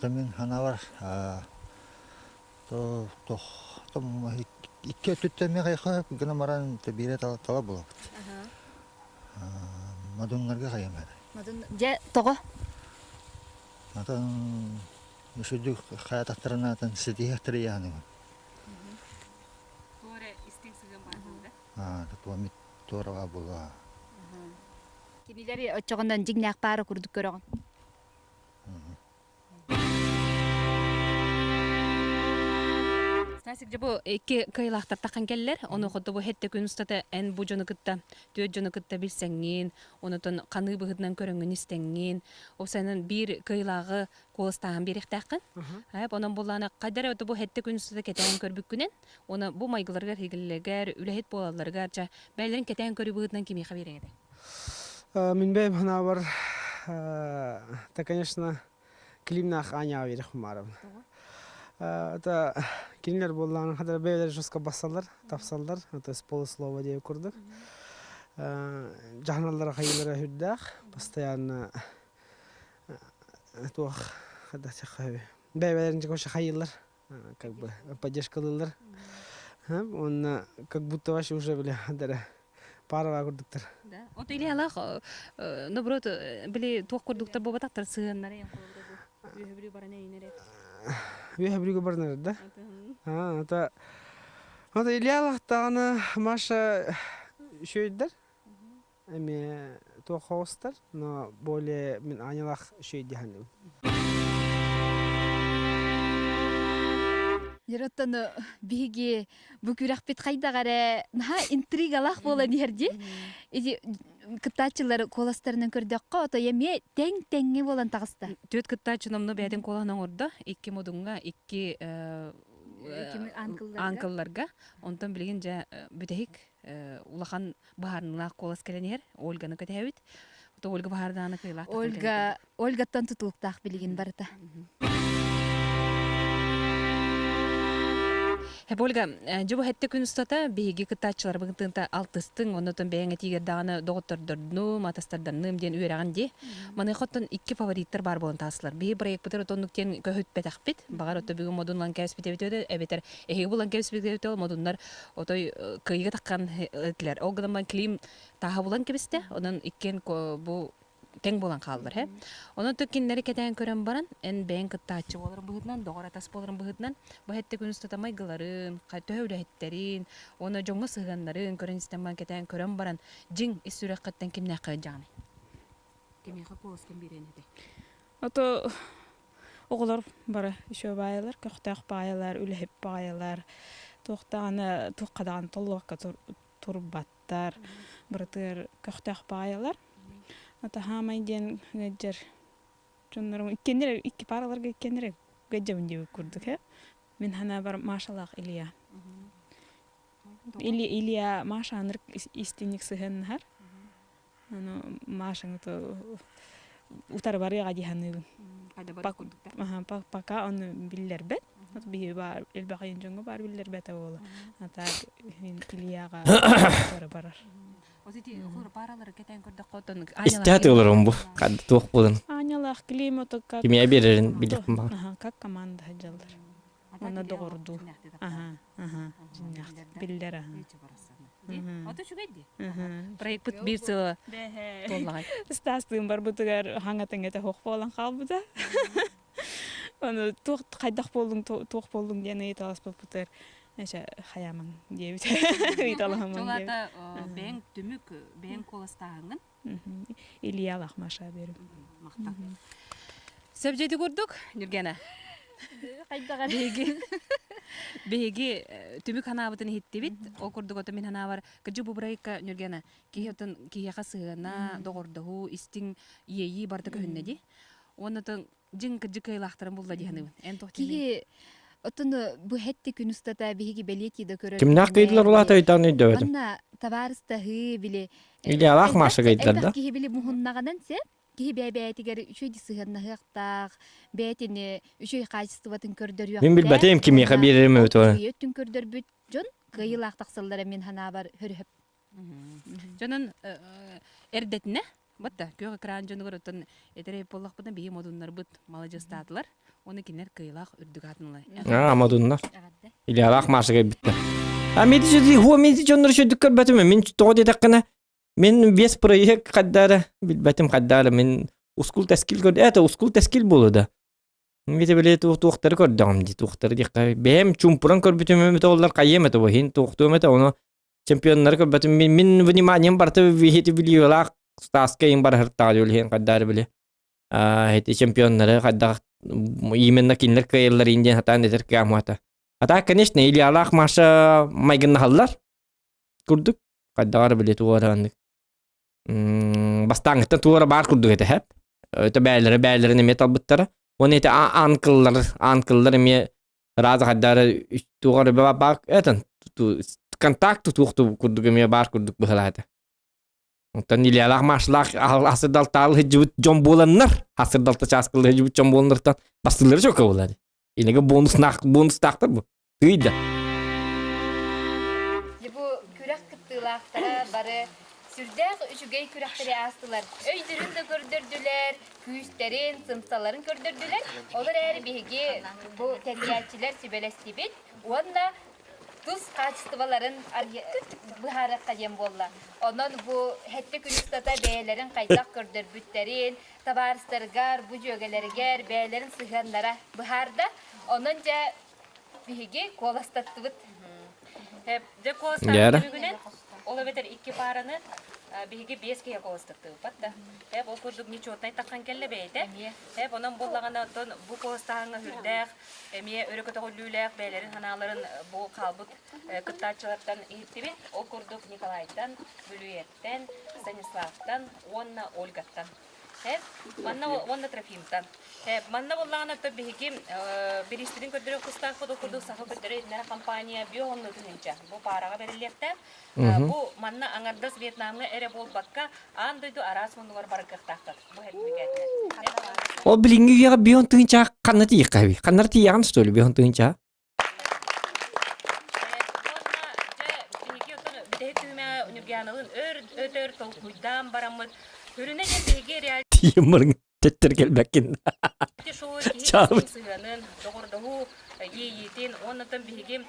Мин санаабар икки өттүттэн миэхэ гынан баран биирэ тала булабыт. Модуннарга хайам эрэ.
Модун дьэ тоҕо?
Атын Үсүдүк хайатахтарына атын ситиһиэхтэрэ яһаныгын.
Туора истиҥ сыһыан баар буолла.
Аа, туомит туораҕа була.
Кинилэри оччоҕунан дьиҥнээх паара курдук көрөҕүн.
Стасик, дьэ бу икки кыайыылаахтар таххан кэллэр. Ону хоту бу хэттэ күн устата эн бу дьону кытта, түөрт дьону кытта билсэҥҥин, онутун ханыы быһыытынан көрөҥҥүн истэҥҥин, ол сайынын биир кыайыылааҕы куоластааһын биэриэхтээххин. Айап онон буллаана хайда эрэ бу хэттэ күн устата кэтээн көрбүккүнэн, уонна бу майгыларыгар иһигиллэригэр, үлэһит буолалларыгар, ча бэйэлэрин кэтээн көрүү быһыытынан кимиэхэ биэриэҥ этэ?
Мин бэйэм санаабар, это, конечно, Климнаах Аняҕа биэриэх баарым. Это кинилэр буоллаҕына хадара бэйэлэрэ жестко бассаллар, тапсаллар, то есть полуслово диэбит курдук. Дьаһаналлара хайыылара сүрдээх, постоянно туох бэйэлэрин короче хайыыллар, как бы поддержкалыыллар. Уонна как будто вообще уже били хадара пааралаа курдуктар.
Да. От Ильялаах, наоборот, били туох курдуктар буолбатахтар сыһыаннара Үөһэ Бүлүү баран эйинэр
Үөһэ Бүлүүгэ баран эрэр да? А, это Вот Ильялаах даҕаны Маша үчүгэйдэр. Эмиэ туох хоҕустар, но более мин Анялаах үчүгэй дии саныыбын.
Дьэ, биһиги бу күрэхпит хайдах эрэ наһаа интригалаах буолан иһэр дии. Ити кыттааччылар куоластарынан көрдөххө, отой эмиэ тэҥ-тэҥҥэ буолан таҕыста.
Түөрт кыттааччы номнуо бэйэтин куолаһын оҥордо. Икки модуҥҥа, икки аҥкылларга. Онтон билигин дьэ бүтэһик улахан быһаарыныылаах куолас кэлэн иһэр. Ольганы кэтэһэбит. Ото Ольга быһаардааны кыайылаах
Ольга Ольгаттан тутулуктаах билигин барыта.
Хэп Ольга, дьэ бу хэттэ күн устата биһиги кыттааччыларбын тыынта алтыстыҥ, оннотон бэйэҥ этиигэр даҕаны доҕоттордордум, атастарданным диэн үөрэҕин дии. Маныаха оттон икки фавориттар баар буолан таҕыстылар. Биһи проекпытыр отоннук диэн көһүппэтэхпит. Баҕар ото бүгүн модун ылан кээспит эбит эбэтэр эһиги булан кэбиспит эбит модуннар отой кыайыыга таххан этилэр. Ол гынан Клим тааһа булан кэбистэ. Онон иккиэн бу Тэҥ буолан хааллар, һэ. Онон кинилэри кэтээн көрөн баран, эн бэйэҥ кыттааччы буоларын быһыытынан, доҕор-атас буоларын быһыытынан, бу сэттэ күн устата майгыларын, төһө үлэһиттэрин, уонна дьоҥҥо сыһыаннарын көрөн-истэн баран кэтээн көрөн баран, дьиҥ ис сүрэххиттэн кимнээххэ ыалдьаҕыный? Кимиэхэ куоласкын биэриэн этэй?
Ото оҕолор бары еще баайалар, көхтөөх баайалар, үлэһит баайалар, туохтаҕына туохха даҕаны толлубакка турбаттар, барытыгар көхтөөх баайалар. Ата хаамай диэн ыалдьар дьоннорум иккиэннэр икки параларга иккиэннэр ыалдьабын диэбит курдук э. Мин санаабар Машалаах Илья. Илья Илья Маша анырык истиҥник сыһыаннаһар. Аны Машаны то утары барыаҕа дии саныыбын. Пока ону биллэрбэт. Биһи баар элбэх айан дьоҥҥо баар биллэрбэтэ буола. А так Ильяҕа утары барар.
Истэ тылырым бу. Туох буолан.
Анялаах климаты как
Кимиэ биэрэрин билиэхпин баҕар.
Аха, как команда сылдьаллар. Уонна доҕордуу. Аха, аха, дьиннээх биллэр аха.
Ото үчүгэй дии. Проекпыт биир сыла туоллаҕай.
Стастыын барбытыгар хаҥатыҥ этэ суох буолан хаалбыта. Ону туох хайдах буоллуҥ туох буоллуҥ диэн ыйыталаспыппытыгар эчэ хайаамаҥ диэбит. Ыйыталаһымаҥ
Ол
диэбит.
аата бэйэҥ түмүк, бэйэҥ куоластааһыҥҥын.
Ильялаах Маша берем.
Махтал. Сөп дьиэти курдук, Нюргена.
Хайдаҕар.
Биһиги биһиги түмүк ханаабытын иһиттибит. Ол курдук ото мин ханаабар кыдьы бу бырайыкка Нюргена киһи отон киһиэхэ сыһыана, доҕордоһуу, истиҥ иэйии барыта көһүннэ дии. Уонна отон дьиҥ кырдьык кыайылаахтарын булла дии саныыбын. Эн туох
Киһи оттон бу хэтти күн устата биһиги бэлиэтии да көрөр
Кимнээх кыйдылар улаата өйдөөн өйдөөбөтүм.
Манна табаарыстаһыы били
Ильялаах Маша кыйдылар да?
киһи били муһуннаҕынан сеп киһи бэйэ-бэйэтигэр үчүгэй сыһыаннаһыахтаах, бэйэтини үчүгэй хаачыстыбатын көрдөрүөхтээх.
Мин билбэтим кимиэхэ биэрэрим эбит ол.
Өттүн көрдөрбүт дьон кыайыылаах тахсаллара мин санаабар хөрүһөп.
Дьонун эрдэтинэ Батта күөх экран дьонугар оттон этэр буоллахпытына биһи модуннарбыт маладьыстаатылар. Оны кинилэр кыайылаах үрдүк аатыналар.
Аа, модуннар. Ильялаах Маша кэлбиттэр. А мен хуо мен дьоннор шөдүк көрбөтүм. Мин тоҕо диэтэххинэ мен вес проект хайдара билбэтим хайдара мен ускул тэскил көрдө. Это ускул тэскил буолу да. Мите били туохтары көрдөҕүм дии туохтары диэххэ бэйэм чумпуран көрбүтүм эмит оллар хайыам этэ иһин туохтуом этэ ону чемпионнары көрбөтүм мин, мин вниманием барыта вихити билиилаах Стаска им барыһыртаҕа дьол иһин хайдары били эти чемпионнары хайдах именно кинилэр кыайаллар диэн хатаан этэр кыамуата. А так, конечно, Ильялаах Маша майгыннаһаллар курдук хайдаҕар били туорааннык бастааҥҥыттан туора баар курдук этэ хэп өтө бээлэрэ бээлэрин эмиэ талбыттара уонна ити аанкыллар аанкыллар эмиэ Раза хайдары туоҕар баар этэн контакт туох курдук эмиэ баар курдук быһалаата. Оттон Ильялаах Машлаах асырдалтаал сылдьыбыт дьон буоланнар, асырдалта чааскылы сылдьыбыт дьон буоланнартан бастыылары чөкө буолар. Инеге бонус бонустаахтар бу. Тыйда.
Бу күрэх кыттыылаахтара бары сүрдээх үчүгэй күрэхтэри аастылар. Өйдөрүн да көрдөрдүлэр, күүстэрин, сымсаларын көрдөрдүлэр. Ол эрээри биһиги бу тэрийээччилэр сүбэлэстибит уонна тус хаачыстыбаларын быһаарыахха диэн буолла. Онон бу сэттэ күн устата бэйэлэрин хайдах көрдөрбүттэрин, табаарыстарыгар, бу дьүөгэлэригэр бэйэлэрин сыһыаннара быһаарда. Онон дьэ биһиги куоластаттыбыт.
Дьэ куоластаабыт түмүгүнэн ол эбэтэр икки паараны биһиги биэс киһи куоластаттыбыт да. Эп ол курдук нечетнай таххан кэллэ бэйэтэ. Эп онон буоллаҕына оттон бу куоластааһыҥҥа сүрдээх эмиэ өрө көтөҕүллүүлээх бэйэлэрин санааларын бу хаалбыт кыттааччылартан иһиттибит. Ол курдук Николайтан, Бүлүүйэттэн, Станиславтан уонна Ольгаттан. Манна уонна Трофимтан. Манна буоллаҕына то биһиги бириистэрин көрдөрөр кустаахпыт ол курдук саха көрдөрөр иһиннэрэ компания био тыһыынча бу паараҕа бэриллиэхтээх. Бу манна аҥардас Вьетнамҥа эрэ буолбакка аан дойду араас муннугар барыгыахтаахтар. Бу сэртипикээтинэн.
Ол билиҥҥи үйэҕэ бион тыһыынча ханна тиийиэххэ Ханнар тиийэҕин что ли бион тыһыынча?
Биһиги отон бүтэһик түһүмэҕэ Ньургианалыын өр өтөр толкуйдаан бараммыт Хүрүнэ диэн биһиги реалити
Тиийэн барыҥ тэттэр кэлбэккин.
шоу киһи
Чаабыт.
сыһыанын, доҕордоһуу. иэйиитин уоннатан биһиги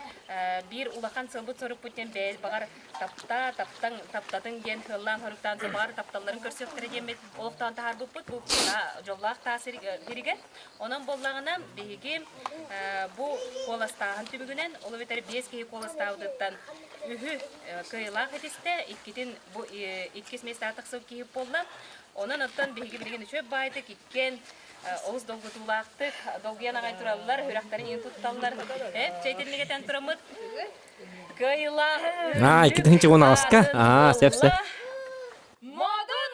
биир улахан сылбыт сорукпут диэн бэйэ баҕар тапта, таптаҥ, таптатын диэн сыаллаан-соруктаан баҕар тапталларын көрсүөхтэрэ диэммит олохтоон таһаарбыппыт бу дьоллоох таас сиригэр. Онон буоллаҕына биһиги бу куоластааһын түмүгүнэн, ол эбэтэр биэс киһи куоластаабытыттан үһү кыайыылаах этистэ, иккитин бу иккис миэстэҕэ тахсыбыт киһи буолла. Онон оттон биһиги билигин үчүгэй баайдык иккиэн олус долгутуулаахтык долгуйан аҕай тураллар, сүрэхтэрин иин тутталлар. Чэйтинник этэн тураммыт кыайыылаах
Аа, 2018-ка? Аа, сөп сөп.
Модун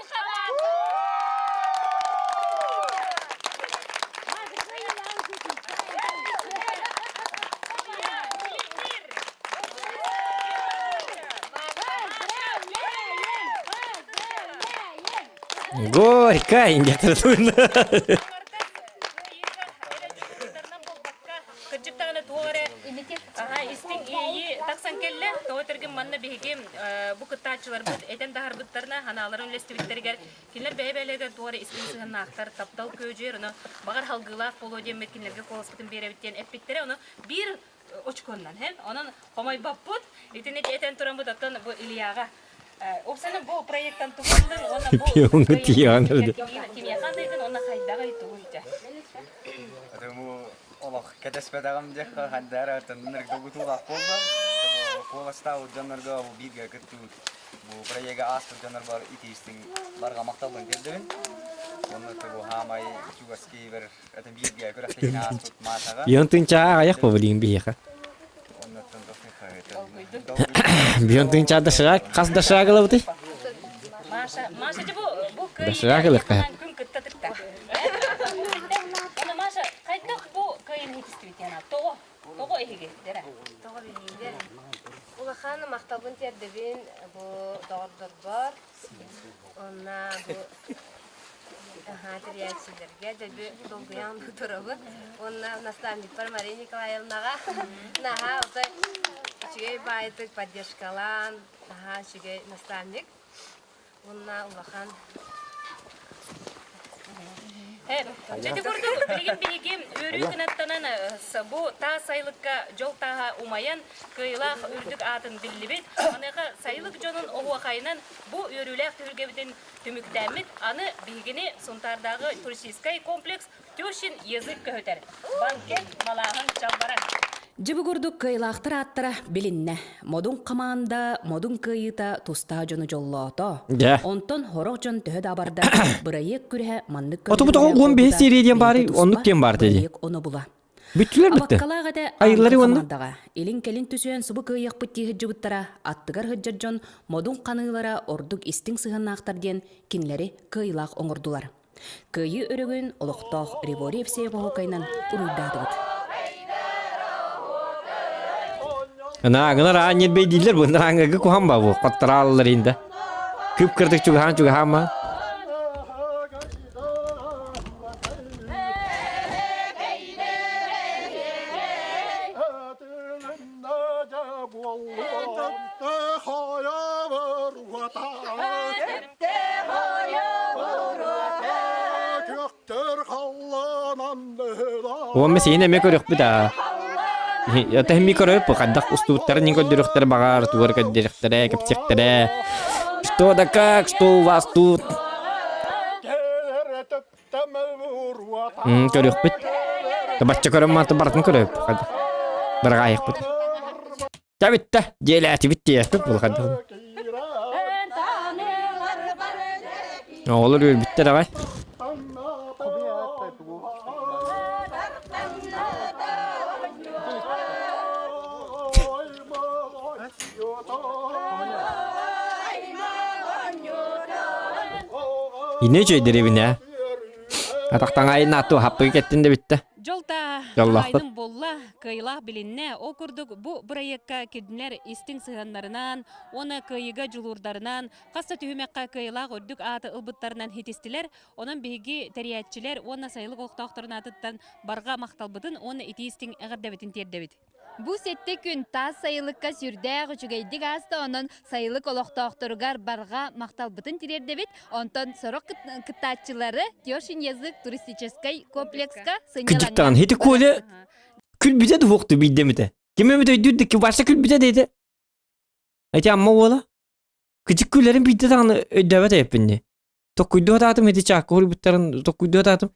Горько, индиатыр
Кырдьык даҕаны туох эрэ аһа истиҥ иэйии тахсан кэллэ. Тоҕо этэргин манна биһиги бу кыттааччыларбыт этэн таһарбыттарына, санааларын үллэстибиттэригэр кинилэр бэйэ-бэйэлэригэр туох эрэ истиҥ сыһыаннаахтар, таптал күөдьүйэр, ону баҕар халгыылаах буолуо диэммит кинилэргэ куоласпытын биэрэбит диэн эппиттэрэ. Ону биир очконнан, һэ? Онон хомойбоппут. Итини этэн тураммыт оттон бу Ильяҕа Опсаны бу проекттан тугуннун уонна бу
Пионы тиийэн
кимиэхэ аныыгын уонна хайдаҕый тугуй дьэ?
Олох кэтэспэтэҕим диэххэ хандаара тыннырга долгутуулаах буолла. Куоластаабыт дьоннорго бу бииргэ кыттыбыт бу проега ааспыт дьоннорбор итиистиҥ барҕа махталбын тиэрдэбин. Онно бу хаамай чугас киһибэр это бииргэ күрэхтэһиини ааспыт Маатаҕа.
Бион тыынчаа аҕыйах бу билигин биһиэхэ. Бион тыынчаа доширак хас доширак ылабытый?
Маша, Маша бу бу
Доширак ылыахха.
күн кытта тыкта. Оны Маша, хайдах бу кыайын хитистибит яна? Тоҕо? Тоҕо эһиги? Дера.
Тоҕо билиилэр. Улахан махталбын тиэрдэбин бу доҕордорбор. Онна бу Аһаа, тэрийээччилэргэ дьэби долгуйан турабын. Уонна наставникпар Мария Николаевнаҕа наһаа отой үчүгэй баайытык поддержкалаан, наһаа үчүгэй наставник. Уонна улахан
Дьэ курдук билигин биһиги үөрүү кынаттанан бу таас сайылыкка дьол тааһа умайан кыайыылаах үрдүк аатын биллибит. Маныаха сайылык дьонун оһуохайынан бу үөрүүлээх түһүлгэбитин түмүктээммит аны биһигини Сунтаардааҕы туристическай комплекс Тещин язык көһүтэр. Банкет малааһын чалбаран.
Дьэ бу курдук кыайылаахтар ааттара билиннэ. Модун хамаанда модун кыайыыта тустаах дьону дьоллоото.
Дьэ.
Онтон сорох дьон төһө да абарда бырайыак күрэһэ маннык
Оту бу уон биһи серия диэн баарый, оннук диэн баар дии.
бырайыак оно була.
Бүттүлэр бүттэ.
Абаккалаах этэ
Айыллары
аан
уонна
хамаандаҕа илин-кэлин түсүһэн субу кыайыахпыт дии сылдьыбыттара аттыгар сылдьар дьон модун ханыылара ордук истиҥ сыһыаннаахтар диэн кинилэри кыайыылаах оҥордулар. Кыайыы өрөгөйүн олохтоох Реворий Евсеев оһуокайынан уруйдаатыбыт.
Ынаагынар аан ньирбэй дииллэр бу ынааҥҥа куһан ба бу хотторааллар инде. Күп кырдык чугаһаан чугаһаан ма. Уонна сиһин эмиэ көрүөхпүт аа. Это ми көрөп хайдах устубуттарын көрдөрүөхтэрэ баҕар тугар көрдөрүөхтэрэ кэпсиэхтэрэ. Что да как, что у вас тут? Көрүөхпүт. Бачча көрөн мааты барытын көрөп. Бараҕаайахпыт. Чэ бүттэ, дьиэлээтибит диэхпит булхайдах. Оҕолор үөрбүттэр аҕай. Ини үчүгэйдэрибин ээ. Атахтаҥаайын атту хаппыгы кэттин да бүттэ.
Дьол та
Дьоллоохпут.
хаһаайынын булла, кыайылаах билиннэ. Ол курдук бу бырайыакка кинилэр истиҥ сыһыаннарынан уонна кыайыыга дьулуурдарынан хас да түһүмэххэ кыайылаах үрдүк ааты ылбыттарынан хитистилэр. Онон биһиги тэрийээччилэр уонна сайылык олохтоохторун аатыттан барҕа махталбытын уонна итии истиҥ эҕэрдэбитин тиэрдэбит.
Бу сэттэ күн таас сайылыкка сүрдээх үчүгэйдик ааста, онон сайылык олохтоохторугар барҕа махталбытын тириэрдэбит. Онтон сорох кыттааччылары Тёшин язык туристическай комплекска
Кыдьыктаан, хити Коля. Күлбүтэ дуһуохту биирдэмитэ. Ким эмит өйдүүр да Вася күлбүтэ диэтэ. Эти амма уола. Кычык күлэрин биирдэ даҕаны өйдөөбөт эбиппин дии. Токкуйдуу сатаатым ити чаакка хоруйбуттарын токкуйдуу сатаатым.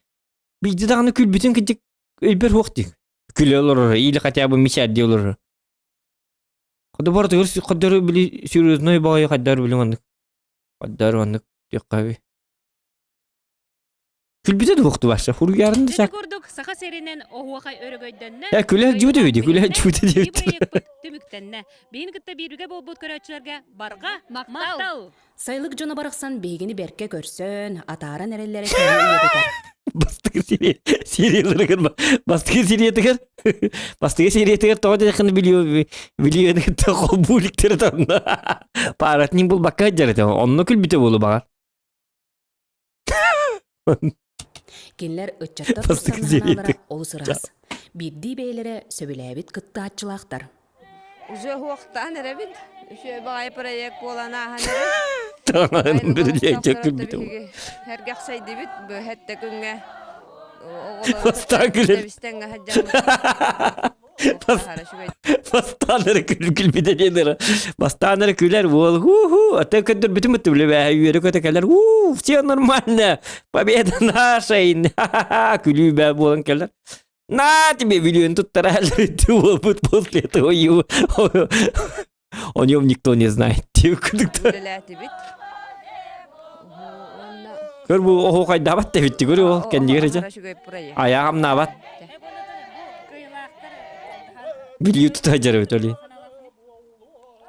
Биирдэ даҕаны күлбүтүн кырдьык өйбөр суох дии. Күлэ олорор, или хотя бы мичээрдии олорор. Ходобор ходдору били серьезной баҕайы хайдар били маннык. Хайдар маннык диэххэ Күлбүтэ да буохту Вася, хуруйаарын да
Ити курдук Саха сиринэн оһуохай өрөгөйдөннө.
Э, күлэ дьүбүтэ үдү, күлэ дьүбүтэ диэбит.
Түмүктэннэ. Биһин кытта бииргэ буолбут көрөөччүлэргэ барҕа махтал!
Сайылык дьоно барахсан биһигини бэркэ көрсөн, атааран эрэллэрэ киһи уйадытар.
Бастакы серияларыгар бастакы сериятыгар бастакы сериятыгар тоҕо диэххин билиэ билиэни кытта холбууликтары тонно пааратнин булбакка сылдьар этэ онно күлбүтэ буолу баҕар
Кинилэр ыччаттар
Бастакы
тустарынан санаалара
сериятыгар
олус ыраас. Биирдии бэйэлэрэ сөбүлээбит кыттааччылаахтар.
Уже уохтаан эрэбит. Үчүгэй баҕайы проект буолан ааһан эрэр.
Таҥаһын билиэчэ күлбүтэ
Биһиги эргэхсэйдибит бу хэттэ күҥҥэ
Бастаан күлэр. Бастаан эрэ күлбүтэ диэн эрэ. Бастаан эрэ күлэр уол ху-ху ата көрдөрбүтүм бытты билэ үөрэ көтө кэлэр уу все нормально победа наша күлүү бээ буолан кэлэр на тебе миллион туттара уолбут после этого его о нем никто не знает
Үлэлээтибит.
Көр бу оһуохайдаабат тэбитти көрү ол кэннигэр эдьэ. Айаҕамнаабат. Билии тута дьарыбыт оли.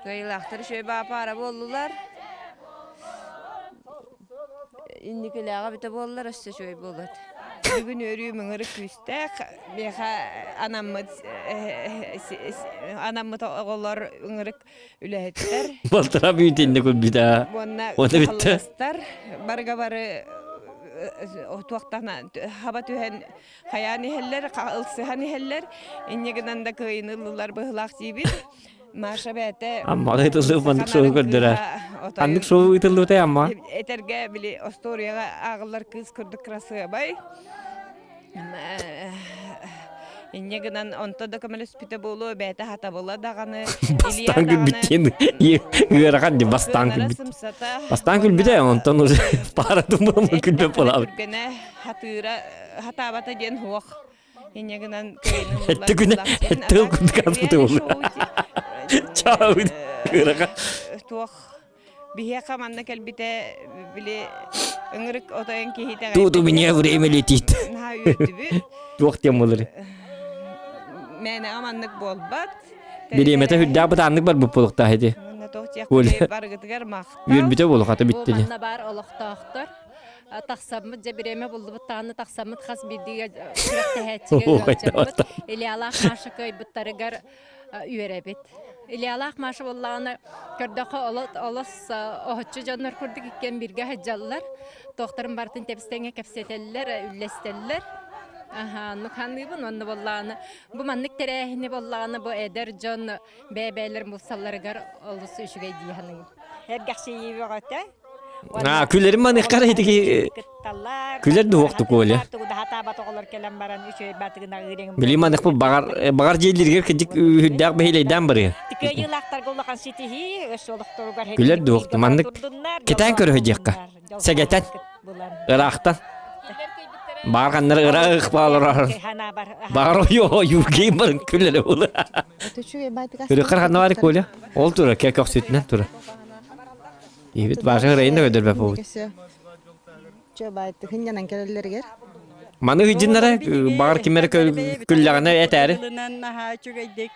Кыайыылаахтар үчүгэй баапаара буоллулар. Инникилээҕэ бүтэ буоллар өссө үчүгэй буолуот.
Бүгүн өрүү мөҥөрү күүстээх миэхэ анаммыт анаммыт оҕолор ыҥырык үлэһиттэр.
Балтара бүйтинне күлбүтэ.
Уонна
Уонна бүттэ.
барыга бары туохтан хаба түһэн хайаан иһэллэр, ылсыһан иһэллэр. Инньэ гынан да кыайыны ыллылар быһылаах диибит. Маша бэйэтэ
Аммаҕа ыытыллыбыт маннык шоу көрдөрөр. Ханнык шоу ыытыллыбытай Амма?
Этэргэ били остуоруйаҕа ааҕыллар кыыс курдук кырасыабай. Инньэ гынан онто да көмөлөспүтэ буолуо бэйэтэ хатабыла даҕаны
Бастаан күлбүттиэн ыарахан дии бастаан күлбүт. Бастаан күлбүтэ онтон уже пара тумбула күлбэт буолабыт.
Түргэнэ хатыыра хатаабата диэн суох. Инньэ гынан
Этте күнэ тыл курдук аспыты буолла. Чаау ыарахан.
Туох биһиэхэ манна кэлбитэ били ыҥырык отойон киһитэ
Тут у меня время летит.
Наһаа үөрдүбүт.
Туох диэн буолар?
Мээнэҕэ маннык буолбат.
Бириэмэтэ үрдээх бытааннык барбыт буолуохтаах ити. Коля
Барыгытыгар махтал.
үөрбүтэ буолуох ата бүттэ
Бу манна баар олохтоохтор тахсаммыт дьэ бириэмэ буллубут даҕаны тахсаммыт хас биирдиигэ күрэхтэһээччигэ ыалдьаммыт Ильялаах Маша кыайбыттарыгар үөрэбит. Ильялаах Маша буоллаҕына көрдөххө олус оһоччу дьоннор курдук иккиэн бииргэ сылдьаллар. Туохтарын барытын тэбис-тэҥҥэ кэпсэтэллэр, үллэстэллэр. Аха, оннук саныыбын. Онно буоллаҕына бу маннык тэрээһини буоллаҕына бу эдэр дьон бэйэ-бэйэлэрин булсалларыгар олус үчүгэй дии саныыбын.
Эргэхсийии бөҕөтө.
А, күлэрим маныххар итики күлэр дуһуохтук Коля. Били маныхпы баҕар баҕар дьиэлэригэр кырдьык үрдээх бэһилэйдээн барыа. Күлэр дуһуохту маннык кэтээн көрө диэххэ. Сэгэтэн ыраахтан Баар ханнар ыраах баалар Баар ойо юргейм барын күлэрэ була. Үрүккар ханна бар Коля? Ол тура кэ көхсүтүнэн тура. Ибит башы ырайын да көдөрбөп буолбут.
Чө баайты хынньанан кэлэллэригэр.
Маны ыйдыннара баҕар ким эрэ күллэҕинэ этээри.
наһаа үчүгэйдик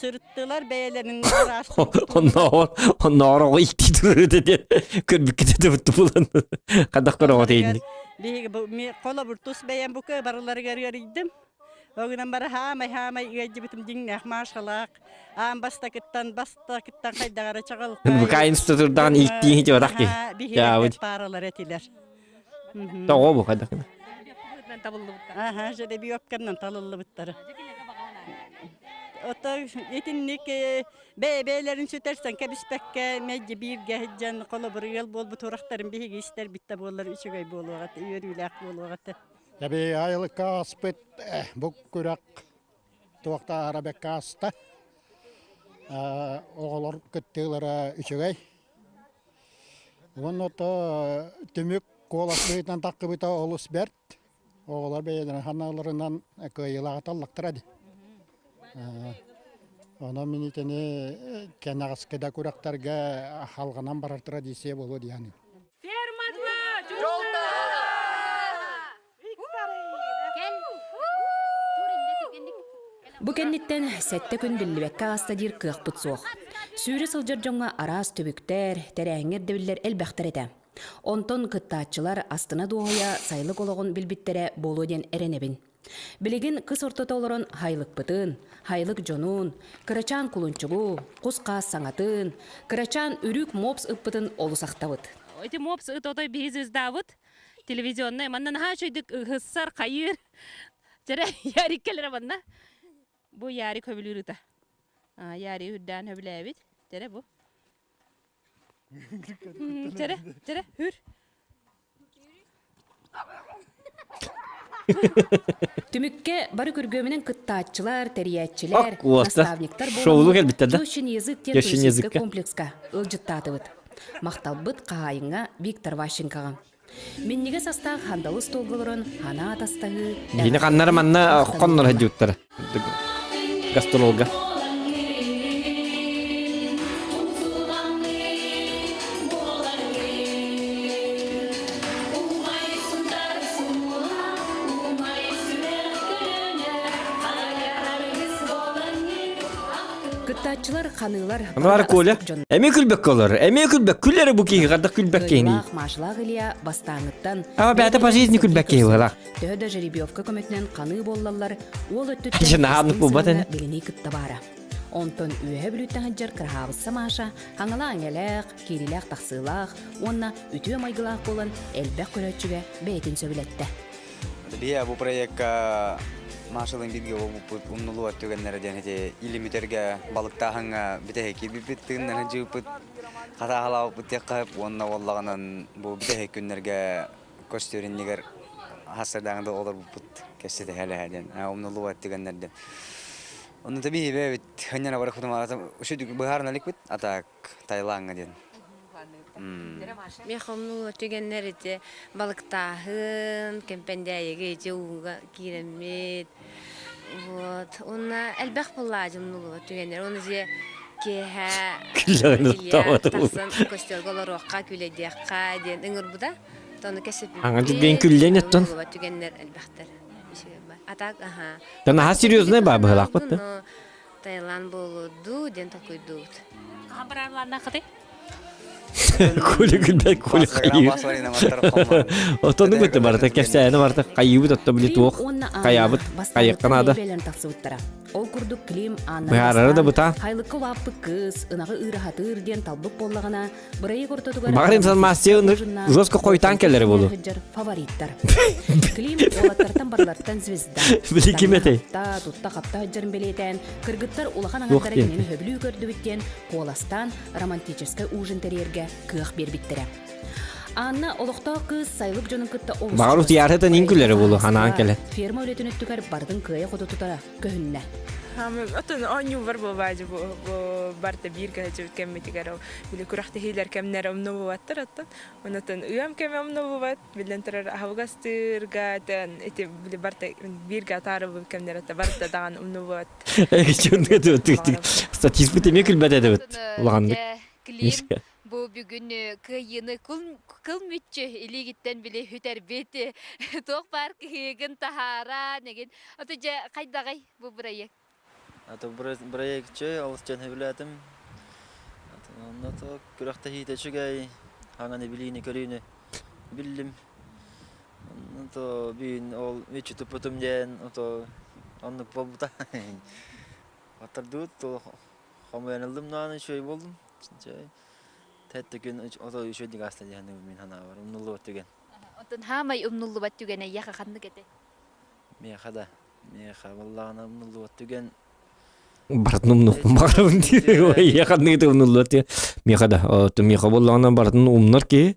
сырыттылар бэйэлэрин
Оннооҕор оннооҕор оҕо иттии турар диэн көрбүккүтэ да булан хадах көрөҕө тиийинник.
Биһиги бу холобур тус бэйэм бу барыларыгар ыарыйдым. Ол гынан бары хаамай хаамай ыалдьыбытым дьиҥнээх Машалаах аан бастакыттан бастакыттан хайдаҕара чаҕылхай.
Букайын институтурдаан ииттиин хитибатах ки.
Биһиги паралар этилэр.
Тоҕо бу хайдах
табыллыбыттар. Аха, жеребьевканан талыллыбыттар. Ото итинник бэйэ-бэйэлэрин сүтэрсэн кэбиспэккэ мэлдьи бииргэ сылдьан холобур ыал буолбут урахтарын биһиги истэрбит да буоллар үчүгэй буолуох этэ, үөрүүлээх буолуох этэ.
Эби айылыкка ааспыт бу күрэх.
Туохта аһара бэккэ ааста. Оҕолор кыттыылара үчүгэй. Уонна то түмүк куолас быһыытынан таххыбыта олус бэрт. Оҕолор бэйэлэрин санааларынан кыайыылаах таллахтара дии. Онон мин итини кэнэҕэски да күрэхтэргэ халҕанан барар традиция буолуо дии саныыбын.
Бу кэнниттэн сэттэ күн биллибэккэ ааста диир кыахпыт суох. Сүүрэ сылдьар дьоҥҥо араас түбүктэр, тэрээһиҥҥэ ирдэбиллэр элбэхтэр этэ. Онтон кыттааччылар астына дуоһуйа сайылык олоҕун билбиттэрэ буолуо диэн эрэнэбин. Билигин кыс ортото олорон һайлыкпытын, һайлык дьонун, кырачаан кулунчугу, кус-хаас саҥатын, кырачаан үрүк мопс ыппытын олус ахтабыт.
Ити мопс ыт отой биһи звездабыт телевизионнай манна наһаа үчүгдүк ыһыссар хайыыр Дьэрэ Ярик кэлэрэ манна. Бу Ярик хөбүлүүр ыта. Ярик үрдээн хөбүлээбит. Дьэрэ бу. Дьэрэ, дьэрэ, хүр.
Түмүккэ бары күргүөмүнэн кыттааччылар, тэрийээччилэр, наставниктар
Шоулу кэлбиттэр да?
Тещин язык диэн туристическай комплекска ыалдьыттаатыбыт. Махталбыт хаһаайыҥҥа Виктор Ващенкоҕа. Минньигэс астаах хандалы остуолга олорон ханаа атастаһыы,
Кини ханнары манна хоннор сылдьыбыттара. Гастролга.
Кыттааччылар ханыылар
Анвар Коля эмиэ күлбэккэ олорор. Эмиэ күлбэк. Күлэрэ бу киһи хардах күлбэк киһини.
Машлаах Илья бастааҥыттан
Ама бэйэтэ по жизни күлбэк киһи буолар.
Төһө да жеребьевка көмөтүнэн ханыы буоллаллар, уол өттүттэн билинии кытта баара. Онтон үөһэ бүлүүттэн сылдьар кыраһаабысса Маша хаҥала аҥэлээх, киирилээх-тахсыылаах уонна үтүө майгылаах буолан элбэх көрөөччүгэ бэйэтин сөбүлэттэ.
Биһиэ бу проекка Машалыын бииргэ буолбуппут умнуллубат түгэннэрэ диэн ити илимитэргэ балыктааһыҥҥа бүтэһик киирбиппит тыыннарын дьыыппыт хатааһылаабыппыт диэххэ уонна уоллаҕынан бу бүтэһик күннэргэ көстөр иннигэр хас сардаҥа да олорбуппут кэпсэтэ диэн умнуллубат түгэннэрдэ. Онно биһи бэйэбит хынньана барыхпытым быһаарына иликпит а так Таилаҥҥа диэн.
Мин хомнулла түгэннэр ити балыктааһын, Кэмпэндээйигэ ити ууга киирэммит. Вот. Уонна элбэх буллаадьым нулуба түгэннэр. Уонна дьиэ киэһэ Илья тахсан костёрга олоруохха, күлэдиэххэ диэн ыҥырбыта. Тону кэсиппиппит.
Аҥа дьүгэн күллэн оттон.
Түгэннэр элбэхтэр. А так, аха.
Та наһаа серьезный баа быһылаахпыт да.
Таиланд буолуо дуу диэн толкуйдуубут.
Хаһан бараарлааннааххытый?
Коля күлбэт Коля хайыыр. Отону быты барыта кэпсээни барыта хайыыбыт отто били туох хайаабыт хайыахха наада.
тахсыбыттара. Ол курдук Клим Анна
Быһаарары да быта.
Хайлыкка улааппыт кыыс ынаҕы ыыраһатыыр диэн талбыт буоллаҕына, бырайыак ортотугар
Баҕар информация жестко хойутаан кэлэрэ буолуо.
фавориттар. Клим уолаттартан барылартан звезда.
Били ким этэй?
Тутта-хапта сылдьарын бэлиэтээн, кыргыттар улахан аҥардара кинини сөбүлүү көрдүбүт диэн куоластаан романтическай ужин тэрийэргэ кыах биэрбиттэрэ. Анна олохтоох кыыс сайылык дьонун кытта олус
Баҕар утуйаарыта нин күлэрэ буолуо ханаан кэлэ.
Ферма үлэтин өттүгэр барытын кыайа-хото тутара көһүннэ.
Отон оонньуулар буолбаадьы бу барыта бииргэ сылдьыбыт кэммитигэр били күрэхтэһиилэр кэмнэрэ умнуллубаттар оттон онотон ыам кэмэ умнуллубат биллэн турар аһылгастыырга ити били барыта бииргэ атаарыллыбыт кэмнэр это барыта даҕаны умнуллубат
Статистпыт эмиэ күлбэт этибит улаханнык.
Клим бу бүгүн кыайыыны кыл мүччү илиигиттэн били хүтэрбит туох баар кыһыыгын таһааран эгин ото дьэ хайдаҕый бу бырайыак
Ато бырайыак үчүгэй, олус диэн сөбүлээтим. Онно то күрэхтэһиитэ үчүгэй, хаҥаны билиини-көрүүнү биллим. Онно то бүгүн ол мүччү туппутум диэн ото оннук буолбута. Оттардыбыт, хомуйан ыллым даҕаны үчүгэй буоллум. Тэтте күн ото үчүгэйдик ааста диэн мин санаабар умнуллубат түгэн.
Оттон хаамай умнуллубат түгэнэ эйиэхэ ханнык этэй?
Миэхэ да, миэхэ буоллаҕына умнуллубат түгэн
Барытын умнуохпун баҕарабын диир. Эйиэхэ ханнык умнуллубат диye. Миэхэ да, миэхэ буоллаҕына барытын умнар киһи.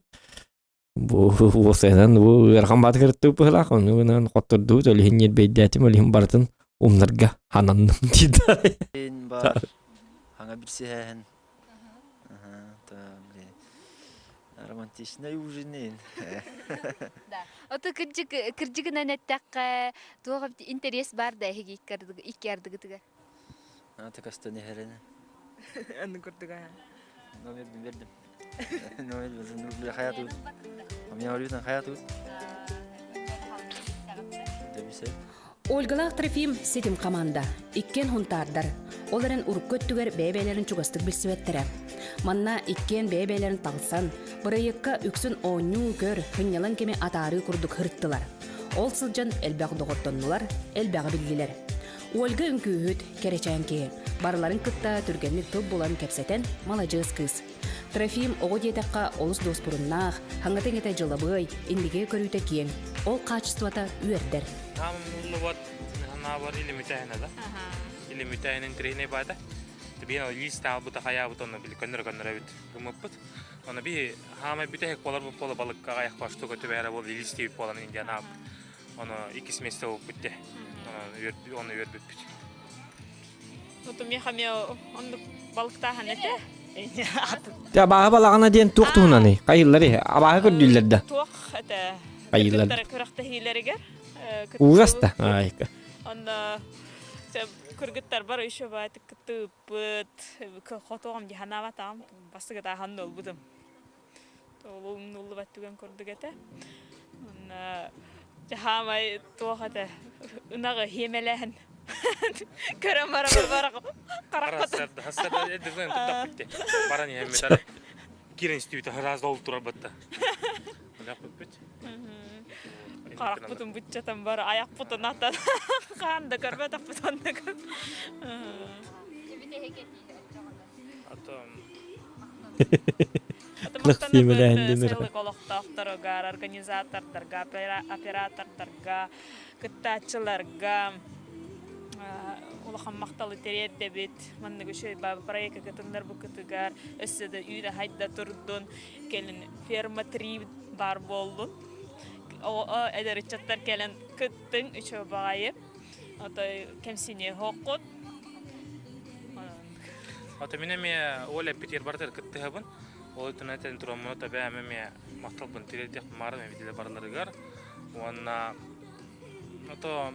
Бу уопсайынан бу ыарахан баатыгар быһылаах, ону гынан хоттордубут, ол иһин ньирбэйдээтим, ол иһин барытын. Умнарга хананным диир.
Бар хаҥа билсиһээһин. Романтичный ужин.
Да. Ото кырдьык кырдьыгынан эттэххэ туох интерес бар да эһиги икки ардыгытыгар?
Аты көстөн иһэрин.
Анны курдуга.
Номер бердим. Номер бердим. Хаятут. Меня хаятут.
Ольгалаах Трофим ситим хамаанда. Иккиэн хунтаардар. Ол эрэн урукку өттүгэр бэйэ-бэйэлэрин чугастык билсибэттэрэ. Манна иккиэн бэйэ-бэйэлэрин талсан, бырайыакка үксүн оонньуу-көр, сынньалаҥ кэми атаарыы курдук һырыттылар. Ол сылдьан элбэх доҕордоннулар, элбэҕи биллилэр. Ольга үҥкүүһүт, кэрэчээн киһи. Барыларын кытта түргэнник тыл булан кэпсэтэн, маладьыас кыыс. Трофим оҕо диэтэххэ олус дуоспуруннаах, хаҥата-иҥэтэ дьылабыай, инники көрүүтэ киэҥ. Ол хаачыстыбата үөрдэр.
Таамыллыбат санаабар илимитээһинэ да. Илимитээһин интэриэһинэй баата. Биһин лиис таалбыта хайаабыт онно били көннөрө көннөрөбүт гыммыппыт. Онно биһи хаамай бүтэһик буолар буола балыкка аҕайах штука түбэһэрэ буол илиис диэбит буолан индиан ааппыт. Ону иккис миэстэ буолбут де. Ону үөрбүппүт.
Миэхэ эмиэ оннук балыктааһын этэ.
Дьэ, абааһы балаҕана диэн туох туһунаный? Хайыыллар иһэ. Абааһы көрдүүллэр да.
Туох этэ?
Хайыыллар.
Кыргыттар күрэхтэһиилэригэр.
Ужас да. Айка.
Онно кыргыттарбар еще баатык кыттыыппыт. Хотуоҕум дии санаабатаҕым. Бастыгытаахан ылбытым. Ол умнуллубат түгэн курдук этэ. Онно хаамай туох этэ ынаҕы хиэмэлээн көрөн баран харахпытын
Баран иһэммит киирэн истибит ыраас долу турар батта.
Харахпытын быччатан бар аяқпытын атан хаан да көрбөтөхпүт оннук. Сылык олохтоохторугар, организатордарга, оператордарга, кыттааччыларга улахан махталы тириэрдэбит. Маннык үчүгэй проекка кытыннар бу кытыгар өссө да үүнэ хайда турдун, кэлин ферма 3 бар буоллун. Эдэр ыччаттар кэлэн кыттыҥ үчүгэй баҕайы. Отой кэмсиниэ хоққут.
Ото мин эмиэ Оля эппитигэр барытыгар кыттыһабын. Ол өттүнэн этэн тураммын ото бэйэм эмиэ махталбын тириэрдиэх баарым эбитилэр барыларыгар. Уонна ото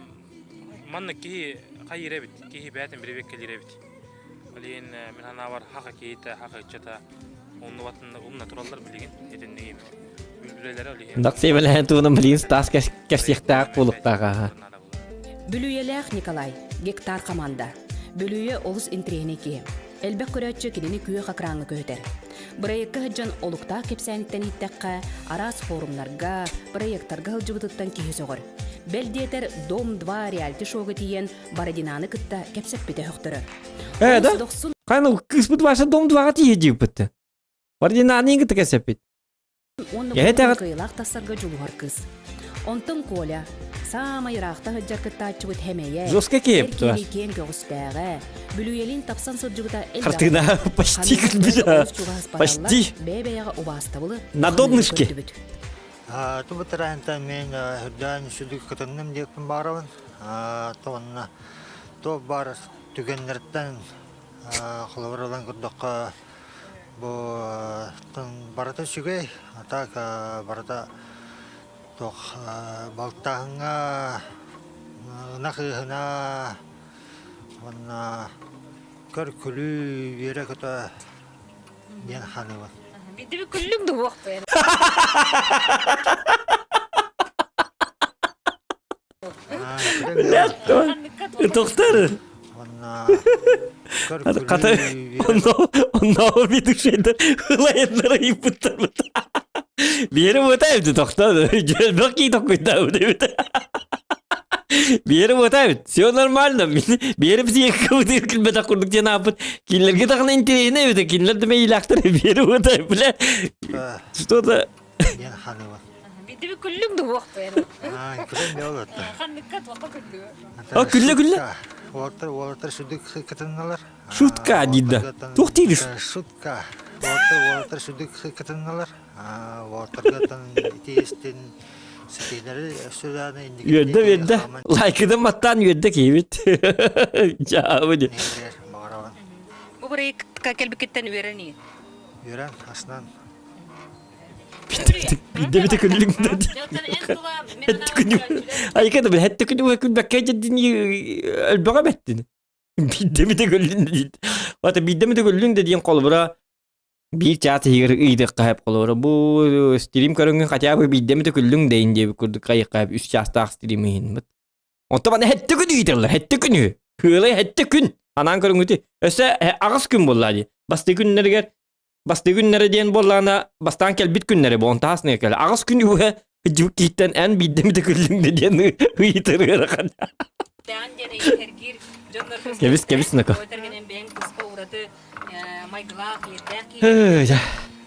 маннык киһи хайыыр эбит, киһи бэйэтин бирибиэккэлиир эбит. Ол иһин мин санаабар хаха киһитэ, хаха ыччата умнубатын умна тураллар билигин итинник үлэлэрэ ол иһин.
Даксибэлэһэн туһунан билигин Стас кэпсиэхтээх буолуохтаах аха.
Бүлүйэлээх Николай, гектар хамаанда. Бүлүйэ олус интэриэһинэй киһи. Элбэх көрөөччү кинини күөх экраҥҥа көһүтэр. Бырайыакка сылдьан олуктаах кэпсээниттэн иһиттэххэ, араас форумнарга, проектарга сылдьыбытыттан киһи сөҕөр. Бэл диэтэр, Дом-2 реалити-шоуга тиийэн Бородинаны кытта кэпсэппитэ сөхтөрөр.
Э, да? Хайны кыыспыт Вася Дом-2-га тиийэ диэбиппит. Бородинаны кытта кэпсэппит.
Уонна
Эһэ тэҕит.
кыайыылаах тахсарга дьулуһар кыыс. Онтон Коля, саамай ыраахта сылдьар кыттааччыбыт Хэмэйэ,
Жестко
эр
киэп туа.
киһи киэҥ көҕүстээҕэ, Бүлүйэлиин тапсан сылдьыбыта элбэҕэ.
Хартыына почти
Ханнык олус чугаһыспаталлар,
Почти.
бэйэ-бэйэҕэ убаастабылы
На донышке.
көрдүбүт.
Тубу тэрээһинтэн мин үрдээн сүдүк кытынным диэкпин баарабын. Тоҕонна туох баар түгэннэртэн холобур ылан көрдөххө Бу барыта үчүгэй, а так барыта туох балтааһыҥҥа ынах ыыһына уонна көр-күлүү үөрэ-көтө диэн ханыыбын.
Биирдэ күллүҥ да буохпуйан.
Тохтар. Хата онно ведущийдар ылайыннара ыйыппыттар Биэри буотаабыт тохтоо дьөлбөх кии токкуйдаабыт эбит Биэри буотаабыт все нормально Биэри психикабыт килбэтэх курдук диэн ааппыт кинилэргэ даҕаны интэриэһинэй эбит кинилэр да мэйиилээхтэр биэри буотаабыт бля что-то
Диэн ханыыбын.
Биирдэ күллүҥ да буохпуйан.
Күлэн не олорто.
Ханныкка туохха күллүгү?
А күллэ күллэ.
Уолаттар уолаттар сүдүк кытынналар.
Шутка дида. Туох диир?
Шутка. Уолаттар уолаттар сүдүк кытынналар. Уолаттаргаттан ити истин. Ситиилэри өссө даҕаны инники
Үөрдэ үөрдэ. Лайкыдан баттаан үөрдэ киһибит. Дьаабы ди.
баҕарабын.
Бу бырайыкка кэлбиккиттэн үөрэн иһин.
Үөрэн, астынан.
Биирдэ бите күллүҥ да Айка да хэтте күнү күлбэккэ дьэддин өлбөҕө бэттин. Биирдэ бите күллүн диит. Вата биирдэ бите күллүн да диэн холобура биир чаас иһигэр ыйдыхха хэп холобура бу стрим көрүҥүн хотя бы биирдэ бите күллүҥ дэйин диэбит курдук хайыхха үс чаастаах стрим иһин. Онто маны хэтте күн ыйыталлар хэтте күнү. Кыылай хэтте күн. Анаан көрүҥүтү. Өссө аҕыс күн буолла дии. Бастыы күннэригэр Бастыы күннэрэ диэн буоллаҕына, бастаан кэлбит күннэрэ буолан таас кэлэ. Аҕыс күн үһэ дьүккииттэн эн биирдэ эмитэ күллүҥ да диэн ыйытар ыарахан.
Дээн диэн эйиһэргиир дьоннор
Кэбис, кэбис, Нако.
Тэргэнэн бэйэҥ туспа ураты майгылаах, иэрдээх киһи.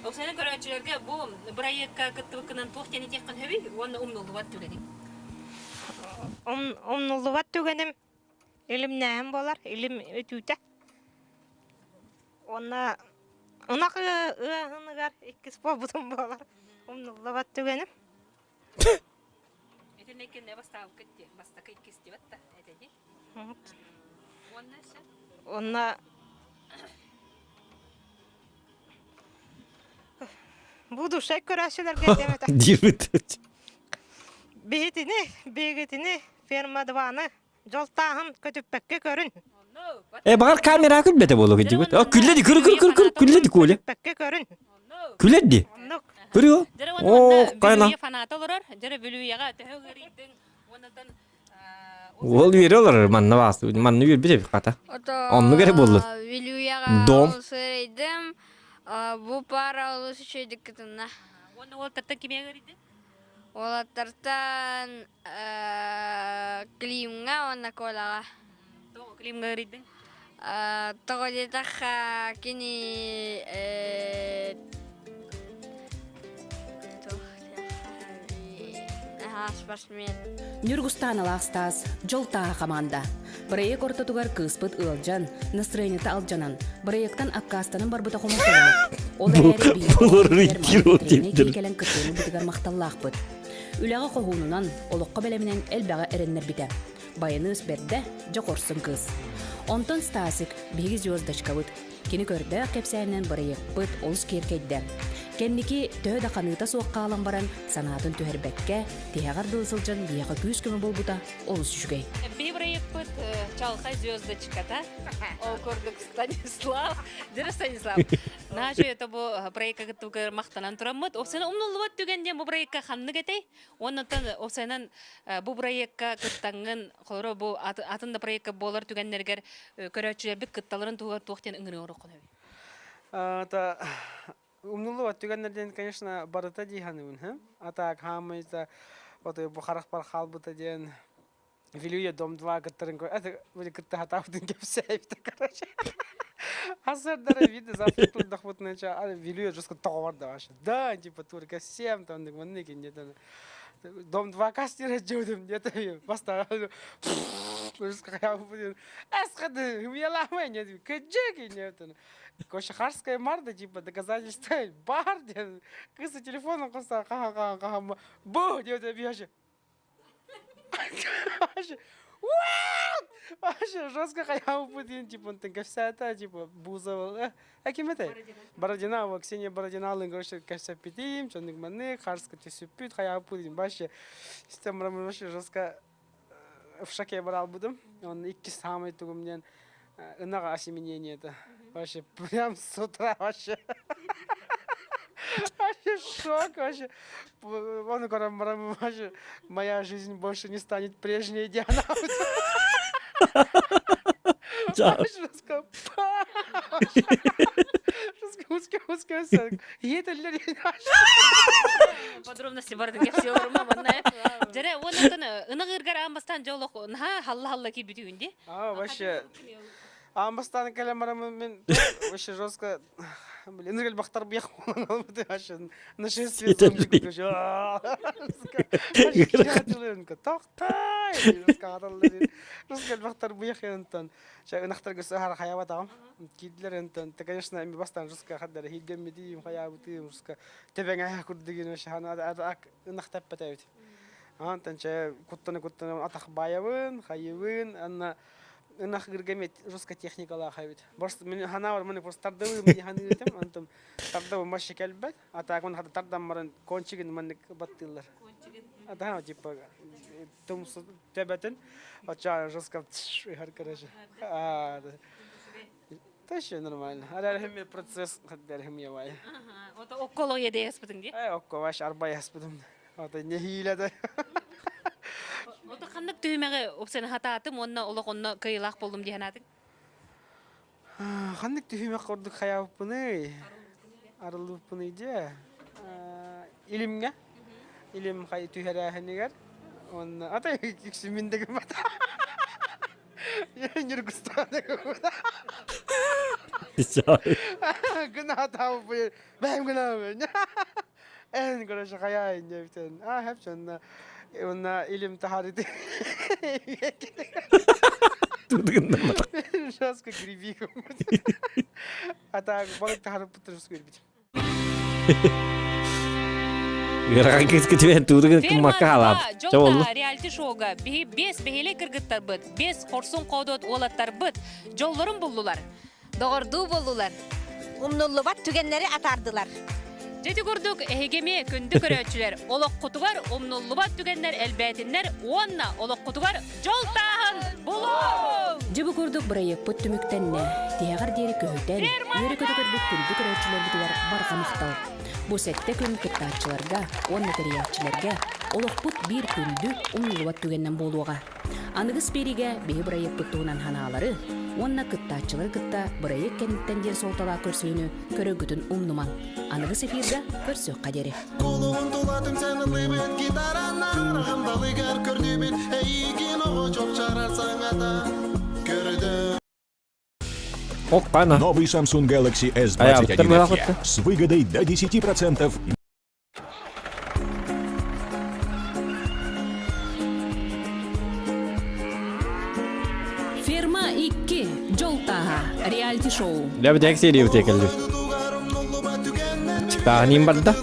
Оксана көрөөччүлэргэ бу бырайыакка кыттыбыккынан туох диэн этиэххин сөбүй уонна умнуллубат түгэниҥ?
Умнуллубат түгэним илимнээһин буолар, илим өтүүтэ. Уонна ынах ыаһыныгар иккис буолбутум буолар. Умнуллубат түгэним.
Итиннэ кэннэ бастаабыккыт дии, бастакы иккис диэбэт да этэ дии. Уонна өссө?
Уонна будущай көрөөччүлэргэ этиэм этэ.
Диэбит.
Биһитини, биһигитини ферма дваны Дьолтааһын көтүппэккэ көрүн.
Э, баҕар камера күлбэтэ буолуо кырдьыгыт. О, күллэ ди, көрү көрү көрү көрү күллэ ди Коля.
Көтүппэккэ көрүн.
Күлэр ди. Көрү. О, кайна.
фаната олорор. Дьэрэ Бүлүүйэҕэ төһө ыарыйдыҥ? Уоннатан
Ол үөрэ олорор манна баас. Манна үөрбүт эбит хата. Оннук эрэ буоллун.
Бүлүүйэҕэ
Дом.
сырайдым. Бу пара олус үчүгэйдик кытынна.
Уонна уолтартан кимиэ ыарыйдыҥ?
Уолаттартан Климҥа уонна Колаҕа.
Тоҕо Климҥа ыарыйдыҥ?
Тоҕо диэтэххэ кини спортсмен.
Ньургустааналаах Стас, дьол тааһа хамаанда. Проект ортотугар кыыспыт ыалдьан, настроениета алдьанан, проектан аккаастанан барбыта хомолтолоох. Ол эрээри биир кэлэн кыттыыны бытыгар махталлаахпыт. Үлэҕэ хоһуунунан, олоххо бэлэминэн элбэҕи эрэннэрбитэ. Байаныыс бэрдэ, дьэ хорсун кыыс. Онтон Стасик, биһиги звездочкабыт. Кини көрдөөх кэпсээнинэн бырайыакпыт олус киэркэйдэ. Кэнники төһө да ханыыта суох хаалан баран, санаатын түһэрбэккэ, тиһэҕэр дылы сылдьан биһиэхэ күүс-көмө буолбута олус үчүгэй.
Биһи бырайыакпыт чалхай звездочката. Ол курдук Станислав, Дьэ Станислав, наша это бу проекка кыттыбыккар махтанан тураммыт. Опсана умнуллубат түгэн диэн бу проекка ханнык этэй? Оннотон опсанан бу проекка кыттаҥҥын, холоро бу атын да проекка буолар түгэннэригэр көрөөччүлэрбит кытталарын туһугар туох диэн ыҥырыы оҥоруоххун эбит?
Это умнуллубат түгэннэр диэн, конечно, барыта дии саныыбын. А так хаамайта вот бу харахпар хаалбыта диэн Вилюя дом 2 кыттарын это были кытта хатаабытын кэпсээбитэ короче. Асырдара видно завтра турдахпытына Вилюя жестко тоҕо да вообще. Да, типа турка всем там маннык где-то дом 2 кастера жудум где-то бастаан Эсхады, умела нет, кэджеки нет. Кошахарская марда, типа, доказательства бар, кыса телефоном коса, ха-ха-ха, ха бу, деп вообще Вообще, Вообще жестко хайаабыппыт диэн типа онтон кэпсээтэ типа Бузова э ким этэй Бородина Ксения Бородиналыын короче кэпсэппитим соннук маннык харска түсүппүт хайаабыппыт диэн вообще истэн баран вообще жестко в шоке баралбытым он иккис самый тугум диэн ынаҕа осеменение это вообще прям с утра вообще вообще шок вообще он көрөн баран вообще моя жизнь больше не станет прежней диэн Жестко жестко
Подробности бардын кэпсии олорума манна. Дьэрэ уоннан ынах ыыргар аан бастаан дьэ олох наһаа халла-халла киирбитигин дии.
А, вообще аан бастаан кэлэн бараммын мин вообще жестко блин ыныргал бахтар вообще нашествие тохтой жестко быйах ынахтарга саһар хайабатаҕым киирдилэр онтон ты конечно эми бастаан жестко хаддара хииргэммитиим хайаабытыым жестко тэбэҥэ курдугин вообще ынах тэппэтэбит. Антон чэ куттана-куттана атах баайабын, хайыбын, анна ынах ырга мет жестко техникалаах эбит. Просто мен ханаабар маны просто тардабы мен ханыытым, антон тардабы машы кэлбэт, а так он хата тардан баран кончигин маннык баттыыллар. Ата типа тумсу төбөтүн оча жестко ыһар короче. Та нормально. Арархим процесс хаддархим явай.
Ото окколог едеяспытың ди?
Э, окко ваш арбай яспытым. Ото не хиле да.
Ото ханнык түһүмэҕи опсаны хатаатым уонна олох онно кыайыылаах болдум диэн аатыҥ?
Ханнык түһүмэх курдук хайаабыппыный? Арыллыбыппыный дьэ. Илимҥэ. Илим хай түһэрээһинигэр. Уонна ата үксүмүн да гыммата. Гына бэм гына Эн короче хайа иннебитен. А хеп чонна уонна илим тахарыты. Жестко гриби. А так балык тахарыппыт жестко көрбүтүм.
Ыарахан кыыска түбэһэн туутугун кыммакка хаалаабыт. Чэ боллу.
реалити-шоуга биһи бес бэһиэлэй кыргыттарбыт, бес хорсун хоодуот уолаттарбыт дьоллорун буллулар.
Доҕордуу буоллулар.
Умнуллубат түгэннэри атаардылар.
Дьэ ити курдук эһиги эмиэ күндү көрөөччүлэр олоххутугар умнуллубат түгэннэр элбээтиннэр уонна олоххутугар дьол тааһын булуҥ!
Дьэ бу курдук бырайыакпыт түмүктэннэ. Тиһэҕэр диэри көһүтэн, үөрэ-көтө көрбүт күндү көрөөччүлэрбитигэр барҕа махтал. Бу сэттэ күн кыттааччыларга уонна тэрийээччилэргэ олохпут биир күндү, умнуллубат түгэнинэн буолуоҕа. Аныгыс биэриигэ биһи бырайыакпыт туһунан санаалары уонна кыттааччылары кытта бырайыак кэнниттэн диэн суолталаах көрсүһүүнү көрөргүтүн умнумаҥ. Аныгыс эфиргэ көрсүөххэ диэри.
Кулуһун тула түмсэн ыллыыбыт гитаранан Рахымдалыгар көрдүүбүт эйигин оҕо чопчарар саҥата Көрдө
Оппана.
Новый Samsung Galaxy S21 FE с выгодой до 10%
Ферма 2 Дьол тааһа реалити-шоу.
Лэбдек серия өтекелли. Тааһынын барда.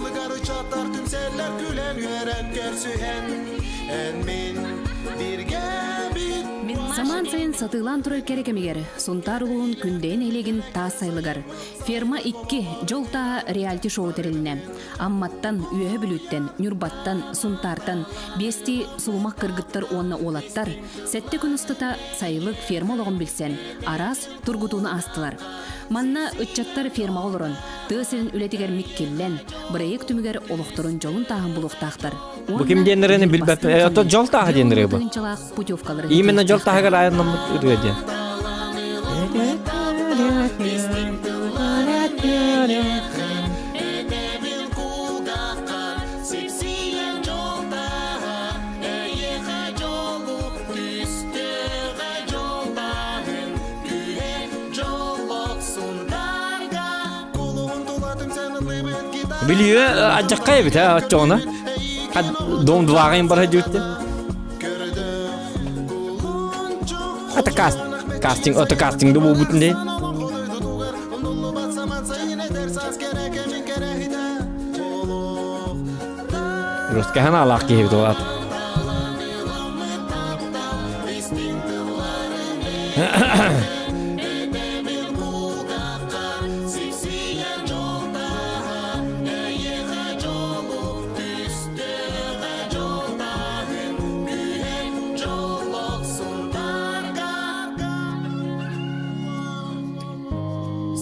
Самаан сайын сатыылаан турар кэрэ кэмигэр Сунтаар улууһун Күндэйин нэһилиэгин таас сайылыгар Ферма 2 Дьол тааһа реалити-шоу тэрилиннэ. Амматтан, Үөһэ Бүлүүттэн, Ньурбаттан, Сунтаартан биэстии сулумах кыргыттар уонна уолаттар сэттэ күн устата сайылык ферма олоҕун билсэн, араас тургутууну аастылар. Манна ыччаттар фермаҕа олорон, тыа сирин үлэтигэр миккиллэн, бырайыак түмүгэр олохторун дьолун тааһын булуохтаахтар.
Бу ким диэннэрини билбэт. Э, дьол тааһа диэн ырыа бу.
путевкалары
Именно дьол таһыгар айаннаммыт ырыа диэн. Билиэ адьакка эбит а оччоҕуна. Дом дваҕайын бара дьүттэ. Это каст кастинг, это кастинг да буолбутун дии. Русскахан алаах киһи буолат.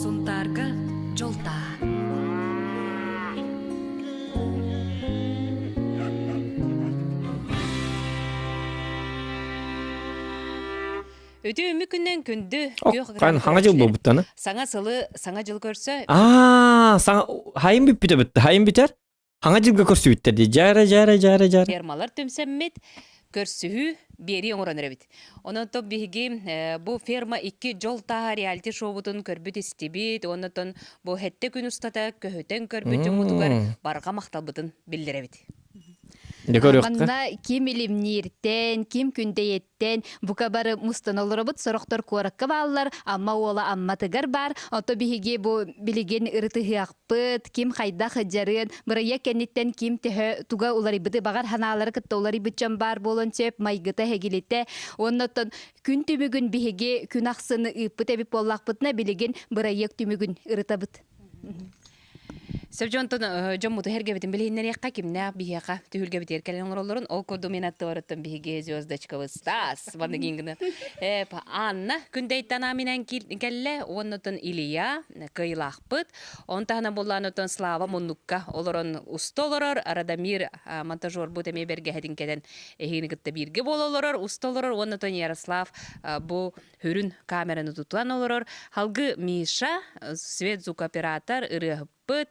Сунтаарга дьолтаа.
Үтүө күннэн күндү күөх
Кан хаҥа дьыл буолбуттана.
Саҥа сылы, саҥа дьыл көрсө.
Аа, саҥа хайын бүппүтэ бүттэ. Хайын бүтэр? Хаҥа дьылга көрсүбүттэр дии. Дьаара, дьаара, дьаара, дьаара.
Фермалар түмсэммит, көрсүһүү биэрии оҥорон эрэбит. Онон то биһиги бу ферма икки дьол тааһа реалити шоубутун көрбүт истибит, оннотон бу хэттэ күн устата көһүтэн көрбүт дьоммутугар барҕа махталбытын биллэрэбит.
Манна ким илимнииртэн, ким күндэйиттэн бука бары мустан олоробут, сорохтор куоракка бааллар, Амма уола Амматыгар баар. Ото биһиги бу билигин ырытыһыахпыт, ким хайдах дьарыан, бырайыак кэнниттэн ким төһө туга уларыйбыты баҕар ханаалары кытта уларыйбыт дьон баар буолуон сөп, майгыта һэгилитэ. Уонна оттон күн түмүгүн биһиги күн ахсын ыыппыт эбит буоллахпытына, билигин бырайыак түмүгүн ырытабыт.
Сөп дьонтон дьоммуту эргэбитин билиһиннэриэххэ кимнээх биһиэхэ түһүлгэбитигэр кэлэн оҥороллорун ол курдук мин аттыбарыттан биһиги звездочкабыт Стас Ваныгингына Анна Күндэйтэн аминэн кэллэ уоннатан Илья кыайылаахпыт он таһынан буоллаанатан Слава муннукка олорон уста олорор Радомир монтажербут эмиэ бэргэһэтин кэтэн эһигини кытта бииргэ буола олорор уста олорор уоннатан Ярослав бу Хүрүн камераны тутан олорор Халгы Миша, свет звукооператор, ырыаһыппыт,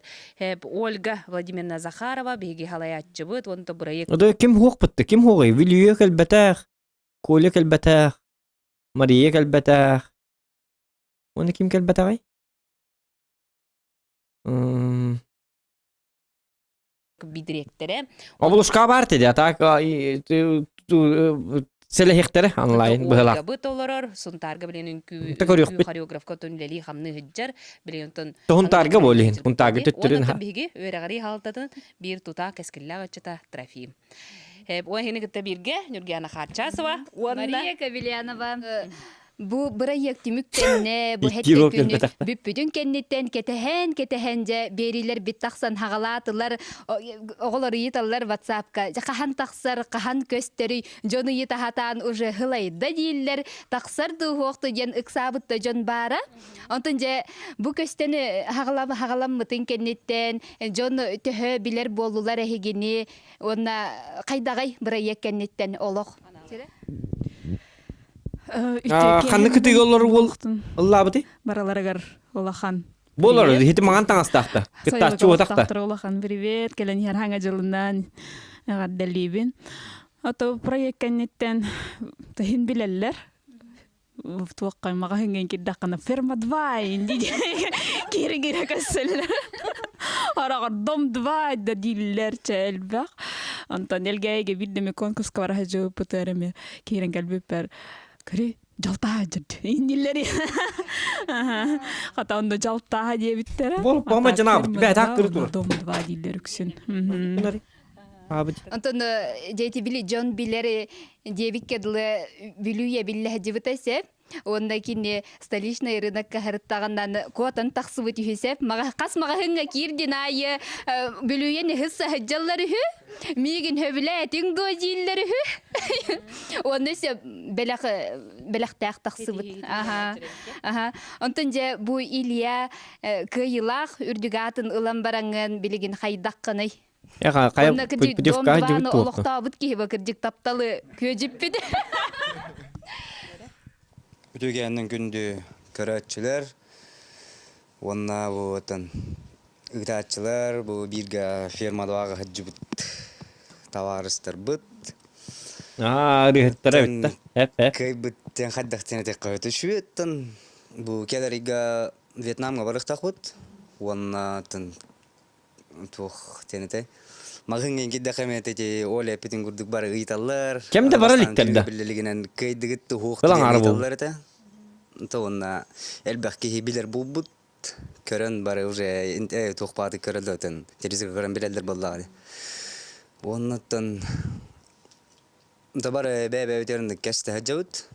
Ольга Владимировна Захарова, биһиги халайааччыбыт, уонна бырайыак.
Ода ким хуохпутта, ким хуоҕай? Вилюя кэлбэтэх, Коля кэлбэтэх, Мария кэлбэтэх. Уонна ким кэлбэтэҕий?
Дириэктэрэ.
Обулушка баар тиди, а так сэлэһиэхтэрэ онлайн быһылаах.
Ольгабыт олорор, Сунтаарга билин үҥкүү хореографка отон үлэлии хамныы сылдьар, билин онтон
Сунтаарга буолиһин, Сунтаарга төттөрүн.
Уонна биһиги үөрэҕирии хаалтатын биир тутаах кэскиллээх ыччата Трофим. Уон иһини кытта бииргэ Нюргиана Харчасова уонна
Мария Кавельянова Бу бырайыак түмүктэннэ, бу хэттэ күнү бүппүтүн кэнниттэн кэтэһэн, кэтэһэн дьэ биэриилэр бит тахсан хаҕалаатылар, оҕолор ыйыталлар ватсапка дьэ хаһан тахсар, хаһан көстөрүй, дьон ыйытаһатаан уже хылайда дииллэр, тахсар дуу суохту диэн ыксаабыт да дьон баара. Онтон дьэ бу көстөн хаҕалам хаҕаламмытын кэнниттэн дьон төһө билэр буоллулар эһигини уонна хайдаҕай бырайыак кэнниттэн олох.
Ханнык кытыыга олорор уол ыллаабытый?
Бараларыгар улахан.
Болор, хити маҥан таҥастаахта. Кыттааччы уотахта.
улахан привет, кэлэн иһэр хаҥа дьылынан эҕэрдэлиибин. Ото проект кэнниттэн тыһын билэллэр. Туохха маҕаһыҥҥа кирдаххына ферма 2 инди киирэ-киирэ көссөллөр. Араҕар дом 2 да дииллэр чэ элбэх. Онтон Элгээйигэ биирдэми конкурска бара сылдьыбыппытыгар эмиэ киирэн кэлбиппэр көрү дьалтаа дьырд инниллери хата онно дьалтаа диэбиттэрэ
Бол пома жана бэт аккыры тур
дом два дииллэр үксүн
Онтон дети били дьон билэр диэбиккэ дылы Бүлүү биллэһдьибитэ сеп Уонна кини столичный рынокка һырыттаҕынан куотан тахсыбыт үһү сеп. Хас маҕаһыҥҥа киирдин аайы Бүлүйэн үһүс саһыдьаллар үһү. Миигин хөбүлээтиҥ дуо дииллэр үһү. Уонна сөп бэлэх бэлэхтээх тахсыбыт. Аха. Аха. Онтон дьэ бу Илья кыайыылаах үрдүк аатын ылан бараҥҥын билигин хайдаххыный?
Хайа
Уонна кырдьык дом дваны олохтообут киһи ба кырдьык тапталы күөдьүппүт.
Үтүгэнин күндү көрөөччүлэр уонна бу отон ыытааччылар бу бииргэ фермада сылдьыбыт табаарыстарбыт.
Аа, ырыһыттара бүттэ. Эп, эп.
Кыайбыт диэн хайдах диэн этиэххэ өтүшүөттэн бу кэлэр ыйга Вьетнамҥа барыахтаахпыт уонна туох диэн этэй маҕаһыыҥҥа киирдэххэ эмиэ ити Оля эппитин курдук бары ыйыталлар
Кем да бара иликтэр да
биллилигинэн кыайдыгыт туһуох
Ылаҥ
диэн
аары буол.
ыйыталлар этэ то уонна элбэх киһи билэр буолбут көрөн бары уже туох бааты көрөллөр отон телевизорга көрөн билэллэр буоллаҕа дии уоннаттан да бары бэйэ-бэйэбитигэр кэстэһэ сылдьабыт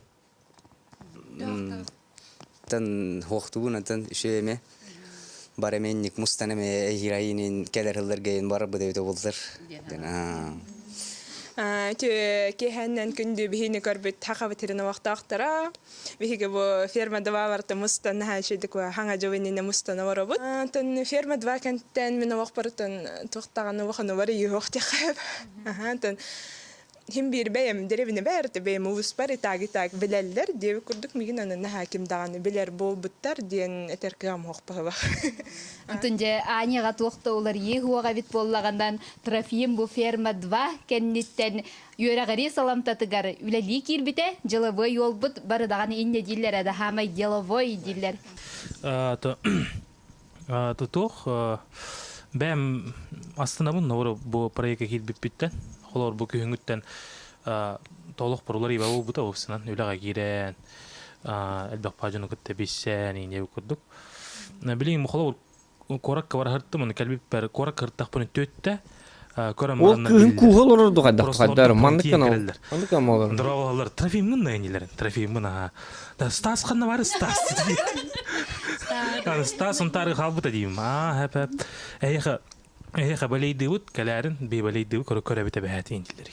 Тан хуохтубун антан үчүгэй эмэ бар эмиэнник мустан эмэ эһиир кэлэр сылларга барарбыт эбитэ буоллар
Киэһэннэн күндү биһини көрбүт хахабыт сирин олохтоохторо. Биһиги бу ферма 2 барыта мустан наһаа үчүгдүк хаҥа дьыл иннинэ мустан олоробут. Онтон ферма 2 кэнтэн мин олохпорутун туохтаҕаны улаханыбар ыйыһыах диэххэ. Онтон Хим биир бэйэм дэриэбинэ бээртэ бэйэм улууспар итааг-итааг билэллэр диэбит курдук миигин аны наһаа ким даҕаны билэр буолбуттар диэн этэр кыаҕым суох быһыылаах.
Онтон дьэ Аняҕа туох да уларыйыы суох эбит буоллаҕынан Трофим бу ферма 2 кэнниттэн үөрэҕирии саламтатыгар үлэлии киирбитэ дьылабыай уолбут бары даҕаны инньэ дииллэрэ да хаамай деловой дииллэр.
Тутуох бэйэм астынабын бу проекка киирбиппиттэн. Холор бу күһүҥҥүттэн толох порулар иба буолбута уопсанан үлэҕэ киирэн элбэх дьону кытта билсэн иинэ курдук. Билигин холобур куоракка бараһыртым, оны кэлбиппэр куоракка кыртахпын төттө көрөн
Ол кыһын кууһа олорорду хайдах хайдар маннык гына маннык гына олорор.
Дороголор Трофиммын да инилерин Трофиммын аха. Да Стас ханна бар Стас. Стас онтары халбыта дейм. Аа хэп хэп. Эйха эйха балейдыбыт кэлээрин би балейдыбыт көрө көрөбүт эбэһэти инилери.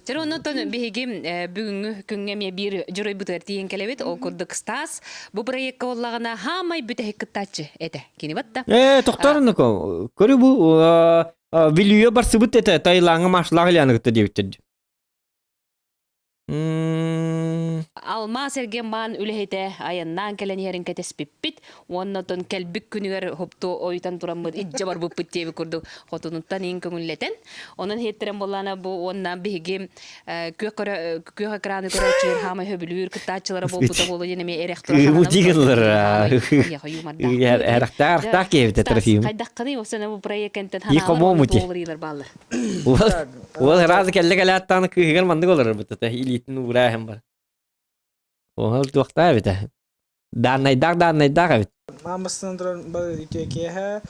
Чэр оннотон биһиги бүгүҥҥү күҥҥэ эмиэ биир дьоруойбутугар тиийэн кэлэбит. Ол курдук Стас бу проекка буоллаҕына хаамай бүтэһик кыттааччы этэ. Кини батта.
Ээ, тохторунуко. Көрү бу Вилюя барсыбыт этэ Таилаҥҥа машлаах Ильяны кытта диэбиттэр.
Алмаас эргимбаан үлэһитэ айаннаан кэлэн иһэрин кэтэспиппит уонна оттон кэлбит күнүгэр хопту ойутан тураммыт илдьэ барбыппыт диэбит курдук хотунуттан иин көҥүллэтэн онон иһиттэрэн буоллаана бу уонна биһиги күөх көрө күөх экраны көрөөччүлэр хаамай хөбүлүүр кыттааччылара буолбута буолуо диэн эмиэ эрэх
Кыыбы дигиллэр Эрахтаах киэбитэ Трофим.
Хайдаххыный осана бу проект кэнтэн
И хомому ти.
бааллар.
Уол ыраас кэллэ кэлээттааны кыыһыгар маннык олорор бутата илиитин уурааһын бар. Оһол туохтаа эбитэ. Дааннайдаах дааннайдаах эбит.
Маамыстан туран бары үтүө киэһэ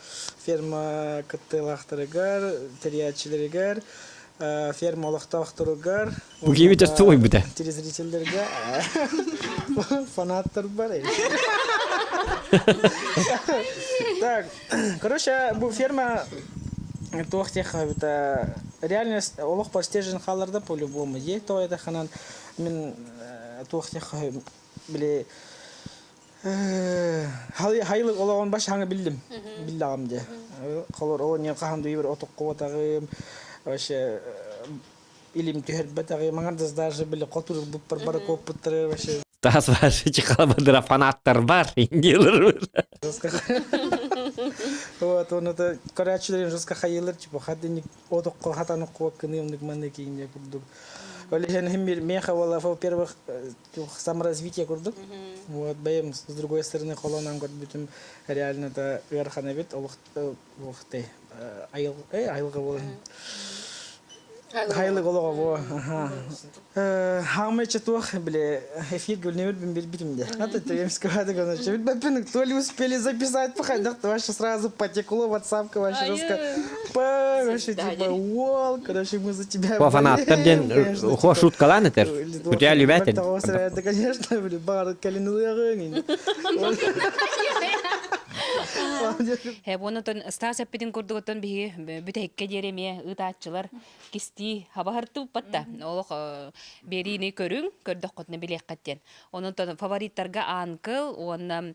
ферма кыттыылаахтарыгар, тэрийээччилэригэр, ферма олохтоохторугар,
Бу киһи өстө уйбута.
телезрителлэргэ фанаттар бар. Так, короче, бу ферма туох диэххэ эбитэ реальность олох постежин хааларда по-любому. Е то это ханан мин туох диэххэ били Хайылык олоҕун баш хаҥа биллим. Биллаҕым дьэ. Холор ол не хаһан дуйбар отокко вообще илим түһэрбэтэҕи маҥардас даже били хотурбуппар бары куоппуттары вообще
Тас вообще чыкалабадыра фанаттар бар индиялар.
Вот он это көрөөччүлэрин жестко хайылар типа хаддинник отокко хатан куоккыныымнык манны киинне курдук. Ол иһин химмир меха буолла во-первых саморазвитие курдук. Вот бэйэм с другой стороны холонон көрбүтүм реально это ыарахан эбит олох олохтой айыл айылга буолан Хайлык олоҕо бу. Хаамай туох били эфир гүлнебир билбитим де. А то ты сказать, короче, бэппин то ли успели записать, походах, то вообще сразу потекло ватсапка вообще жестко. Вообще типа, уол, короче, мы за тебя
По фанаттар диэн хо шуткалаан этэр. Кутя любят.
Это, конечно, били бар калинылыгын.
Онотон Стас эппитин курдугуттан биһи бүтэһиккэ диэри эмиэ ыытааччылар кистии хабаһартыыппат да. Олох биэриини көрүҥ, көрдөххүтүнэ билиэххит диэн. Онон фавориттарга аанкыл уонна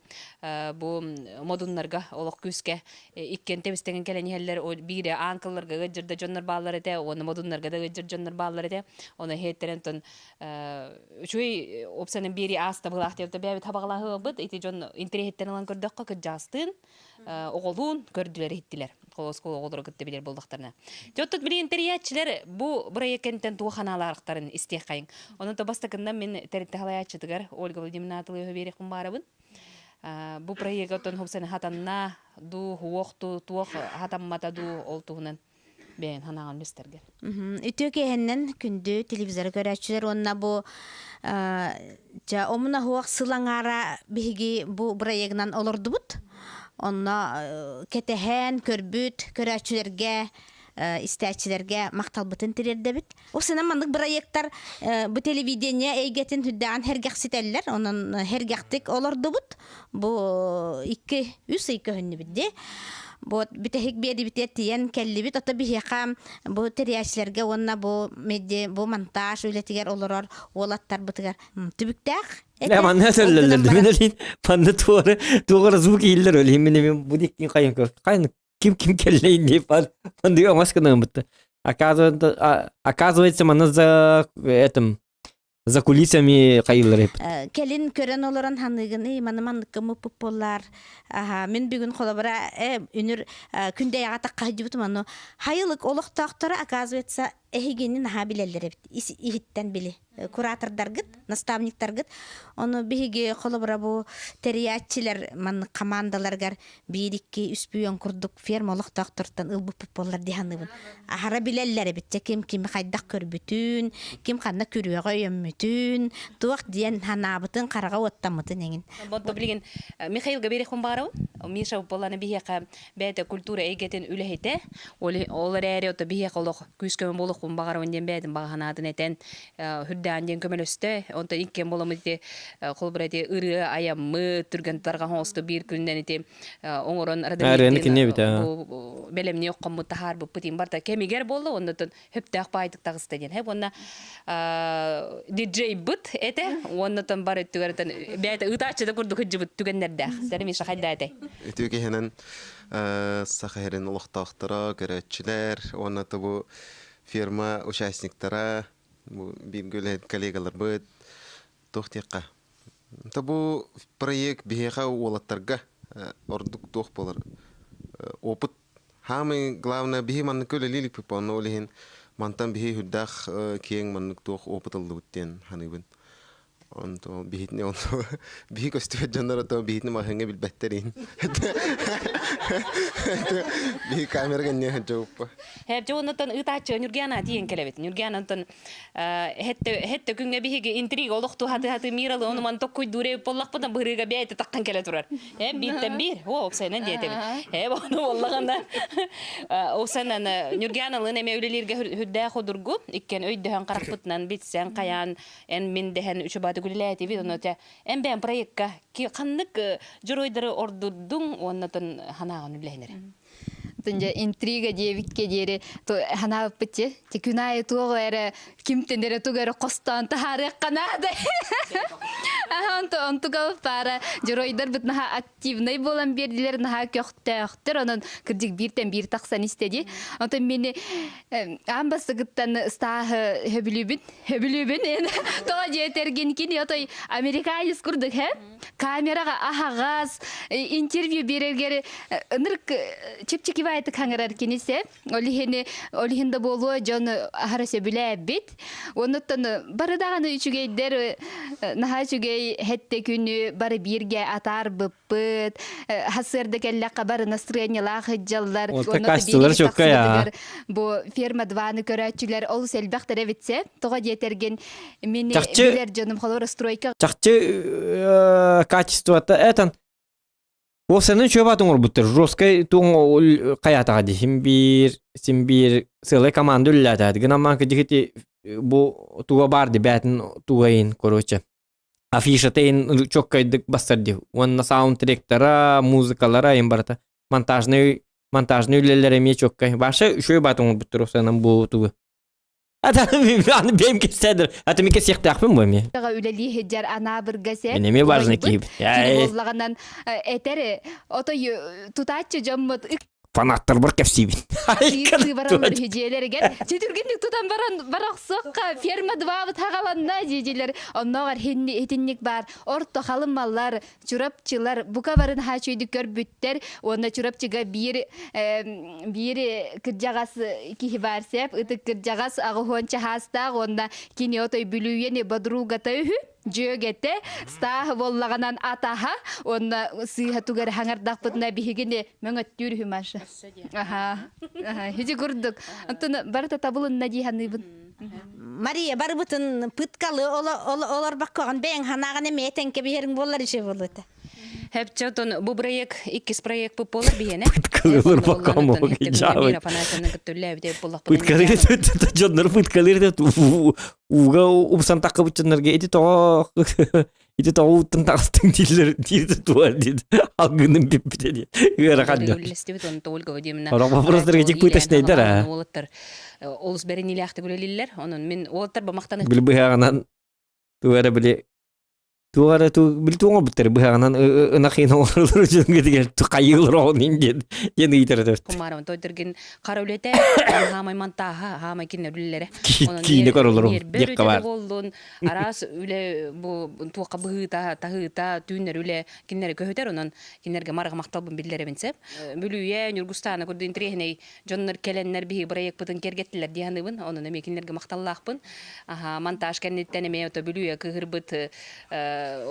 бу модуннарга олох күүскэ иккиэн тэбистэҥин кэлэн иһэллэр. Биире аанкылларга ыаддьырда дьоннор бааллар этэ, уонна модуннарга да ыаддьыр дьоннор бааллар этэ. Ону иһиэттэрэн тон үчүгэй опсанын биэри ааста быһылаах диэбитэ бэйэбит хабаҕалаһыабыт ити дьон интэриэһиттэн ылан көрдөххө кырдьаастыын оҕолуун көрдүлэр иһиттилэр оскуола оҕолоро кытта билэр буоллахтарына дьоттут билигин тэрийээччилэр бу бырайыак кэнниттэн туох ханаалаахтарын истиэххэйиҥ онон то бастакыннан мин тэрилтэ халайааччытыгар Ольга Владимировна Атылыева биэриэхпин баарабын бу проекка оттон хопсаны хатанна дуу хуох туох хатаммата дуу ол туһунан бэйэн ханаҕын истэргэр.
Үтүө киэһэннэн күндү телевизоры көрөөччүлэр уонна бу ча омуна хуох сыл аҥаара биһиги бу бырайыагынан олордубут. Онно кэтэһэн көрбүт көрөөччүлэргэ истээччилэргэ махталбытын тириэрдэбит. Усунан маннык бырайыактар бу телевидение эйгэтин үрдэҕин сэргэхситэллэр. Онон сэргэхтик олордубут. Бу икки, үс ый көһүннүбүт дии. Вот бүтэһик биэрибитигэр тиийэн кэллибит. Ото биһиэхэ бу тэрийээччилэргэ уонна бу меди, бу монтаж үлэтигэр олорор уолаттарбытыгар түбүктээх
Э, манна сөллөллөр мин олин манна туора туора звук иһиллэр олин мин мин бу диккин хайын көр хайын ким ким кэллейин дип манды оҥос гынаммытта оказывается оказывается манна за этом за кулисами хайыллар эппит.
Кэлин көрөн олорон ханыгын ый маны манныкка муппут буоллар аха мин бүгүн холобура э үнүр күндэйэҕэ тахха сылдьыбытым ону хайылык олохтоохторо оказывается Эһигини наһаа билэллэр эбит. Иһиттэн били. Куратордаргыт, наставниктаргыт. Ону биһиги холобура бу тэрийээччилэр маннык командаларыгар биир икки үс бүйөн курдук ферма олохтоохтортон ылбыппыт буоллар дии саныыбын. Аһара билэллэр эбит дьэ ким кими хайдах көрбүтүн, ким ханна күрүөҕэ өйөммүтүн, туох диэн санаабытын, хараҕа уоттаммытын эҥин.
Онто билигин Михаил Габирихун баарабын. Миша буоллаана биһиэхэ бэйэтэ культура эйгэтин үлэһитэ. Ол эрээри ото биһиэхэ олох күүс-көмө буолуохпун баҕарабын диэн бэйэтин баҕа санаатын этэн үрдээн диэн көмөлөстө. Онтон иккиэн буоламмыт ити холобура ити ырыа айаммыт түргэн тарҕаһан оҥосто биир күнүнэн ити оҥорон
Ырыаны кини эбит аа.
бэлэмни оккоммут таһаарбыппыт им барта кэмигэр буолла оннотон хөптөөх баайдык таҕыста диэн хэп уонна диджейбыт этэ уоннатан бар өттүгэртэн бэйэтэ ыытааччы да курдук сылдьыбыт түгэннэрдээх Сэрэ Миша хайда этэй
Үтүө киһинэн Саха сирин олохтоохторо, көрөөччүлэр уонна бу ферма участниктара, бу бииргэ үлэһит коллегаларбыт туох диэххэ. То бу проект биһиэхэ уолаттарга ордук туох буолар опыт Хаамый главное биһи маннык үлэлииликпит онно ол иһин мантан биһи үрдээх киэҥ маннык туох опыт ыллыбыт диэн саныыбын. Онто биһитини онто биһи көстүбэт дьоннор ото биһитини маһыҥҥа билбэттерин. Биһи камера кэнниэ сылдьыбыппа.
Һэп оннуттан ыытааччы Нюргиана тиийэн кэлэбит. Нюргианантан хетте күҥҥэ биһиги интрига олох туһаты-хаты миралы ону ман токкуйдуур эбит буоллахпытына бырыыга бэйэтэ таххан кэлэ турар. Э бииртэн биир. О, оксайынан диэтэбит. Э ону буоллаҕына оксанан Нюргианалыын эмиэ үлэлииргэ хүрдээх удургу иккен өйдөһөн харахпытынан билсэн хайаан эн мин дэһэн үчүбаты үлэлээтибит ону те эн бэйэн проекка ханнык дьоруойдары ордурдуҥ уонна ханааҕын үлэһинэр
Дьэ интрига диэбиккэ диэри ханаабыппыт че. Те күн аайы туох эрэ кимтэн эрэ тугу эрэ хостоон таһаарыахха наада. Онтуга паара дьоруойдарбыт наһаа активнай буолан биэрдилэр, наһаа көхтөөхтөр. Онон кырдьык бииртэн биир тахсан истэ дии. Онтон мини аан бастакыттан стааһы хөбүлүүбүн, хөбүлүүбүн. Тоҕо диэтэргин кини отой американец курдук, һэ? камераҕа аһаҕас интервью биэрэргэр ынырык чэпчэки баайтык хаҥырар кинисе ол иһини ол иһин да буолуо дьон аһара сөбүлээбит оннуттан бары даҕаны үчүгэйдэр наһаа үчүгэй хэтте күнү бары бииргэ атаарбыппыт хасыарда кэллэххэ бары настроениялаах сылдьаллар бу ферма дваны көрөөччүлэр олус элбэхтэр эбитсе тоҕо диэтэргин Мин
Чахчы
билэр дьонум холобура стройка
чахчы качествота этан Уопсайынан үчүгэй оҥорбуттар. Жесткай туоҥ хайаатаҕа дии. Син биир, син биир сыалай команда үлэлээтэ. Гынан маан кыдьыгити бу туга баар ди бээтин тугайын короче. Афишата ин чоккайдык бастар ди. Уонна саундтректара, музыкалара им барата. Монтажный монтажный үлэлэр эмиэ чоккай. Баша үчүгэй баат оҥорбуттар уопсайынан бу тугу. Аны бэйэм кэпсээдэр. Аты мен кэпсиэхтээхпин бу эмиэ.
үлэлии сылдьар Анаабырга сэ
Мен эмиэ важный
убайбыт
киһибит.
кини буоллаҕынан этэр отой тутааччы дьоммут
Фанаттарбар кэпсиибин.
ыксыы бараллар үһү дьиэлэригэр сүтүргүннүк тутан баран барахсыахха ферма двабыт хаҕаланна дьиэлэр оннооҕор итинник баар орто халымалар Чурапчылар бука барын хаачуйдук көрбүттэр уонна Чурапчыга биир биир кырдьаҕас киһи баар сеп ытык кырдьаҕас аҕыһуон чаһаастаах уонна кини отой бүлүүйэни бодругата үһү дьүөгэтэ стааһы буоллаҕынан атаһа уонна сыыһа тугу эрэ хаҥардахпытына биһигини мөҥөттүүр үһү Маша аха ити курдук онтон барыта табылынна дии саныыбын
Мария барыбытын пыткалы олорбоккоҕун бэйэҥ ханаҕын эмиэ тэҥкэ биһэриҥ буоллар иши буолуота.
Хэпчэ отон бу проект иккис проект буолар биһиэнэ.
Пыткалыыр бокомок жабы. Пыткалыыр дьоннор пыткалыыр ууга упсан таккыбыт дьоннорго ити тоҕо ити тоҕо ууттан таҕыстыҥ дииллэр диир туар диир алгыным бүппүтэ диэн ыарахан дьон.
Үллэстибит онто Ольга Вадимовна.
Орох вопростарга дик пыточнайдар а.
Уолаттар олус бэриниилээхтик үлэлииллэр. Онон мин уолаттар бамахтаны
Били быһааҕынан тугу эрэ били. Туох эрэ били туох оҥорбуттар быһаҕынан ынах иин оҥоролор дьоҥҥутугар хайыылар оҕонун диэн диэн ыйытар этэ.
Кумаарым тойдыргин хара үлэтэ хаамай монтааһа хаамай кинилэр үлэлэрэ.
Киинэ көрөлөрүм диэххэ баар.
Буоллун араас үлэ бу туохха быһыыта таһыыта түүннэр үлэ кинилэри көһүтэр онон кинилэргэ марга махталбын биллэрэбин сеп. Бүлүйэ Ньургустаана курдук интириэһинэй дьоннор кэлэннэр биһиги бырайыакпытын киэргэттилэр дии саныыбын. Онон эмиэ кинилэргэ махталлаахпын. Аха, монтаж кэнниттэн эмиэ ото Бүлүүгэ кыыһырбыт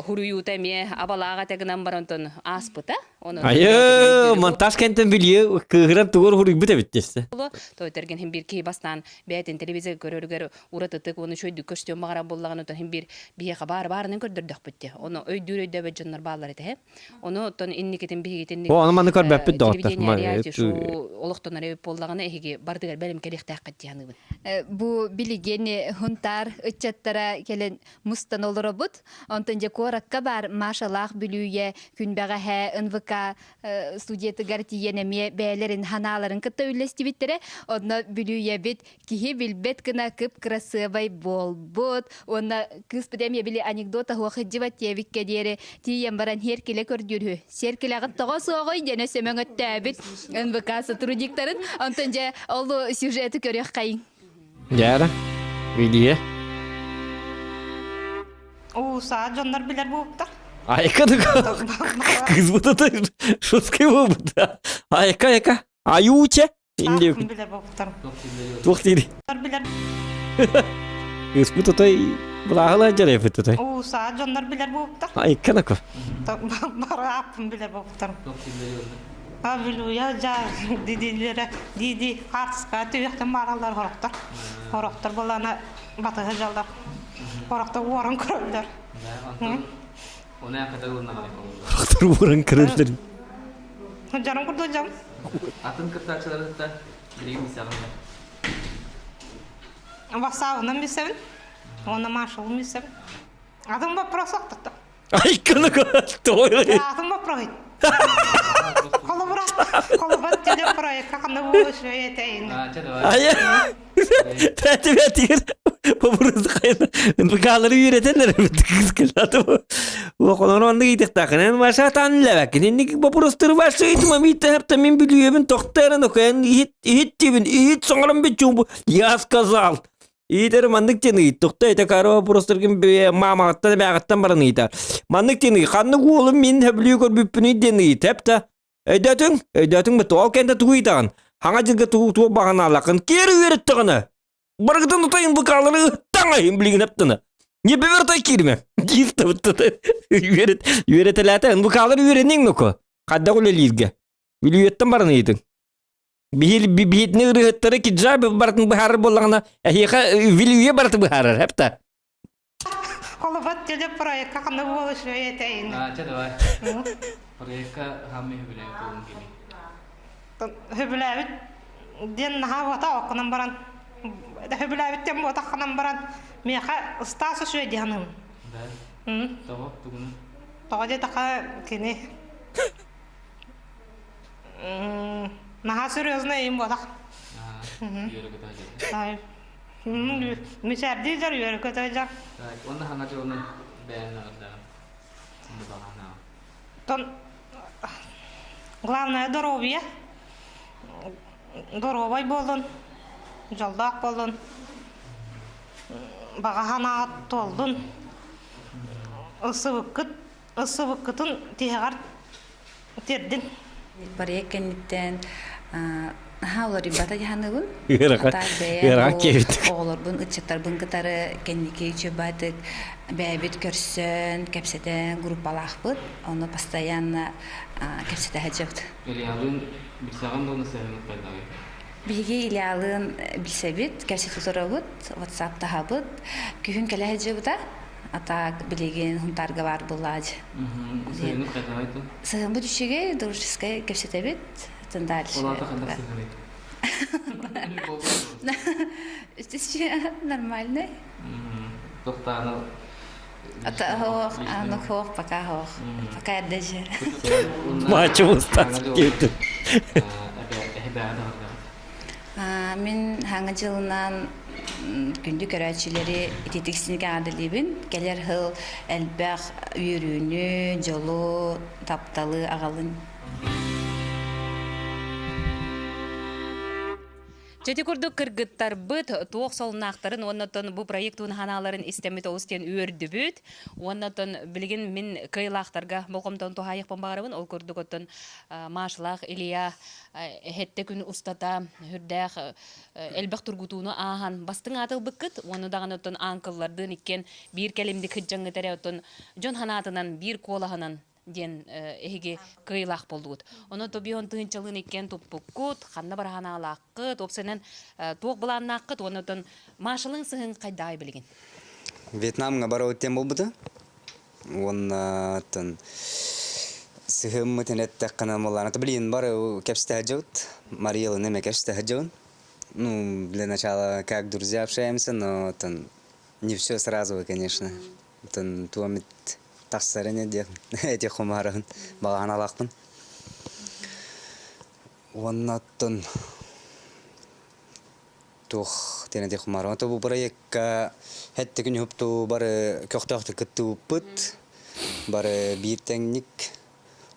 хуруйуута эмиэ абалаах этэ гынан баран онтон ааспыта. Онон
Айы, монтаж кэнтэн Бүлүү кыыһыран тугур хуруйбут эбит дессе.
Тойтерген хим бир киһи бастаан бэйэтин телевизор көрөрүгэр уратытык уонна үчүгэйдик көстүөн баҕарар буоллаҕына оттон хим бир биһиэхэ баар баарынан көрдөрдөхпүт дии. Ону өйдүүр өйдөөбөт дьоннор бааллар этэ. Ону оттон инникитин биһигитинник
О, ону маны көрбөппүт доҕоттор.
телевидение реалити шоу олохтонор эбит буоллаҕына эһиги бардыгар бэлэм кэлиэхтээххит дии саныыбын.
Бу билигин Хунтаар ыччаттара кэлэн мустан олоробут. Онтон дьэ куоракка баар Машалаах Бүлүүйэ күнбэҕэһээ НВК студиятыгар тиийэн эмиэ бэйэлэрин ханааларын кытта үллэстибиттэрэ. Онно Бүлүүйэбит киһи билбэт гына кып-кырасыабай буолбут уонна кыыспыт эмиэ били анекдот аһуох сылдьыбат диэбиккэ диэри тиийэн баран сиэркилэ көрдүүр үһү. Сиэркилэҕит тоҕо суоҕуй диэн өссө мөҥөттөөбүт НВК сотрудниктарын. Онтон дьэ ол сюжеты көрүөххэйиҥ.
Дьара, видео.
Уусаа дьоннор билэр буолуптар.
Айка кыз бутата шутка буолбута. Айка айка. Аюуча. Инде
билэр буолуптар.
Туох диир?
Билэр.
Кыыспыт отой былааһыла дьарайбыт отой.
Уусаа дьоннор билэр буолуптар.
Айка нако.
Бары ааппын билэр буолуптар. Бүлүүя жа дидилere диди хаартыска түһүөхтэн баараллар хорохтор. Хорохтор болана батыһы жаллар. Хорохтор уоран көрөллөр.
Хорохтор уоран көрөллөр.
Жарым курдук жам.
Атын кыттааччылары кытта билигин билсэҕин да?
Вассаабынан билсэбин. Уонна Машалын билсэбин. Атын вопрос охтотто.
Айканы той.
Атын вопрос. Холобура, холобура телепроекка ханна буолуш этейин.
Ая. Тәтібе тигер вопрос хайна. НПКлары үйретенлер кыз кылаты. Оқолор онды китектақын. Маша танлабакын. Инник вопростары башы ыйтыма митте хапта мен билүебин тоқтарын окуян ихит ихит дибин ихит соңорон бичу я сказал. Иитэр маннык диэн ыйыт. Тохто ити кара вопростаргын маамаҕыттан эбээҕиттэн баран ыйытар. Маннык диэн ыйыт. Ханнык уолум мин сөбүлүү көрбүппүнүй диэн ыйыт. Эптэ. Өйдөөтүҥ? Өйдөөтүҥ бу ол кэннэ тугу ыйытаҕын? Хаҥа дьылга тугу туох баҕанаалаххын киэр үөрэттэҕинэ. Барыгытын утайын быкаалары ыттаҥайын билигин эптэнэ. Не бэбэр киирмэ. Диир табыттата. Үөрэт үөрэтэлээтэ. Быкаалары үөрэниҥ ноко. Хайдах үлэлииргэ. Бүлүүттэн баран ыйытыҥ. Биһил биһитини ырыһыттары киджа барытын быһаарар буоллаҕына, эһиэхэ Вилюя барыты быһаарар, эптэ.
Холобат теле проекка ханна буолуш этейин.
А, чэ давай. Проекка хаммы хөбүлээбит болун кими?
Хөбүлээбит диэн наһаа буота оккунан баран хөбүлээбит диэн буотахханан баран миэхэ ыстаас үчүгэй дии саныыбын.
Да. Тоҕо тугуну?
Тоҕо диэтэххэ кини Наһаа серьезно им буолах. Мичээрдии дьар, үөрэ көтө дьар.
Уонна хаҥа дьылынан бэйэн наҕардаҕын.
Тон главное здоровье. Доруобай буоллун, дьоллоох буоллун, баҕа санааҕыт туоллун. Ылсыбыккыт, ылсыбыккытын тиһэҕэр тиэрдин.
Проект кэнниттэн наһаа уларыйбата дьаһаныбын.
Ыарахан киэбит.
Оҕолорбун, ыччаттарбын кытары кэнники үчүгэйдик бэйэбит көрсөн, кэпсэтэн группалаахпыт. Ону постоянно кэпсэтэ сылдьабыт.
Ильялыын билсэҕин дуо сыһыаҥҥыт хайдаҕый?
Биһиги Ильялыын билсэбит, кэпсэтэ олоробут, WhatsApp таһабыт. Күһүн кэлэ сылдьыбыта. А так билигин Хунтаарга баар буоллаадь.
Сыһыаҥҥыт хайдаҕый
Сыһыаммыт үчүгэй, дружескай кэпсэтэбит. Атын дальше.
Ол аата хайдах сыһыаный?
Нормальный.
Тохтааны
Ата хоох, аны хоох, пока хоох. Пока эрдэ
Мачо устас киирдим.
Мин хаҥа дьылынан
Күндү көрөөччүлэри ититик синигэҕэрдэлиибин. Кэлэр сыл элбэх үөрүүнү, дьолу, тапталы аҕалын.
Дьэ ити курдук кыргыттарбыт туох солунаахтарын уонна оттон бу проект ханааларын истэммит олус диэн үөрдүбүт. Уонна оттон билигин мин кыайыылаахтарга болҕомтону туһаайыахпын баҕарабын. Ол курдук оттон Машалаах Илья эһэттэ күн устата үрдээх элбэх тургутууну ааһан бастыҥ аатылбыккыт уонна даҕаны оттон аанкыллардыын иккиэн биир кэлимдик сыдьаҥҥыт эрэ оттон дьон санаатынан биир куолаһынан диэн эһиги кыайыылаах буоллугут. Онон тобион тыһыынчалыын иккиэн туппуккут, ханна бара санаалааххыт, уопсайынан туох былааннааххыт уонна оттон Машалыын сыһыҥ хайдаҕай билигин?
Вьетнамҥа барабыт диэн буолбута. Уонна оттон сыһыаммытын эттэххинэ буоллаҕына, блин, бары кэпсэтэ сылдьабыт. Мариялыын эмэ кэпсэтэ сылдьабын. Ну, для начала, как друзья общаемся, но оттон не все сразу, конечно. Оттон туомит тахсар ини диэх этих хумаарыһын балаһан алаахпын. Уонна оттон туох диэн этих хумаарыһын. Бу проекка хэттэ күн уһуптуу бары көхтөөхтүк кыттыбыппыт. Бары биир тэҥник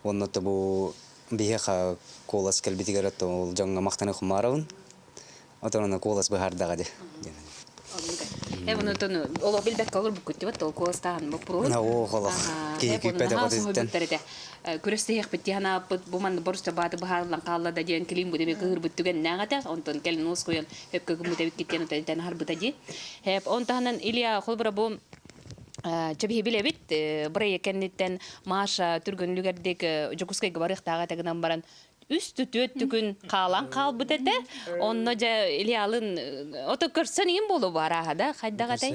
уонна бу биһиэхэ куолас кэлбитигэр ол дьоҥҥо махтана хумаарабын. Отон аны куолас быһаардаҕа дии.
Э онтон олох билбэккэ олорбуккут дибат ол куоластааһын боппуруоһун.
Оо олох киһи күүппэтэ хотуттан.
Күрэстэһиэхпит диэн ааппыт бу манна боруста бааты быһаарыллан хаалла да диэн килиим бу деме кыһырбыт түгэннээх этэ. Онтон кэлин уоскуйан өпкө гыммыт эбиккит диэн отон харбыта дии. Хэп он таһынан Илья холбура бу Чэбиһи билэбит, бырайыак кэнниттэн Маша түргөнлүгэрдик Дьокуускайга барыахтааҕа этэ гынан баран үс түтүөт түкүн хаалан хаалбыт этэ. Онно дьэ Ильялын ото көрсөн иин буолуо бу арааһа да хайдах этэй?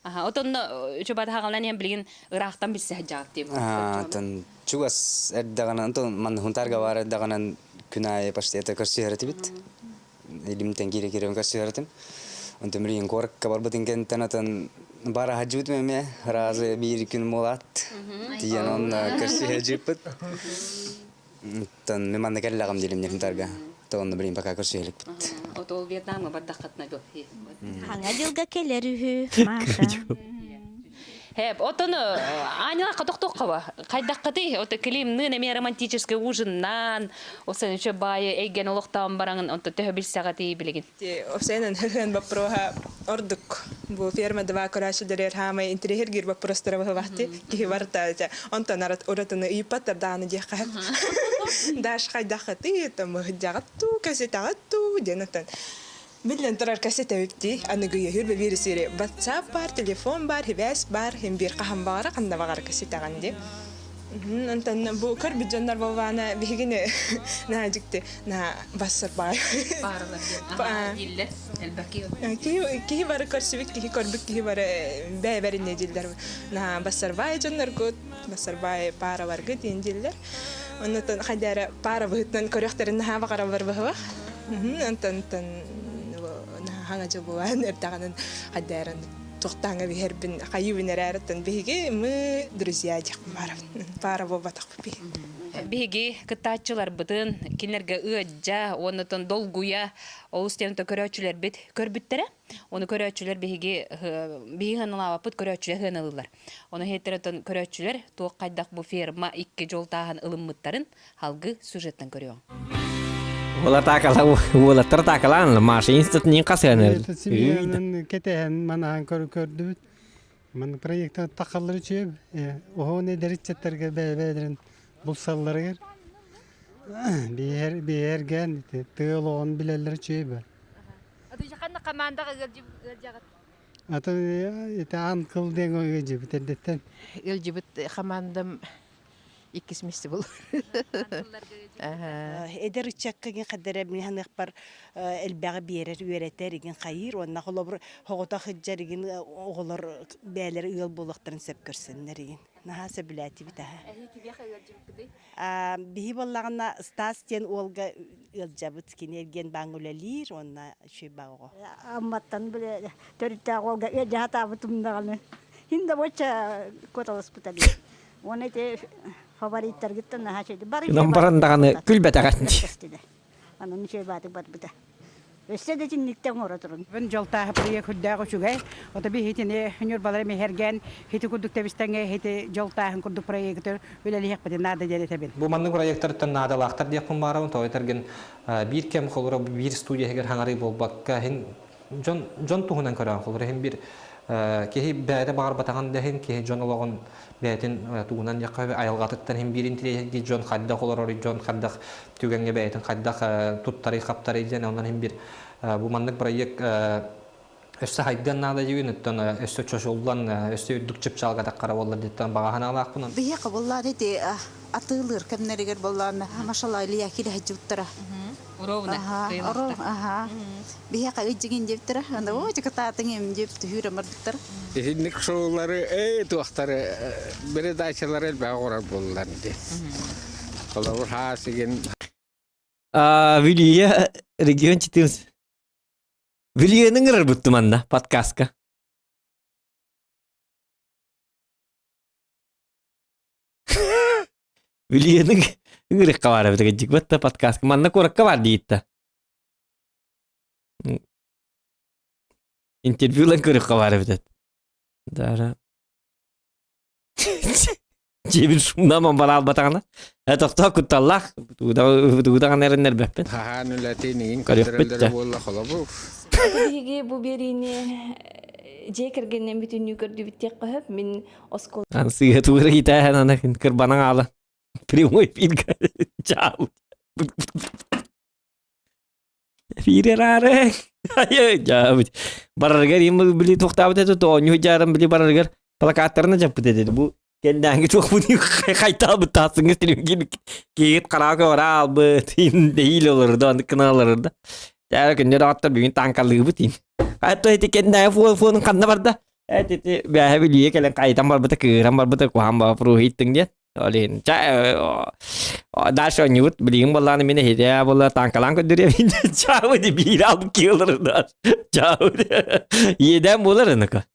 Аха отонно үчүбат хагалан иһэн билигин ыраахтан билсэ сылдьаҕыт диим.
Атын чугас эрдэҕинэ онтон манна Хунтаарга баар эрдэҕинэн күн аайы почти это көрсүһэр этибит. Илимтэн киирэ-киирэ көрсүһэр этим. Онтон билигин куоракка барбытын кэнниттэн атын бара сылдьыбытым эмиэ разы биир күн буолаат. Тиийэн онно көрсүһэ сылдьыбыппыт. Оттон мин манна кэллэҕим диирим Ньургунтарга. Тоҕонно билин пока көрсүһэликпит.
Отол Вьетнамҥа бардаххытына дуо?
Хаҥа дьылга кэлэр үһү, Маша.
Хэп, отон Аня хотохтоххоба. Хайдаххытый? Ото климныын эмиэ романтический ужиннаан, осан үчө баайы эйген олохтоон бараҥын, онто төһө билсэҕитий билигин?
Овсенен хыһын боппуруоһа ордук бу ферма два көрөөччүлэригэр хаамай интириэһиргиир боппуруостара быһылаахти киһи барыта этэ онтон арат уратыны ыйыппаттар даҕаны диэххэ Даш хайдаххытый томуһдьаҕыт туу кэсэтэҕит туу диэн оттон биллэн турар кэсэтэбит аныгы үһүр бэбиир сири WhatsApp бар телефон бар хибээс бар хим биир хаһан баҕара ханна баҕара кэсэтэҕин ди Онтон бу көрбүт дьоннор болбаана биһигини наһаа дьикти наһаа бассар баай.
Баарылар диэн. Дииллэр элбэх киһи.
Киһи бары көрсүбүт киһи көрбүт киһи бары бэйэбэринне дииллэр. Наһаа бассарбаай дьонноргут, бассарбаай паараларгыт диэн дииллэр. Оннотон хайдара паара быһытынан көрүөхтэрин наһаа баҕараллар быһылах. Онтон наһаа хаҥа дьыл буолан эрдэҕинэн хайдарын туохтааҥа биһэрбин хайыыбын эрээриттэн биһиги мы друзья диэхпин баарабын паара буолбатахпыт биһи
Биһиги кыттааччыларбытын кинилэргэ ыаддьа уоннатан долгуйа олус диэн көрөөччүлэрбит көрбүттэрэ. Ону көрөөччүлэр биһиги биһиги ыналаабаппыт көрөөччүлэр ыаналыылар. Ону иһиттэр көрөөччүлэр туох хайдах бу ферма икки дьол тааһын ылыммыттарын Халгы сюжеттан көрүөҕүҥ.
Уолаттар уолаттар атаакалаан Маша институтун хасыаныр.
Семьянын кэтэһэн манаһан көрдүбүт. Ман проекта тахаллары үчүгэй. Оһон эдэриччэттерге бэйэ-бэйэлэрин булсалларыгар биһэр биһэргэн тыал оҕон билэллэр үчүгэй баар.
Ханна командаҕа ыалдьаҕыт?
Ата ити аан кыл диэн ыалдьыбыт эрдэттэн.
Ыалдьыбыт командам иккис миэстэ буолар.
Эдэр ыччакка игин хаддара мин ханыахпар элбэҕи биэрэр, үөрэтэр игин хайыыр уонна холобур оҕото сылдьар игин оҕолор бэйэлэрэ ыал буолуохтарын сөп көрсөннөр игин. Наһаа сөбүлээтибит аһа.
Эһи кимиэхэ ыалдьыбыккытый?
Биһи буоллаҕына Стас диэн уолга ыалдьабыт. Кини эргиэн бааҥҥа үлэлиир уонна үчүгэй баа оҕо.
Амматтан бile төрүттээх уолга ыалдьа сатаабытым даҕаны. Хин да бочча куоталаспыта дии. Уонна ити Өссө да итинниктэ оҥоро турун.
Бун дьолтааһы проект үрдээх үчүгэй. Ото би хитини ньурбалары миһэргэн хити курдук тэбистэҥэ хити дьолтааһын курдук проектыр үлэлиһиэхпитин наада диэн этэбин.
Бу маннык проектартан наадалаахтар диэхпин баарабын. Тоҕо этэргин биир кэм холура биир студия иһигэр хаҥарыы буолбакка иһин дьон дьон туһунан көрөөн холура иһин биир киһи бэйэтэ баҕарбатаҕын да иһин киһи дьон олоҕун бэйэтин тугунан диэххэ айылҕатыттан иһин биир интириэһиргии дьон хайдах олорор дьон хайдах түгэҥҥэ бэйэтин хайдах туттарый-хаптарый диэн онон иһин биир бу маннык проект өссө хайдыан наада диибин оттон өссө чочуллан өссө үрдүк чыпчаалга таххара буоллар диттэн баҕа санаалаахпын
Биһиэхэ буоллаан ити атыылыыр кэмнэригэр буоллаан машалла Илья килэһэдьуттара.
Ровно.
Аха. Биһиэхэ ыйдьыгин диэбиттэрэ. Анда оо дьыкытаатыҥ им диэп түһүүр амардыктар.
Итинник шоулары, эй туохтары передачалары элбэх оҥорор буоллар дии. Холобур хаасигин
Вилия регион 14. Вилияны ыҥырарбыттым манна подкастка. Вилияны ыҥырыкка баар эбит кырдьык да подкастка. Манна куоракка баар диитта. Интервью ылан көрүөххэ баар эбит. Дара. Дьиэбин шумнаман бара албатаҕына. Э тохтоо кутталлаах. Тугудаҕан эрэннэрбэппин.
Хаһаан үлэтин иин
Көрүөхпүт
көрдөрөллөрө
да.
буолла холобур.
Биһиги бу биэриини дьиэ кэргэнинэн бүтүннүү көрдүбүт диэххэ сөп. Мин оскуола
Ан сыыһа тугура китээһэн ана кырбанан аала. Прямой эфирга чаау. Эфир аары. Дьаабыт. Барарыгар им били туохтаабыт этэ тоонньу дьааран били барарыгар плакаттарына дьаппыт этэ. Бу кэннээҥи туохпун хайтаабыт таасыҥҥы стримгин киһит хараак ора албыт дэһиил олорду аны кына олорду. Тää күннэр аттар бүгүн таанкалыыбыт ин. Хатта ити кэннээҥи фон фонун ханна барда? Эт ити бээһэ билиэ кэлэн кайтан барбыта кыыран барбыта куһаан баба пруһиттың диэн. Олин ча дальше оонньуубут билигин буоллаҕына мин эһигэ буолла таанкалаан көрдөрүөм чаабы биир алып киэлэр чаабы иэдээн буолар ыныка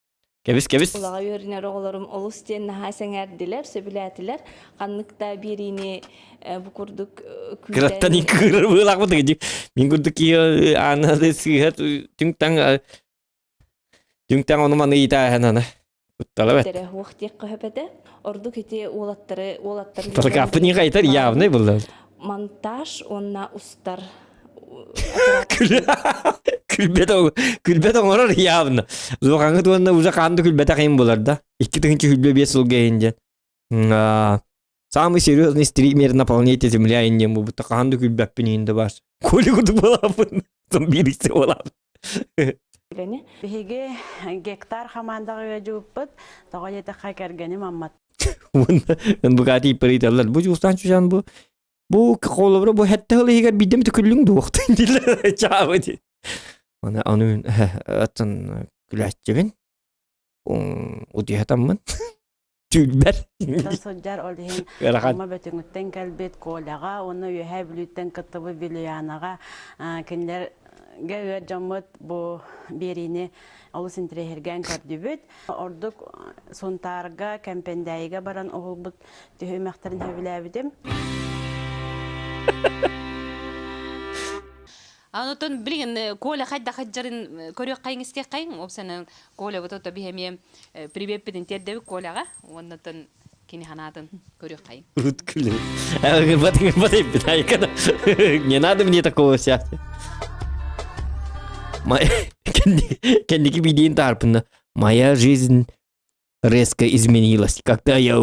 кэбис кэбис
Улаҕа үөрэнэр оҕолорум олус диэн наһаа сэҥээрдилэр, сөбүлээтилэр. Ханнык да биэриини бу курдук
кыраттан
күүтэн
кыырар быылаахпыт мин курдук киһи аана сыыһа түҥ-таҥ түҥ-таҥ ону маны ыйытааһын аны Куттала бэт.
Тэрэ уох диэххэ сөп этэ. Ордук ити уолаттары уолаттары
Плакаппын хайытар явный булла.
Монтаж уонна устар
Күлбэт күлбэт оҥорор явно. Зуохаҥҥыт уонна уже хаанды күлбэтэх иһин булар да. 2025 сылга иһин диэн. Самый серьезный стример на планете Земля иһин диэн буолбут. Хаан да күлбэппин иһин да баар. Коля курдук буолааппын. Бииристе буолааппын.
Биһиги гектар хамаандаҕа ыадьыбыппыт, тоҕо диэтэххэ кэргэним Аммат
Уонна букати иппэриталлар бу жуустаан чучан бу бу холобура бу хэтте хыл иһигэр биирдэм түкүллүҥ дуохтун дииллэр чаабы ди Аны аны аттан күлээччибин утуйатаммын түүлбэр
сылдьар ол иһин
Ыарахан.
Амма Бөтүҥүттэн кэлбит Коляҕа уонна Үөһээ Бүлүүттэн кыттыбыт Вилюянаҕа кинилэргэ ыар дьоммут бу биэриини олус интэриэһиргээн көрдүбүт. Ордук Сунтаарга, Кэмпэндээйигэ баран уһулбут түһүмэхтэрин сөбүлээбитим.
Онтон билигин Коля хайдах сылдьарын көрүөххэйиҥ истиэххэйиҥ. Опсанан Коля вот это биһэмиэ привеппитин тиэрдэбит Коляҕа уоннатан кини ханаатын көрүөххэйиҥ.
Не надо мне такого вся. Кэнники бидиин таарпынна. Моя жизнь резко изменилась, когда я,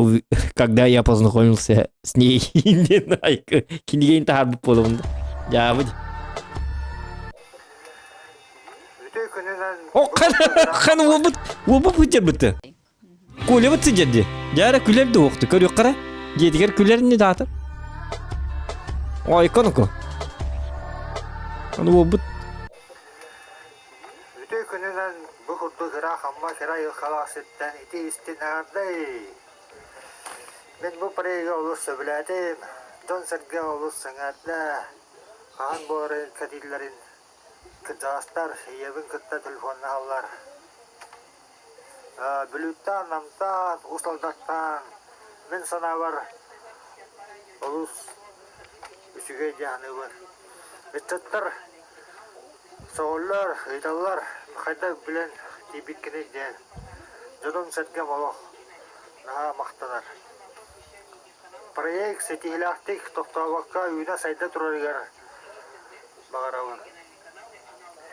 когда я познакомился с ней. Кинигейн таарбыт буолабын. Дьаабыт. О, хан уолбут, уолбут сылдьарбыты. Коля сылдьар Дьара күлэр да уохту, көрүөххэ Дьиэтигэр күлэр ини даата. Ой, коноко. Аны уолбут
Үтүө күнүнэн бу курдук ыраах Амма кэрэ айылҕалаах сиртэн ити истин эҕэрдэй! Мин бу проегы олус сөбүлээтим, дьон-сэргэ олус сэҥээрдэ, хаһан буоларын кэтииллэрин кырдьаҕастар ийэбин кытта телефоннаһаллар. Бүлүүттэн, Намтан, Уус Алдантан мин санаабар олус үчүгэй дии саныыбын. Ыччаттар. Сөҕөллөр, ыйыталлар, хайдах билэн тиийбиккиний диэн. Дьонум-сэргэм олох наһаа махтанар. Проект ситиһиилээхтик тохтообокко үүнэ-сайда турарыгар баҕарабын.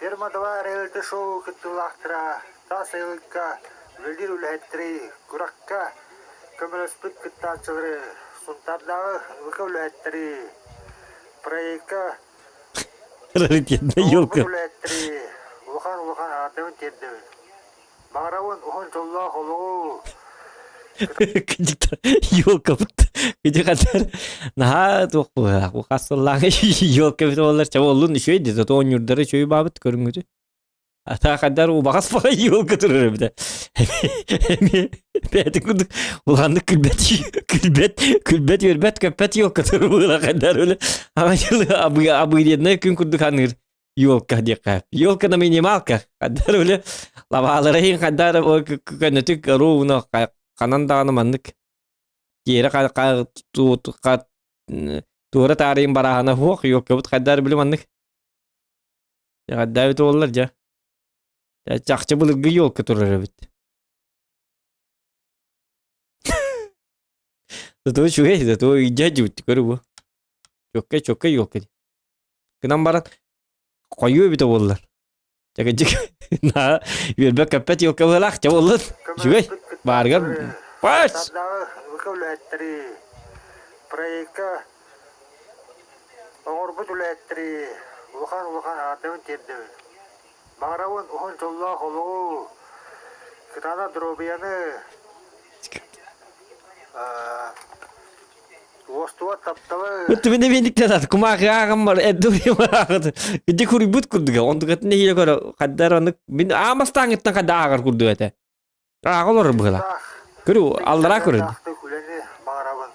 Ферма 2 реалити-шоу кыттыылаахтара таас сайылыкка үлэлиир үлэһиттэри күрэххэ көмөлөспүт кыттааччылары, Сунтаардааҕы НВК үлэһиттэри, проекка
Раритетная елка.
үлэһиттэри улахан-улахан аатабын тиэрдэбин. Баҕарабын уһун дьоллоох олоҕу!
Елкабыт кыдьыкатар наһаа туох быһыылаах бу хас сыллааҕы елка эбит буоллар чэ буоллун үчүгэй дии зато оонньуурдара үчүгэй баабыт көрүҥҥүтү ата хайдар убаҕас баҕай елка турар эбитэ эмиэ бэйэтин курдук улаханнык күлбэт күлбэт күлбэт үөрбэт көппөт елка турар быһыылаах хайдар өлө аҕа дьылы обыденный күн курдук аныыр Елка диэххэ. Елка на минималках. Хаддар үлэ лабаалара иһин хаддар көнөтүк ровно ханан даҕаны маннык тиэрэ туора таарыйын барааһына суох елкабыт хайдар били маннык хайдаабыт буоллар дьэ чахчы былыргы елка турар эбит зато үчүгэй зато ыйдьа дьүбүт көрү бу чөккө чөккө елка Гынан баран хойуу эбитэ буоллар. Чэкэдьик наһаа үөрбэт көппөт елка быһыылаах чэ буоллун. Үчүгэй. Баарыгар пач!
Сардааҕы үлэһиттэри проекка оҥорбут үлэһиттэри улахан-улахан аатабын тиэрдэбин. Баҕарабын уһун дьоллоох олоҕу, кытаанах доруобуйаны, Уостубат тапталы.
Мин эбиэндиктен ат кумаахыааҕым бар эрдэ Ити куруйбут курдуга онтукатын нэһиилэ көрө хаддар ону мин аамастааҥыттан хадда ааҕар курдук этэ. Ааҕа олорор быһыла. Көрү аллараа көрөр.
Үлэни баҕарабын.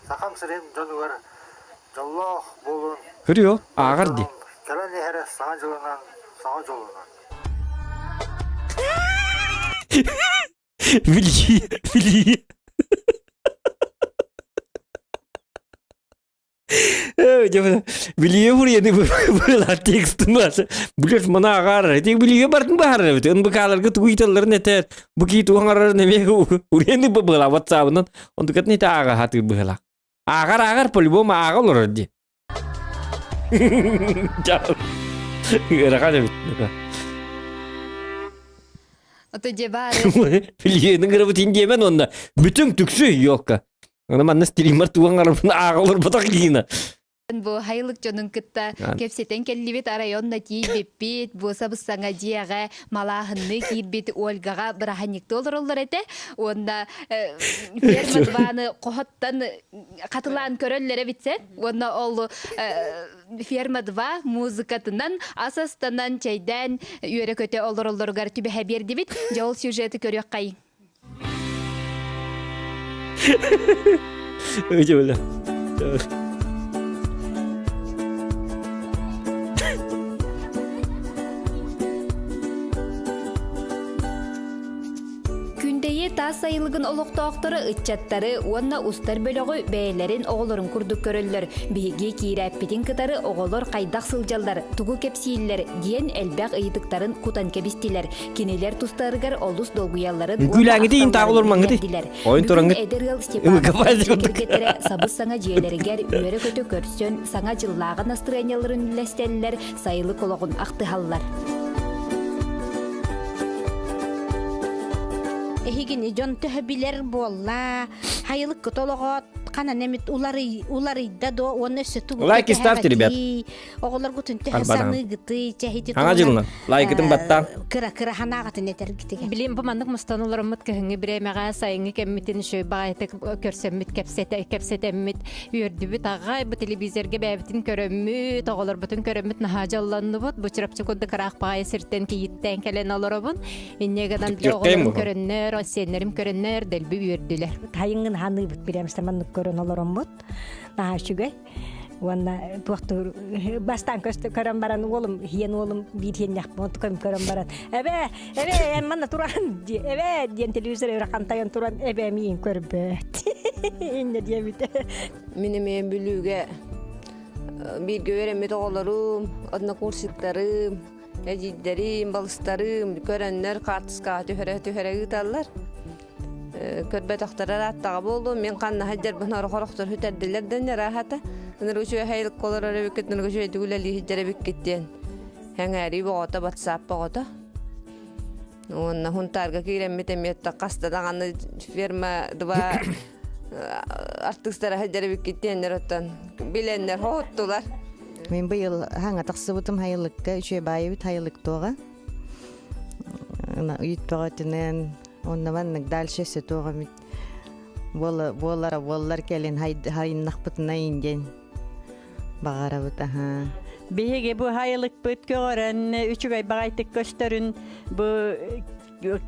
Сахам сирин дьонугар дьоллоох буолун.
Көрүө ааҕар ди.
Кэлэн иһэрэ саҥа дьылынан, саҥа дьолунан.
Билии, билии. Билие буруйаны быылар текстин баасы. Билеш мына ағар. Тек билие бартын баһар эбит. НБКларга тугу ыйталларын этер. Бу кии тугу оҥорорун эмиэ уруйаны быыла ватсабынан. Онтукатын ити ааҕа хатыыр быһыла. Ааҕар ааҕар по-любому ааҕа олорор дии. Ыарахан эбит.
Ото дьэ баары.
Билиэнин кырабытын диэмэн уонна бүтүн түксү елка. Аны манна стример туган арабын ааҕа олорботох гина.
Бу хайылык дьонун кытта кэпсэтэн кэллибит районна тиийбиппит, бу сабыс-саҥа дьиэҕэ малааһынныы киирбит Ольгаҕа бырааһынньыкты олороллор этэ. Уонна ферма дваны хоһоттон хатылаан көрөллөр эбитсэ. Уонна ол ферма 2 музыкатынан ас астанан чэйдээн үөрэ-көтө олороллоругар түбэһэ биэрдибит. Дьэ ол сюжеты көрүөххэй.
Өйдөбүлэ.
Күндэйи таас сайылыгын олохтоохторо ыччаттары уонна устар бөлөҕү бэйэлэрин оҕолорун курдук көрөллөр. Биһиги киирээппитин кытары оҕолор хайдах сылдьаллар, тугу кэпсииллэр диэн элбэх ыйытыктарын кутан кэбистилэр. Кинилэр тустарыгар олус долгуйалларын уонна ахталларын биллэрдилэр. Бүгүн эдэр ыал Степановтар дьиэ кэргэттэрэ сабыс-саҥа дьиэлэригэр үөрэ-көтө көрсөн, саҥа дьыллааҕы настырыанньаларын үллэстэллэр, сайылык олоҕун ахтыһаллар.
Эһигини дьон төһө билэр буолла, хайылыккыт олоҕо ханан эмит уларыйда до уонна өссө тугу
Лайки ставьте, ребят.
Оҕолоргутун төһө саныыгытый, чэһити
Аҥа дьылынан лайкытын баттаан.
Кыра-кыра ханаағытын этэргитигэр.
Билим бу маннык мустан олороммут кыһыҥҥы бириэмэҕэ сайыҥҥы кэммитин үчүгэй баҕайытык көрсөммүт кэпсэтэммит үөрдүбүт аҕай бу телевизорга бэйэбитин көрөммүт оҕолорбутун көрөммүт наһаа дьоллоннубут бу Чурапчы курдук ыраах баҕайы сиртэн кийииттээн кэлэн олоробун инньэ гынан оҕолорум көрөннөр сиэннэрим көрөннөр дэлби үөрдүлэр
Хайыҥҥын ханыыбыт бириэмстэ маннык көрөн олороммут наһаа үчүгэй уонна туохтуур бастаан көстө көрөн баран уолум иһиэн уолум биир иһиэннэхпин онтукам көрөн баран эбээ эбээ эн манна туран эбээ диэн телевизор өрө хантайан туран эбээ миин көрбөт иннэ диэбитэ
мин эмиэ Бүлүүгэ бииргэ үөрэммит оҕолорум однокурсиктарым. Эдьиийдэрим, балыстарым көрөннөр хаартыскаҕа түһэрэ-түһэрэ ыыталлар. Көрбөтөхтөрө ырааттаҕа буолуо, мин ханна сылдьарбын орох-орохтор сүтэрдилэр да ырааһата. Ынырык үчүгэй сайылыкка олорор эбиккит, ынырык үчүгэйдик үлэлии сылдьар эбиккит диэн сэҥээрии боҕото, батсаап боҕото. Уонна Хунтаарга киирэммит эмиэ хаста даҕаны ферма два артыыстара сылдьар эбиккит диэннэр оттон билэннэр хоһуттулар.
Мин быйыл хаҥа тахсыбытым хайылыкка үчүгэй баайыбыт хайылык туоҕа. Үйүт бөҕөтүнэн онно маннык дальше өссө туох эмит буолара буоллар кэлин хайыннахпытына диэн баҕарабыт аһаа.
Биһиги бу хайылыкпыт көҕөрөн үчүгэй баҕайтык көстөрүн бу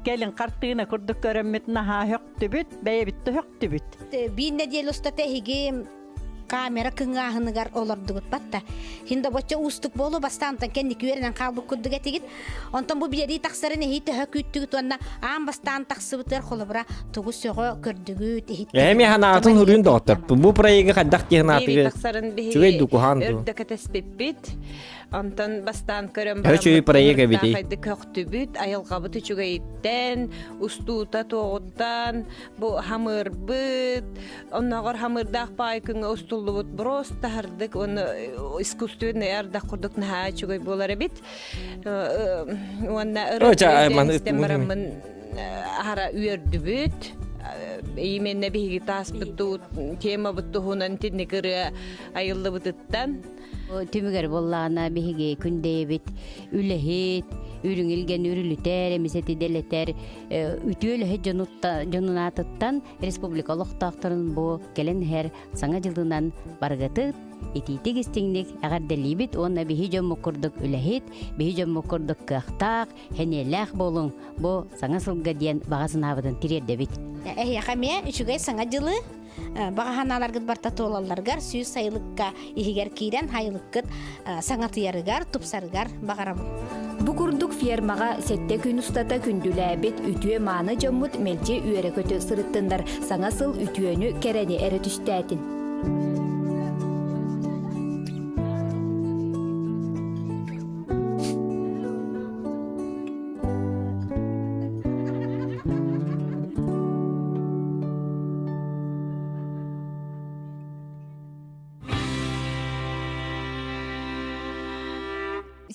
кэлин хартыына курдук көрөммүт наһаа höктүбүт, бэйэбит да höктүбүт.
Биир нэдиэлэ устата эһиги камера кыҥааһыныгар олордугут батта. Хин да бочча уустук буолу бастаантан кэнники үөрэнэн хаалбыт курдук этигит. Онтон бу биэрии тахсарын эһии төһө күүттүгүт уонна аан бастаан тахсыбытыгар холобура тугу сөҕө көрдүгүт, иһиттигит.
Эми ханаатын хуруйун доҕоттор. Бу проегы хайдах диэн
Биэрии
аатыгы
тахсарын
үчүгэй
биһиги
дукуһаан
өр
ду.
да кэтэспиппит. Онтон бастаан көрөн
Үчүгэй
бараммыт
проект эбитий.
ыртаахайдык көхтүбүт, айылҕабыт үчүгэйиттэн, устуута туоҕуттан, бу хамыырбыт, оннооҕор хамыырдаах паай күҥҥэ устуллубут брост таһырдык уонна искусственный ардах курдук наһаа үчүгэй буолар эбит. Уонна ырыа истэн бараммын аһара үөрдүбүт. Именно биһиги тааспыт темабыт туһунан тинник ырыа айыллыбытыттан.
Түмүгэр буоллаҕына биһиги күндэйэбит үлэһит, үрүҥ илгэн үрүлүтэр, эмисэти дэлэтэр үтүө үлэһит дьонун аатыттан республика олохтоохторун бу кэлэн иһэр саҥа дьылынан барыгытыт итиитик истиҥник эҕэрдэлиибит уонна биһи дьоммут курдук үлэһит, биһи дьоммут курдук кыахтаах, сэниэлээх буолуҥ бу саҥа сылга диэн баҕа санаабытын тириэрдэбит.
Эһиэхэ эмиэ үчүгэй саҥа дьылы баҕа санааларгыт барта туолалларыгар сүүс сайылыкка иһигэр киирэн сайылыккыт саҥатыйарыгар, тупсарыгар баҕарабын.
Бу курдук фермаҕа сэттэ күн устата күндүлээбит үтүө-мааны дьоммут мэлдьи үөрэ-көтө сырыттыннар, саҥа сыл үтүөнү, кэрэни эрэ түстээтин.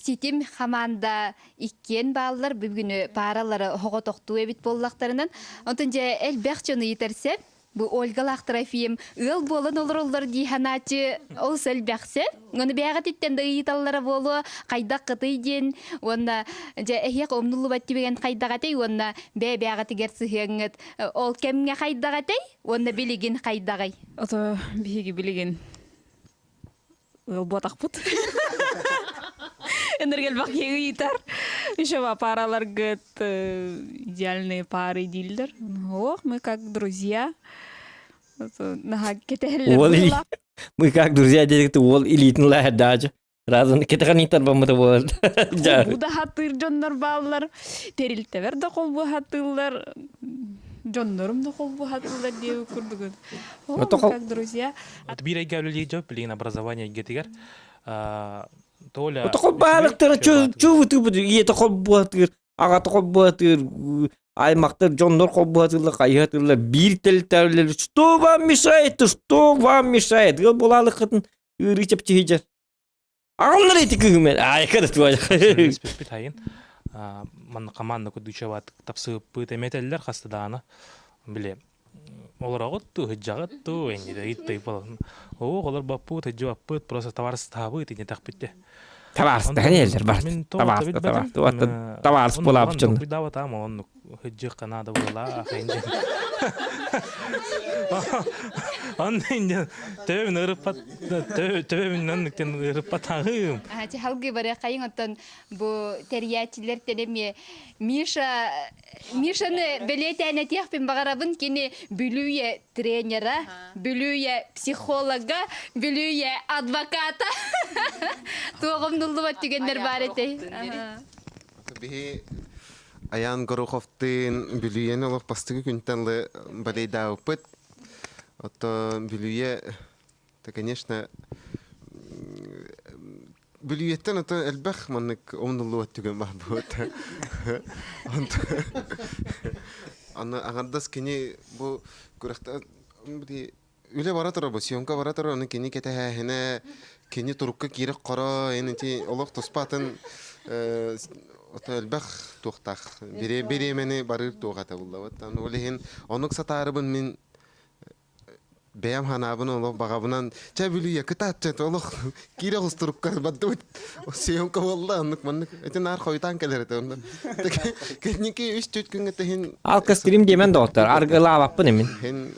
Ситим хамаанда иккиэн бааллар бүгүнү пааралары хоҕотохтуу эбит буоллахтарынан. Онтон дьэ элбэх дьон ыйытарсэ Бу Ольгалаах Трофим ыал буолан олороллор дии санааччы олус элбэхсэ. Ону бэйэҕититтэн да ыйыталлара буолуо, хайдаххытый диэн уонна дьэ эһиэх умнуллубат түбэгэн хайдах этэй уонна бэйэ-бэйэҕитигэр сыһыаҥҥыт ол кэмҥэ хайдах этэй уонна билигин хайдаҕый?
Ото биһиги билигин ыал буотахпыт. Энергелбах ыйытар. Еще параларгыт идеальные пары дииллэр. Ох, мы как друзья.
Уол мы как друзья диэки уол илиитин лаһардаачы. Разын кетехан тарбаммыта буолар.
Холбуу да хатыыр дьоннор бааллар, тэрилтэбэр да холбуу хатыыллар, дьоннорум да холбуу хатыыллар диэбит курдугун. О, мы как друзья.
Биир эйгэ үлэлиир дьон билигин образование эйгэтигэр Толя
Холбаалыктара чуубутуубут ийэтэ холбуатыыр, аҕата холбуатыыр, аймактар дьоннор холбуатыыллар, хайыһатыыллар, биир тэлтэллэр. Что вам мешает? Что вам мешает? Ыал буолаалыккытын ыарыы чэпчиһидьэр. Аҕаллар ити кыһымын. Айка да туой.
Спит айын. Манна команда кудучеват тапсыыппыт эметеллер хастадаана. Биле олороҕут ту хыджаҕыт ту эннидэ иттэй болон. Оо, олор баппыт, хыджыбаппыт, просто товарыстаабыт ини тахпитте.
Табаарыстаһан иһэллэр бар. Табаарыс табаарыс буолаабыччын.
Куйдаабатаам оннук хыджык канада буола Онно инде төбөмүн ырыппат төбөмүн оннуктен ырыппатаҕым.
Ачи халгы бары хайын оттон бу тэрийээччилэр эмиэ Миша Мишаны бэлиэтээн этиэхпин баҕарабын кини Бүлүүе тренера, Бүлүүе психолога, Бүлүүе адвоката. Туоҕум нуллубат түгэннэр баар этэй.
Биһи Аян Гороховтыын Бүлүйэни олох бастакы күнтэн балейдаабыппыт. Оттон Бүлүйэ, это, конечно, Бүлүйэттэн ото элбэх маннык умнуллубат түгэн баар буолта. Аны аҥардас кини бу күрэхтэ үлэ бара турар бу съемка бара турар аны кини кэтэһээһинэ кини турукка киирэх хоро эн ити олох туспа атын ото элбэх туохтаах бириэмэни барыыр туох этэ буллабыт ол иһин оннук сатаарыбын мин бэйэм ханаабын олох баҕабынан чэ бүлүйэ кытаат олох киирэ оҕустурукка бардыбыт съемка буолла оннук маннык ити наар хойутаан кэлэр этэ онно кэнники үс түт күҥҥэ тэһин
Алка стрим диэмэн доҕоттор аргылаабаппын эмин
хин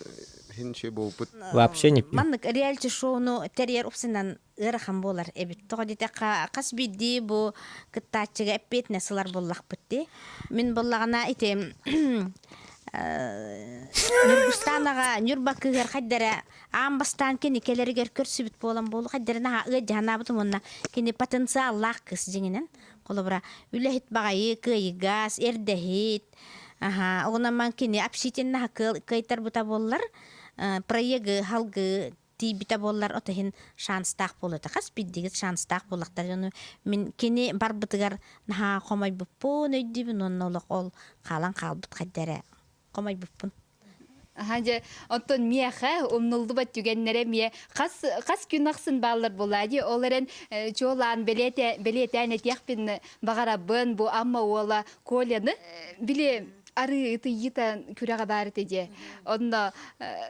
хин ши буолбут
вообще не пью
Маннык реалити шоуну тэрийэр упсынан ыарахан буолар эбит. Тоҕо диэтэххэ, хас биирдии бу кыттааччыга эппиэтинэс ылар буоллахпыт дии. Мин буоллаҕына ити Ньургустаанаҕа Ньурба кыыһар хайдара аан бастаан кини кэлэригэр көрсүбүт буолан буолу хайдара наһаа ыадьаһанаабытым уонна кини потенциаллаах кыыс дьиҥинэн холобура үлэһит баҕайы кыайыгас эрдэһит аха оҕунаман кини общительнаһа кыайтарбыта буоллар проегы халгы тиийбитэ буоллар от иһин шанстаах буолуо этэ. Хас биирдигит шанстаах буоллахтар дьону мин кини барбытыгар наһаа хомойбуппун өйдүүбүн уонна олох ол хаалан хаалбыт хайда эрэ хомойбуппун.
Аха дьэ, оттон миэхэ умнуллубат түгэннэрэ эмиэ хас хас күн ахсын бааллар буолаа дии. Ол эрэн чуолаан бэлиэтэ бэлиэтээн этиэхпин баҕарабын бу Амма уола Коляны били арыы ытыйыыта күрэҕэ баар этэ дьэ. Онно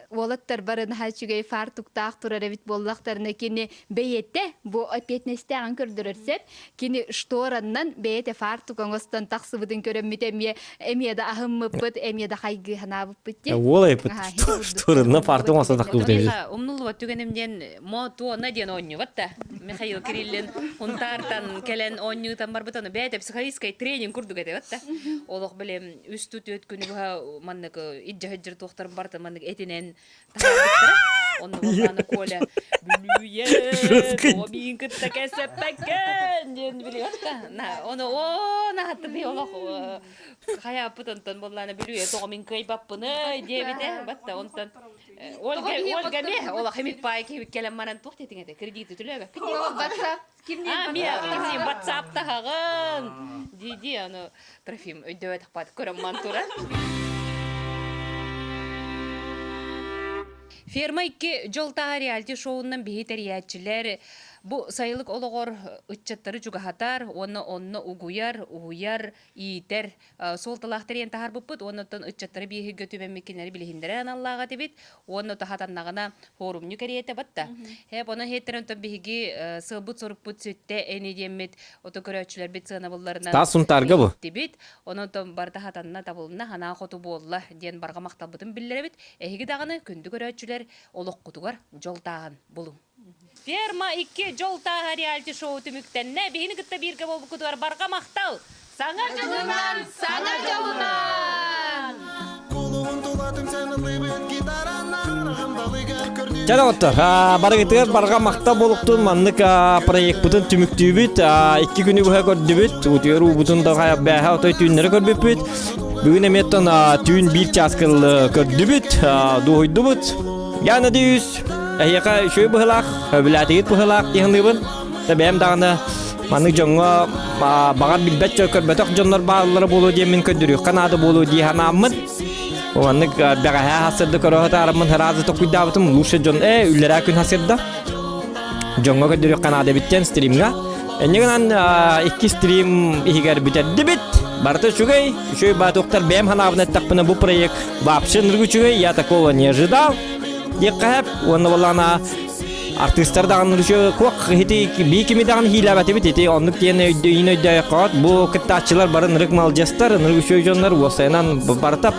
уолаттар бары наһаа үчүгэй фартуктаах турар эбит буоллахтарына кини бэйэтэ бу эппиэтинэстээҕин көрдөрөр сөп. Кини штораннан бэйэтэ фартук оҥостон тахсыбытын көрөммүт эмиэ эмиэ да аһыммыппыт, эмиэ да хайгыы санаабыппыт дии.
Уол айыппыт шторанна фартук оҥостон тахсыбыт эбит.
Умнуллубат түгэним диэн мо туона диэн оонньуубат да. Михаил Кириллин Хунтаартан кэлэн оонньуутан барбыт ону бэйэтэ психологическай тренинг курдук этэ да. Олох билем үс түөт күнү быһа маннык иддьаһыддьыр туохтарын барыта маннык этинэн таһаарбыттара. Онно буоллаана Коля бүлүүйэ тоҕо кытта кэсэппэккэн диэн билиэт да. На ону о наһатты би олох хайааппыт онтон буоллаана бүлүүйэ тоҕо мин кыайбаппыный диэбитэ. Батта онтон Ольга, Ольга ме, олох эмит паай киһибит кэлэн баран туох диэтиҥ этэ? Кредиты төлөөбөккүн
WhatsApp
кимниин кимниин WhatsApp таһаҕын дии-дии аны Трофим өйдөбөтөх баат көрөн мантура. Ферма 2 дьол таһа реалити шоунан биһи тэрийээччилэр бу сайылык олоҕор ыччаттары чугаһатар уонна онно угуйар, уһуйар, иитэр суолталаах тэрийэн таһаарбыппыт уонна оттон ыччаттары биэһиргэ түбэммит кинилэри билиһиннэрэр аналлаах этибит уонна таһатаннаҕына форумню кэриэтэ батта. Хэп онон хиэттэрэн оттон биһиги сыалбыт-сорукпут сүттэ эни диэммит ото көрөөччүлэрбит сыанабылларынан
Таас Сунтаарга бу.
иһиттибит. Онон оттон барыта хатанна табылынна санаа хоту буолла диэн барҕа махталбытын биллэрэбит. Эһиги даҕаны күндү көрөөччүлэр олоххутугар дьол тааһын булуҥ. Ферма 2 дьол тааһа реалити-шоу түмүктэннэ. Биһини кытта бииргэ буолбуккутугар барҕа махтал! Саҥа дьылынан, саҥа дьолунан!
Чэ доҕоттор, барыгытыгар барҕа махтал буолуктун маннык проекпытын түмүктүүбүт. Икки күнү быһа көрдүбүт. Утуйар уубутун да бээһэ отой түүннэри көрбүппүт. Бүгүн эмиэттэн түүн биир чаас көрдүбүт, дуоһуйдубут. Я надеюсь, Эһиэхэ үчүгэй быһыылаах, сөбүлээтигит быһыылаах дии саныыбын. Бэйэм даҕаны маннык дьоҥҥо баҕар билбэт көрбөтөх дьоннор бааллара буолуо диэммин көрдөрүөххэ наада буолуо дии санааммын. Маннык бэҕэһээ хасырда көрө сатаарыммын сразу токуйдаабытым лучше дьон ээ үллэрээ күн хасырда дьоҥҥо көрдөрүөххэ наада эбит диэн стримҥа. Энньэ гынан икки стрим иһигэр бүтэрдибит. Барыта үчүгэй. Үчүгэй баатуктар бэйэм санаабын эттэхпинэ бу проект вообще ныргы үчүгэй. Я такого не ожидал. Диэххэ уонна буоллаҕына артыыстар даҕаны үчүгэй куох ити бии кими даҕаны хиилээбэтибит ити оннук диэн өйдөйүн өйдөөйөххөт бу кыттааччылар бары нырык маладьыастар нырык үчүгэй дьоннор уопсайынан барыта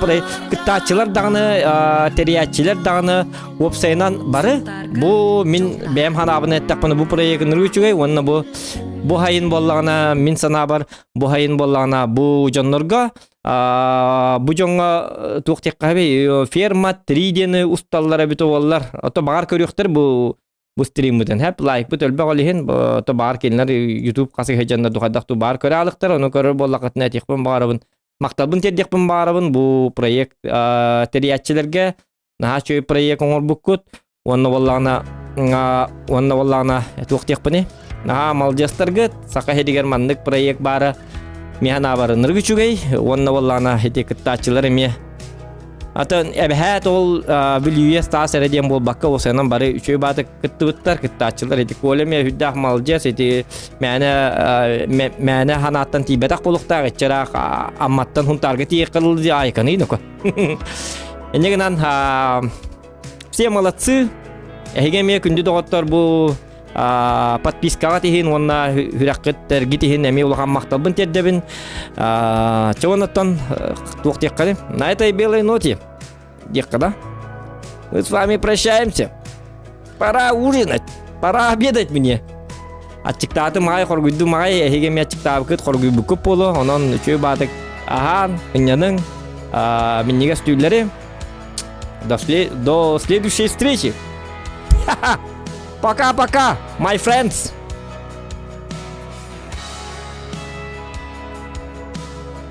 кыттааччылар даҕаны тэрийээччилэр даҕаны уопсайынан бары бу мин бэйэм ханаабын эттэхпинэ бу проект нырык үчүгэй уонна бу бу хайын буоллаҕына мин санаабар бу хайын буоллаҕына бу дьоннорго бу дьоҥҥо туох диэххэ ферма 3 диэни усталлар эбит буоллар ото баҕар көрүөхтэр бу бу стриммытын хэп лайкпыт өлбөх ол иһин то баҕар кинилэр YouTube хасыһа дьоннор духайдах ту баар көрө алыктар ону көрөр буоллаххытына этиэхпин баҕарабын махталбын тиэрдиэхпин баҕарабын бу проект тэрийээччилэргэ наһаа үчүгэй проект оҥорбуккут уонна буоллаҕына уонна буоллаҕына туох диэхпиний? Наһаа маладьыастаргыт. Саха сиригэр маннык проект баара миэхэ наабарыннырык үчүгэй. Уонна буоллаҕына ити кыттааччылар эмиэ Атын эбэһээт ол Бүлүүе Стас эрэ диэн буолбакка уосайынан бары үчүгэй бааты кыттыбыттар кыттааччылар ити Коля эмиэ үрдээх маладьыас ити мээнэ мээнэ ханааттан тиийбэтэх буолуохтаах иччэрээх Амматтан Хунтаарга тиийиэххэ дылы дии айканый ноко. Инньэ гынан все молодцы. Эһиги эмиэ күндү доҕоттор бу подпискаҕа тиһин уонна хүрэххит тиһин эмиэ улахан махталбын тиэрдэбин. Чего туох диэххэ На этой белой ноте диэххэ да? Мы с вами прощаемся. Пора ужинать, пора обедать мне. Аччыктаатым аай, хоргуйдум аай, эһиги эмиэ аччыктаабыккыт, хоргуйбуккут буолуо, онон үчүгэй баатык аһаан, ынньаныҥ, минньигэс түүллэри. До, до следующей встречи! Пока-пока, my friends!